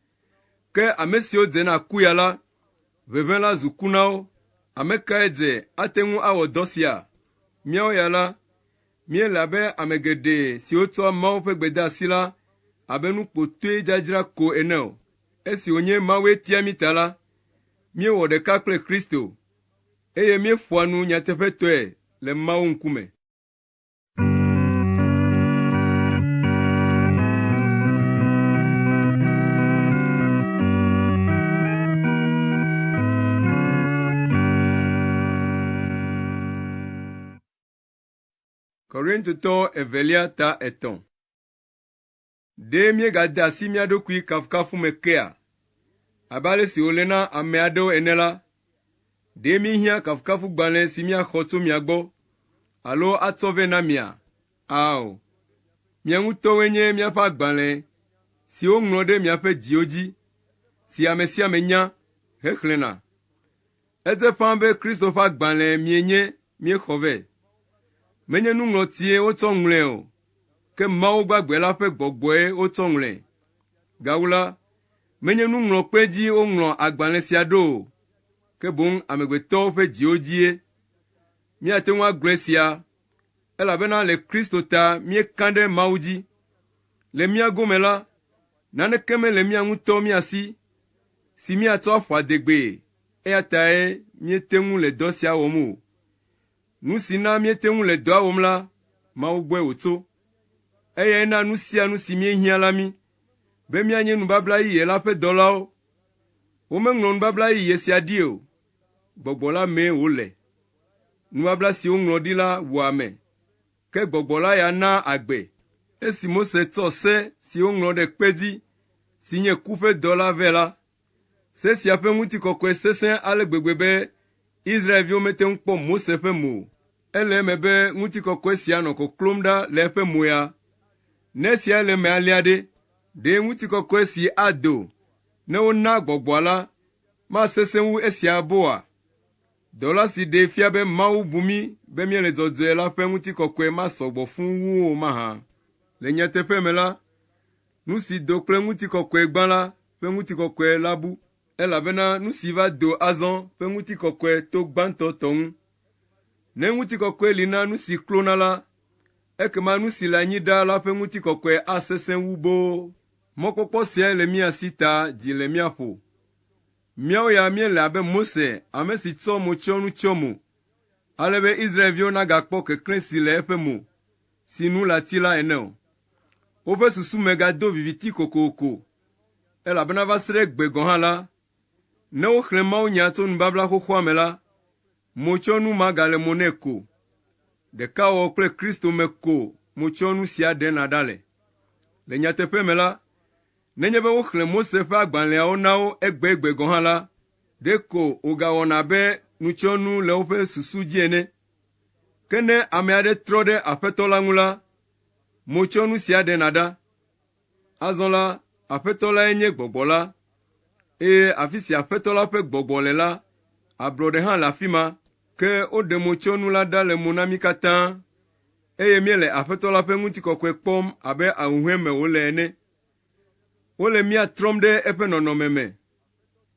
ke ame siwo dze na ku ya la, ʋeʋẽ la zu ku na wo. Ame kae dze ate ŋu awɔ dɔ sia? Míawo ya la, míele abe ame geɖe siwo tsɔa Mawu ƒe gbedeasi la abe nu kpotoe dzadzra ko ene o. Esi wònye Mawue tia mí ta la, míewɔ ɖeka kple Kristo, eye míeƒoa nu nyateƒetɔe le Mawu ŋkume. Korintotɔwo evelia ta etɔ̃. Ɖe míegade asi mía ɖokui kafukafu me kea? Abe ale si wòle na ame aɖewo ene la, ɖe míehiã kafukafugbalẽ si míaxɔ tso mia gbɔ alo atsɔ vɛ na mia? Ao, mia ŋutɔwoe nye míaƒe agbalẽ si woŋlɔ ɖe miaƒe dziwo dzi, si ame sia ame nya hexlẽna. Edze ƒãa be Kristo ƒe agbalẽe mienye míexɔ vɛ. Menye nuŋlɔtie wotsɔ ŋlɔe o, ke Mawu gbagbe la ƒe gbɔgbɔe wotsɔ ŋlɔe. Gawu la, menye nuŋlɔkpe dzi woŋlɔ agbalẽ sia ɖo o, ke boŋ amegbetɔwo ƒe dziwo dzie. Míate ŋu agblɔ esia, elabena le Kristo ta míeka ɖe Mawu dzi. Le mía gome la, naneke mele mía ŋutɔ mía si, si míatsɔ aƒo adegbee, eya tae míete ŋu le dɔ sia wɔm o. Nu si na míete ŋu le dɔa wɔm la, Mawu gbɔe wòtso. Eyae na nu sia nu si míehiã la mí, be míanye nubabla yeye la ƒe dɔlawo. Womeŋlɔ nubabla yeye sia ɖi o, Gbɔgbɔ la mee wòle. Nubabla si woŋlɔ ɖi la wua ame, ke Gbɔgbɔ la ya naa agbe. Esi Mose tsɔ se si woŋlɔ ɖe kpe dzi, si nye ku ƒe dɔ la vɛ la, se sia ƒe ŋutikɔkɔe sesẽ ale gbegbe be Israelviwo mete ŋu kpɔ Mose ƒe mo o. Ele eme be ŋutikɔkɔe sia nɔ koklom ɖa le eƒe mo ya. Ne esia le eme alea ɖe, ɖe ŋutikɔkɔe si ado ne wona Gbɔgbɔa la masesẽ wu esia booa? Dɔla si ɖee fia be Mawu bu mí be míele dzɔdzɔe la ƒe ŋutikɔkɔe masɔ gbɔ fũu wu o mahã? Le nyateƒe me la, nu si do kple ŋutikɔkɔe gbã la ƒe ŋutikɔkɔe la bu, elabena nu si va do azɔ ƒe ŋutikɔkɔe to gbãtɔ tɔ ŋu. Ne ŋutikɔkɔe li na nu si klona la, ekema nu si le anyi ɖaa la ƒe ŋutikɔkɔe asesẽ wu boo. Mɔkpɔkpɔ siae le mía si ta dzi le mía ƒo. Míawo ya míele abe Mose, ame si tsɔ motsyɔnu tsyɔ mo, ale be Israelviwo nagakpɔ keklẽ si le eƒe mo, si nu le ati la ene o. Woƒe susu me gado viviti kokoko, elabena va se ɖe egbe gɔ̃ hã la, ne woxlẽ mawunya tso nubabla xoxoa me la, motsyɔnu ma gale mo nɛ ko. Ɖekawɔwɔ kple Kristo me ko motsyɔnu sia ɖena ɖa le. Le nyateƒe me la, Nenye be woxlẽ Mose ƒe agbalẽawo na wo egbegbe gɔ̃ hã la, ɖeko wògawɔna abe nutsyɔnu le woƒe susu dzi ene. Ke ne ame aɖe trɔ ɖe Aƒetɔ la ŋu la, motsyɔnu sia ɖena ɖa. Azɔ la, Aƒetɔ lae nye Gbɔgbɔ la, eye afi si Aƒetɔ la ƒe Gbɔgbɔ le la, ablɔɖe hã le afi ma. Ke woɖe motsyɔnu la ɖa le mo na mí katã, eye míele Aƒetɔ la ƒe ŋutikɔkɔe kpɔm abe ahuhɔ̃e me wòle ene. Wole mía trɔm ɖe eƒe nɔnɔme me,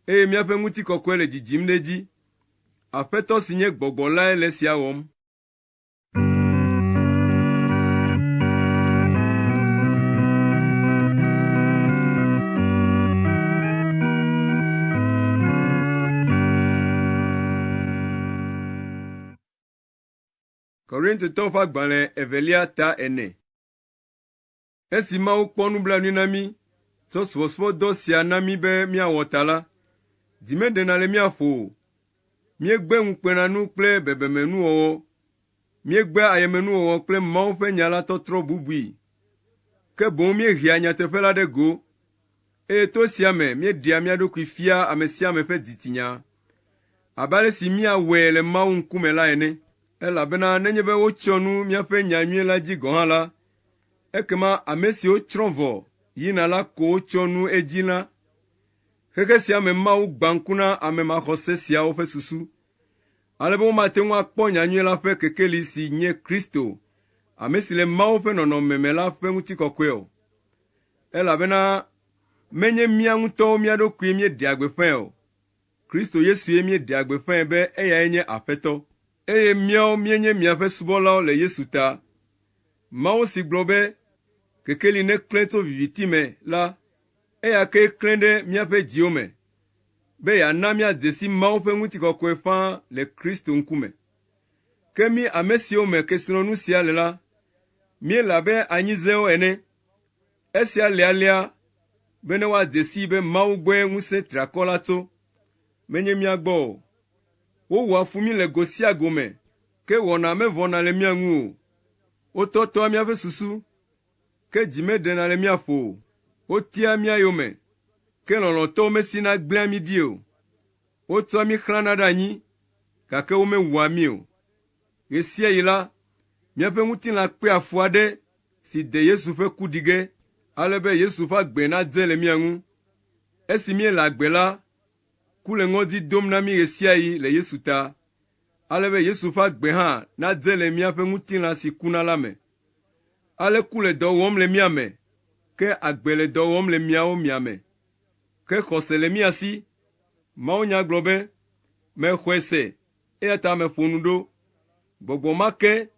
eye míaƒe ŋutikɔkɔe le dzidzim ɖe edzi. Aƒetɔ si nye Gbɔgbɔ lae le esia wɔm. Korintotɔwo ƒe agbalẽ evelia ta ene. Esi Mawu kpɔ nublanui na mí tsɔ subɔsubɔdɔ sia na mí be míawɔ ta la, dzi meɖena le mía ƒo o. Míegbe ŋukpenanu kple bebemenuwɔwɔ. Míegbe ayemenuwɔwɔ kple Mawu ƒe nya la tɔtrɔ bubui. Ke boŋ míehea nyateƒe la ɖe go, eye to esia me míeɖea mía ɖokui fiaa ame sia ame ƒe dzitsinya, abe ale si míawɔe le Mawu ŋkume la ene. Elabena nenye be wotsyɔ nu míaƒe nyanyui la dzi gɔ̃ hã la, ekema ame siwo tsrɔ̃ vɔ yina la ko wotsyɔ nu edzi na. Xexe sia me Mawu gbã ŋku na ame maxɔse siawo ƒe susu, ale be womate ŋu akpɔ nyanyui la ƒe kekeli si nye Kristo, ame si le Mawu ƒe nɔnɔme me la ƒe ŋutikɔkɔe o. Elabena menye mía ŋutɔwo mía ɖokui míeɖea gbeƒãe o, Kristo Yesue míeɖea gbeƒãe be eyae nye Aƒetɔ, eye míawo míenye miaƒe subɔlawo le Yesu ta. Mawu si gblɔ be, “Kekeli neklẽ tso viviti me” la, eya kee klẽ ɖe míaƒe dziwo me, be yeana míadze si Mawu ƒe ŋutikɔkɔe ƒãa le Kristo ŋkume. Ke mí ame siwo me kesinɔnu sia le la, míele abe anyizewo ene. Esia le alea bene woadze sii be Mawu gbɔe ŋusẽ triakɔ la tso, menye mía gbɔ o. Wowɔa fu mí le go sia go me, ke wɔna mevɔna le mía ŋu o. Wotɔtɔa míaƒe susu, ke dzi meɖena le mía ƒo o. Wotia mía yome, ke lɔlɔ̃tɔwo mesina gblẽa mí ɖi o. Wotsɔa mí xlãna ɖe anyi, gake womewua mí o. Ɣe sia ɣi la, míaƒe ŋutilã kpea fu aɖe si de Yesu ƒe ku ɖi ge, ale be Yesu ƒe agbe nadze le mía ŋu. Esi míele agbe la, ku le ŋɔdzi dom na mí ɣe sia ɣi le Yesu ta, ale be Yesu ƒe agbe hã nadze le míaƒe ŋutilã si kuna la me. Ale ku le dɔ wɔm le mía me, ke agbe le dɔ wɔm le miawo mia me. Ke xɔse le mía si. Mawunya gblɔ be, “Mexɔe se, eya ta meƒo nu ɖo.” Gbɔgbɔ ma ke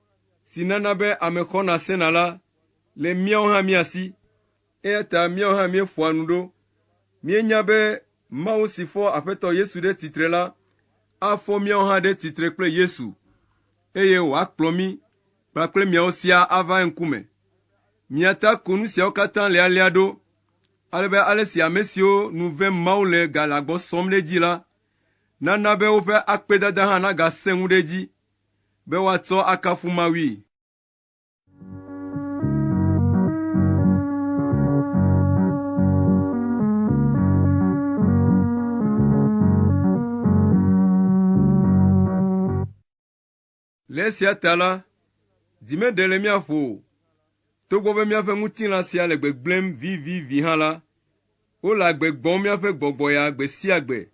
si nana be ame xɔna sena la le míawo hã mía si. Eya ta míawo hã míeƒoa nu ɖo. Míenya be Mawu si fɔ Aƒetɔ Yesu ɖe tsitre la afɔ míawo hã ɖe tsitre kple Yesu, eye wòakplɔ mí kpakple miawo siaa ava eŋkume. Mia ta ko nu siawo katã le alea ɖo, ale be ale si ame siwo nu vem Mawu le gale agbɔ sɔm ɖe edzi la nana be woƒe akpedada hã nagasẽ ŋu ɖe edzi be woatsɔ akafu Mawui. Le esia ta la, dzi meɖe le mía ƒo o. Togbɔ be míaƒe ŋutilã sia le gbegblẽm vivivi hã la, wole agbe gbɔm míaƒe gbɔgbɔ ya gbe sia gbe.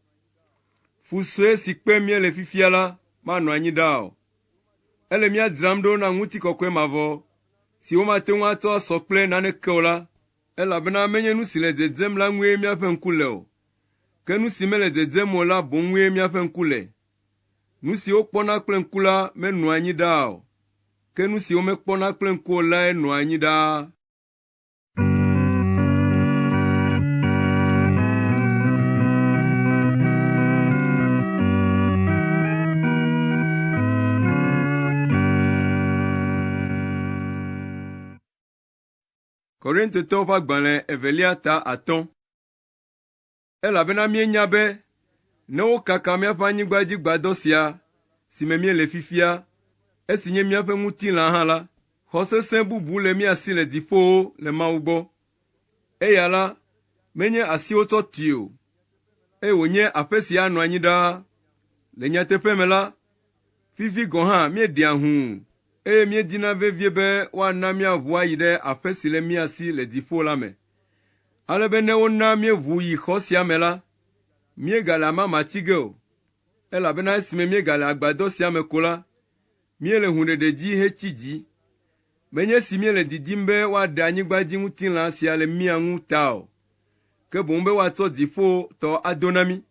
Fu sue si kpem míele fifia la manɔ anyi ɖaa o. Ele mía dzram ɖo na ŋutikɔkɔe mavɔ si womate ŋu atsɔ asɔ kple naneke o la, elabena menye nu si le dzedzem la ŋue míaƒe ŋku le o, ke nu si mele dzedzem o la boŋ ŋue míaƒe ŋku le. Nu si wokpɔna kple ŋku la menɔa anyi ɖaa o, ke nu si womekpɔna kple ŋku o lae nɔa anyi ɖaa. Korintotɔwo ƒe agbalẽ evelia ta atɔ̃. Elabena míenya be ne wokaka míaƒe anyigbadzigbadɔ sia si me míele fifia, esi nye míaƒe ŋutilã hã la, xɔ sesẽ bubu le mía si le dziƒowo le Mawu gbɔ. Eya la, menye asi wotsɔ tui o, eye wònye aƒe si anɔ anyi ɖaa. Le nyateƒe me la, fifi gɔ̃ hã míeɖea hũu, eye míedina vevie be woana míaʋu ayi ɖe aƒe si le mía si le dziƒo la me. Ale be ne wona míeʋu yi xɔ sia me la, míegale amama tsi ge o, elabena esime míegale agbadɔ sia me ko la, míele hũɖeɖe dzi hetsi dzi. Menye esi míele didim be woaɖe anyigbadziŋutilã sia le mía ŋu ta o, ke boŋ be woatsɔ dziƒotɔ ado na mí,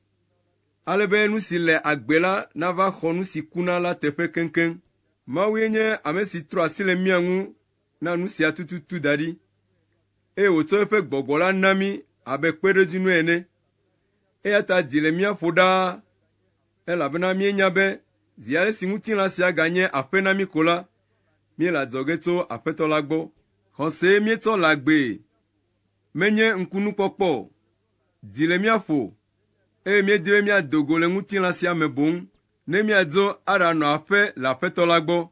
ale be nu si le agbe la nava xɔ nu si kuna la teƒe keŋkeŋ. Mawue nye ame si trɔ asi le mía ŋu na nu sia tututu da ɖi, eye wòtsɔ eƒe Gbɔgbɔ la na mí abe kpeɖodzinu ene. Eya ta dzi le mía ƒo ɖaa, elabena míenya be zi ale si ŋutilã sia ganye aƒe na mí ko la, míele adzɔge tso Aƒetɔ la gbɔ. Xɔsee míetsɔ le agbee, menye ŋkunukpɔkpɔ o. Dzi le mía ƒo, eye míedi be míado go le ŋutilã sia me boŋ, ne míadzo aɖanɔ aƒe le Aƒetɔ la gbɔ.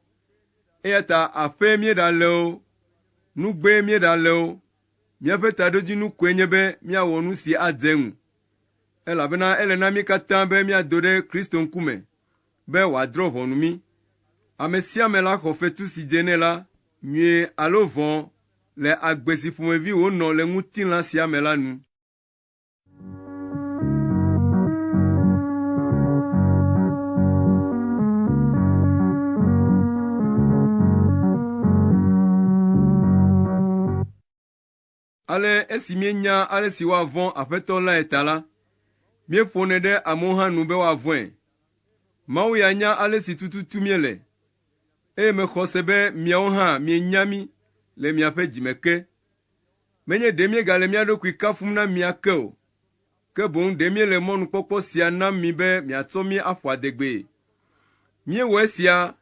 Eya ta aƒee míeɖale o, nugbee míeɖale o, míaƒe taɖodzinu koe nye be míawɔ nu si adze eŋu. Elabena ele na mí katã be míado ɖe Kristo ŋkume be wòadrɔ̃ ʋɔnu mí. Ame sia ame laxɔ fetu si dze nɛ la, nyui alo vɔ̃, le agbe si ƒomevi wònɔ le ŋutilã sia me la nu. Ale esi míenya ale si woavɔ̃ Aƒetɔ lae ta la, míeƒonɛ ɖe amewo hã nu be woavɔ̃e. Mawu ya nya ale si tututu míele, eye mexɔ se be miawo hã mienya mí le miaƒe dzi me ke. Menye ɖe míegale mía ɖokui kafum na mi ake o, ke boŋ ɖe míele mɔnukpɔkpɔ sia nam mi be miatsɔ mí aƒo adegbee. Míewɔ esia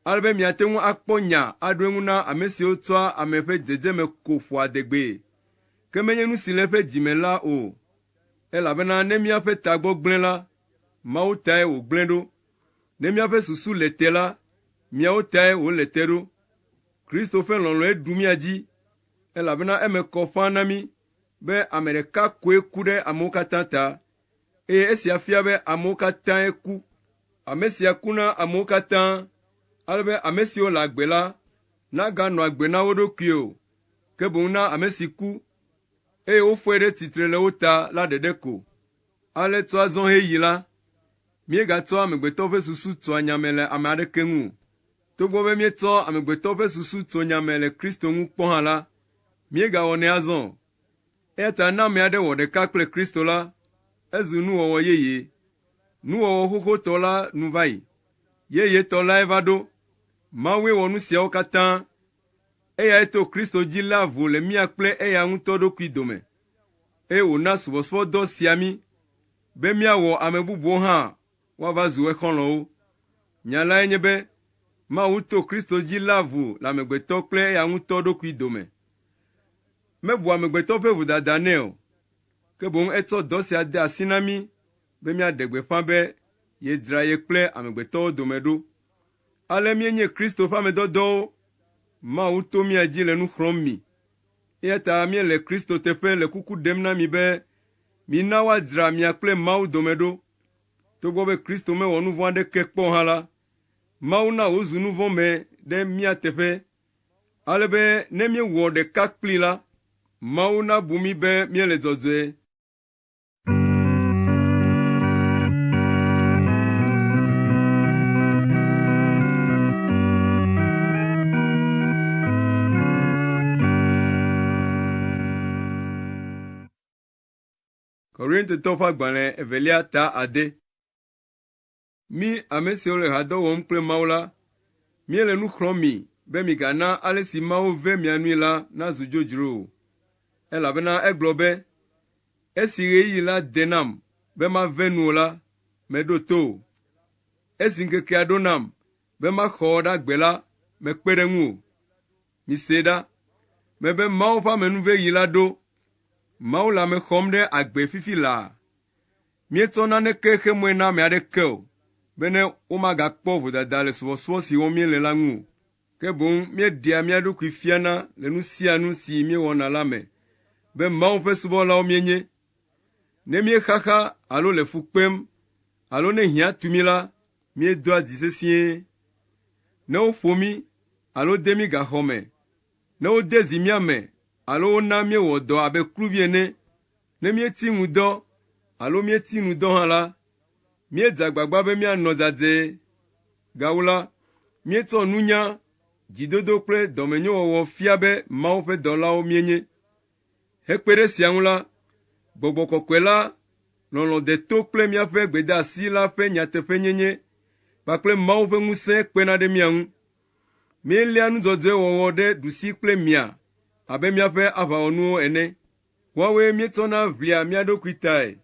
ale be miate ŋu akpɔ nya aɖo eŋu na ame siwo tsɔa ame ƒe dzedzeme ko ƒoa adegbee, ke menye nu si le eƒe dzi me la o. Elabena ne míaƒe tagbɔ gblẽ la, Mawu tae wògblẽ ɖo. Ne míaƒe susu le te la, miawo tae wòle te ɖo. Kristo ƒe lɔlɔ̃e ɖu mía dzi, elabena eme kɔ ƒãa na mí be ame ɖeka koe ku ɖe amewo katã ta, eye esia fia be amewo katãe ku. Ame sia ku na amewo katã, ale be ame siwo le agbe la naganɔ agbe na wo ɖokui o, ke boŋ na ame si ku, eye wofɔe ɖe tsitre le wo ta la ɖeɖe ko. Ale tso azɔ heyi la, Míegatsɔa amegbetɔ ƒe susu tsoa nya me le ame aɖeke ŋu o. Togbɔ be míetsɔ amegbetɔ ƒe susu tso nya me le Kristo ŋu kpɔ hã la, míegawɔnɛ azɔ o. Eya ta ne ame aɖe wɔ ɖeka kple Kristo la, ezu nuwɔwɔ yeye. Nuwɔwɔ xoxotɔ la nu va yi, yeyetɔ lae va ɖo. Mawue wɔ nu siawo katã. Eyae to Kristo dzi lé avu le mía kple eya ŋutɔ ɖokui dome, eye wòna subɔsubɔdɔ sia mí be míawɔ ame bubuwo hã woava zu exɔlɔ̃wo. Nya lae nye be Mawu to Kristo dzi lé avu le amegbetɔ kple eya ŋutɔ ɖokui dome. Mebu amegbetɔ ƒe vodada nɛ o, ke boŋ etsɔ dɔ sia de asi na mí be míaɖe gbeƒã be yedzra ye kple amegbetɔwo dome ɖo. Ale míenye Kristo ƒe ame dɔdɔwo, Mawu to mía dzi le nu xlɔ̃m mi. Eya ta míele Kristo teƒe le kuku ɖem na mi be mina woadzra mia kple Mawu dome ɖo. Togbɔ be Kristo mewɔ nu vɔ̃ aɖeke kpɔ o hã la, Mawu na wòzu nu vɔ̃ me ɖe mía teƒe, ale be ne míewɔ ɖeka kplii la, Mawu nabu mí be míele dzɔdzɔe. Korintotɔwo ƒe agbalẽ evelia ta ade. Mí ame siwo le hadɔ wɔm kple Mawu la, míele nu xlɔ̃m mi be migana ale si Mawu ve mia nui la nazu dzodzro o. Elabena egblɔ be, “Esi ɣeyiɣi la de nam be mave nuwò la, meɖo to wò. Esi ŋkekea ɖo nam be maxɔ wò ɖe agbe la, mekpe ɖe ŋuwò.” Misee ɖa, mebe Mawu ƒe amenuveɣi la ɖo. Mawu le ame xɔm ɖe agbe fifi laa. Míetsɔ naneke xe mɔe na ame aɖeke o, bene womagakpɔ vodada le subɔsubɔ si wɔm míele la ŋu o. Ke boŋ míeɖea mía ɖokui fiana le nu sia nu si míewɔna la me be Mawu ƒe subɔlawo míenye. Ne míexaxa alo le fu kpem alo ne hiã tu mí la, míedoa dzi sesĩe. Ne woƒo mí alo de mí gaxɔ me, ne wode zi mía me alo wona míewɔ dɔ abe kluvi ene, ne míetsi ŋudɔ alo míetsi nu dɔ hã la, míedze agbagba be míanɔ dzadzɛe. Gawu la, míetsɔ nunya, dzidodo kple dɔmenyowɔwɔ fia be Mawu ƒe dɔlawo míenye. Hekpe ɖe esia ŋu la, Gbɔgbɔ Kɔkɔe la lɔlɔ̃ deto kple míaƒe gbedeasi la ƒe nyateƒenyenye kpakple Mawu ƒe ŋusẽ kpena ɖe mía ŋu. Míeléa nu dzɔdzɔe wɔwɔ ɖe ɖusi kple mia abe míaƒe aʋawɔnuwo ene. Woawoe míetsɔna ʋlia mía ɖokui tae,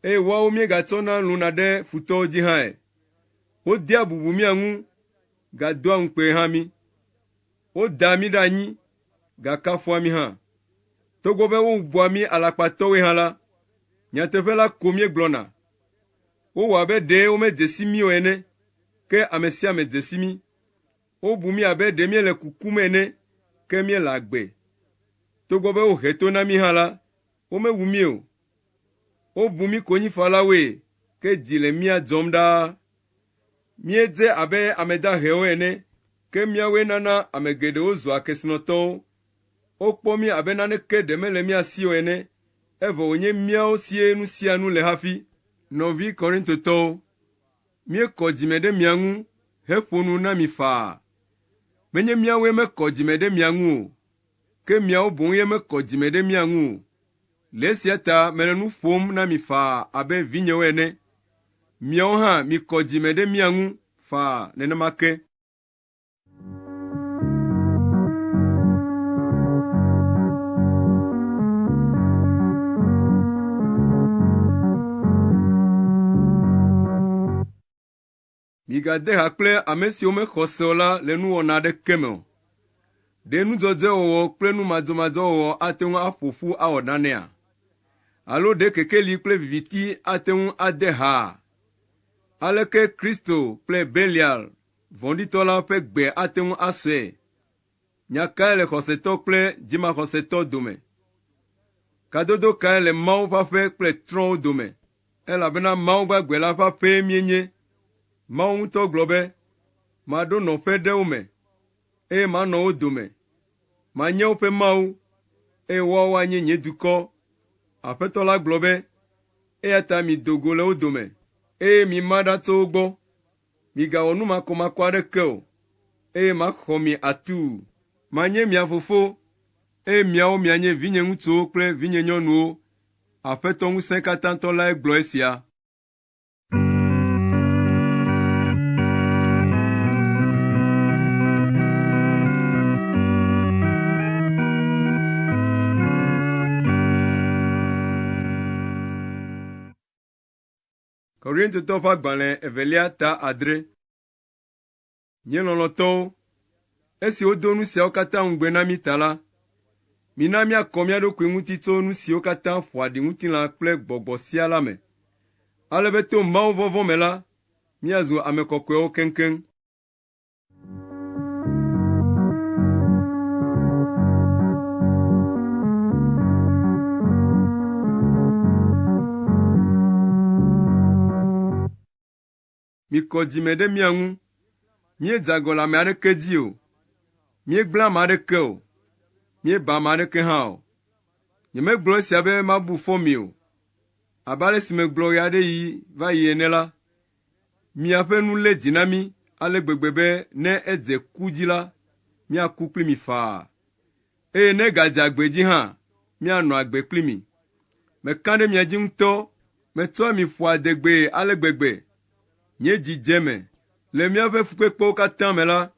eye woawo míegatsɔna lũna ɖe futɔwo dzi hãe. Wodea bubu mía ŋu gadoa ŋukpe hã mí. Wodaa mí ɖe anyi gakafua mí hã. Togbɔ be wobua mí alakpatɔwoe hã la, nyateƒe la ko míegblɔna. Wowɔ abe ɖe womedze si mí o ene, ke ame sia ame dze si mí. Wobu mí abe ɖe míele kukum ene, ke míele agbe. Togbɔ be wohe to na mí hã la, womewu mí o. Wobu mí konyifalawoe, ke dzi le mía dzɔm ɖaa. Míedze abe ame dahewo ene, ke míawoe nana ame geɖewo zua kesinɔtɔwo. Wokpɔ mí abe naneke ɖe mele mía si o ene, evɔ wònye míawo sie nu sia nu le hafi. Nɔvi Korintotɔwo, míekɔ dzime ɖe mia ŋu heƒo nu na mi faa. Menye míawoe mekɔ dzime ɖe mia ŋu o, ke miawo boŋ ye mekɔ dzime ɖe mía ŋu o. Le esia ta mele nu ƒom na mi faa abe vinyewo ene. Miawo hã mikɔ dzime ɖe mía ŋu faa nenema ke. Migade ha kple ame siwo mexɔ se o la le nuwɔna aɖeke me o. Ɖe nu dzɔdzɔe wɔwɔ kple nu madzɔmadzɔ wɔwɔ ate ŋu aƒo ƒu awɔ nanea? Alo ɖe kekeli kple viviti ate ŋu ade haa? Aleke Kristo kple Belial vɔ̃ɖitɔ la ƒe gbe ate ŋu asɔe? Nya kae le xɔsetɔ kple dzimaxɔsetɔ dome? Kadodo kae le Mawu ƒe aƒe kple trɔ̃wo dome? Elabena Mawu gbagbe la ƒe aƒee míenye. Mawu ŋutɔ gblɔ be, “Maɖo nɔƒe ɖe wo me, eye manɔ wo dome. Manye woƒe Mawu, eye woawo anye nye dukɔ.” Aƒetɔ la gblɔ be, “Eya ta mido go le wo dome, eye mima ɖa tso wo gbɔ. Migawɔ nu makɔmakɔ aɖeke o, eye maxɔ mi atuu. Manye mia fofo, eye miawo mianye vinyeŋutsuwo kple vinyenyɔnuwo. Aƒetɔ Ŋusẽkatãtɔ lae gblɔ esia. Korintotɔwo ƒe agbalẽ evelia ta adre. Nye lɔlɔ̃tɔwo, esi wodo nu siawo katã ŋugbe na mí ta la, mina míakɔ mía ɖokui ŋuti tso nu siwo katã ƒoa ɖi ŋutilã kple gbɔgbɔ siaa la me, ale be to mawuvɔvɔ̃ me la, míazu ame kɔkɔewo keŋkeŋ. Mikɔ dzime ɖe mía ŋu. Míedze agɔ le ame aɖeke dzi o. Míegblẽ ame aɖeke o. Míeba ame aɖeke hã o. Nyemegblɔ esia be mabu fɔ mi o. Abe ale si megblɔ ɣe aɖe ɣi va yi ene la, miaƒe nu lé dzi na mí ale gbegbe be ne edze ku dzi la, míaku kpli mi faa. Eye ne egadze agbe dzi hã, míanɔ agbe kpli mi. Meka ɖe mia dzi ŋutɔ, metsɔa mi ƒoa adegbee ale gbegbe. Nye dzi dze eme. Le míaƒe fukpekpewo katã me la,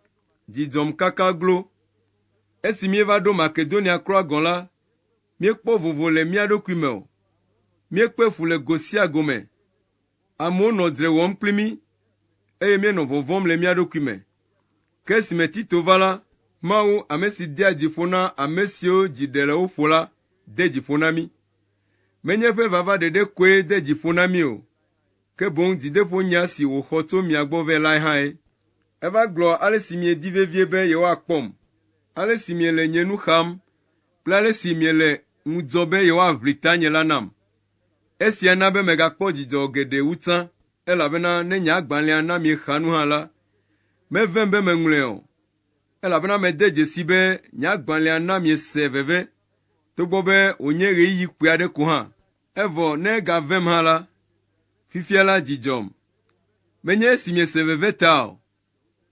dzi dzɔm kaka glo. Esi míeva ɖo Makedonia kura gɔ̃ la, míekpɔ vovo le mía ɖokui me o. Míekpe fu le go sia go me. Amewo nɔ dzre wɔm kpli mí, eye míenɔ vɔvɔ̃m le mía ɖokui me. Ke esime Tito va la, Mawu, ame si dea dzi ƒo na ame siwo dzi ɖe le wo ƒo la, de dzi ƒo na mí. Menye eƒe vava ɖeɖe koe de dzi ƒo na mí o, ke boŋ dzideƒonya si wòxɔ tso mia gbɔ vɛ lae hãe. Eva gblɔ ale si miedi vevie be yewoakpɔm, ale si miele nye nu xam kple ale si miele ŋudzɔ be yewoaʋli tanye la nam. Esia na be megakpɔ dzidzɔ geɖe wu tsã, elabena ne nye agbalẽa na miexa nu hã la, mevem be meŋlɔe o, elabena mede dzesii be nye agbalẽa na miese veve, togbɔ be wònye ɣeyiɣi kpui aɖe ko hã. Evɔ ne egavem hã la, fifia la dzi dzɔm. Menye esi miese veve ta o,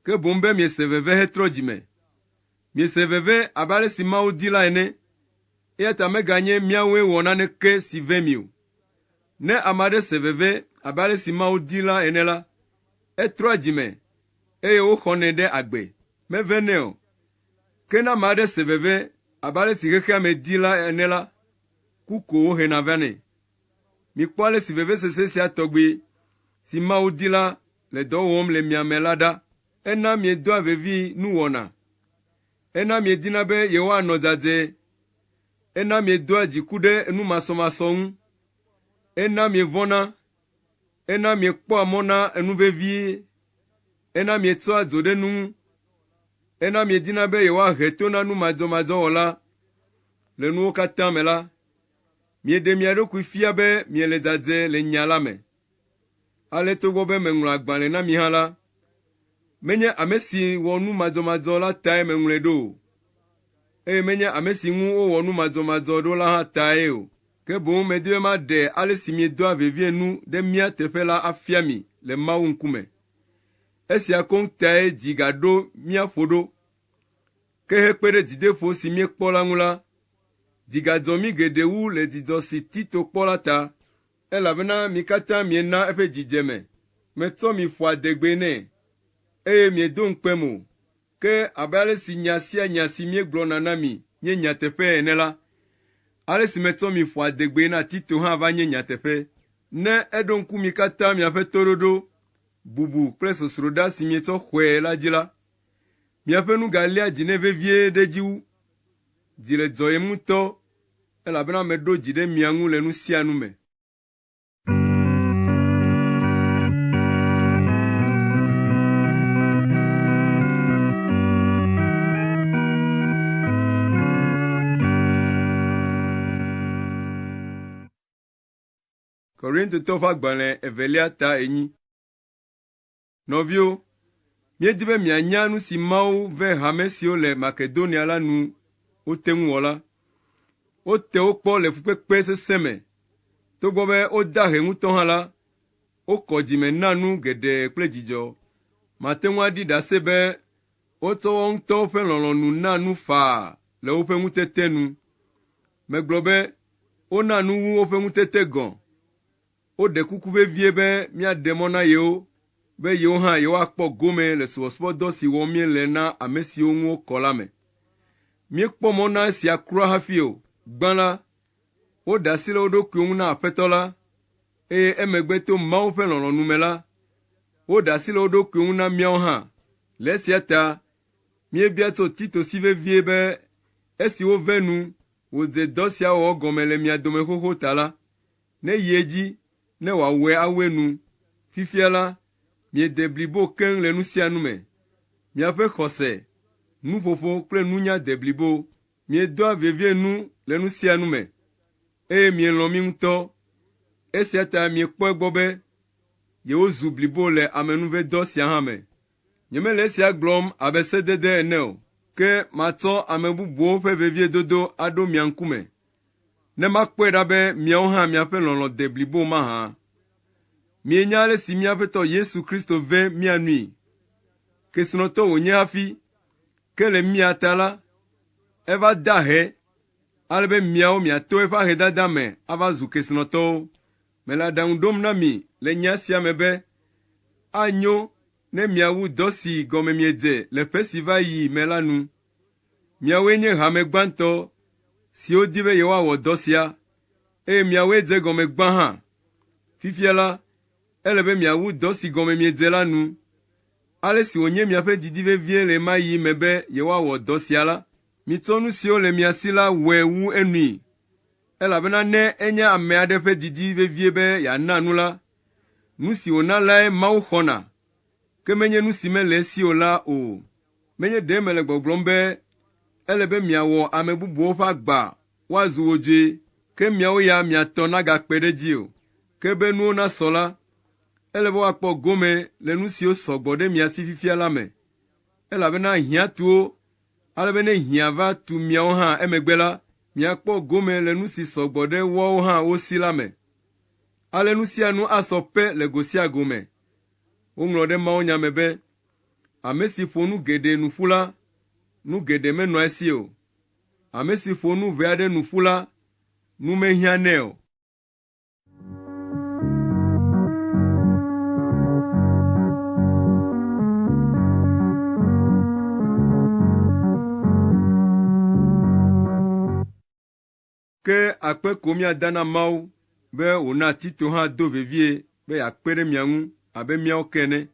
ke boŋ be miese veve hetrɔ dzi me. Miese veve abe ale si Mawu di la ene, eya ta meganye míawoe wɔ naneke si ve mi o. Ne ame aɖe se veve abe ale si Mawu di la ene la, etrɔa dzi me eye woxɔnɛ ɖe agbe, mevenɛ o. Ke ne ame aɖe se veve abe ale si xexea me di la ene la, ku ko wohena vanɛ. Mikpɔ ale si vevesese sia tɔgbi si Mawu di la le dɔ wɔm le mia me la ɖa. Ena miedoa vevi nuwɔna. Ena miedina be yewoanɔ dzadzɛ. Ena miedoa dziku ɖe nu masɔmasɔ ŋu. Ena mievɔ̃na. Ena miekpɔa mɔ na nu vevie. Ena mietsɔa dzo ɖe nu ŋu. Ena miedina be yewoahe to na nu madzɔmadzɔ wɔla. Le nuwo katã me la, mieɖe mia ɖokui fia be miele dzadzɛ le nya la me. Ale togbɔ be meŋlɔ agbalẽ na mi hã la, menye ame si wɔ nu madzɔmadzɔ la tae meŋlɔe ɖo o, eye menye ame si ŋu wowɔ nu madzɔmadzɔ ɖo la hã tae o. Ke boŋ medi be maɖe ale si miedoa vevie nu ɖe mía teƒe la afia mi le Mawu ŋkume. Esia koŋ tae dzi gaɖo mía ƒo ɖo. Ke hekpe ɖe dzideƒo si míekpɔ la ŋu la, dzi gadzɔ mí geɖe wu le dzidzɔ si Tito kpɔ la ta. Elabena mi katã miena eƒe dzi dze eme. Metsɔ mi ƒo adegbee nɛ, eye miedo ŋukpem o. Ke abe ale si nya sia nya si míegblɔna na mi nye nyateƒe ene la, ale si metsɔ mi ƒo adegbee na Tito hã va nye nyateƒe. Ne eɖo ŋku mi katã miaƒe toɖoɖo, bubu kple sosroɖa si mietsɔ xɔe la dzi la, miaƒe nu galéa dzi nɛ vevie ɖe edzi wu. Dzi le dzɔyem ŋutɔ elabena meɖo dzi ɖe mia ŋu le nu sia nu me. Korintotɔwo ƒe agbalẽ evelia ta enyi. Nɔviwo, míedi be mianya nu si Mawu ve hame siwo le Makedonia la nu wote ŋu wɔ la. Wote wo kpɔ le fukpekpe sesẽ me. Togbɔ be woda ahe ŋutɔ hã la, Wokɔ dzime na nu geɖe kple dzidzɔ. Mate ŋu aɖi ɖase be wotsɔ woawo ŋutɔwo ƒe lɔlɔ̃nu na nu faa le woƒe ŋutete nu. Megblɔ be wona nu wu woƒe ŋutete gɔ̃. Woɖe kuku vevie be míaɖe mɔ na yewo be yewo hã yewoakpɔ gome le subɔsubɔdɔ si wɔm míele na ame siwo ŋu wokɔ la me. Míekpɔ mɔ na esia kura hafi o. Gbã la, woɖe asi le wo ɖokuiwo ŋu na Aƒetɔ la, eye emegbe to Mawu ƒe lɔlɔ̃nu me la, woɖe asi le wo ɖokuiwo ŋu na míawo hã. Le esia ta míebia tso Tito si vevie be esi wove nu wòdze dɔ sia wɔwɔ gɔme le mia dome xoxo ta la, neyi edzi ne wòawɔe awu enu. Fifia la, miede blibo keŋ le nu sia nu me. Miaƒe xɔse, nuƒoƒo kple nunya de blibo. Miedoa vevie nu le nu sia nu me, eye mielɔ̃ mí ŋutɔ. Esia ta miekpɔ egbɔ be yewozu blibo le amenuvedɔ sia hã me. Nyemele esia gblɔm abe sedede ene o, ke matsɔ ame bubuwo ƒe veviedodo aɖo mia ŋkume, ne makpɔe ɖa be miawo hã miaƒe lɔlɔ̃ de blibo mahã. Mienya ale si mía Aƒetɔ Yesu Kristo ve mía nui. Kesinɔtɔ wònye hafi, ke le mia ta la, eva da ahe, ale be miawo miato eƒe ahedada me ava zu kesinɔtɔwo. Mele aɖaŋu ɖom na mi le nya sia me be, anyo ne miawu dɔ si gɔme miedze le ƒe si va yi me la nu. Miawoe nye hame gbãtɔ siwo di be yewoawɔ dɔ sia, eye miawoe dze egɔme gbã hã. Fifia la, ele be miawu dɔ si gɔme miedze la nu. Ale si wònye miaƒe didi vevie le ɣe ma ɣi me be yewoawɔ dɔ sia la, mitsɔ nu siwo le mia si la wɔe wu enui. Elabena ne enye ame aɖe ƒe didi vevie be yeana nu la, nu si wòna lae Mawu xɔna, ke menye nu si mele esi o la o. Menye ɖe mele gbɔgblɔm be ele be miawɔ ame bubuwo ƒe agba woazu wodzoe, ke miawo ya mia tɔ nagakpe ɖe edzi o. Ke be nuwo nasɔ la, ele be woakpɔ gome le nu siwo sɔ gbɔ ɖe mia si fifia la me, elabena hiã tu wo, ale be ne hiã va tu miawo hã emegbe la, miakpɔ gome le nu si sɔ gbɔ ɖe woawo hã wo si la me. Ale nu sia nu asɔ pɛ le go sia go me. Woŋlɔ ɖe mawunya me be, Ame si ƒo nu geɖe nu ƒu la, nu geɖe menɔa esi o. Ame si ƒo nu ʋɛ aɖe nu ƒu la, nu mehiãnɛ o. Ke akpe ko míada na Mawu be wòna Tito hã do vevie be yeakpe ɖe mia ŋu abe míawo ke ene.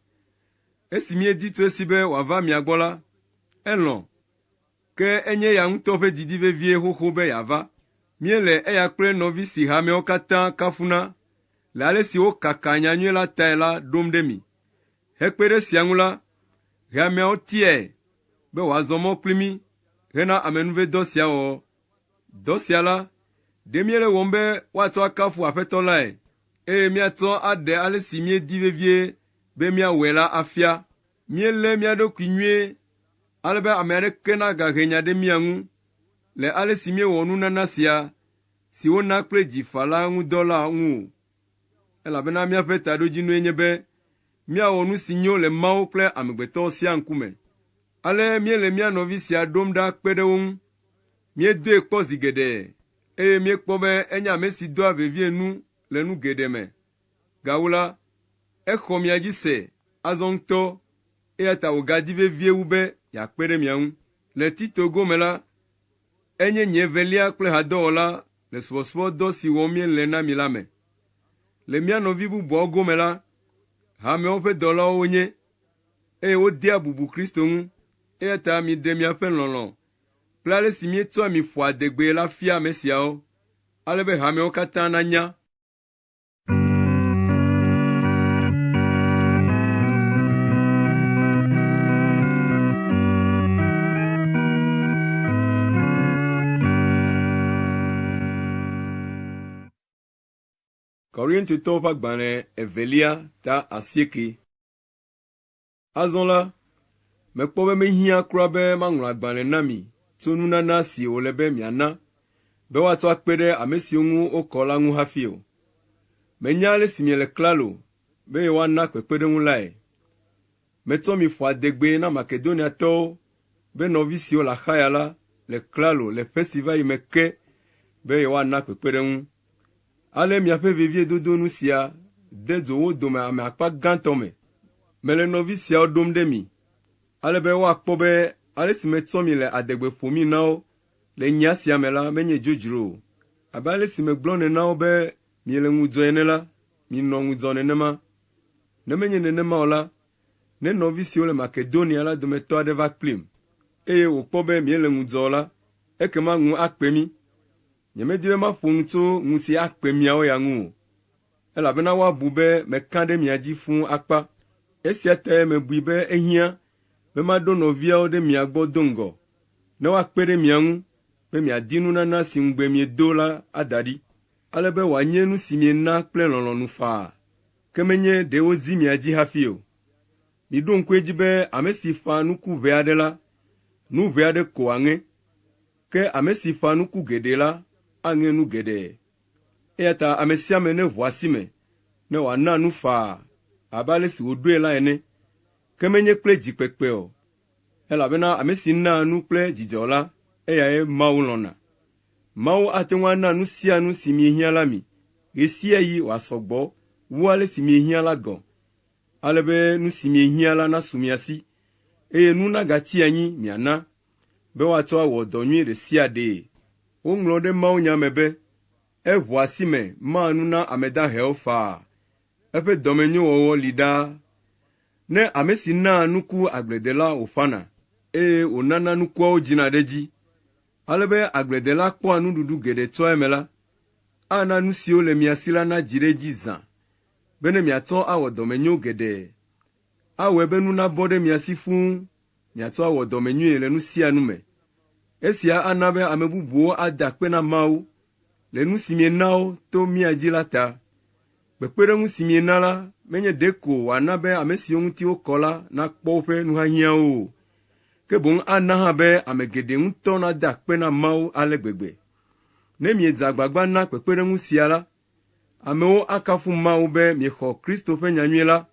Esi míedi tso esi be wòava mia gbɔ la, elɔ̃, ke enye eya ŋutɔ ƒe didi vevie xoxo be yeava. Míele eya kple nɔvi si hameawo katã kafuna le ale si wokaka nyanyui la tae la ɖom ɖe mi. Hekpe ɖe esia ŋu la, hameawo tiae be wòazɔ mɔ kpli mí hena amenuvedɔ sia wɔwɔ. Dɔ sia la, ɖe míele ewɔm be woatsɔ akafu Aƒetɔ lae, eye míatsɔ aɖe ale si míedi vevie be míawɔe la afia. Míelé mía ɖokui nyuie ale be ame aɖeke nagahe nya ɖe mía ŋu le ale si míewɔ nunana sia si wona kple dzi faa la ŋu dɔ la ŋu o, elabena míaƒe taɖodzinue nye be míawɔ nu si nyo le Mawu kple amegbetɔwo siaa ŋkume. Ale míele mía nɔvi sia ɖom ɖa kpe ɖe wo ŋu. Míedoe kpɔ zi geɖe, eye míekpɔ be enye ame si doa vevie nu le nu geɖe me. Gawu la, exɔ mia dzi se azɔ ŋutɔ, eya ta wògadi vevie wu be yeakpe ɖe mia ŋu. Le Tito gome la, enye nye evelia kple hadɔwɔla le subɔsubɔdɔ si wɔm míele na mi la me. Le mía nɔvi bubuawo gome la, hameawo ƒe dɔlawo wonye, eye wodea bubu Kristo ŋu, eya ta miɖe miaƒe lɔlɔ̃ kple ale si míetsɔa mi ƒoa adegbee la fia ame siawo, ale be hameawo katã nanya. Korintotɔwo ƒe agbalẽ evelia ta asieke. Azɔ la, mekpɔ be mehiã kura be maŋlɔ agbalẽ na mi tso nunana si wòle be miana be woatsɔ akpe ɖe ame siwo ŋu wokɔ la ŋu hafi o. Menya ale si miele klalo be yewoana kpekpeɖeŋu lae. Metsɔ mi ƒo adegbee na Makedoniatɔwo be nɔvi siwo le Axaya la le klalo le ƒe si va yi me ke be yewoana kpekpeɖeŋu. Ale miaƒe veviedodonu sia de dzo wo dome ame akpa gãtɔ me. Mele nɔvi siawo ɖom ɖe mi, ale be woakpɔ be ale si metsɔ mi le adegbe ƒomii na wo le nya sia me la menye dzodzro o. Abe ale si megblɔnɛ na wo be miele ŋudzɔ ene la, minɔ ŋudzɔ nenema. Ne menye nenema o la, ne nɔvi siwo le Makedonia la dometɔ aɖe va kplim, eye wòkpɔ be miele ŋudzɔ o la, ekema ŋu akpe mí. Nyemedi be maƒo nu tso ŋu si akpe miawo ya ŋu o, elabena woabu be meka ɖe mia dzi fũu akpa. Esia tae mebui be ehiã be maɖo nɔviawo ɖe mia gbɔ do ŋgɔ, ne woakpe ɖe mia ŋu be miadi nunana si ŋugbe miedo la ada ɖi, ale be wòanye nu si miena kple lɔlɔ̃nu faa, ke menye ɖe wozi mia dzi hafi o. Miɖo ŋku edzi be ame si ƒã nuku ʋɛ aɖe la, nu ʋɛ aɖe ko wòaŋe, ke ame si ƒã nuku geɖe la, aŋe nu geɖe. Eya ta ame sia ame neʋu asi me ne wòana nu faa abe ale si wòɖoe la ene, ke menye kple dzikpekpe o, elabena ame si naa nu kple dzidzɔ la, eyae Mawu lɔ̃na. Mawu ate ŋu ana nu sia nu si miehiã la mi ɣe sia ɣi wòasɔ gbɔ wu ale si miehiã la gɔ̃, ale be nu si miehiã la nasu mia si, eye nu nagatsi anyi miana, be woatsɔ awɔ dɔ nyui ɖe sia ɖee. Woŋlɔ ɖe mawunya me be, “Eʋu asi me maa nu na ame dahewo faa, eƒe dɔmenyowɔwɔ li ɖaa.” Ne ame si naa nuku agbledela wòƒãna, eye wònana nukuawo dzina ɖe edzi, ale be agbledela kpɔa nuɖuɖu geɖe tsoa eme la, ana nu siwo le mia si la nadzi ɖe edzi zã, bene miatsɔ awɔ dɔmenyo geɖe. Awɔe be nu nabɔ ɖe mia si fũu miatsɔ awɔ dɔmenyui le nu sia nu me. Esia ana be ame bubuwo ada akpe na Mawu le nu si miena wo to mía dzi la ta. Kpekpeɖeŋu si miena la menye ɖeko wòana be ame siwo ŋuti wokɔ la nakpɔ woƒe nuhiahiãwo o, ke boŋ ana hã be ame geɖe ŋutɔ nada akpe na Mawu ale gbegbe. Ne miedze agbagba na kpekpeɖeŋu sia la, Amewo akafu Mawu be miexɔ Kristo ƒe nyanyui la,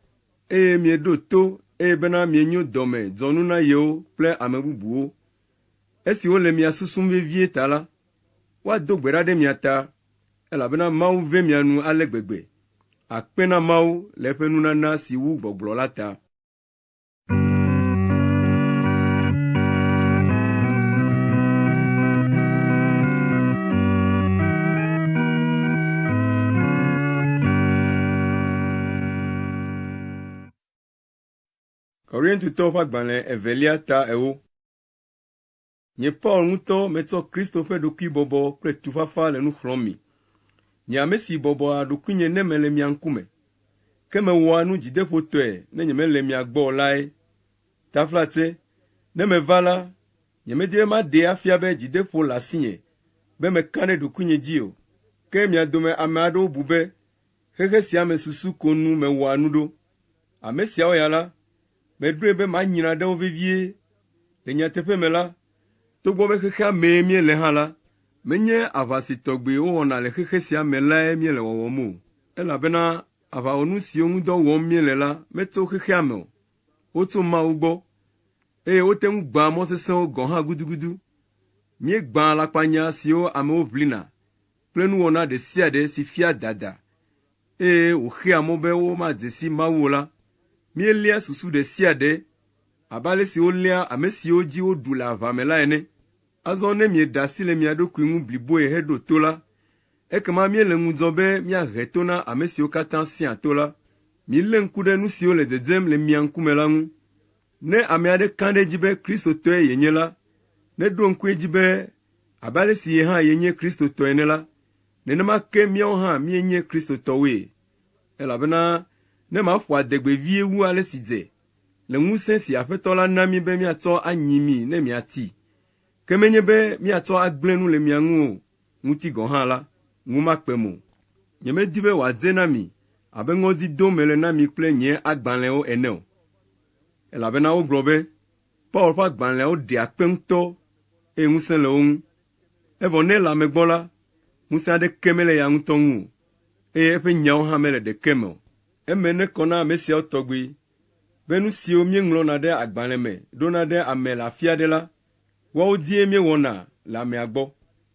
eye mieɖo to eye bena mienyo dɔme dzɔ nu na yewo kple ame bubuwo. Esi wole mia susum vevie ta la, woado gbe ɖa ɖe mia ta, elabena Mawu ve mia nu ale gbegbe. Akpe na Mawu le eƒe nunana si wu gbɔgblɔ la ta. Korintotɔwo ƒe agbalẽ evelia ta ewo. Nye Paul ŋutɔ metsɔ Kristo ƒe ɖokuibɔbɔ kple tufafa le nu xlɔ̃m mi. Nye ame si bɔbɔa ɖokuinye ne mele mia ŋkume, ke mewɔa nu dzideƒotɔe ne nyemele mia gbɔ o lae. Taflatse, ne meva la, nyemedi be maɖee afia be dzideƒo le asinye be meka ɖe ɖokuinye dzi o. Ke mia dome ame aɖewo bu be xexe sia me susu ko nu mewɔa nu ɖo. Ame siawo ya la, meɖoe be manyra ɖe wo vevie. Le nyateƒe me la, togbɔ be xexea mee míele hã la, menye aʋa si tɔgbi wowɔna le xexe sia me lae míele wɔwɔm o, elabena aʋawɔnu siwo ŋu dɔ wɔm míele la metso xexea me o, wotso Mawu gbɔ, eye wote ŋu gbãa mɔ sesẽwo gɔ̃ hã gudugudu. Míegbãa alakpanya siwo amewo ʋlina kple nuwɔna ɖe sia ɖe si fia dada eye wòxea mɔ be womadze si Mawu o la, míeléa susu ɖe sia ɖe abe ale si woléa ame siwo dzi woɖu le aʋa me la ene. Azɔ ne mieɖe asi le mia ɖokui ŋu bliboe heɖo to la, ekema míele ŋudzɔ be míahe to na ame siwo katã sẽa to la. Milé ŋku ɖe nu siwo le dzedzem le mia ŋkume la ŋu. Ne ame aɖe ka ɖe edzi be Kristotɔe yenye la, neɖo ŋku edzi be abe ale si ye hã yenye Kristotɔ ene la, nenema ke míawo hã míenye Kristotɔwoe. Elabena ne maƒo adegbe vie wu ale si dze, le ŋusẽ si Aƒetɔ la na mí be míatsɔ anyi mi ne miati, ke menye be míatsɔ agblẽ nu le mia ŋu o ŋuti gɔ̃ hã la, ŋu makpem o. Nyemedi be wòadze na mi abe ŋɔdzi dom mele na mi kple nye agbalẽwo ene o, elabena wogblɔ be, “Paul ƒe agbalẽawo ɖea kpe ŋutɔ eye ŋusẽ le wo ŋu.” Evɔ ne ele ame gbɔ la, ŋusẽ aɖeke mele eya ŋutɔ ŋu o, eye eƒe nyawo hã mele ɖeke me o. Eme nekɔ na ame siawo tɔgbi be nu siwo míeŋlɔna ɖe agbalẽ me ɖona ɖe ame le afi aɖe la, woawo dzie míewɔna le amea gbɔ.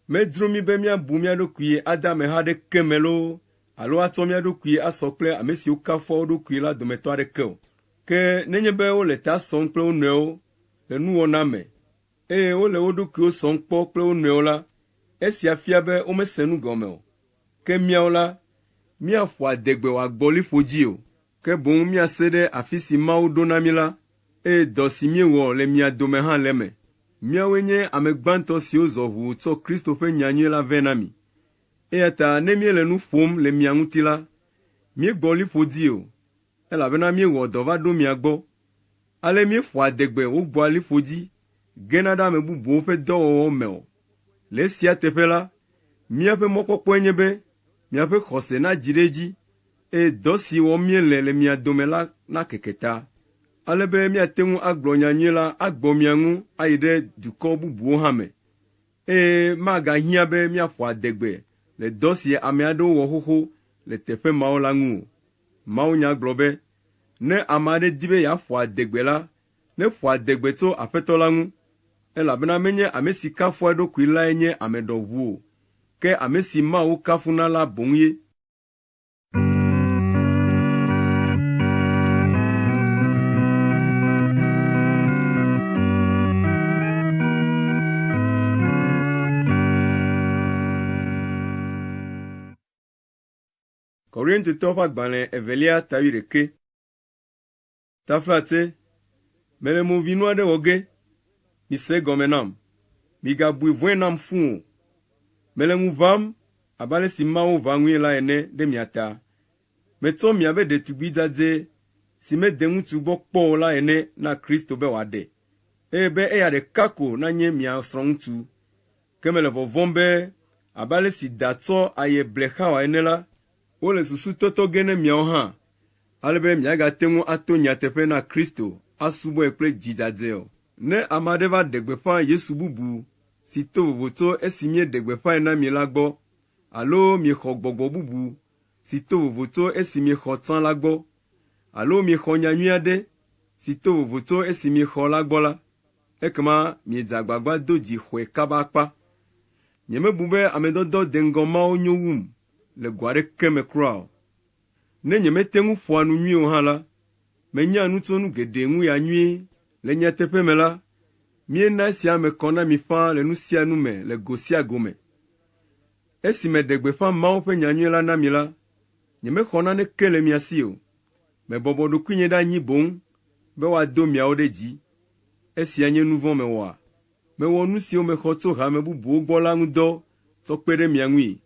Medzro mí be míabu mía ɖokui ade ameha aɖeke me loo alo atsɔ mía ɖokui asɔ kple ame siwo kafua wo ɖokui la dometɔ aɖeke o. Ke nenye be wole ta sɔm kple wo nɔewo le nuwɔna me, eye wole wo ɖokuiwo sɔm kpɔ kple wo nɔewo la, esia fia be womese nu gɔme o. Ke míawo la, míaƒo adegbe wòagbɔ liƒo dzi o, ke boŋ míase ɖe afi si Mawu ɖo na mí la, eye dɔ si míewɔ le mia dome hã le eme. Míawoe nye ame gbãtɔ siwo zɔ ʋuu tsɔ Kristo ƒe nyanyui la vɛ na mi. Eya ta ne míele nu ƒom le mia ŋuti la, míegbɔ liƒo dzi o, elabena míewɔ dɔ va ɖo mia gbɔ. Ale míeƒoa adegbe wògbɔa liƒo dzi gena ɖe ame bubuwo ƒe dɔwɔwɔwo me o. Le esia teƒe la, míaƒe mɔkpɔkpɔe nye be miaƒe xɔse nadzi ɖe edzi eye dɔ si wɔm míele le mia dome la nakeke ta, ale be míate ŋu agblɔ nyanyui la agbɔ mia ŋu ayi ɖe dukɔ bubuwo hã me, eye magahiã be míaƒo adegbe le dɔ si ame aɖewo wɔ xoxo le teƒe mawo la ŋu o. Mawunya gblɔ be, “Ne ame aɖe di be yeaƒo adegbe la, neƒo adegbe tso Aƒetɔ la ŋu, elabena menye ame si kafua eɖokui lae nye ame ɖɔʋu o, ke ame si Mawu kafuna la boŋ ye.” Korintotɔwo ƒe agbalẽ evelia ta wuiɖekɛ. Taflatse, mele movinu aɖe wɔ ge. Mise egɔme nam. Migabui vɔ̃e nam fũu o. Mele ŋu ʋãm abe ale si Mawu ʋã ŋui la ene ɖe mia ta. Metsɔ miaƒe ɖetugbi dzadzɛ si mede ŋutsu gbɔ kpɔ o la ene na Kristo be wòaɖe, eye be eya ɖeka ko nanye mia srɔ̃ŋutsu. Ke mele vɔvɔ̃m be abe ale si da tsɔ aye ble Xawa ene la, wole susu tɔtɔ ge ne miawo hã, ale be miagate ŋu ato nyateƒe na Kristo asubɔe kple dzi dzadzɛ o. Ne ame aɖe va ɖe gbeƒã Yesu bubu si to vovo tso esi míeɖe gbeƒãe na mi la gbɔ, alo miexɔ gbɔgbɔ bubu si to vovo tso esi miexɔ tsã la gbɔ, alo miexɔ nyanyui aɖe si to vovo tso esi miexɔ la gbɔ la, ekema miedze agbagba do dzi xɔe kaba akpa. Nyemebu be ame dɔdɔ deŋgɔ mawo nyo wum le go aɖeke me kura o. Ne nyemete ŋu ƒoa nu nyuie o hã la, menya nu tso nu geɖe ŋu ya nyuie. Le nyateƒe me la, míena esia me kɔ na mi ƒãa le nu sia nu me le go sia go me. Esi meɖe gbeƒã Mawu ƒe nyanyui la na mi la, nyemexɔ naneke le mia si o. Mebɔbɔ ɖokuinye ɖe anyi boŋ be woado miawo ɖe dzi. Esia nye nu vɔ̃ mewɔa? Mewɔ nu siwo mexɔ tso hame bubuwo gbɔ la ŋu dɔ tsɔ kpe ɖe mia ŋui.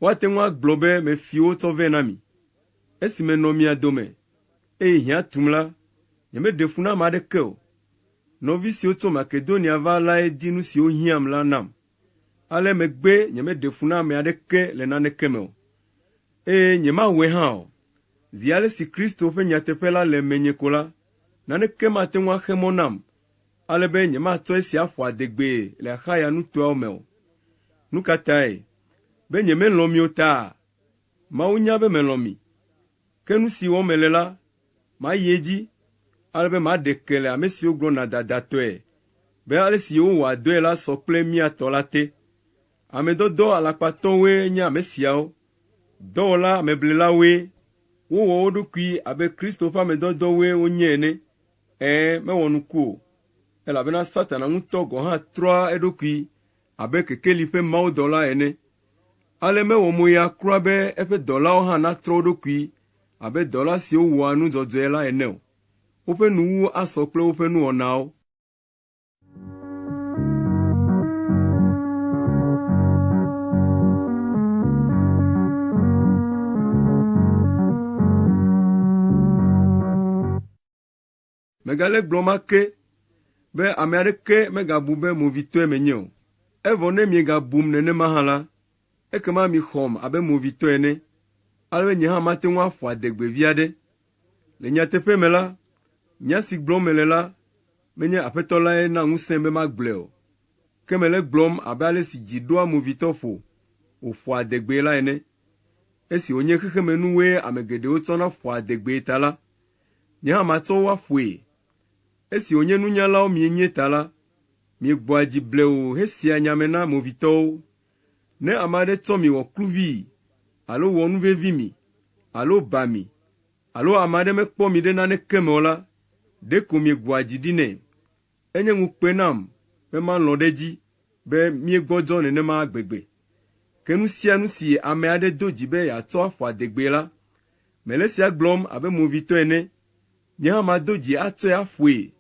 Woate ŋu agblɔ be mefi wo tsɔ vɛ na mi. Esi menɔ mia dome, eye hiã tum la, nyemeɖe fu na ame aɖeke o. Nɔvi siwo tso Makedonia va lae di nu siwo hiãm la nam. Ale megbe nyemeɖe fu na ame aɖeke le naneke me o, eye nyemawɔe hã o. Zi ale si Kristo ƒe nyateƒe la le menye ko la, naneke mate ŋu axe mɔ nam ale be nyematsɔ esia aƒo adegbee le Axaya nutoawo me o. Nu ka tae? Be nyemelɔ̃ mi o ta? Mawu nya be melɔ̃ mi. Ke nu si wɔm mele la, mayi edzi ale be maɖe ke le ame siwo gblɔna dadatɔe be ale si yewowɔa dɔe la sɔ kple mía tɔ la te. Ame dɔdɔ alakpatɔwoe nye ame siawo, dɔwɔla ameblelawoe. Wowɔ wo ɖokui abe Kristo ƒe ame dɔdɔwoe wonye ene. Ɛ̃, mewɔ nuku o, elabena Satana ŋutɔ gɔ̃ hã trɔa eɖokui abe kekeli ƒe mawudɔla ene. Ale mewɔ moya kura be eƒe dɔlawo hã natrɔ wo ɖokui abe dɔla siwo wɔa nu dzɔdzɔe la ene o. Woƒe nuwuwu asɔ kple woƒe nuwɔnawo. Megale egblɔm ake be ame aɖeke megabu be movitɔe menye o. Evɔ ne miegabum nenema hã la, ekema mixɔm abe movitɔ ene, ale be nye hã mate ŋu aƒo adegbe vi aɖe. Le nyateƒe me la, nya si gblɔm mele la, menye Aƒetɔ lae na ŋusẽm be magblɔe o, ke mele egblɔm abe ale si dzi ɖoa movitɔ ƒo wòƒoa adegbee la ene. Esi wònye xexemenuwoe ame geɖewo tsɔna ƒoa adegbee ta la, nye hã matsɔ wo aƒoe. Esi wònye nunyalawo mienye ta la, miegbɔa dzi blewu hesea nya me na movitɔwo. Ne ame aɖe tsɔ mi wɔ kluvii alo wɔ nu vevi mi alo ba mi alo ame aɖe mekpɔ mi ɖe naneke me o la, ɖeko miegbɔa dzi ɖi nɛ. Enye ŋukpe nam be malɔ̃ ɖe edzi be míegbɔdzɔ nenema gbegbe. Ke nu sia nu si ame aɖe do dzi be yeatsɔ aƒo adegbee la, mele esia gblɔm abe movitɔ ene. Nye hã mado dzi atsɔe aƒoe.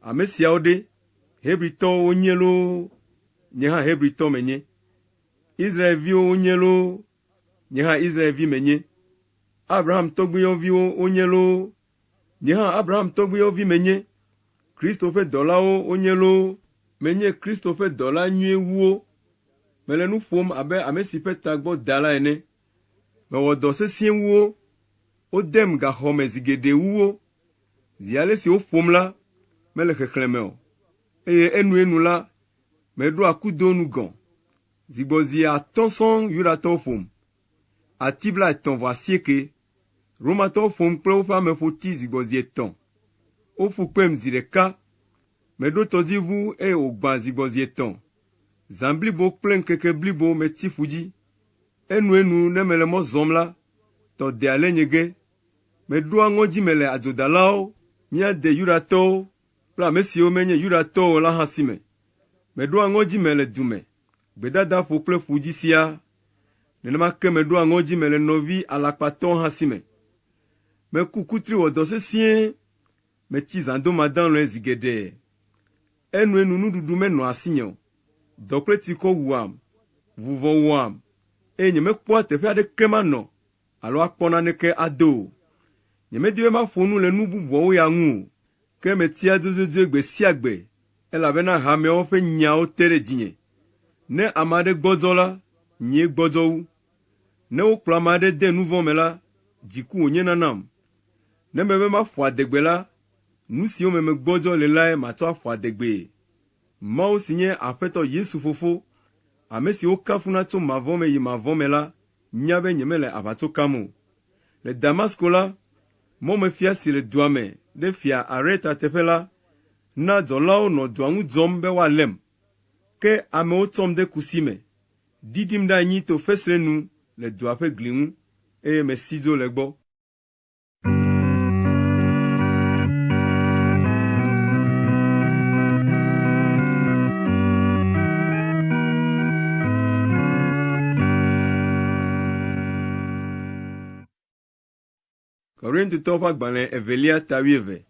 Ame siawo ɖe, Hebritɔwo wonye loo, nye hã Hebritɔ menye. Israelviwo wonye loo, nye hã Israelvi menye. Abraham tɔgbuiyɔviwo wonye loo, nye hã Abraham tɔgbuiyɔvi menye. Kristo ƒe dɔlawo wonye loo, menye Kristo ƒe dɔla nyui wu wo. Mele nu ƒom abe ame si ƒe tagbɔ da la ene. Mewɔ dɔ sesĩe wu wo. Wodem gaxɔ me zi geɖe wu wo. Zi ale si woƒom la, mele xexlẽ me o, eye enuenu la, meɖoa kudo nu gɔ̃. Zigbɔzi atɔ̃ sɔŋ Yudatɔwo ƒom, ati 38. Romatɔwo ƒom kple woƒe ameƒoti zigbɔzi etɔ̃. Woƒu kpem zi ɖeka. Meɖo tɔdziʋu eye wògbã zigbɔzi etɔ̃. Zã blibo kple ŋkeke blibo metsi ƒu dzi. Enuenu ne mele mɔ zɔm la, tɔ dea le nye ge. Meɖoa ŋɔdzi me le adzodalawo, mía de Yudatɔwo kple ame siwo menye Yudatɔwo o la hã si me. Meɖoa ŋɔdzi me le du me, gbedadaƒo kple ƒu dzi siaa. Nenema ke meɖoa ŋɔdzi me le nɔvi alakpatɔwo hã si me. Meku kutri wɔ dɔ sesĩe, metsi zãdomadɔlɔ̃e zi geɖe. Enuenu nuɖuɖu menɔa asinye o. Dɔ kple tsikɔ wuam, vuvɔ wɔam, eye nyemekpɔa teƒe aɖeke manɔ alo akpɔ naneke ado o. Nyemedi be maƒo nu le nu bubuawo ya ŋu o, ke metsia dzodzodzoe gbe sia gbe elabena hameawo ƒe nyawo te ɖe dzinye. Ne ame aɖe gbɔdzɔ la, nyee gbɔdzɔ wu. Ne wokplɔ ame aɖe de nu vɔ̃ me la, dziku wònyena nam. Ne mebe maƒo adegbe la, nu siwo me megbɔdzɔ le lae matsɔ aƒo adegbee. Mawu si nye Aƒetɔ Yesu Fofo, ame si wokafuna tso mavɔ me yi mavɔ me la nya be nyemele aʋatso kam o. Le Damasko la, mɔmefia si le dua me ɖe Fia Areta teƒe la na dzɔlawo nɔ dua ŋu dzɔm be woalém. Ke amewo tsɔm de kusi me, ɖiɖim ɖe anyi to fesre nu le dua ƒe gli ŋu, eye mesi dzo le egbɔ. Korintotɔwo ƒe agbalẽ evelia ta wuieve.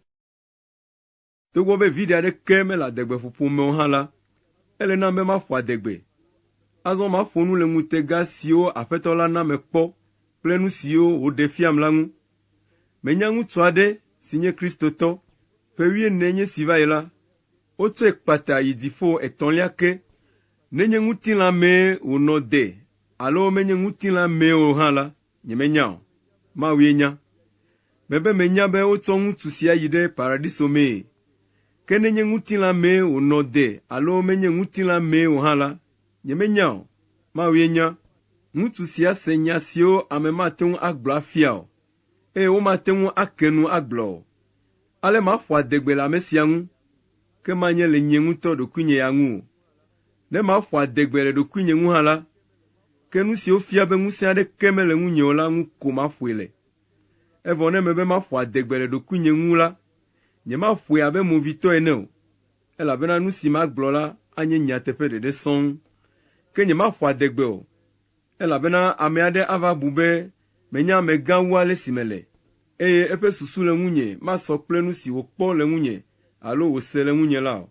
Togbɔ be viɖe aɖeke mele adegbeƒoƒo me o hã la, ele nam be maƒo adegbe. Azɔ maƒo nu le ŋutega siwo Aƒetɔ la na mekpɔ kple nu siwo wòɖe fiam la ŋu. Menya ŋutsu aɖe si nye Kristotɔ. Ƒe wuiene nye esi va yi la, wotsɔe kpata yi dziƒo etɔ̃lia ke. Nenye ŋutilã mee wònɔ de alo menye ŋutilã mee o hã la, nyemenya o. Mawue nya. Mebe menya be wotsɔ ŋutsu sia yi ɖe Paradiso mee. Ke nenye ŋutilã mee wònɔ de alo menye ŋutilã mee o hã la, nyemenya o. Mawue nya. Ŋutsu sia se nya siwo ame mate ŋu agblɔ afia o, eye womate ŋu ake nu agblɔ o. Ale maƒo adegbe le ame sia ŋu, ke manye le nye ŋutɔ ɖokuinye ya ŋu o. Ne maƒo adegbe le ɖokuinye ŋu hã la, ke nu siwo fia be ŋusẽ aɖeke mele ŋunye o la ŋu ko maƒoe le. Evɔ ne mebe maƒo adegbe le ɖokuinye ŋu la, nyemaƒoe abe movitɔ ene o, elabena nu si magblɔ la anye nyateƒe ɖeɖe sɔŋ. Ke nyemaƒo adegbe o, elabena ame aɖe ava bu be menye amegã wu ale si mele, eye eƒe susu le ŋunye masɔ kple nu si wòkpɔ le ŋunye alo wòse le ŋunye la o.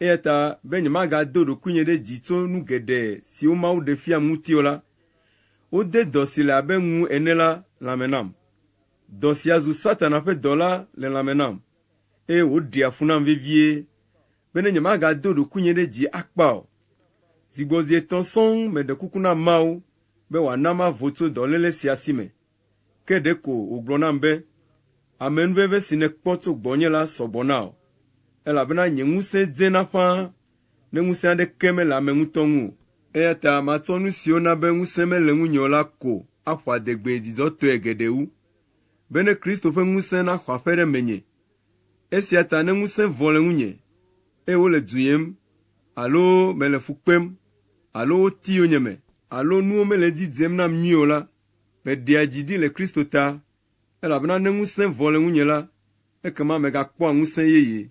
Eya ta be nyemagado ɖokuinye ɖe dzi tso nu geɖe siwo Mawu ɖe fiam ŋuti o la, wode dɔ si le abe ŋu ene la lãme nam. Dɔ sia zu Satana ƒe dɔla le lãme nam, eye wòɖea fu nam vevie bene nyemagado ɖokuinye ɖe dzi akpa o. Zigbɔzi etɔ̃ sɔŋ meɖe kuku na Mawu be wòana mavo tso dɔléle sia si me. Ke ɖeko wògblɔ nam be, Amenuveve si nèkpɔ tso gbɔnye la sɔ gbɔ na wò, elabena nye ŋusẽ dzena ƒãa ne ŋusẽ aɖeke mele ame ŋutɔ ŋu o. Eya ta matsɔ nu siwo na be ŋusẽ mele ŋunye o la ko aƒo adegbe dzidzɔtɔe geɖe wu, bene Kristo ƒe ŋusẽ naxɔ aƒe ɖe menye. Esia ta ne ŋusẽ vɔ le ŋunye, eye wole du yem, alo mele fu kpem, alo woti yonyeme, alo nuwo mele edzi dzem nam nyuie o la, meɖea dzi ɖi le Kristo ta, elabena ne ŋusẽ vɔ le ŋunye la, ekema megakpɔa ŋusẽ yeye.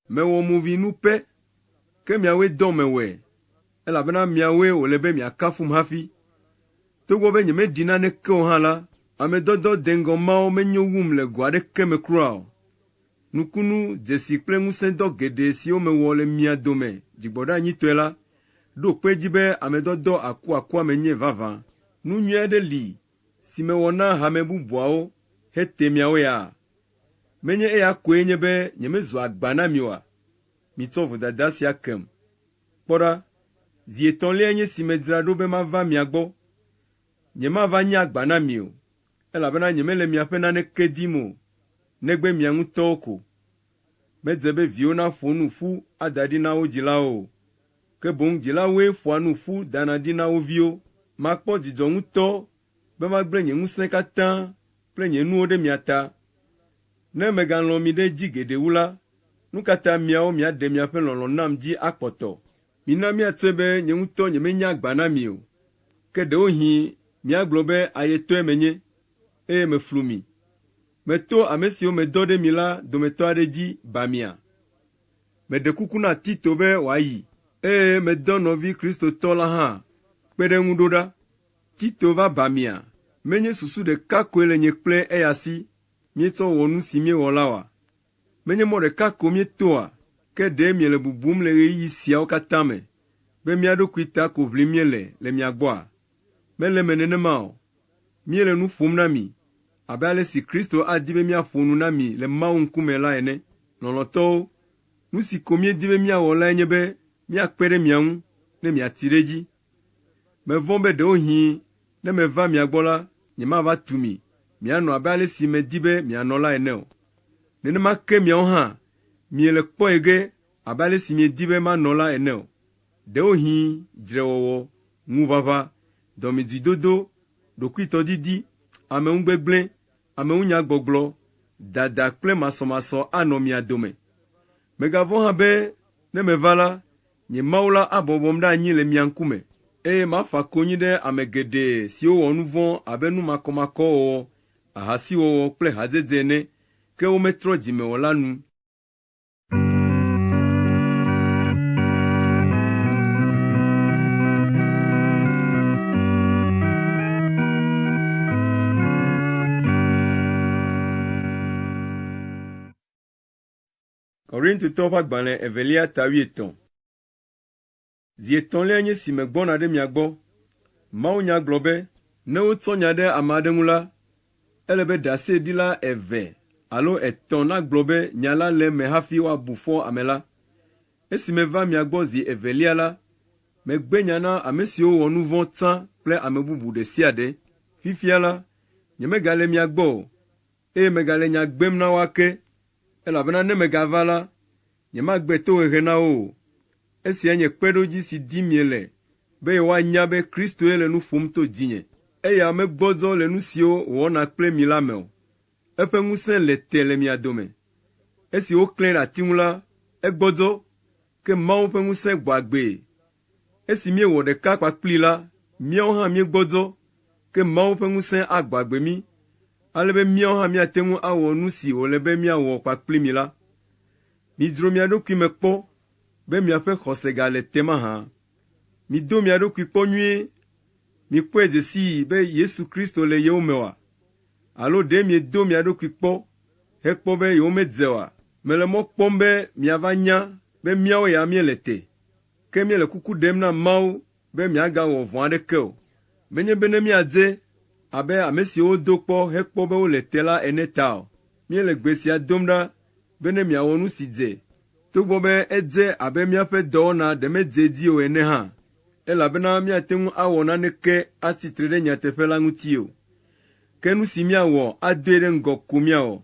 Mewɔ movinu pɛ, ke miawoe dɔm mewɔe, elabena miawoe wòle be miakafum hafi. Togbɔ be nyemeɖi naneke o hã la, ame dɔdɔ deŋgɔ mawo menyo wum le go aɖeke me kura o. Nukunu, dzesi kple ŋusẽdɔ geɖe siwo mewɔ le mia dome dzigbɔɖeanyitɔe la, ɖo kpe edzi be ame dɔdɔ akuakua menye vavã. Nu nyui aɖe li si mewɔ na hame bubuawo hete miawo ya? Menye eya koe nye be nyemezu agba na mi oa? Mitsɔ vodada sia kem. Kpɔ ɖa, zi etɔ̃liae nye esi medzra ɖo be mava mia gbɔ. Nyemava nye agba na mi o, elabena nyemele miaƒe naneke dim o, negbe mia ŋutɔwo ko. Medze be viwo naƒo nu ƒu ada ɖi na wo dzilawo o, ke boŋ dzilawoe ƒoa nu ƒu dana ɖi na wo viwo. Makpɔ dzidzɔ ŋutɔ be magblẽ nye ŋusẽ katã kple nye nuwo ɖe mia ta. Ne megalɔ̃ mi ɖe edzi geɖe wu la, nu ka ta miawo miaɖe miaƒe lɔlɔ̃ nam dzi akpɔtɔ? Mina míatsɔe be nye ŋutɔ nyemenye agba na mi o, ke ɖewohĩ miagblɔ be ayetɔe menye, eye meflu mi. Meto ame siwo medɔ ɖe mi la dometɔ aɖe dzi ba mia? Meɖe kuku na Tito be wòayi, eye medɔ nɔvi Kristotɔ la hã kpe ɖe eŋu ɖo ɖa. Tito va ba mia? Menye susu ɖeka koe le nye kple eya si míetsɔ wɔ nu si míewɔ la oa? Menye mɔ ɖeka ko míeto oa? Ke ɖe miele bubum le ɣeyiɣi siawo katã me be mía ɖokui ta ko ʋlim míele le mia gbɔa? Mele eme nenema o. Míele nu ƒom na mi abe ale si Kristo adi be míaƒo nu na mi le Mawu ŋkume la ene. Lɔlɔ̃tɔwo, nu si ko míedi be míawɔ lae nye be míakpe ɖe mia ŋu ne miati ɖe edzi. Mevɔ̃ be ɖewohĩ ne meva mia gbɔ la, nyemava tu mi mianɔ abe ale si medi be mianɔ la ene o. Nenema ke miawo hã miele kpɔe ge abe ale si miedi be manɔ la ene o. Ɖewohĩ dzrewɔwɔ, ŋuʋaʋã, dɔmedzoedodo, ɖokuitɔdidi, ameŋugbegblẽ, ameŋunyagbɔgblɔ, dada kple masɔmasɔ anɔ mia dome. Megavɔ̃ hã be ne meva la, nye Mawu la abɔbɔm ɖe anyi le mia ŋkume, eye mafa konyi ɖe ame geɖe siwo wɔ nu vɔ̃ abe nu makɔmakɔ wɔwɔ, ahasiwɔwɔ kple hadzedze ene, ke wometrɔ dzi me o la nu. Korintotɔwo ƒe agbalẽ evelia ta wuietɔ̃. Zi etɔ̃liae nye esi megbɔna ɖe mia gbɔ. Mawunya gblɔ be, Ne wotsɔ nya ɖe ame aɖe ŋu la, ele be ɖaseɖila eve alo etɔ̃ nagblɔ be nya la le eme hafi woabu fɔ ame la. Esi meva mia gbɔ zi evelia la, megbe nya na ame siwo wɔ nu vɔ̃ tsã kple ame bubu ɖe sia ɖe. Fifia la, nyemegale mia gbɔ o, eye megale nya gbem na wo ake, elabena ne megava la, nyemagbe tohehe na wo o. Esia nye kpeɖodzi si dim miele be yewoanya be Kristoe le nu ƒom to dzinye. Eya megbɔdzɔ le nu siwo wòwɔna kple mi la me o. Eƒe ŋusẽ le te le mia dome. Esi woklãe ɖe ati ŋu la, egbɔdzɔ, ke Mawu ƒe ŋusẽ gbɔ agbee. Esi míewɔ ɖeka kpakplii la, míawo hã míegbɔdzɔ, ke Mawu ƒe ŋusẽ agbɔ agbe mí, ale be míawo hã míate ŋu awɔ nu si wòle be míawɔ kpakpli mi la. Midzro mia ɖokui me kpɔ be miaƒe xɔse gale te mahã. Mido mia ɖokui kpɔ nyuie. Mikpɔe dze sii be Yesu Kristo le yewo me oa? Alo ɖe miedo mia ɖokui kpɔ hekpɔ be yewomedze oa? Mele mɔ kpɔm be miava nya be míawo ya míele te, ke míele kuku ɖem na Mawu be miagawɔ vɔ̃ aɖeke o. Menye be ne míadze abe ame siwo wodo kpɔ hekpɔ be wole te la ene ta o. Míele gbe sia dom ɖa be ne miawɔ nu si dze, togbɔ be edze abe míaƒe dɔwɔna ɖe medze edzi o ene hã, elabena míate ŋu awɔ naneke atsi tre ɖe nyateƒe la ŋuti o. Ke nu si míawɔ adoe ɖe ŋgɔ ko míawɔ.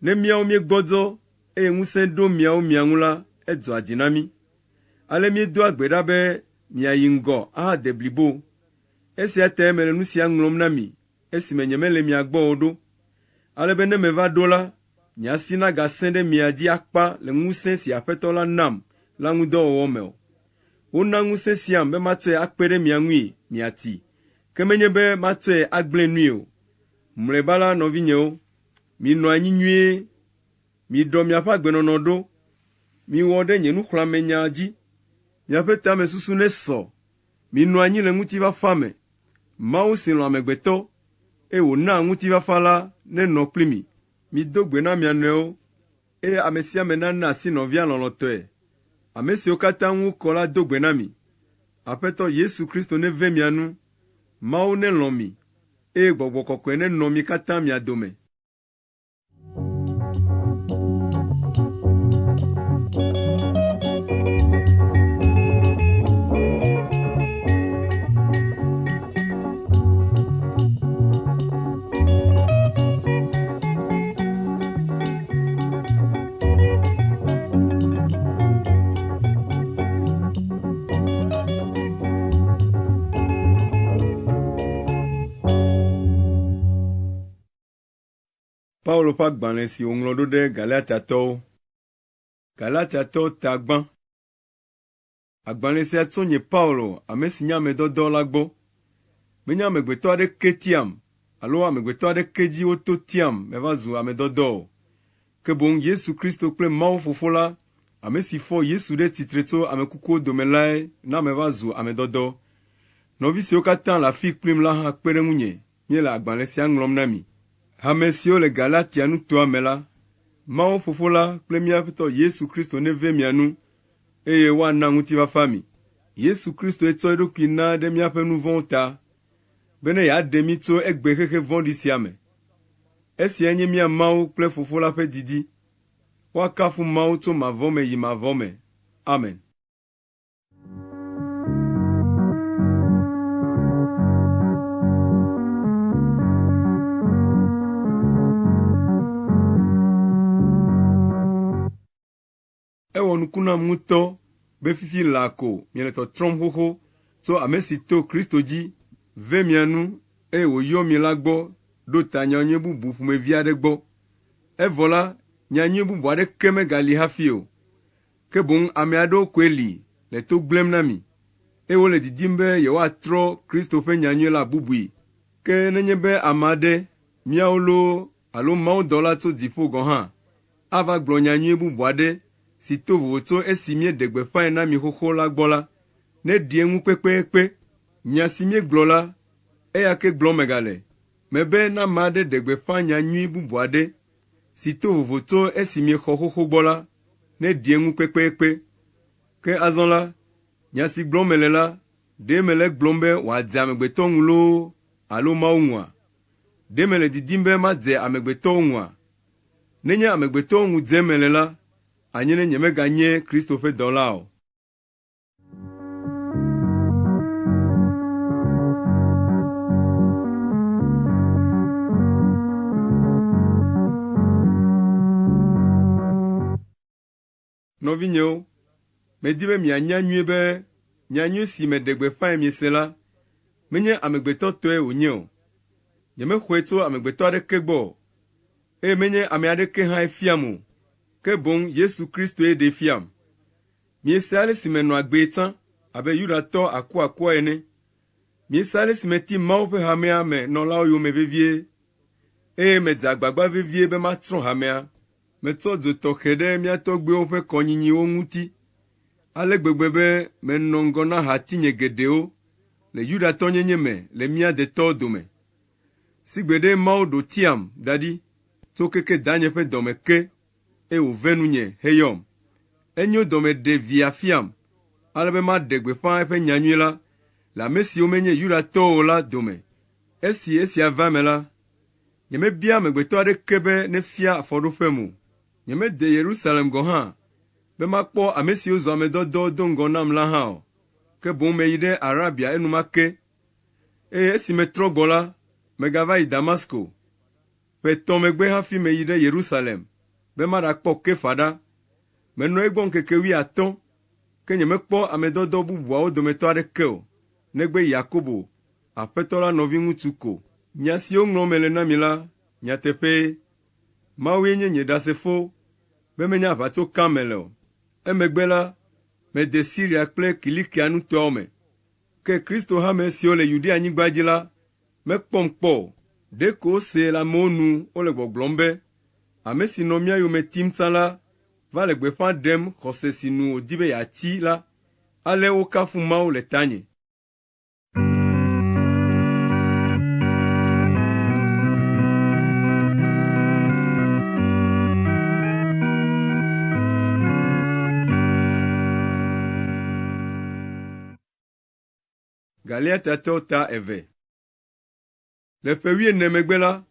Ne míawo míegbɔdzɔ eye ŋusẽ ɖo miawo mia ŋu la, edzɔa dzi na mí. Ale míedoa gbe ɖa be miayi ŋgɔ ahade blibo. Esia tae mele nu sia ŋlɔm na mi esime nyemele mia gbɔ o ɖo, ale be ne meva ɖo la, nye asi nagasẽ ɖe mia dzi akpa le ŋusẽ si Aƒetɔ la nam la ŋu dɔ wɔwɔ me o. Wona ŋusẽ siam be matsɔe akpe ɖe mia ŋui miati, ke menye be matsɔe agblẽ nui o. Mlɔeba la, nɔvinyewo, minɔ anyi nyuie, miɖɔ miaƒe agbenɔnɔ ɖo, miwɔ ɖe nye nuxlɔ̃amenya dzi, miaƒe tamesusu nesɔ, minɔ anyi le ŋutifafa me. Mawu si lɔ̃ amegbetɔ, eye wònaa ŋutifafa la nenɔ kpli mi. Mido gbe na mia nɔewo, eye ame sia ame nana asi nɔvia lɔlɔ̃tɔe. Ame siwo katã ŋu wokɔ la do gbe na mi. Aƒetɔ Yesu Kristo neve mia nu, Mawu nelɔ̃ mi, eye Gbɔgbɔ Kɔkɔe nenɔ mi katã mia dome. Paulo ƒe agbalẽ si wòŋlɔ ɖo ɖe Galatiatɔwo. Galatiatɔwo ta gbã. Agbalẽ sia tso nye Paulo, ame si nye ame dɔdɔ la gbɔ. Menye amegbetɔ aɖeke tiam alo amegbetɔ aɖeke dzi woto tiam meva zu ame dɔdɔ o, ke boŋ Yesu Kristo kple Mawu Fofo la, ame si fɔ Yesu ɖe tsitre tso ame kukuwo dome lae na meva zu ame dɔdɔ. Nɔvi siwo katã le afii kplim la hã kpe ɖe ŋunye míele agbalẽ sia ŋlɔm na mi. Hame siwo le Galatia nutoa me la, Mawu Fofo la kple mía Aƒetɔ Yesu Kristo neve mia nu, eye woana ŋutifafa mi. Yesu Kristoe tsɔ eɖokui na ɖe míaƒe nu vɔ̃wo ta, bene yeaɖe mí tso egbe xexe vɔ̃ɖi sia me. Esiae nye mía Mawu kple Fofo la ƒe didi. Woakafu Mawu tso mavɔ me yi mavɔ me. Amen. Ewɔ nuku nam ŋutɔ be fifi laa ko miele tɔtrɔm xoxo tso ame si to Kristo dzi ve mia nu eye wòyɔ mi la gbɔ ɖo ta nyanyui bubu ƒomevi aɖe gbɔ. Evɔ la, nyanyui bubu aɖeke megali hafi o. Ke boŋ ame aɖewo koe li le to gblẽm na mi, eye wole didim be yewoatrɔ Kristo ƒe nyanyui la bubui. Ke nenye be ame aɖe, míawo loo alo mawudɔla tso dziƒo gɔ̃ hã, ava gblɔ nyanyui bubu aɖe si to vovo tso esi míeɖe gbeƒãe na mi xoxo la gbɔ la, neɖi eŋu kpekpekpe. Nya si míegblɔ la, eya ke gblɔm megale. Mebe ne ame aɖe ɖe gbeƒã nyanyui bubu aɖe si to vovo tso esi miexɔ xoxo gbɔ la, neɖi eŋu kpekpekpe. Ke azɔ la, nya si gblɔm mele la, ɖe mele egblɔm be wòadze amegbetɔ ŋu loo alo Mawu ŋua? Ɖe mele didim be madze amegbetɔwo ŋua? Nenye amegbetɔwo ŋu dzem mele la, anye ne nyemeganye Kristo ƒe dɔla o. Nɔvinyewo, medi be mianya nyuie be nyanyui si meɖe gbeƒãe miese la, menye amegbetɔ tɔe wònye o. Nyemexɔe tso amegbetɔ aɖeke gbɔ o, eye menye ame aɖeke hãe fiam o, ke boŋ Yesu Kristoe ɖee fiam. Miese ale si menɔ agbee tsã abe Yudatɔ akuakua ene. Miese ale si meti Mawu ƒe hamea me nɔlawo yome vevie, eye medze agbagba vevie be matsrɔ̃ hamea. Metsɔ dzo tɔxɛ ɖe mía tɔgbuiwo ƒe kɔnyinyiwo ŋuti ale gbegbe be menɔ ŋgɔ na hatinye geɖewo le Yudatɔnyenye me le mía detɔwo dome. Sigbeɖe Mawu ɖo tiam da ɖi tso keke danye ƒe dɔme ke eye wòve nunye heyɔm. Enyo dɔme ɖe Via fiam ale be maɖe gbeƒã eƒe nyanyui la le ame siwo menye Yudatɔwo o la dome. Esi esia va eme la, nyemebia amegbetɔ aɖeke be nefia afɔɖoƒem o. Nyemede Yerusalem gɔ̃ hã be makpɔ ame siwo zu ame dɔdɔwo do ŋgɔ nam la hã o, ke boŋ meyi ɖe Arabia enumake, eye esi metrɔ gbɔ la, Megava yi Damasko. Ƒe etɔ̃ megbe hafi meyi ɖe Yerusalem be maɖakpɔ Kefa ɖa. Menɔ egbɔ ŋkeke wuiatɔ̃, ke nyemekpɔ ame dɔdɔ bubuawo dometɔ aɖeke o, negbe Yakobo, Aƒetɔ la nɔviŋutsu ko. Nya siwo ŋlɔm mele na mi la, nyateƒee. Mawue nye nye ɖasefo be menye aʋatso kam mele o. Emegbe la, mede Siria kple Kilikia nutoawo me. Ke Kristo hame siwo le Yudeanyigba dzi la mekpɔm kpɔ o. Ɖeko wosee le amewo nu wole gbɔgblɔm be, “Ame si nɔ mía yome tim tsã la va le gbeƒã ɖem xɔse si nu wòdi be yeatsi la.” Ale wokafu Mawu le tanye. Galiatiatɔwo ta eve. Le ƒe wuiene megbe la,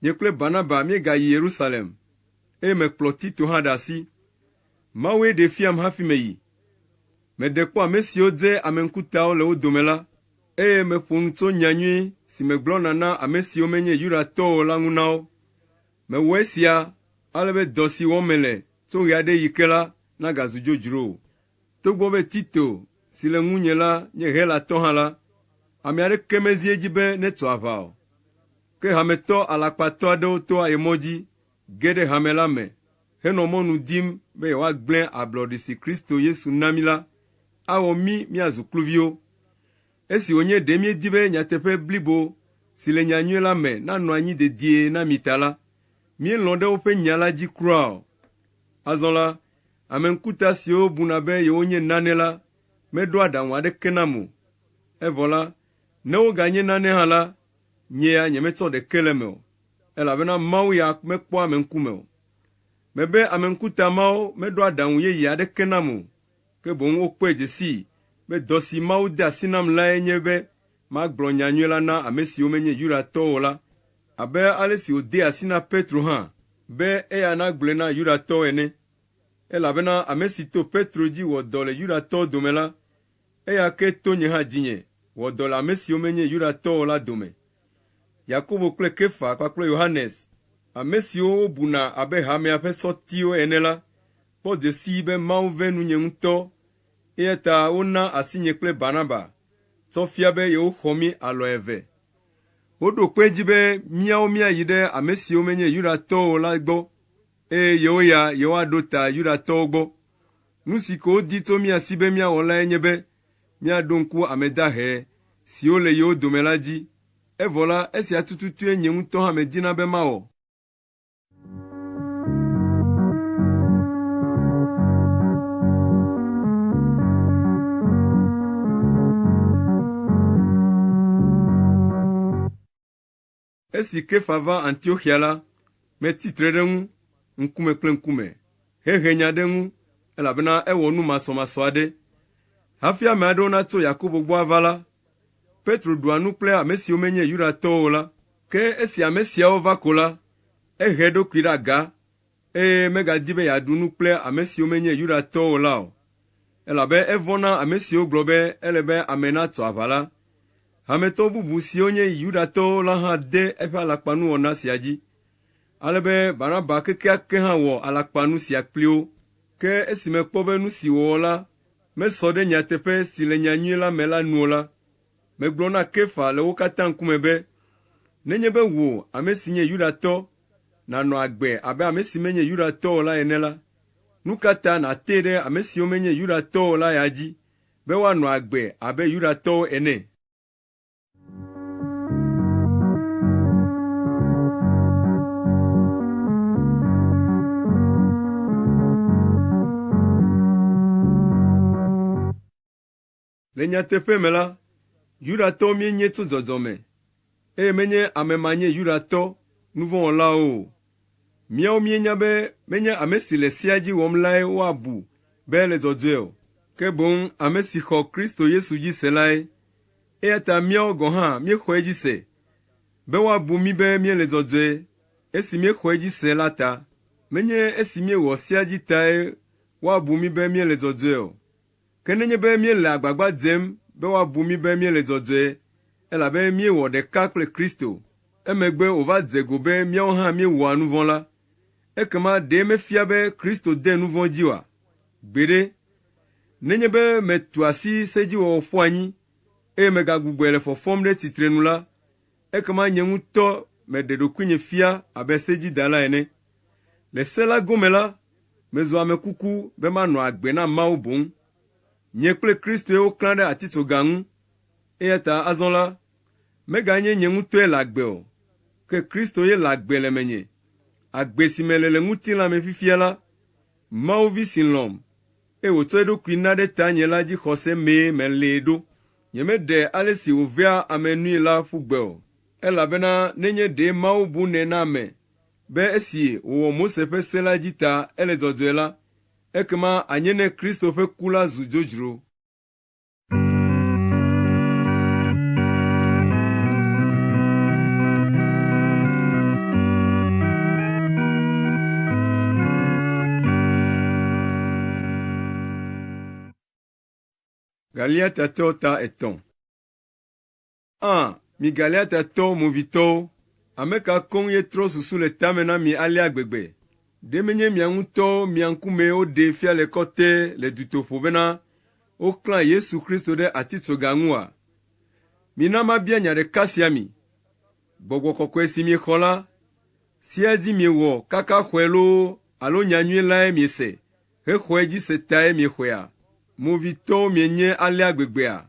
nye kple Barnaba míegayi Yerusalem, eye mekplɔ Tito hã ɖe asi. Mawue ɖee fiam hafi meyi. Meɖe kpɔ ame siwo dze ame ŋkutawo le wo dome la, eye meƒo nu tso nyanyui si megblɔna na ame siwo menye Yudatɔwo o la ŋu na wo. Mewɔ esia ale be dɔ si wɔm mele tso ɣe aɖe ɣi ke la nagazu dzodzro o. Togbɔ be Tito si le ŋunye la nye Helatɔ hã la, ame aɖeke mezi edzi be netso aʋa o. Ke hametɔ alakpatɔ aɖewo to ayemɔ dzi ge ɖe hame la me henɔ mɔnu dim be yewoagblẽ ablɔɖe si Kristo Yesu na mí la awɔ mí míazu kluviwo. Esi wònye ɖe míedi be nyateƒe blibo si le nyanyui la me nanɔ anyi dedie na mi ta la, míelɔ̃ ɖe woƒe nya la dzi kura o. Azɔ la, ame ŋkuta siwo buna be yewonye nane la meɖo aɖaŋu aɖeke nam o. Evɔ la, ne woganye nane hã la, nye ya nyemetsɔ ɖeke le eme o, elabena Mawu ya mekpɔa ame ŋkume o. Mebe ame ŋkuta mawo meɖo aɖaŋu yeye aɖeke nam o, ke boŋ wokpɔe dze sii be dɔ si Mawu de asi nam lae nye be magblɔ nyanyui la na ame siwo menye Yudatɔwo o la, abe ale si wòdee asi na Petro hã be eya nagblɔe na Yudatɔwo ene. Elabena ame si to Petro dzi wɔ dɔ le Yudatɔwo dome la, eya ke to nye hã dzinye wɔ dɔ le ame siwo menye Yudatɔwo o la dome. Yakobo kple Kefa kpakple Yohanes, ame siwo wobuna abe hamea ƒe sɔtiwo ene la, kpɔ dze sii be Mawu ve nunye ŋutɔ, eya ta wona asi nye kple Barnaba tsɔ fia be yewoxɔ mí alɔ eve. Woɖo kpe edzi be míawo míayi ɖe ame siwo menye Yudatɔwo o la gbɔ, eye yewo ya yewoaɖo ta Yudatɔwo gbɔ. Nu si ko wodi tso mía si be míawɔ lae nye be míaɖo ŋku ame dahe siwo le yewo dome la dzi. Evɔ la, esia tututue nye ŋutɔ hã medina be mawɔ. Esi Kefa va Antioxia la, metsi tre ɖe eŋu ŋkume kple ŋkume hehe nya ɖe eŋu elabena ewɔ nu masɔmasɔ aɖe. Hafi ame aɖewo natso Yakobo gbɔ ava la, Petro ɖua nu kple ame siwo menye Yudatɔwo o la. Ke esi ame siawo va ko la, ehe eɖokui ɖe aga, eye megadi be yeaɖu nu kple ame siwo menye Yudatɔwo o la o, elabe evɔ̃ na ame siwo gblɔ be ele be ame natso aʋa la. Hametɔ bubu siwo nye Yudatɔwo la hã de eƒe alakpanuwɔna sia dzi, ale be Barnaba kekeake hã wɔ alakpanu sia kpli wo. Ke esi mekpɔ be nu si wòwɔ la mesɔ ɖe nyateƒe si le nyanyui la me la nu o la, megblɔ na Kefa le wo katã ŋkume be, “Nenye be wò, ame si nye Yudatɔ, nànɔ agbe abe ame si menye Yudatɔ o la ene la, nu ka ta nàtee ɖe ame siwo menye Yudatɔwo o la ya dzi be woanɔ agbe abe Yudatɔwo ene?” Le nyateƒe me la, Yudatɔwo míenye tso dzɔdzɔme, eye menye ame manye Yudatɔ nu vɔ̃ wɔlawo o. Míawo míenya be menye ame si le sea dzi wɔm lae woabu be ele dzɔdzɔe o, ke boŋ ame si xɔ Kristo Yesu dzi se lae. Eya ta míawo gɔ̃ hã míexɔ edzi se be woabu mí be míele dzɔdzɔe esi míexɔ edzi se la ta. Menye esi míewɔ sea dzi tae woabu mí be míele dzɔdzɔe o, Ke nenye be míele agbagba dzem be woabu mí be míele dzɔdzɔe, elabe míewɔ ɖeka kple Kristo, Emegbe wòva dze go be míawo hã míewɔa nu vɔ̃ la, ekema ɖe mefia be Kristo de nu vɔ̃ dzi oa? Gbeɖe! Nenye be metu asi sedziwɔwɔ ƒu anyi, eye megagbugbɔe le fɔfɔm ɖe tsitrenu la, ekema nye ŋutɔ meɖe ɖokuinye fia abe sedzidala ene. Le se la gome la, mezu ame kuku be manɔ agbe na Mawu boŋ. Nye kple Kristoe woklã ɖe atitsoga ŋu, eya ta azɔ la, meganye nye ŋutɔe le agbe o, ke Kristo ye le agbe le menye. Agbe si mele le ŋutilã me fifia la, Mawu Vi si lɔ̃m, eye wòtsɔ eɖokui na ɖe tanye la dzixɔse mee melee ɖo. Nyemeɖe ale si wòvea ame nui la ƒu gbe o, elabena nenye ɖe Mawu bunɛ na ame be esi wòwɔ Mose ƒe se la dzi ta ele dzɔdzɔe la, ekema anye ne Kristo ƒe ku la zu dzodzro. Galiatatɔwo ta etɔ̃. Ã, mi Galiatatɔ movitɔwo, ame ka koŋ ye trɔ susu le tame na mi alea gbegbe? Ɖe menye mia ŋutɔwo mia ŋkumee woɖee fia le kɔtɛe le dutoƒo bena woklã Yesu Kristo ɖe atitsoga ŋu oa? Mina mabia nya ɖeka sia mi. Gbɔgbɔ kɔkɔe si miexɔ la, sea dzi miewɔ kaka xɔe loo alo nyanyui lae miese hexɔe dzi se tae miexɔea? Movitɔwo mienye alea gbegbea?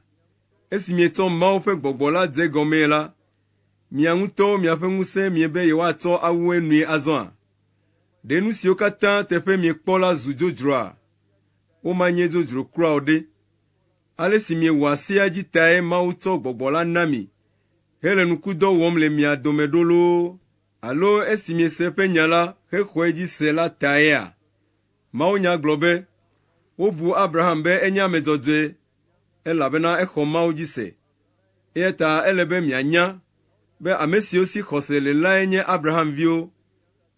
Esi mietsɔ Mawu ƒe Gbɔgbɔ la dze egɔmee la, mia ŋutɔwo miaƒe ŋusẽ miebe yewoatsɔ awu enue azɔa? Ɖe nu siwo katã teƒe miekpɔ la zu dzodzroa? Womanye dzodzro kura o ɖe! Ale si miewɔa sea dzi tae Mawu tsɔ Gbɔgbɔ la na mi hele nukudɔ wɔm le mia dome ɖo loo, alo esi miese eƒe nya la hexɔe dzi se la taea? Mawunya gblɔ be, “Wobu Abraham be enye ame dzɔdzɔe elabena exɔ Mawu dzi se.” Eya ta ele be mianya be ame siwo si xɔse le lae nye Abraham viwo.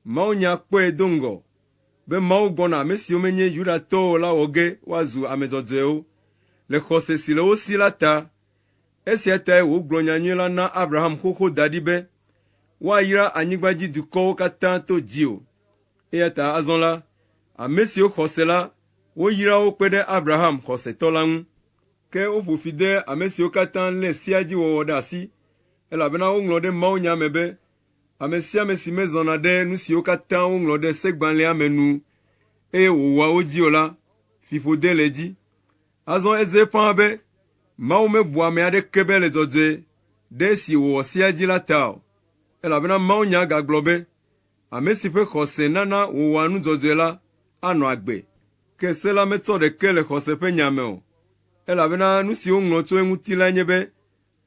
Mawunya kpɔe do ŋgɔ be Mawu gbɔna ame siwo menye Yudatɔwo o la wɔ ge woazu ame dzɔdzɔewo le xɔse si le wo si la ta. Esia tae wògblɔ nyanyui la na Abraham xoxo da ɖi be, “Woayra anyigbadzidukɔwo katã to dziwò.” Eya ta azɔ la, ame siwo xɔ se la, woyra wo kpe ɖe Abraham xɔsetɔ la ŋu. Ke woƒo fi de ame siwo katã lé sea dzi wɔwɔ ɖe asi, elabena woŋlɔ ɖe mawunya me be, Ame sia ame si mezɔna ɖe nu siwo katã woŋlɔ ɖe segbalẽa me nu, eye wòwɔa wo dzi o la, fiƒode le edzi. Azɔ edze ƒãa be Mawu mebua ame aɖeke be ele dzɔdzɔe ɖe esi wòwɔ sea dzi la ta o, elabena mawunya gagblɔ be, Ame si ƒe xɔse nana wòwɔa nu dzɔdzɔe la anɔ agbe. Ke se la metsɔ ɖeke le xɔse ƒe nya me o, elabena nu si woŋlɔ tso eŋuti lae nye be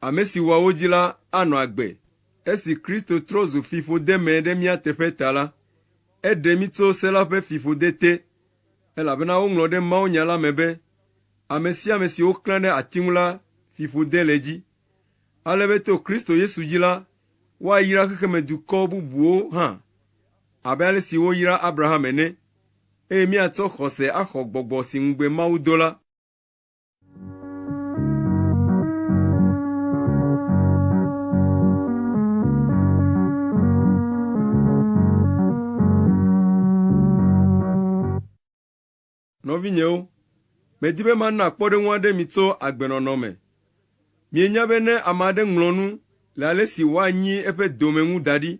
ame si wɔa wo dzi la anɔ agbe. Esi Kristo trɔ zu fiƒodeme ɖe mía teƒe ta la, eɖe mí tso se la ƒe fiƒode te, elabena woŋlɔ ɖe mawunya la me be, Ame sia ame si woklã ɖe ati ŋu la, fiƒode le edzi. Ale be to Kristo Yesu dzi la, woayra xexemedukɔ bubuwo hã abe ale si woyra Abraham ene, eye míatsɔ xɔse axɔ gbɔgbɔ si ŋugbe Mawu do la. Nɔvinyewo, medi be mana kpɔɖeŋu aɖe mi tso agbenɔnɔ me. Mienya be ne ame aɖe ŋlɔ nu le ale si wòanyi eƒe dome ŋu da ɖi,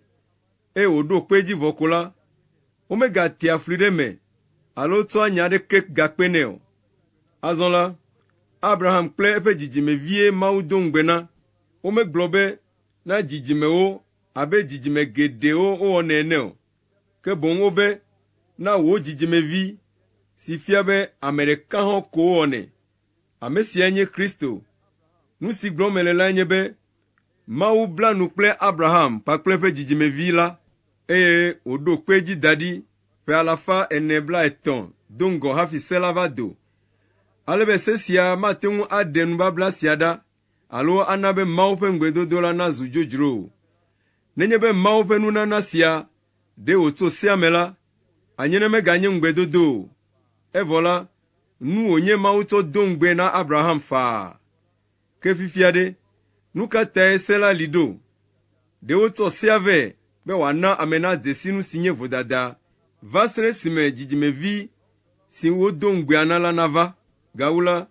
eye wòɖo kpe edzi vɔ ko la, womegatea fli ɖe eme alo tsɔa nya aɖeke gakpenɛ o. Azɔ la, Abraham kple eƒe dzidzimevie Mawu do ŋugbe na. Womegblɔ be na dzidzimewo abe dzidzime geɖewo wowɔnɛ ene o, ke boŋ wobe, “Na wò dzidzimevi,” si fia be ame ɖeka hɔ̃ ko wowɔnɛ. Ame siae nye Kristo. Nu si gblɔm mele lae nye be Mawu bla nu kple Abraham kpakple eƒe dzidzimevi la, eye wòɖo kpe edzi da ɖi ƒe alafa ene blaetɔ̃ do ŋgɔ hafi se la va do, ale be se sia mate ŋu aɖe nubabla sia ɖa alo ana be Mawu ƒe ŋugbedodo la nazu dzodzro o. Nenye be Mawu ƒe nunana sia ɖe wòtso sea me la, anye ne meganye ŋugbedodo o. Evɔ la, nu wònye Mawu tsɔ do ŋugbe na Abraham faa. Ke fifia ɖe, nu ka tae se la li ɖo? Ɖe wotsɔ sea vɛ be wòana ame nadze si nu si nye vodada va se ɖe esime dzidzimevi si wodo ŋugbea na la nava. Gawu la,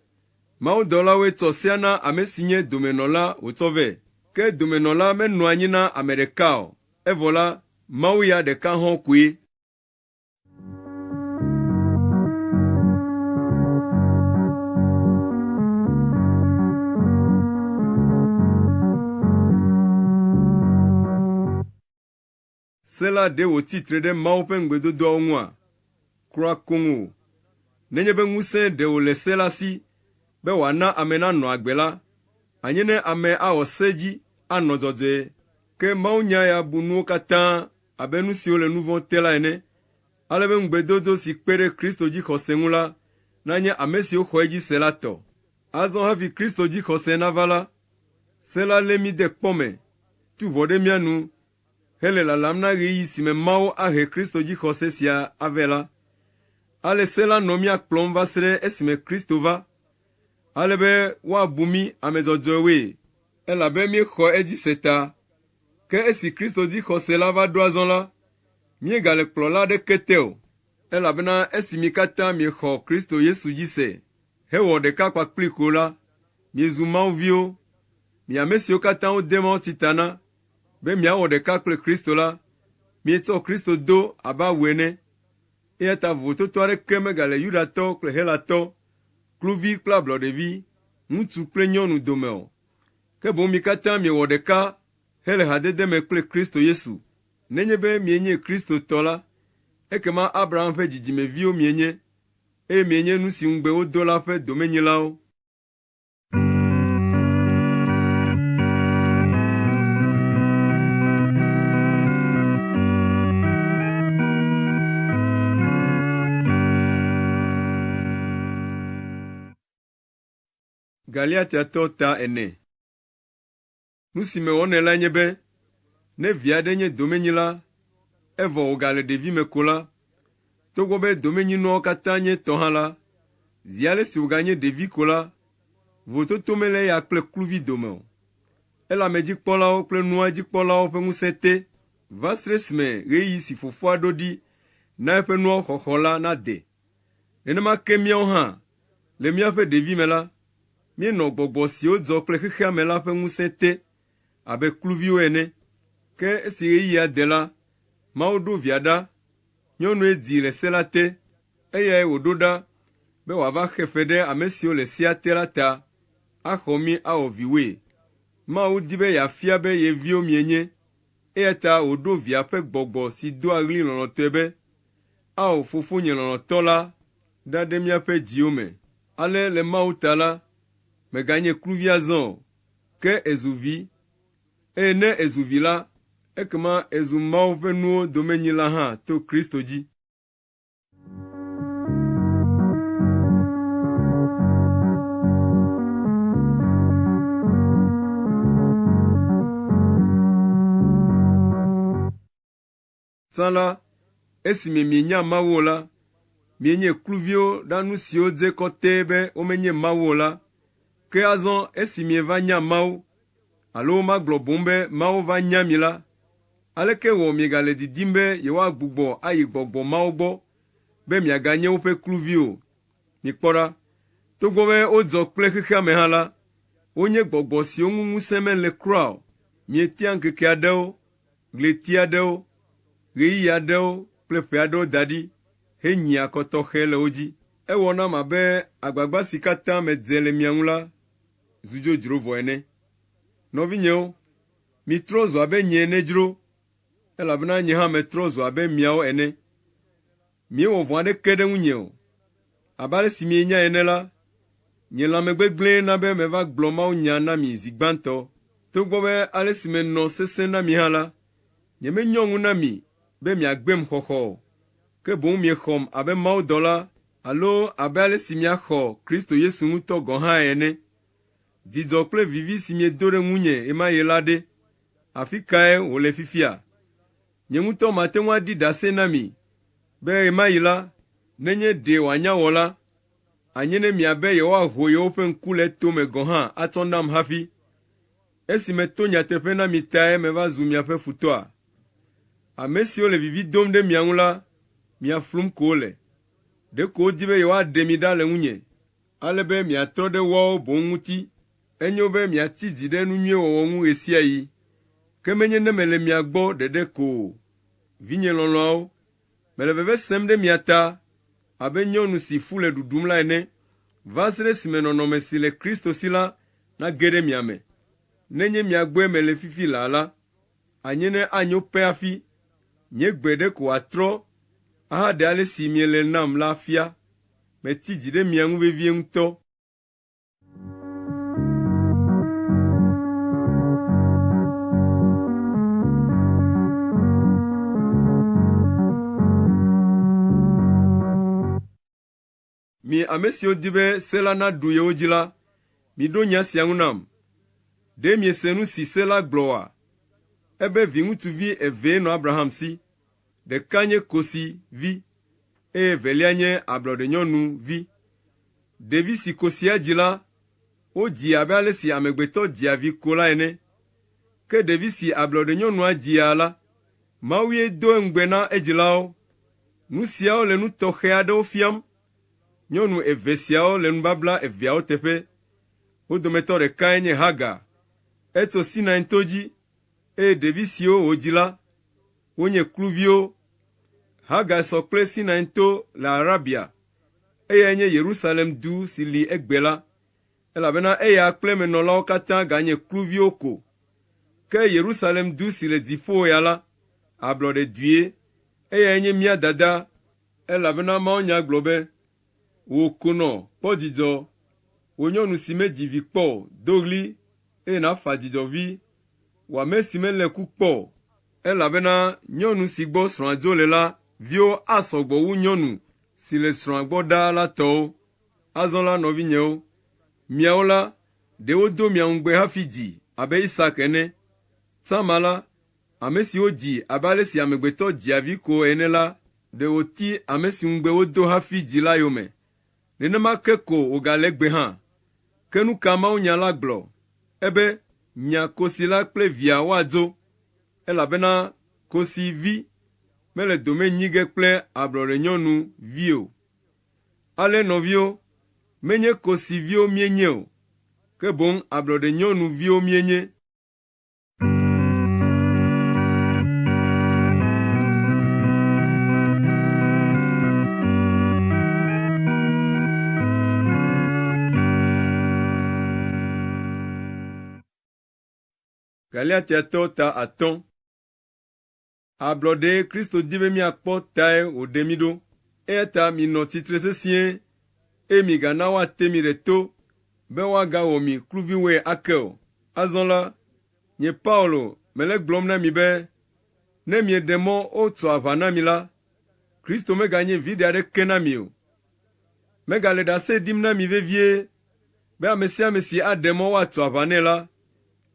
mawudɔlawoe tsɔ sea na ame si nye domenɔla wòtsɔ vɛ. Ke domenɔla menɔa anyi na ame ɖeka o, evɔ la, Mawu ya ɖeka hɔ̃ koe. Se la ɖe wòtsi tre ɖe Mawu ƒe ŋugbedodoawo ŋua? Kura koŋ o! Nenye be ŋusẽ ɖe wòle se la si be wòana ame nanɔ agbe la, anye ne ame awɔ se dzi anɔ dzɔdzɔe. Ke mawunya ya bu nuwo katã abe nu siwo le nu vɔ̃ te la ene, ale be ŋugbedodo si kpe ɖe Kristo dzixɔse ŋu la nanye ame siwo xɔ edzi se la tɔ. Azɔ hafi Kristo dzixɔse nava la, se la lé mí de kpɔ me, tu ʋɔ ɖe mía nu hele lalam na ɣeyiɣi si me Mawu ahe Kristo dzixɔse sia avɛ la. Ale se la nɔ mía kplɔm va se ɖe esime Kristo va, ale be woabu mí ame dzɔdzɔewoe, elabe míexɔ edzi se ta. Ke esi Kristo dzixɔse la va ɖo azɔ la, míegale kplɔla aɖeke te o, elabena esi mi katã miexɔ Kristo Yesu dzi se hewɔ ɖeka kpakplii ko la, miezu Mawu viwo. Mi ame siwo katã wode mawutsi ta na be miawɔ ɖeka kple Kristo la, mietsɔ Kristo do abe awu ene. Eya ta vovototo aɖeke megale Yudatɔ kple Helatɔ, kluvi kple ablɔɖevi, ŋutsu kple nyɔnu dome o. Ke boŋ mi katã miewɔ ɖeka hele hadede me kple Kristo Yesu. Nenye be mienye Kristo tɔ la, ekema Abraham ƒe dzidzimeviwo mienye, eye mienye nu si ŋugbe wodo la ƒe domenyilawo. Galiatiatɔ ta ene. Nu si mewɔnɛ lae nye be, ne vi aɖe nye domenyila, evɔ wògale ɖevime ko la, togbɔ be domenyinuawo katã nye etɔ hã la, zi ale si wòganye ɖevi ko la, vovototo mele eya kple kluvi dome o. Ele amedzikpɔlawo kple nua dzikpɔlawo ƒe ŋusẽ te va se ɖe esime ɣeyiɣi si fofoa ɖo ɖi na eƒe nuawo xɔxɔ la nade. Nenema ke míawo hã, le míaƒe ɖevime la, míenɔ gbɔgbɔ siwo dzɔ kple xexea me la ƒe ŋusẽ te abe kluviwo ene. Ke esi ɣeyiɣia de la, Mawu ɖo Via ɖa, nyɔnue dzii le se la te, eyae wòɖo ɖa be wòava xe fe ɖe ame siwo le sea te la ta, axɔ mí awɔ viwoe. Mawu di be yeafia be ye viwo mienye, eya ta wòɖo Via ƒe gbɔgbɔ si doa ɣli lɔlɔ̃tɔe be, Ao, Fofonye lɔlɔ̃tɔ la ɖa ɖe míaƒe dziwo me. Ale le Mawu ta la, mèganye kluvi azɔ o, ke èzu vi, eye ne èzu vi la, ekema èzu Mawu ƒe nuwo domenyila hã to Kristo dzi. Tsã la, esime mienya Mawu o la, mienye kluviwo na nu siwo dze kɔtɛe be womenye Mawu o la. Ke azɔ esi mieva nya Mawu, alo magblɔ boŋ be Mawu va nya mi la, aleke wɔ miegale didim be yewoagbugbɔ ayi gbɔgbɔ mawo gbɔ be miaganye woƒe kluvi o? Mikpɔ ɖa, togbɔ be wodzɔ kple xexea me hã la, wonye gbɔgbɔ siwo ŋu ŋusẽ mele kura o. Mietia ŋkeke aɖewo ɣleti aɖewo, ɣeyiɣi aɖewo kple ƒe aɖewo da ɖi henyi akɔ tɔxɛ le wo dzi. Ewɔ nam abe agbagba si katã medze le mia ŋu la zu dzodzro vɔ ene. Nɔvinyewo, mitrɔ zu abe nye ene dzro, elabena nye hã metrɔ zu abe miawo ene. Miewɔ vɔ̃ aɖeke ɖe ŋunye o. Abe ale si mienyae ene la, nye lãmegbegblẽe na be meva gblɔ mawunya na mi zi gbãtɔ. Togbɔ be ale si menɔ sesẽ na mi hã la, nyemenyɔ ŋu na mi be miagbem xɔxɔ o, ke boŋ miexɔm abe mawudɔla alo abe ale si miaxɔ Kristo Yesu ŋutɔ gɔ̃ hãe ene. Dzidzɔ kple vivi si miedo ɖe ŋunye ɣemaɣi la ɖe, afi kae wòle fifia? Nye ŋutɔ mate ŋu aɖi ɖase na mi be ɣemaɣi la, nenye ɖe wòanya wɔ la, anye ne miabe yewoaho yewoƒe ŋku le etome gɔ̃ hã atsɔ nam hafi. Esi meto nyateƒe na mi tae meva zu miaƒe futɔa? Ame siwo le vivi dom ɖe mia ŋu la, mia flum ko wole. Ɖeko wodi be yewoaɖe mi ɖa le ŋunye, ale be miatrɔ ɖe woawo boŋ ŋuti. Enyo be miatsi dzi ɖe nu nyui wɔwɔ ŋu ɣe sia ɣi, ke menye ne mele mia gbɔ ɖeɖe ko o. Vinye lɔlɔ̃awo, mele veve sem ɖe mia ta abe nyɔnu si fu le ɖuɖum la ene, va se ɖe esime nɔnɔme si le Kristo si la nage ɖe mia me. Nenye mia gbɔe mele fifi laa la, anye ne anyo pɛ hafi. Nye gbe ɖeko wòatrɔ ahaɖe ale si miele nam la afia. Metsi dzi ɖe mia ŋu vevie ŋutɔ. Mi ame siwo di be se la naɖu yewo dzi la, miɖo nya sia ŋu nam. Ɖe miese nu si se la gblɔ oa? Ebe viŋutsuvi evee nɔ Abraham si. Ɖeka nye kosi vi, eye evelia nye ablɔɖenyɔnu vi. Ɖevi si kosia dzi la, wodzii abe ale si amegbetɔ dzia vi ko la ene. Ke ɖevi si ablɔɖenyɔnua dzia la, Mawue do ŋugbe na edzilawo. Nu siawo le nu tɔxɛ aɖewo fiam. Nyɔnu eve siawo le nubabla eveawo teƒe. Wo dometɔ ɖekae nye Hagar. Etso Sinai to dzi, eye ɖevi siwo wòdzi la, wonye kluviwo. Hagar sɔ kple Sinai to le Arabia. Eyae nye Yerusalem du si li egbe la, elabena eya kple emenɔlawo katã ganye kluviwo ko. Ke Yerusalem du si le dziƒo ya la, ablɔɖe due. Eyae nye mía dada, elabena mawunya gblɔ be, Wò konɔ, kpɔ dzidzɔ, wò nyɔnu si medzi vi kpɔ o, do ɣli, eye nàfa dzidzɔvi, wò ame si melé ku kpɔ o, elabena nyɔnu si gbɔ srɔ̃a dzo le la viwo asɔ gbɔ wu nyɔnu si le srɔ̃a gbɔ ɖaa la tɔwo. Azɔ la, nɔvinyewo, miawo la, ɖe wodo mia ŋugbe hafi dzi abe Isak ene. Tsã ma la, ame si wodzi abe ale si amegbetɔ dzia vi ko ene la, ɖe wòti ame si ŋugbe wodo hafi dzi la yome. Nenema ke ko wògale egbe hã. Ke nu ka mawunya la gblɔ? Ebe, Nya kosi la kple via woadzo, elabena kosi vi mele dome nyi ge kple ablɔɖenyɔnu vi o. Ale nɔviwo, menye kosiviwo míenye o, ke boŋ ablɔɖenyɔnuviwo míenye. Galatiatɔwo ta atɔ̃. Ablɔɖee Kristo di be míakpɔ tae wòɖe mí ɖo. Eya ta minɔ tsitre sesĩe, eye migana woate mi ɖe to be woagawɔ mi kluviwoe ake o. Azɔ la, nye Paulo mele egblɔm na mi be, ne mieɖe mɔ wotso aʋa na mi la, Kristo meganye viɖe aɖeke na mi o. Megale ɖase ɖim na mi vevie be ame sia ame si aɖe mɔ woatso aʋa nɛ la,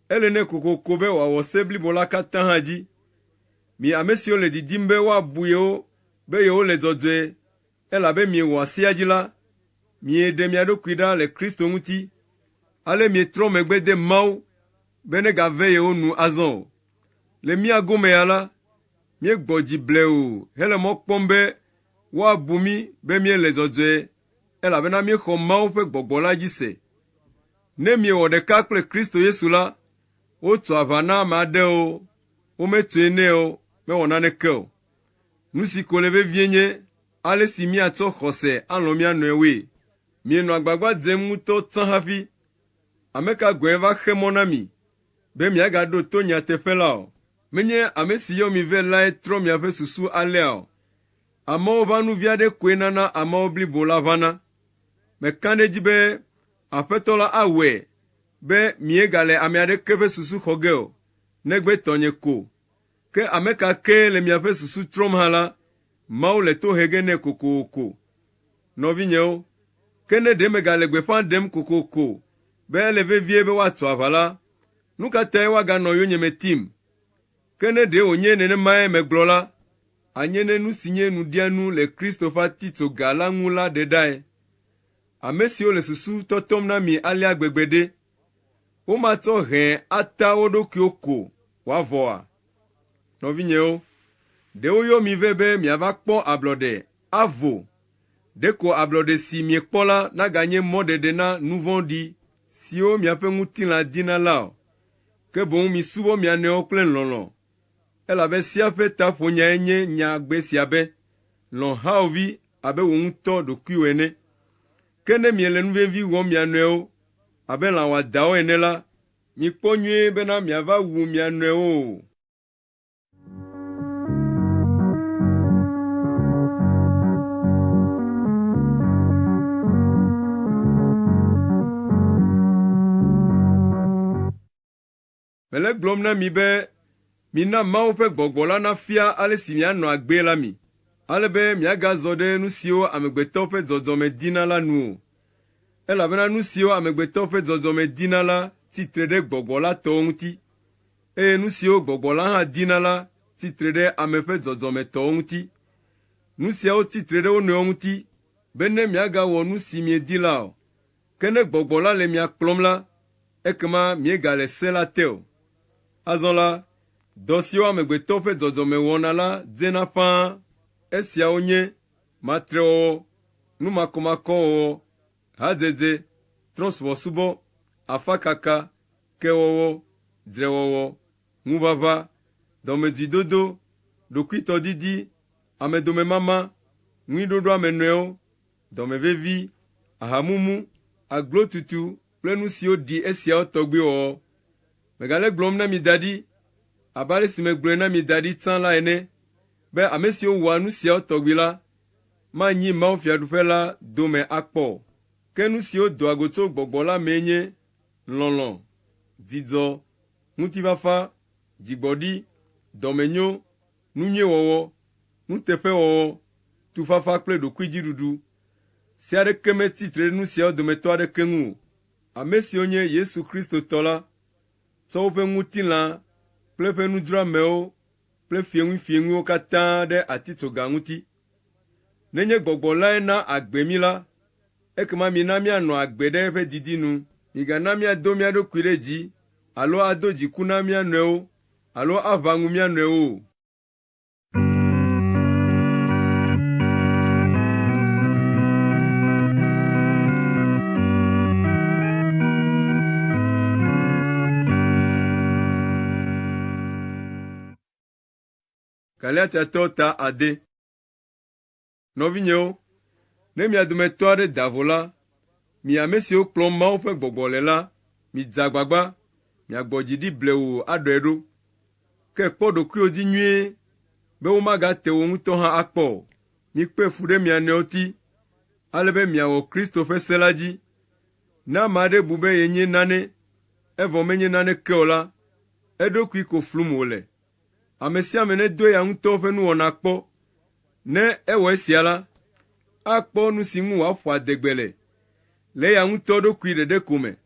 Ele nɛ kokoko be wòawɔ se blibo la katã hã dzi. Mi ame siwo le didim be woabu yewo be yewole dzɔdzɔe elabe miewɔa sea dzi la, mieɖe mia ɖokui ɖa le Kristo ŋuti, ale mietrɔ megbe de Mawu be negave yewo nu azɔ o. Le mía gome ya la, míegbɔ dzi blewuu hele mɔ kpɔm be woabu mí be míele dzɔdzɔe elabena míexɔ Mawu ƒe Gbɔgbɔ la dzi se. Ne miewɔ ɖeka kple Kristo Yesu la, wotso aʋa na ame aɖewo, wometsoe nɛ o, mewɔ naneke o. Nu si ko le vevie nye ale si míatsɔ xɔse alɔ̃ mía nɔewoe. Mienɔ agbagba dzem ŋutɔ tsã hafi. Ame ka gɔ̃e va xe mɔ na mi be miagaɖo to nyateƒe la o? Menye ame si yɔ mi vɛ lae trɔ miaƒe susu alea o. Amewo ʋãnu vi aɖe koe nana amewo blibo la ʋãna. Meka ɖe edzi be Aƒetɔ la awɔe be miegale ame aɖeke ƒe susu xɔ ge o, negbe tɔnye ko. Ke ame ka kee le miaƒe susu trɔm hã la, Mawu le to he ge nɛ kokoko. Nɔvinyewo, ke ne ɖe megale gbeƒã ɖem kokoko be ele vevie be woatso aʋa la, nu ka tae woaganɔ yonyeme tim? Ke ne ɖe wònye nenemae megblɔ la, anye ne nu si nye nuɖianu le Kristo ƒe atitsoga la ŋu la ɖe ɖae. Ame siwo le susu tɔtɔm na mi alea gbegbe ɖe, Womatsɔ hɛ̃ ata wo ɖokuiwo ko wòavɔ oa? Nɔvinyewo, ɖe woyɔ mi vɛ be miava kpɔ ablɔɖe avo. Ɖeko ablɔɖe si miekpɔ la naganye mɔɖeɖe na nu vɔ̃ɖi siwo miaƒe ŋutilã dina la o, ke boŋ misubɔ mia nɔewo kple lɔlɔ̃, elabe sea ƒe taƒonyae nye nyagbe sia be, ‘Lɔ̃ hawòvi abe wò ŋutɔ ɖokuiwò ene.’ Ke ne miele nuvevi wɔm mia nɔewo abe lã wɔadãwo ene la, mikpɔ nyuie bena miava wu mia nɔewo o. Mele egblɔm na mi be mina Mawu ƒe Gbɔgbɔ la nafia ale si mianɔ agbee la mi, ale be miagazɔ ɖe nu siwo amegbetɔ ƒe dzɔdzɔme dina la nu o. Elabena nu siwo amegbetɔ ƒe dzɔdzɔme dina la tsi tre ɖe Gbɔgbɔ la tɔwo ŋuti, eye nu siwo Gbɔgbɔ la hã dina la tsi tre ɖe ame ƒe dzɔdzɔme tɔwo ŋuti. Nu siawo tsi tre ɖe wo nɔewo ŋuti, bene miagawɔ nu si miedi la o. Ke ne Gbɔgbɔ la le mia kplɔm la, ekema miegale se la te o. Azɔ la, dɔ siwo amegbetɔ ƒe dzɔdzɔme wɔna la dzena ƒãa. Esiawo nye, matrewɔwɔ, nu makɔmakɔwɔwɔ, hadzedze, trɔ̃subɔsubɔ, afakaka, kewɔwɔ, dzrewɔwɔ, ŋuʋaʋã, dɔmedzoedodo, ɖokuitɔdidi, amedomemama, ŋuiɖoɖo ame nɔewo, dɔmevevi, ahamumu, aglotutu kple nu siwo ɖi esiawo tɔgbi wɔwɔ. Megale egblɔm na mi da ɖi abe ale si megblɔe na mi da ɖi tsã la ene be ame siwo wɔa nu siawo tɔgbi la manyi mawufiaɖuƒe la dome akpɔ o. Ke nu siwo doa go tso Gbɔgbɔ la mee nye lɔlɔ̃, dzidzɔ, ŋutifafa, dzigbɔɖi, dɔmenyo, nu nyui wɔwɔ, nuteƒewɔwɔ, tufafa kple ɖokuidziɖuɖu. Se aɖeke metsi tre ɖe nu siawo dometɔ aɖeke ŋu o. Ame siwo nye Yesu Kristo tɔ la tsɔ woƒe ŋutilã kple eƒe nudzroamewo kple fieŋuifieŋuiwo katã ɖe atitsoga ŋuti. Nenye Gbɔgbɔ lae na agbe mí la, ekema mina míanɔ agbe ɖe eƒe didi nu. Migana míado mía ɖokui ɖe dzi alo ado dziku na mía nɔewo alo aʋã ŋu mía nɔewo o. Galatiatɔwo ta ade. Nɔvinyewo, ne mia dometɔ aɖe da vo la, mi ame siwo kplɔm Mawu ƒe Gbɔgbɔ le la, midze agbagba miagbɔ dzi ɖi blewuu aɖɔe ɖo. Ke kpɔ ɖokuiwò dzi nyuie be womagate wò ŋutɔ hã akpɔ o. Mikpe fu ɖe mia nɔewo ti, ale be miawɔ Kristo ƒe se la dzi. Ne ame aɖe bu be yenye nane, evɔ menye naneke o la, eɖokui ko flum wòle. Ame sia ame nedo eya ŋutɔ ƒe nuwɔna kpɔ. Ne ewɔ esia la, akpɔ nu si ŋu wòaƒo adegbe le, le eya ŋutɔ ɖokui ɖeɖe ko me,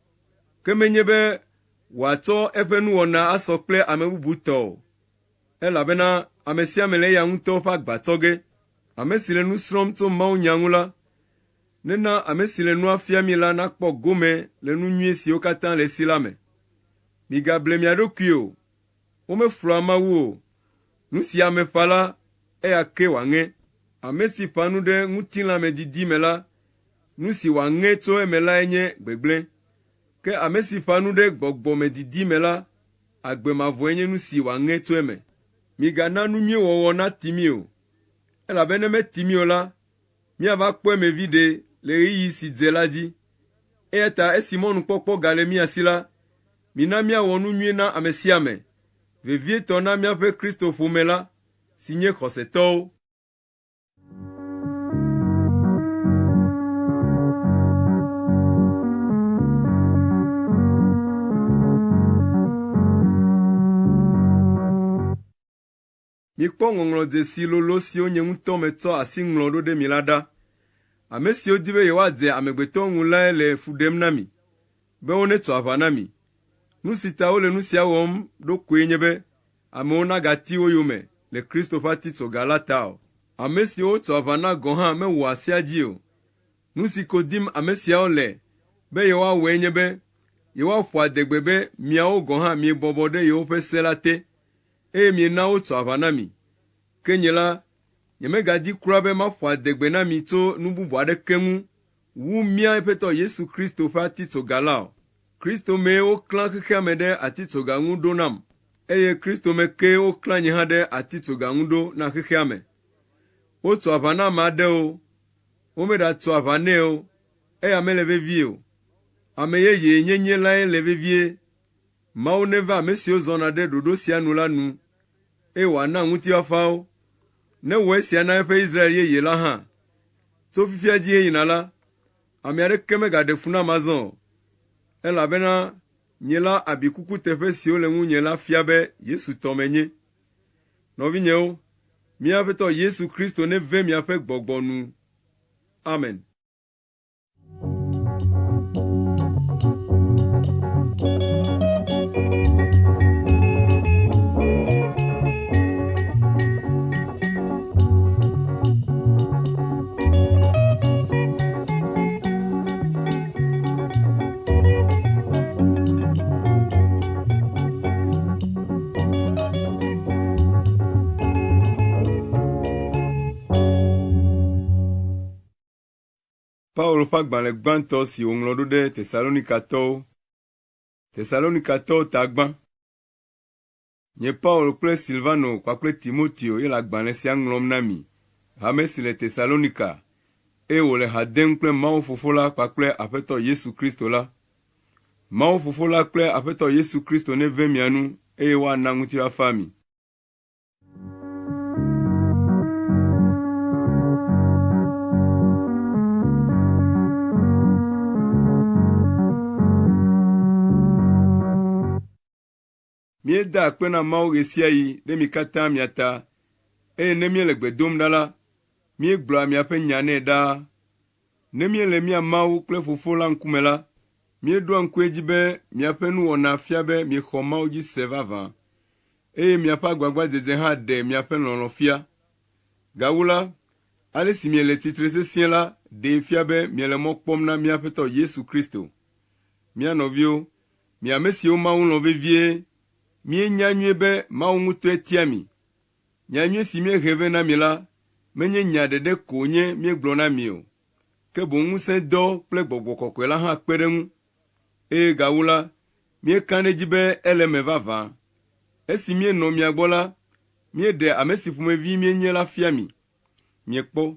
ke menye be wòatsɔ eƒe nuwɔna asɔ kple ame bubu tɔ o, elabena ame sia ame le eya ŋutɔ ƒe agba tsɔ ge. Ame si le nu srɔ̃m tso mawunya ŋu la, nena ame si le nua fiamii la nakpɔ gome le nu nyui siwo katã le esi la me. Migable mia ɖokui o. Womeflua Mawu o. Nu si ame ƒã la, eya ke wòaŋe. Ame si ƒã nu ɖe ŋutilãmedidi me la, nu si wòaŋe tso eme lae nye gbegblẽ. Ke ame si ƒã nu ɖe gbɔgbɔmedidi me la, agbe mavɔe nye nu si wòaŋe tso eme. Migana nu nyui wɔwɔ nati mí o, elabe ne meti mí o la, míava kpɔ eme viɖe le ɣeyiɣi si dze la dzi. Eya ta esi mɔnukpɔkpɔ gale mía si la, mina míawɔ nu nyui na ame sia ame, vevietɔ na míaƒe Kristo ƒome la, si nye xɔsetɔwo. Mikpɔ ŋɔŋlɔdzesi lolo siwo nye ŋutɔ metsɔ asi ŋlɔ ɖo ɖe mi la ɖa. Ame siwo di be yewoadze amegbetɔwo ŋu lae le fu ɖem na mi, be wonetso aʋa na mi. Nu si ta wole nu sia wɔm ɖo koe nye be amewo nagati wo yome le Kristo ƒe atitsoga la ta o. Ame siwo wotso aʋa na gɔ̃ hã mewɔa sea dzi o. Nu si ko dim ame siawo le be yewoawɔe nye be yewoaƒo adegbe be miawo gɔ̃ hã miebɔbɔ ɖe yewoƒe se la te, eye miena wotso aʋa na mi. Ke nye la, nyemegadi kura be maƒo adegbe na mi tso nu bubu aɖeke ŋu wu mía Aƒetɔ Yesu Kristo ƒe atitsoga la o. Kristo mee woklã xexea me ɖe atitsoga ŋu ɖo nam, eye Kristo me kee woklã nye hã ɖe atitsoga ŋu ɖo na xexea me. Wotso aʋa na ame aɖewo, womeɖatso aʋa nɛ o, eya mele vevie o. Ame yeye nyenye lae le vevie. Mawu neva ame siwo zɔna ɖe ɖoɖo sia nu la nu, eye wòana ŋutifafa wo. Newɔ esia na eƒe Israel yeye la hã. Tso fifia dzi heyina la, ame aɖeke megaɖe fu nam azɔ o, elabena nye la abi kukuteƒe siwo le ŋunye la fia be Yesu tɔ menye. Nɔvinyewo, mía Aƒetɔ Yesu Kristo neve miaƒe gbɔgbɔ nu. Amen. Paulo ƒe agbalẽ gbãtɔ si wòŋlɔ ɖo ɖe Tesalonikatɔwo. Tesalonikatɔwo ta gbã. Nye Paulo kple Silvano kpakple Timoteo ye le agbalẽ sia ŋlɔm na mi, hame si le Tesalonika, eye wòle ha dem kple Mawu Fofo la kpakple Aƒetɔ Yesu Kristo la. Mawu Fofo la kple Aƒetɔ Yesu Kristo neve mia nu eye woana ŋutifafa mi. Míedaa akpe na Mawu ɣe sia ɣi ɖe mi katã mia ta, eye ne míele gbe dom ɖa la, míegblɔa miaƒe nya nɛ ɖaa. Ne míele mía Mawu kple Fofo la ŋkume la, míeɖoa ŋku edzi be miaƒe nuwɔna fia be miexɔ Mawu dzi se vavã, eye miaƒe agbagbadzedze hã ɖe miaƒe lɔlɔ̃ fia. Gawu la, ale si miele tsitre sesĩe la ɖee fia be miele mɔ kpɔm na mía Aƒetɔ Yesu Kristo. Mía nɔviwo, Mi ame siwo Mawu lɔ̃ vevie, míenya nyuie be Mawu ŋutɔe tia mi. Nyanyui si míehe vɛ na mi la, menye nya ɖeɖe ko wònye míegblɔ na mi o, ke boŋ ŋusẽdɔ kple Gbɔgbɔ Kɔkɔe la hã kpe ɖe eŋu. Eye gawu la, míeka ɖe edzi be ele eme vavã. Esi míenɔ mia gbɔ la, míeɖe ame si ƒomevi míenye la fia mi. Miekpɔ,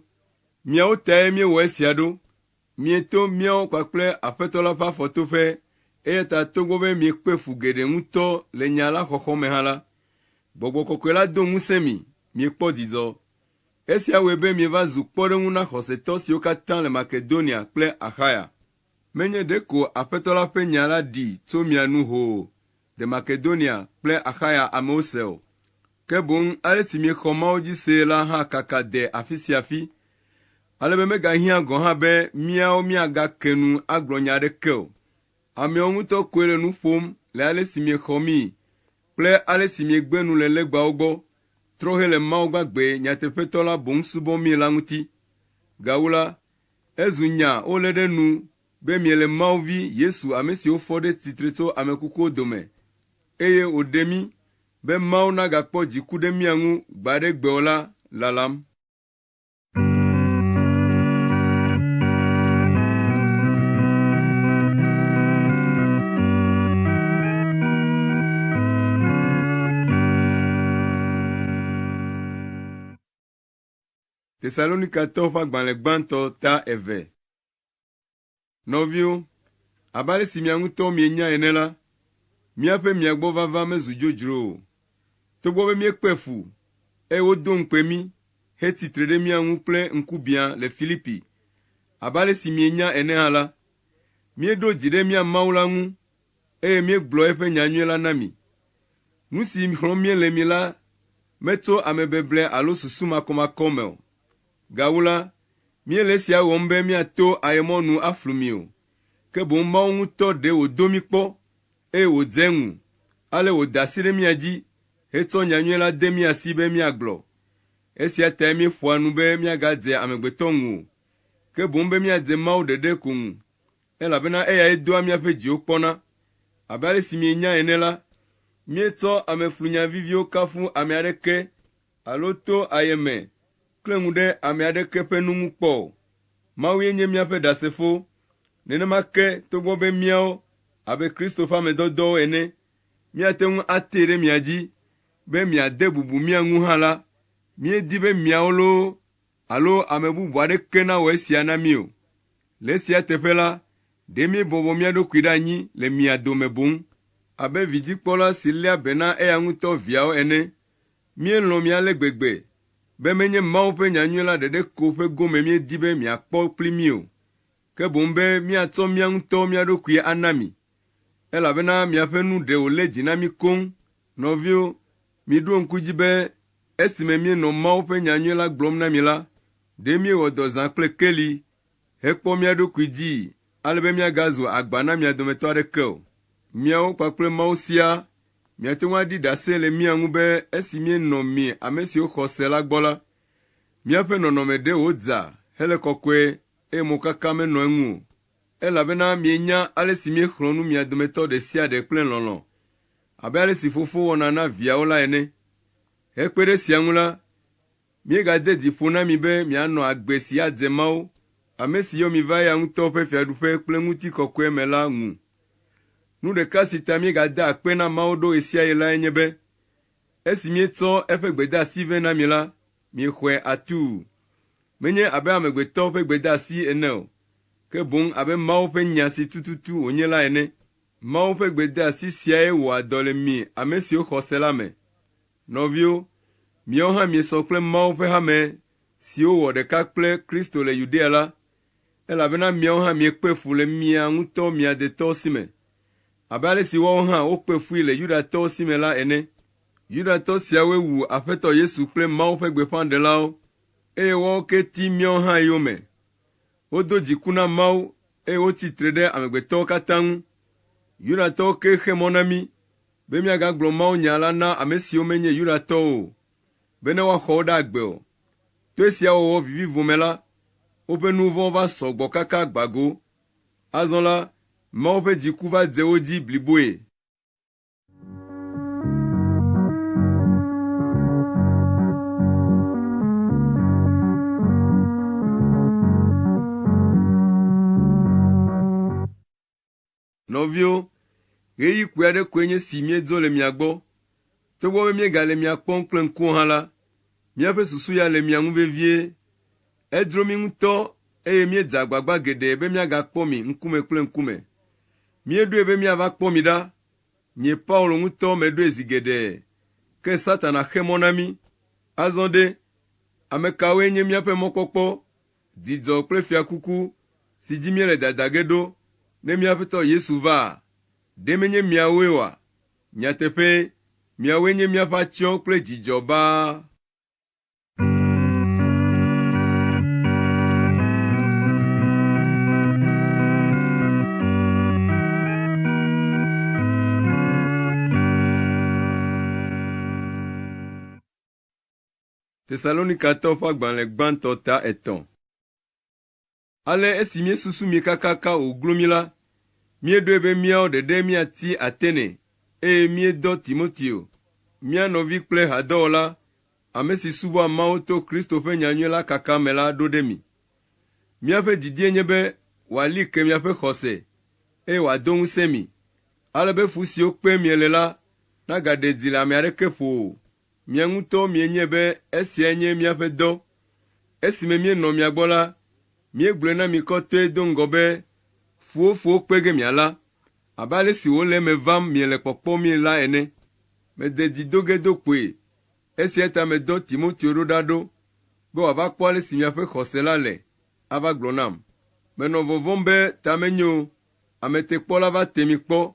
miawo tae míewɔ esia ɖo, Mieto míawo kpakple Aƒetɔ la ƒe afɔtoƒe, eya ta togbɔ be miekpe fu geɖe ŋutɔ le nya la xɔxɔ me hã la, Gbɔgbɔ Kɔkɔe la do ŋusẽ mi miekpɔ dzidzɔ. Esia wɔe be mieva zu kpɔɖeŋu na xɔsetɔ siwo katã le Makedonia kple Axaya. Menye ɖeko Aƒetɔ la ƒe nya la ɖi tso mia nu hoo de Makedonia kple Axaya amewo se o, ke boŋ ale si miexɔ Mawu dzi see la hã kaka de afi sia afi, ale be megahiã gɔ̃ hã be míawo míagake nu agblɔ nya aɖeke o. Ameawo ŋutɔ koe le nu ƒom le ale si miexɔ míi kple ale si miegbe nu le legbawo gbɔ, trɔ hele Mawu gbagbe nyateƒetɔ la boŋ subɔmii la ŋuti. Gawu la, ezu nya wolé ɖe nu be miele Mawu Vi, Yesu, ame si wofɔ ɖe tsitre tso ame kukuwo dome, eye wòɖe mí be Mawu nagakpɔ dziku ɖe mía ŋu gbe aɖe gbe o la lalam. Tesalonikatɔwo ƒe agbalẽ gbãtɔ ta eve. Nɔviwo, abe ale si mia ŋutɔ mienya ene la, míaƒe mia gbɔ vava mezu dzodzro o. Togbɔ be míekpe fu, eye wodo ŋukpe mí hetsi tre ɖe mía ŋu kple ŋkubiã le Filipi, abe ale si mienya ene hã la, míeɖo dzi ɖe mía Mawu la ŋu, eye míegblɔ eƒe nyanyui la na mi. Nu si xlɔ̃m míele mi la metso amebeble alo susu makɔmakɔ me o. Gawu la, míele esia wɔm be míato ayemɔnu aflu mi o, ke boŋ Mawu ŋutɔ ɖe wòdo mí kpɔ, eye wòdze eŋu, ale wòda asi ɖe mía dzi hetsɔ nyanyui la de mía si be míagblɔ. Esia tae míeƒoa nu be míagadze amegbetɔ ŋu o, ke boŋ be míadze Mawu ɖeɖe ko ŋu, elabena eyae doa míaƒe dziwo kpɔna. Abe ale si mienya ene la, míetsɔ ameflunya viviwo kafu ame aɖeke alo to ayeme klẽ ŋu ɖe ame aɖeke ƒe nu ŋu kpɔ o. Mawue nye míaƒe ɖasefo. Nenema ke togbɔ be míawo, abe Kristo ƒe ame dɔdɔwo ene, míate ŋu atee ɖe mia dzi be miade bubu mía ŋu hã la, míedi be miawo loo alo ame bubu aɖeke nawɔ esia na mí o. Le esia teƒe la, ɖe míebɔbɔ mía ɖokui ɖe anyi le mia dome boŋ abe vidzikpɔla si léa be na eya ŋutɔ viawo ene. Míelɔ̃ mi ale gbegbe be menye Mawu ƒe nyanyui la ɖeɖe ko ƒe gome míedi be miakpɔ kpli mí o, ke boŋ be míatsɔ mía ŋutɔ mía ɖokui ana mi, elabena miaƒe nu ɖe wòlé dzi na mí koŋ. Nɔviwo, miɖo ŋku edzi be esime míenɔ Mawu ƒe nyanyui la gblɔm na mi la, ɖe míewɔ dɔ zã kple keli hekpɔ mía ɖokui dzii ale be míagazu agba na mia dometɔ aɖeke o. Miawo kpakple Mawu siaa miate ŋu aɖi ɖase le mía ŋu be esi míenɔ mi ame siwo xɔ se la gbɔ la, míaƒe nɔnɔme ɖe wòdza hele kɔkɔe eye mokaka menɔ eŋu o. Elabena mienya ale si míexlɔ̃ nu mia dometɔ ɖe sia ɖe kple lɔlɔ̃, abe ale si fofo wɔna na viawo la ene. Hekpe ɖe esia ŋu la, míegade dzi ƒo na mi be mianɔ agbe si adze Mawu, ame si yɔ mi va eya ŋutɔ ƒe fiaɖuƒe kple ŋutikɔkɔe me la ŋu. Nu ɖeka si ta míegada akpe na Mawu ɖo ɣe sia ɣi lae nye be, esi míetsɔ eƒe gbedeasi vɛ na mi la, miexɔe atuu. Menye abe amegbetɔ ƒe gbedeasi ene o, ke boŋ abe Mawu ƒe nya si tututu wònye la ene. Mawu ƒe gbedeasi siae wɔa dɔ le mi ame siwo xɔ se la me. Nɔviwo, miawo hã miesɔ kple Mawu ƒe hame siwo wɔ ɖeka kple Kristo le Yudea la, elabena miawo hã miekpe fu le mia ŋutɔ mia detɔwo si me, abe ale si woawo hã wokpe fui le Yudatɔwo si me la ene. Yudatɔ siawoe wu Aƒetɔ Yesu kple Mawu ƒe gbeƒãɖelawo, eye woawo ke ti míawo hã yome. Wodo dziku na Mawu eye wotsi tre ɖe amegbetɔwo katã ŋu. Yudatɔwo kee xe mɔ na mí be míagagblɔ mawunya la na ame siwo menye Yudatɔwo o, bene woaxɔ wo ɖe agbe o. To esia wɔwɔ vivivo me la, woƒe nu vɔ̃wo va sɔ gbɔ kaka gba go. Azɔ la, Mawu ƒe dziku va dze wo dzi bliboe. Nɔviwo, ɣeyiɣi kpui aɖe koe nye esi míedzo le mia gbɔ. Togbɔ be míegale mia kpɔm kple ŋkuwo hã la, míaƒe susu ya le mia ŋu vevie. Edzro mí ŋutɔ eye míedze agbagba geɖe be míagakpɔ mi ŋkume kple ŋkume. Míeɖoe be míava kpɔ mi ɖa. Nye Paulo ŋutɔ meɖoe zi geɖe, ke Satana xe mɔ na mí. Azɔ ɖe, ame kawoe nye míaƒe mɔkpɔkpɔ, dzidzɔ kple fiakuku si dzi míele dada ge ɖo ne mía Aƒetɔ Yesu va? Ɖe menye miawoe oa? Nyateƒee, miawoe nye míaƒe atsyɔ̃ kple dzidzɔ baa. Tesalonikatɔwo ƒe agbalẽ gbãtɔ ta etɔ̃. Ale esi míesusu mi kakaka wòglo mí la, míeɖoe be míawo ɖeɖe míatsi Atene eye míedɔ Timoteo, mía nɔvi kple hadɔwɔla, ame si subɔa Mawu to Kristo ƒe nyanyui la kaka me la ɖo ɖe mi. Míaƒe didie nye be wòali ke miaƒe xɔse eye wòado ŋusẽ mi, ale be fu siwo kpem miele la nagaɖe dzi le ame aɖeke ƒo o. Mia ŋutɔ mienyae be esiae nye míaƒe dɔ. Esime míenɔ mia gbɔ la, míegblɔe na mi kɔtɔe do ŋgɔ be fuwɔƒowo kpe ge miala, abe ale si wòle eme vam miele kpɔkpɔmii la ene. Mede dzi do ge do kpoe. Esia ta medɔ Timoteo ɖo ɖa ɖo, be wòava kpɔ ale si miaƒe xɔse la le ava gblɔ nam. Menɔ vɔvɔ̃m be ta menyo o, ametekpɔla va te mi kpɔ,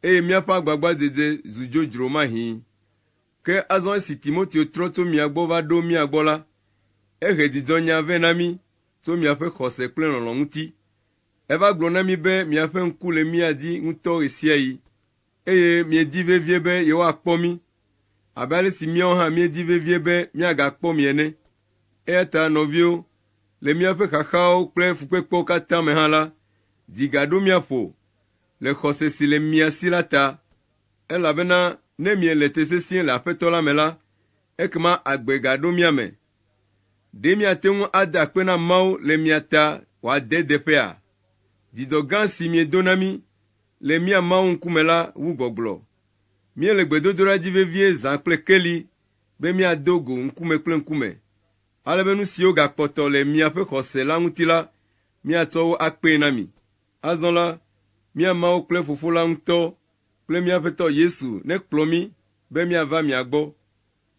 eye míaƒe agbagbadzedze zu dzodzro mahĩ. Ke azɔ esi Timoteo trɔ tso mia gbɔ va ɖo mía gbɔ la, ehe dzidzɔnya vɛ na mí tso miaƒe xɔse kple lɔlɔ̃ ŋuti. Eva gblɔ na mí be miaƒe ŋku le mía dzi ŋutɔ ɣe sia ɣi, eye miedi vevie be yewoakpɔ mí, abe ale si míawo hã míedi vevie be míagakpɔ mi ene. Eya ta nɔviwo, le míaƒe xaxawo kple fukpekpewo katã me hã la, dzi gaɖo mía ƒo. le xɔse si le mia si la ta, elabena ne miele te sesĩe le Aƒetɔ la me la, ekema agbe gaɖo mía me. Ɖe míate ŋu ada akpe na Mawu le mia ta wòade edeƒea? Dzidzɔ gã si miedo na mí le mía Mawu ŋkume la wu gbɔgblɔ. Míele gbedodoɖa dzi vevie zã kple keli be míado go ŋkume kple ŋkume, ale be nu siwo gakpɔtɔ le miaƒe xɔse la ŋuti la, míatsɔ wo akpee na mi. Azɔ la, mía Mawu kple Fofo la ŋutɔ kple mía Aƒetɔ Yesu nekplɔ mí be míava mia gbɔ.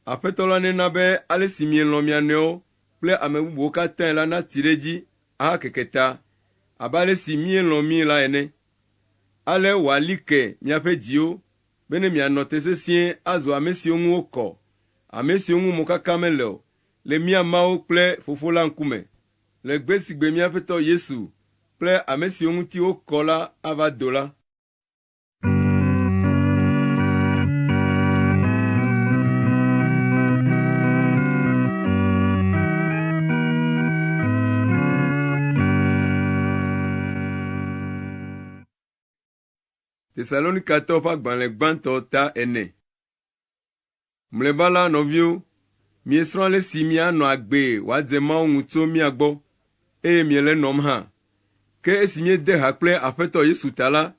Aƒetɔ la nena be ale si mielɔ̃ mia nɔewo kple ame bubuwo katãe la natsi ɖe edzi ahakeke ta, abe ale si míelɔ̃ mii la ene. Ale wòali ke miaƒe dziwo bene mianɔ te sesĩe azu ame siwo ŋu wokɔ, ame siwo ŋu mokaka mele o le mía Mawu kple Fofo la ŋkume, le gbe si gbe mía Aƒetɔ Yesu kple ame siwo ŋuti wokɔ la ava do la. Tesalonikatɔwo ƒe agbalẽ gbãtɔ ta ene. Mlɔeba la, nɔviwo, miesrɔ̃ ale si mianɔ agbee wòadze Mawu ŋu tso mía gbɔ, eye miele enɔm hã. Ke esi míede ha kple Aƒetɔ Yesu ta la,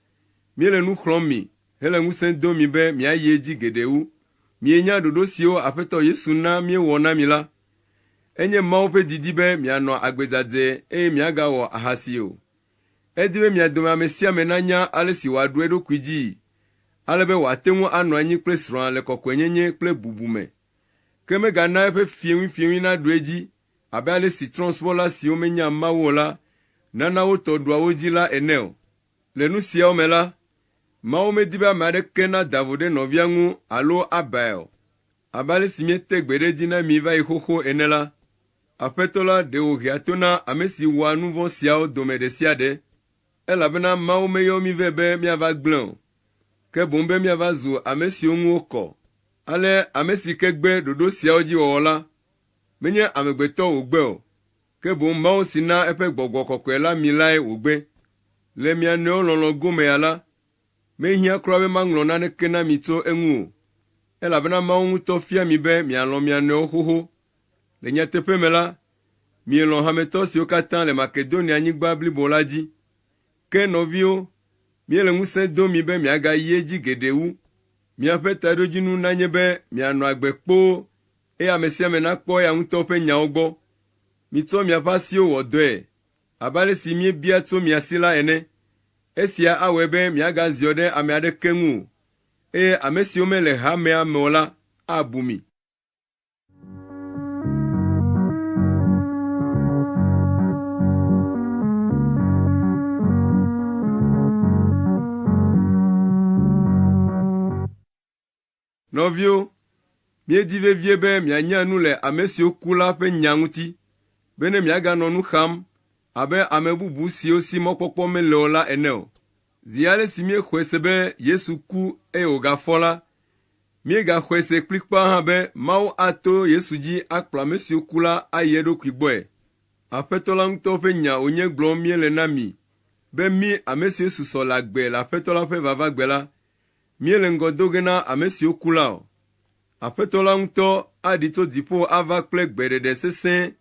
míele nu xlɔ̃m mi hele ŋusẽ dom mi be miayi edzi geɖe wu. Mienya ɖoɖo siwo Aƒetɔ Yesu na míewɔ na mi la. Enye Mawu ƒe didi be mianɔ agbe dzadzɛ eye miagawɔ ahasi o. Edi be mia dome ame sia ame nanya ale si wòaɖu eɖokui dzii, ale be wòate ŋu anɔ anyi kple srɔ̃a le kɔkɔenyenye kple bubu me. Ke megana eƒe fieŋuifieŋui naɖu edzi abe ale si trɔ̃subɔla siwo menya Mawu o la nana wo tɔ ɖua wo dzi la ene o. Le nu siawo me la, Mawu medi be ame aɖeke nada vo ɖe nɔvia ŋu alo abae o. Abe ale si míete gbe ɖe edzi na mi va yi xoxo ene la, Aƒetɔ la ɖe wòhea to na ame si wɔa nu vɔ̃ siawo dome ɖe sia ɖe, elabena Mawu meyɔ mí vɛ be míava gblẽ o, ke boŋ be míava zu ame siwo ŋu wokɔ. Ale ame si ke gbe ɖoɖo siawo dzi wɔwɔ la, menye amegbetɔ wògbe o, ke boŋ Mawu si na eƒe Gbɔgbɔ Kɔkɔe la mi lae wògbe. Le mia nɔewo lɔlɔ̃ gome ya la, Mehiã kura be maŋlɔ naneke na mi tso eŋu o, elabena Mawu ŋutɔ fia mi be mialɔ̃ mia nɔewo xoxo. Le nyateƒe me la, mielɔ̃ hametɔ siwo katã le Makedonianyigba blibo la dzi. Ke nɔviwo, míele ŋusẽ dom mi be miagayi edzi geɖe wu. Miaƒe taɖodzinu nanye be mianɔ agbe kpoo eye ame sia ame nakpɔ eya ŋutɔ ƒe nyawo gbɔ. Mitsɔ miaƒe asiwo wɔ dɔe abe ale si míebia tso mia si la ene. Esia awɔe be miagaziɔ ɖe ame aɖeke ŋu o, eye ame siwo mele hamea me o la abu mi. Nɔviwo, míedi vevie be mianya nu le ame siwo ku la ƒe nya ŋuti, bene miaganɔ nu xam abe ame bubu siwo si mɔkpɔkpɔ mele o la ene o. Zi ale si míexɔe se be Yesu ku eye wògafɔ la, míegaxɔe se kplikpaa hã be Mawu ato Yesu dzi akplɔ ame siwo ku la ayi eɖokui gbɔe. Aƒetɔ la ŋutɔ ƒe nya wònye gblɔm míele na mi be mí ame siwo susɔ le agbe le Aƒetɔ la ƒe vavagbe la, Míele ŋgɔ do ge na ame siwo ku la o. Aƒetɔ la ŋutɔ aɖi tso dziƒo ava kple gbeɖeɖe sesẽ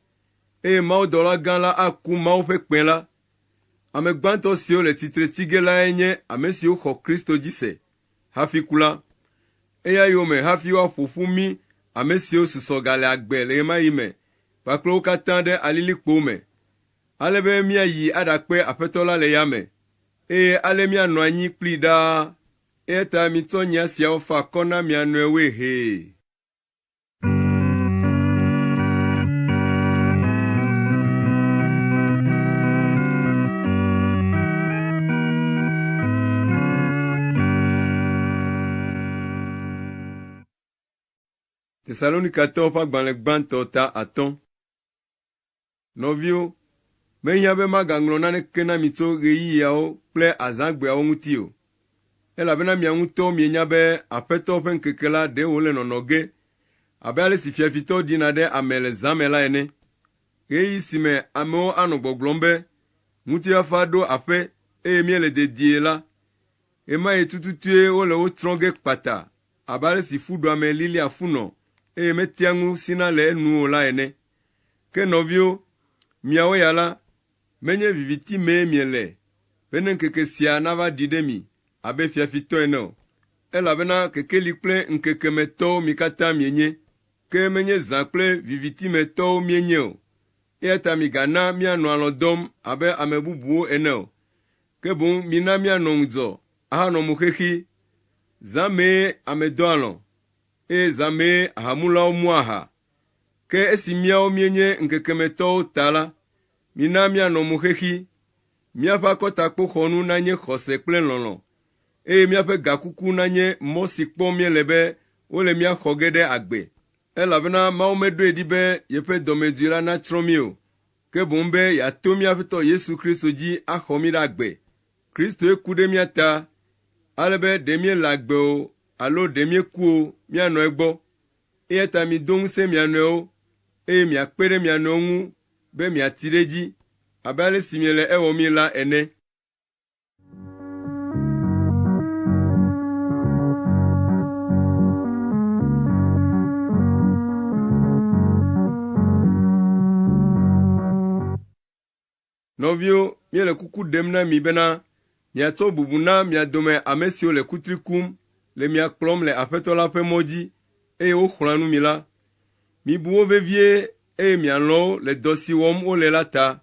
eye mawudɔla gã la aku Mawu ƒe kpẽ la. Ame gbãtɔ siwo le tsitre tsi ge lae nye ame siwo xɔ Kristo dzi se hafi ku la. Eya yome hafi woaƒo ƒu mí ame siwo susɔ gale agbe le ɣemaɣi me kpakple wo katã ɖe alilikpowo me, ale be míayi aɖakpe Aƒetɔ la le yame eye ale míanɔ anyi kplii ɖaa. Eya ta mitsɔ nya siawo fa akɔ na mia nɔewoe hee. Tesalonikatɔwo ƒe agbalẽ gbãtɔ ta atɔ̃. Nɔviwo, mehiã be magaŋlɔ naneke na mi tso ɣeyiɣiawo kple azãgbeawo ŋuti o, elabena mia ŋutɔwo mienya be Aƒetɔ ƒe ŋkeke la ɖe wòle nɔnɔ ge abe ale si fiafitɔ ɖina ɖe ame le zã me la ene. Ɣeyiɣi si me amewo anɔ gbɔgblɔm be, ‘Ŋutifafa ɖo aƒe eye míele dedie’ la, Ɣe ma ɣi tututue wole wo tsrɔ̃ ge kpata abe ale si fuɖuame lilia funɔ eye metea ŋu sina le enu o la ene. Ke nɔviwo, miawo ya la, menye viviti mee miele bene ŋkeke sia nava ɖi ɖe mi abe fiafitɔ ene o, elabena kekeli kple ŋkeke me tɔwo mi katã mienye, ke menye zã kple viviti me tɔwo míenye o. Eya ta migana míanɔ alɔ̃ dɔm abe ame bubuwo ene o, ke boŋ mina míanɔ ŋudzɔ ahanɔ mo xexi. Zã mee ame dɔa alɔ̃, eye zã mee ahamulawo mua aha. Ke esi míawo míenye ŋkekemetɔwo ta la, mina míanɔ mo xexi. Míaƒe akɔtakpoxɔnu nanye xɔse kple lɔlɔ̃, eye míaƒe gakuku nanye mɔ si kpɔm míele be wole mía xɔ ge ɖe agbe. Elabena Mawu meɖoe ɖi be yeƒe dɔmedzoe la natsrɔ̃ mí o, ke boŋ be yeato mía Aƒetɔ Yesu Kristo dzi axɔ mí ɖe agbe. Kristoe ku ɖe mía ta, ale be ɖe míele agbe o alo ɖe míeku o, míanɔ egbɔ. Eya ta mido ŋusẽ mia nɔewo, eye miakpe ɖe mia nɔewo ŋu be miati ɖe edzi abe ale si miele ewɔmii la ene. Nɔviwo, míele kuku ɖem na mi bena miatsɔ bubu na mia dome ame siwo le kutri kum le mia kplɔm le Aƒetɔ la ƒe mɔ dzi eye woxlɔ̃a nu mi la. Mibu wo vevie eye mialɔ̃ wo le dɔ si wɔm wole la ta.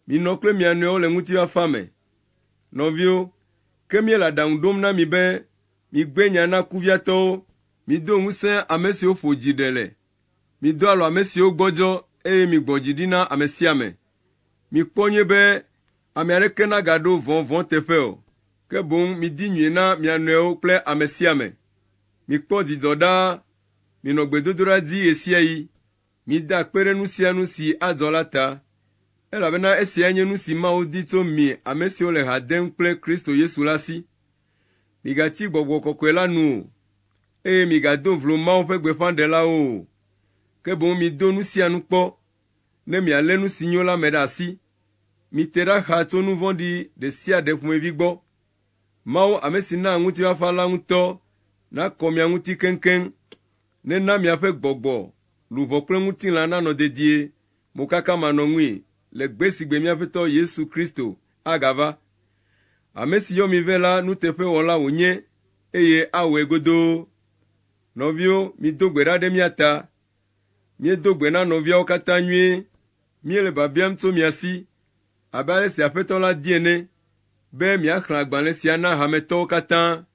Minɔ kple mia nɔewo le ŋutifafa me. Nɔviwo, ke míele aɖaŋu ɖom na mi be migbe nya na kuviatɔwo, mido ŋusẽ ame siwo ƒo dzi ɖe le, mido alɔ ame siwo gbɔdzɔ eye migbɔ dzi ɖi na ame sia ame. Mikpɔ nyuie be ame aɖeke nagaɖo vɔ̃ vɔ̃ teƒe o, ke boŋ midi nyui na mia nɔewo kple ame sia ame. Mikpɔ dzidzɔ ɖaa, minɔ gbedodoɖa dzi ɣe sia ɣi. Mida akpe ɖe nu sia nu si adzɔ la ta, elabena esiae nye nu si Mawu di tso mi ame siwo le ha dem kple Kristo Yesu la si. Migatsi Gbɔgbɔ Kɔkɔe la nu o, eye migado vlo Mawu ƒe gbeƒãɖelawo o, ke boŋ mido nu sia nu kpɔ, ne mialé nu si nyo la me ɖe asi. Mite ɖa xaa tso nu vɔ̃ɖi ɖe sia ɖe ƒomevi gbɔ. Mawu ame si naa ŋutifafa la ŋutɔ nakɔ mia ŋuti keŋkeŋ. Nena miaƒe gbɔgbɔ, luʋɔ kple ŋutilã nanɔ dedie, mokakamanɔŋui le gbe si gbe mía Aƒetɔ Yesu Kristo agava. Ame si yɔ mi vɛ la nuteƒewɔla wònye eye awɔe godoo. Nɔviwo, mido gbe ɖa ɖe mía ta. Míedo gbe na nɔviawo katã nyuie. Míele biabiam tso mia si, abe ale si Aƒetɔ la di ene, be miaxlẽ agbalẽ sia na hametɔwo katã.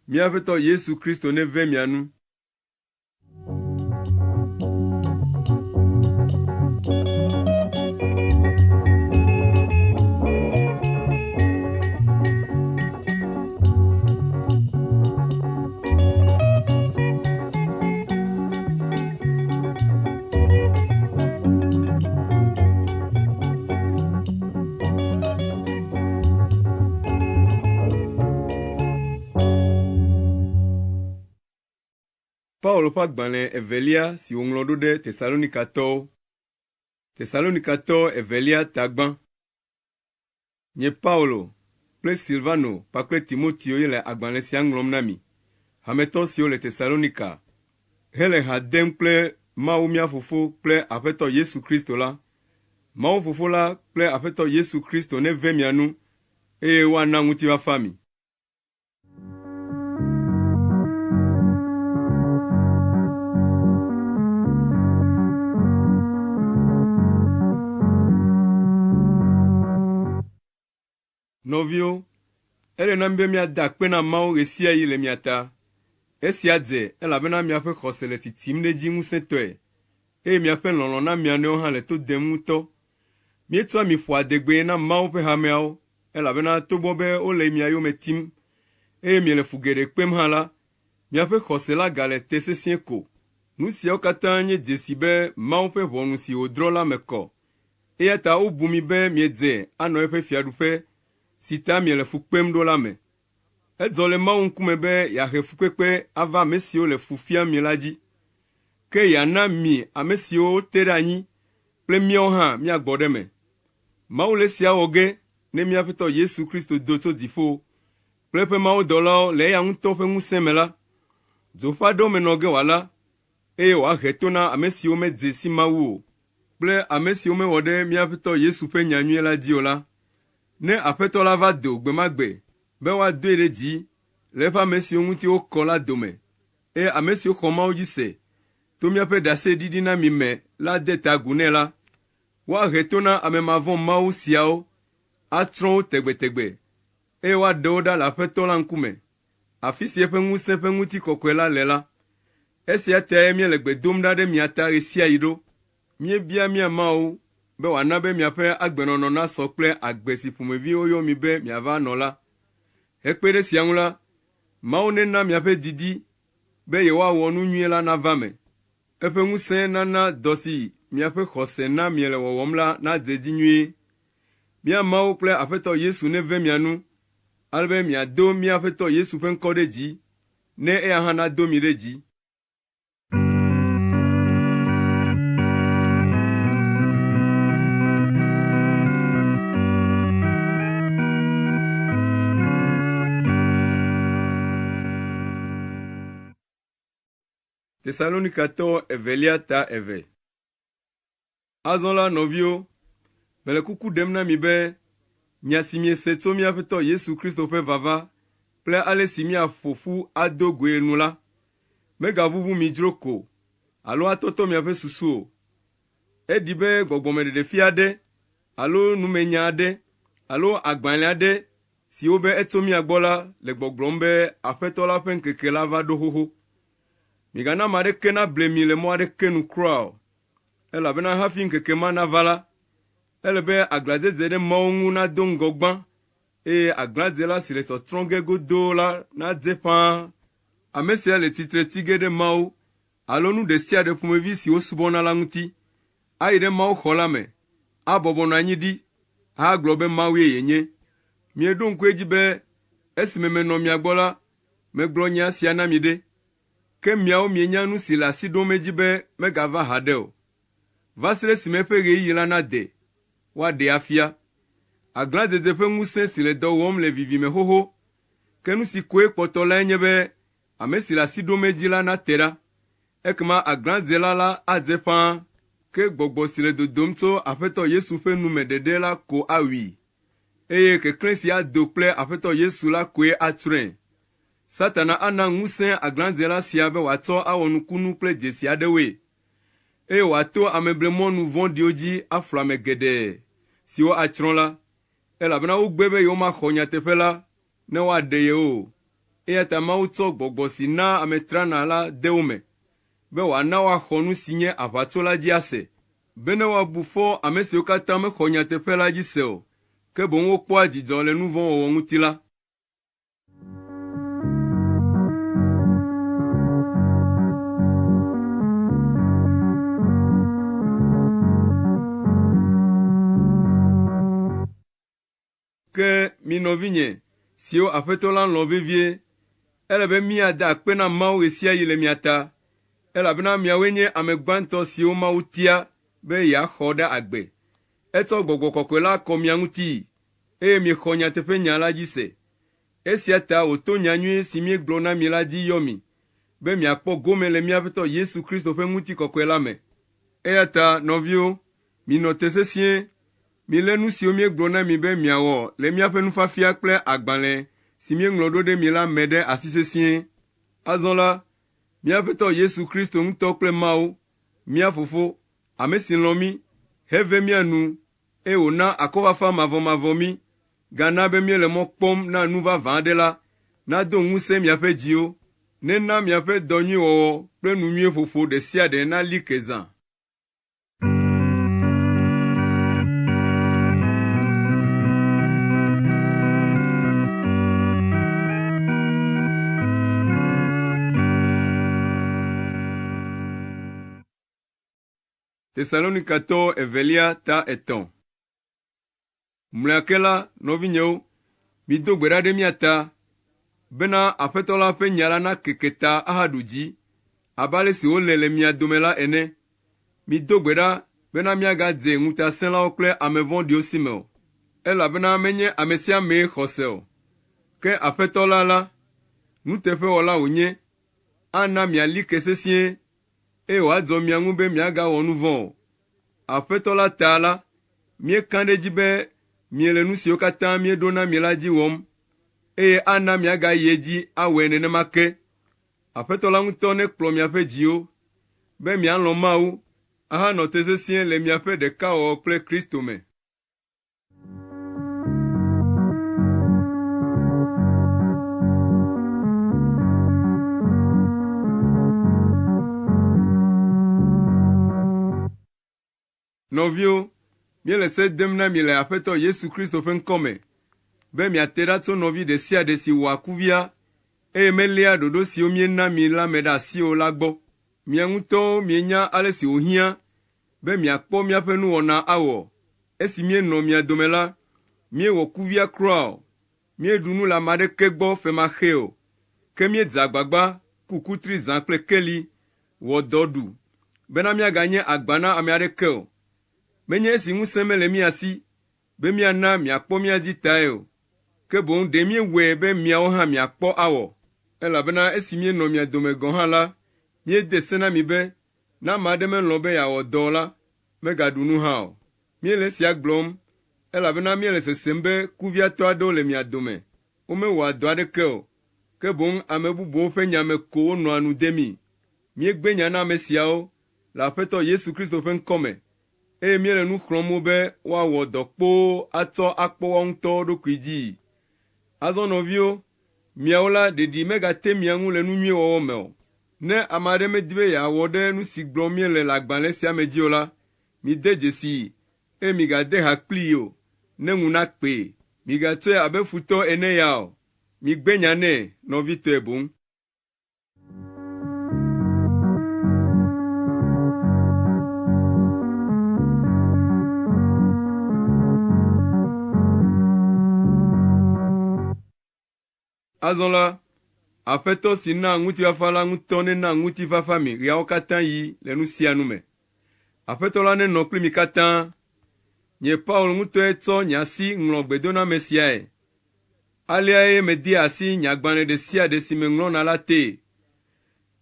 Mía Aƒetɔ Yesu Kristo neve mia nu. Paulo ƒe agbalẽ evelia si wòŋlɔ ɖo ɖe Tesalonikatɔwo. Tesalonikatɔ evelia ta gbã. Nye Paulo kple Silvano kpakple Timoteo ye le agbalẽ sia ŋlɔm na mi, hametɔ siwo le Tesalonika hele ha dem kple Mawu mía Fofo kple Aƒetɔ Yesu Kristo la. Mawu Fofo la kple Aƒetɔ Yesu Kristo neve mia nu eye woana ŋutifafa mi. Nɔviwo, ele na mí be míada akpe na Mawu ɣe sia ɣi le mia ta. Esia dze elabena miaƒe xɔse le tsitsim ɖe edzi ŋusẽtɔe, eye miaƒe lɔlɔ̃ na mia nɔewo hã le to dem ŋutɔ. Míetsɔa mi ƒoa adegbee na Mawu ƒe hameawo, elabena togbɔ be wole mia yome tim, eye miele fu geɖe kpem hã la, miaƒe xɔse la gale te sesĩe ko. Nu siawo katã nye dzesi be Mawu ƒe ʋɔnu si wòdrɔ̃ la me kɔ, eya ta wobu mi be miedze anɔ eƒe fiaɖuƒe si ta miele fu kpem ɖo la me. Edzɔ le Mawu ŋkume be yeahe fukpekpe ava ame siwo le fu fiam mi la dzi, ke yeana mi ame siwo wote ɖe anyi kple míawo hã míagbɔ ɖe eme. Mawu le esia wɔ ge ne mía Aƒetɔ Yesu Kristo do tso dziƒo. kple eƒe mawudɔlawo le eya ŋutɔ ƒe ŋusẽ me la, dzo ƒe aɖewo me nɔ ge wòala, eye wòahe to na ame siwo medze si Mawu o kple ame siwo mewɔ ɖe mía Aƒetɔ Yesu ƒe nyanyui la dzi o la. Ne Aƒetɔ la va do gbe ma gbe be woadoe ɖe dzi le eƒe ame siwo ŋuti wokɔ la dome, eye ame siwo xɔ Mawu dzi se to míaƒe ɖaseɖiɖi na mi me la de ta agu nɛ la, woahe to na ame mavɔ̃ Mawu siawo, atsrɔ̃ wo tegbetegbe, eye woaɖe wo ɖa le Aƒetɔ la ŋkume, afi si eƒe ŋusẽ ƒe ŋutikɔkɔe la le la. Esia tae míele gbe dom ɖa ɖe mia ta ɣe sia ɣi ɖo. Míebia mía Mawu be wòana be miaƒe agbenɔnɔ nasɔ kple agbe si ƒomevi woyɔ mi be miava nɔ la. Hekpe ɖe esia ŋu la, Mawu nena miaƒe didi be yewoawɔ nu nyui la nava eme. Eƒe ŋusẽ nana dɔ si miaƒe xɔse na miele wɔwɔm la nadze edzi nyuie. Mía Mawu kple Aƒetɔ Yesu neve mia nu, ale be miado mía Aƒetɔ Yesu ƒe ŋkɔ ɖe dzi, ne eya hã nado mi ɖe dzi. Tesalonikatɔ evelia ta eve. Azɔ la, nɔviwo, mele kuku ɖem na mi be nya si miese tso mía Aƒetɔ Yesu Kristo ƒe vava kple ale si míaƒo ƒu ado goe nu la, megaʋuʋu mi dzro ko alo atɔtɔ miaƒe susu o. Eɖi be gbɔgbɔmeɖeɖefia aɖe alo numenya aɖe alo agbalẽ aɖe si wobe etso mía gbɔ la le gbɔgblɔm be Aƒetɔ la ƒe ŋkeke la va ɖo xoxo. Migana ame aɖeke nable mi le mɔ aɖeke nu kura o, elabena hafi ŋkeke ma nava la, ele be aglãdzedze ɖe Mawu ŋu nado ŋgɔ gbã, eye aglãdzela si le tsɔtsrɔ̃ ge godoo la nadze ƒãa. Ame sia le tsitre tsi ge ɖe Mawu alo nu ɖe sia ɖe ƒomevi si wosubɔna la ŋuti, ayi ɖe mawuxɔ la me, abɔbɔ nɔ anyi ɖi, ahagblɔ be Mawue yenye. Mieɖo ŋku edzi be esime menɔ mia gbɔ la, megblɔ nya sia na mi ɖe? Ke miawo mienya nu si le asi ɖom edzi be megava haɖe o. Va se ɖe esime eƒe ɣeyiɣi la nade, woaɖee afia. Aglãdzedze ƒe ŋusẽ si le dɔ wɔm le vivime xoxo, ke nu si koe kpɔtɔ lae nye be ame si le asi ɖom edzi la nate ɖa. Ekema aglãdzela la adze ƒãa, ke gbɔgbɔ si le dodom tso Aƒetɔ Yesu ƒe nu me ɖeɖe la ko awui, eye keklẽ si ado kple Aƒetɔ Yesu la koe atsrɔ̃e. Satana ana ŋusẽ aglãdzela sia be wòatsɔ awɔ nukunu kple dzesi aɖewoe, eye wòato ameblemɔnu vɔ̃ɖiwo dzi aflu ame geɖe siwo atsrɔ̃ la, elabena wogbe be yewomaxɔ nyateƒe la ne woaɖe yewo o. Eya ta Mawu tsɔ gbɔgbɔ si naa ame trana la de wo me, be wòana woaxɔ nu si nye aʋatso la dzi ase, bene woabu fɔ ame siwo katã mexɔ nyateƒe la dzi se o, ke boŋ wokpɔa dzidzɔ le nu vɔ̃ wɔwɔ ŋuti la. Ke mi nɔvinye siwo Aƒetɔ la lɔ̃ vevie, ele be míada akpe na Mawu ɣe sia ɣi le mia ta, elabena miawoe nye ame gbãtɔ siwo Mawu tia be yeaxɔ ɖe agbe. Etsɔ Gbɔgbɔ Kɔkɔe la kɔ mia ŋutii, eye miexɔ nyateƒenya la dzi se. Esia ta wòto nyanyui si míegblɔ na mi la dzi yɔ mi, be miakpɔ gome le mía Aƒetɔ Yesu Kristo ƒe ŋutikɔkɔe la me. Eya ta, nɔviwo, minɔ te sesĩe, milé nu siwo míegblɔ na mi be miawɔ le míaƒe nufiafia kple agbalẽ si míeŋlɔ ɖo ɖe mi la me ɖe asi sesĩe. Azɔ la, mía Aƒetɔ Yesu Kristo ŋutɔ kple Mawu, mía Fofo, ame si lɔ̃ mí, heve mía nu, eye wòna akɔfafa mavɔmavɔ mí, gana be míele mɔ kpɔm na nu vavã aɖe la, nado ŋusẽ miaƒe dziwo, nena miaƒe dɔ nyui wɔwɔ kple nu nyui ƒoƒo ɖe sia ɖe nali ke zã. Tesalonikatɔwo evelia ta etɔ̃. Mlɔea ke la, nɔvinyewo, mido gbe ɖa ɖe mía ta, bena Aƒetɔ la ƒe nya la nakeke ta ahaɖu dzi abe ale si wòle le mia dome la ene. Mido gbe ɖa bena míagadze ŋutasẽlawo kple ame vɔ̃ɖiwo si me o, elabena menye ame sia amee xɔ se o. Ke Aƒetɔ la la, nuteƒewɔla wònye, ana miali ke sesĩe, eye wòadzɔ mia ŋu be miagawɔ nu vɔ̃ o. Aƒetɔ la ta la, míeka ɖe edzi be miele nu siwo katã míeɖo na mi la dzi wɔm, eye ana miagayi edzi awɔe nenema ke. Aƒetɔ la ŋutɔ nekplɔ miaƒe dziwo, be mialɔ̃ Mawu ahanɔ te sesĩe le miaƒe ɖekawɔwɔ kple Kristo me. Nɔviwo, míele se dem na mi le Aƒetɔ Yesu Kristo ƒe ŋkɔ me be miate ɖa tso nɔvi ɖe sia ɖe si wɔa kuvia, eye meléa ɖoɖo siwo míena mi la me ɖe asi o la gbɔ. Mia ŋutɔwo mienya ale si wòhiã be miakpɔ míaƒe nuwɔna awɔ. Esi míenɔ mia dome la, míewɔ kuvia kura o, míeɖu nu le ame aɖeke gbɔ femaxee o, ke míedze agbagba ku kutri zã kple keli wɔ dɔ ɖu bena míaganye agba na ame aɖeke o. Menye esi ŋusẽ mele mía si be míana miakpɔ mía dzi tae o, ke boŋ ɖe míewɔe be miawo hã miakpɔ awɔ. Elabena esi míenɔ mia dome gɔ̃ hã la, míede se na mi be, ne ame aɖe melɔ̃ be yeawɔ dɔ o la, megaɖu nu hã o. Míele esia gblɔm elabena míele sesem be kuviatɔ aɖewo le mia dome, womewɔa dɔ aɖeke o, ke boŋ ame bubuwo ƒe nya me ko wonɔa nu demii. Míegbe nya na ame siawo le Aƒetɔ Yesu Kristo ƒe ŋkɔ me, eye míele nu xlɔ̃m wo be woawɔ dɔ kpoo atsɔ akpɔ woawo ŋutɔwo ɖokui dzii. Azɔ nɔviwo, miawo la, ɖeɖi megate mia ŋu le nu nyui wɔwɔ me o. Ne ame aɖe medi be yeawɔ ɖe nu si gblɔm míele le agbalẽ sia me dzi o la, mide dzesii eye migade ha kplii o, ne ŋu nakpee. Migatsɔe abe futɔ ene ya o, migbe nya nɛ nɔvitɔe boŋ. Azɔ la, Aƒetɔ si naa ŋutifafa la ŋutɔ nena ŋutifafa mi ɣeawo katã ɣi le nu sia nu me. Aƒetɔ la nenɔ kpli mi katã. Nye Paulo ŋutɔe tsɔ nye asi ŋlɔ gbedoname siae. Aleae medea asi nye agbalẽ ɖe sia ɖe si meŋlɔna la tee.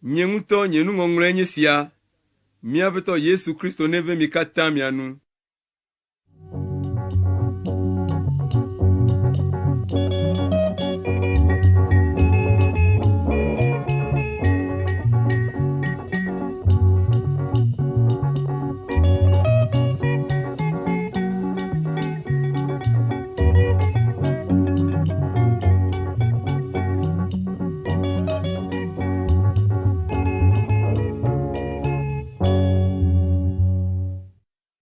Nye ŋutɔ nye nuŋɔŋlɔe nye sia. Mía Aƒetɔ Yesu Kristo neve mi katã mia nu.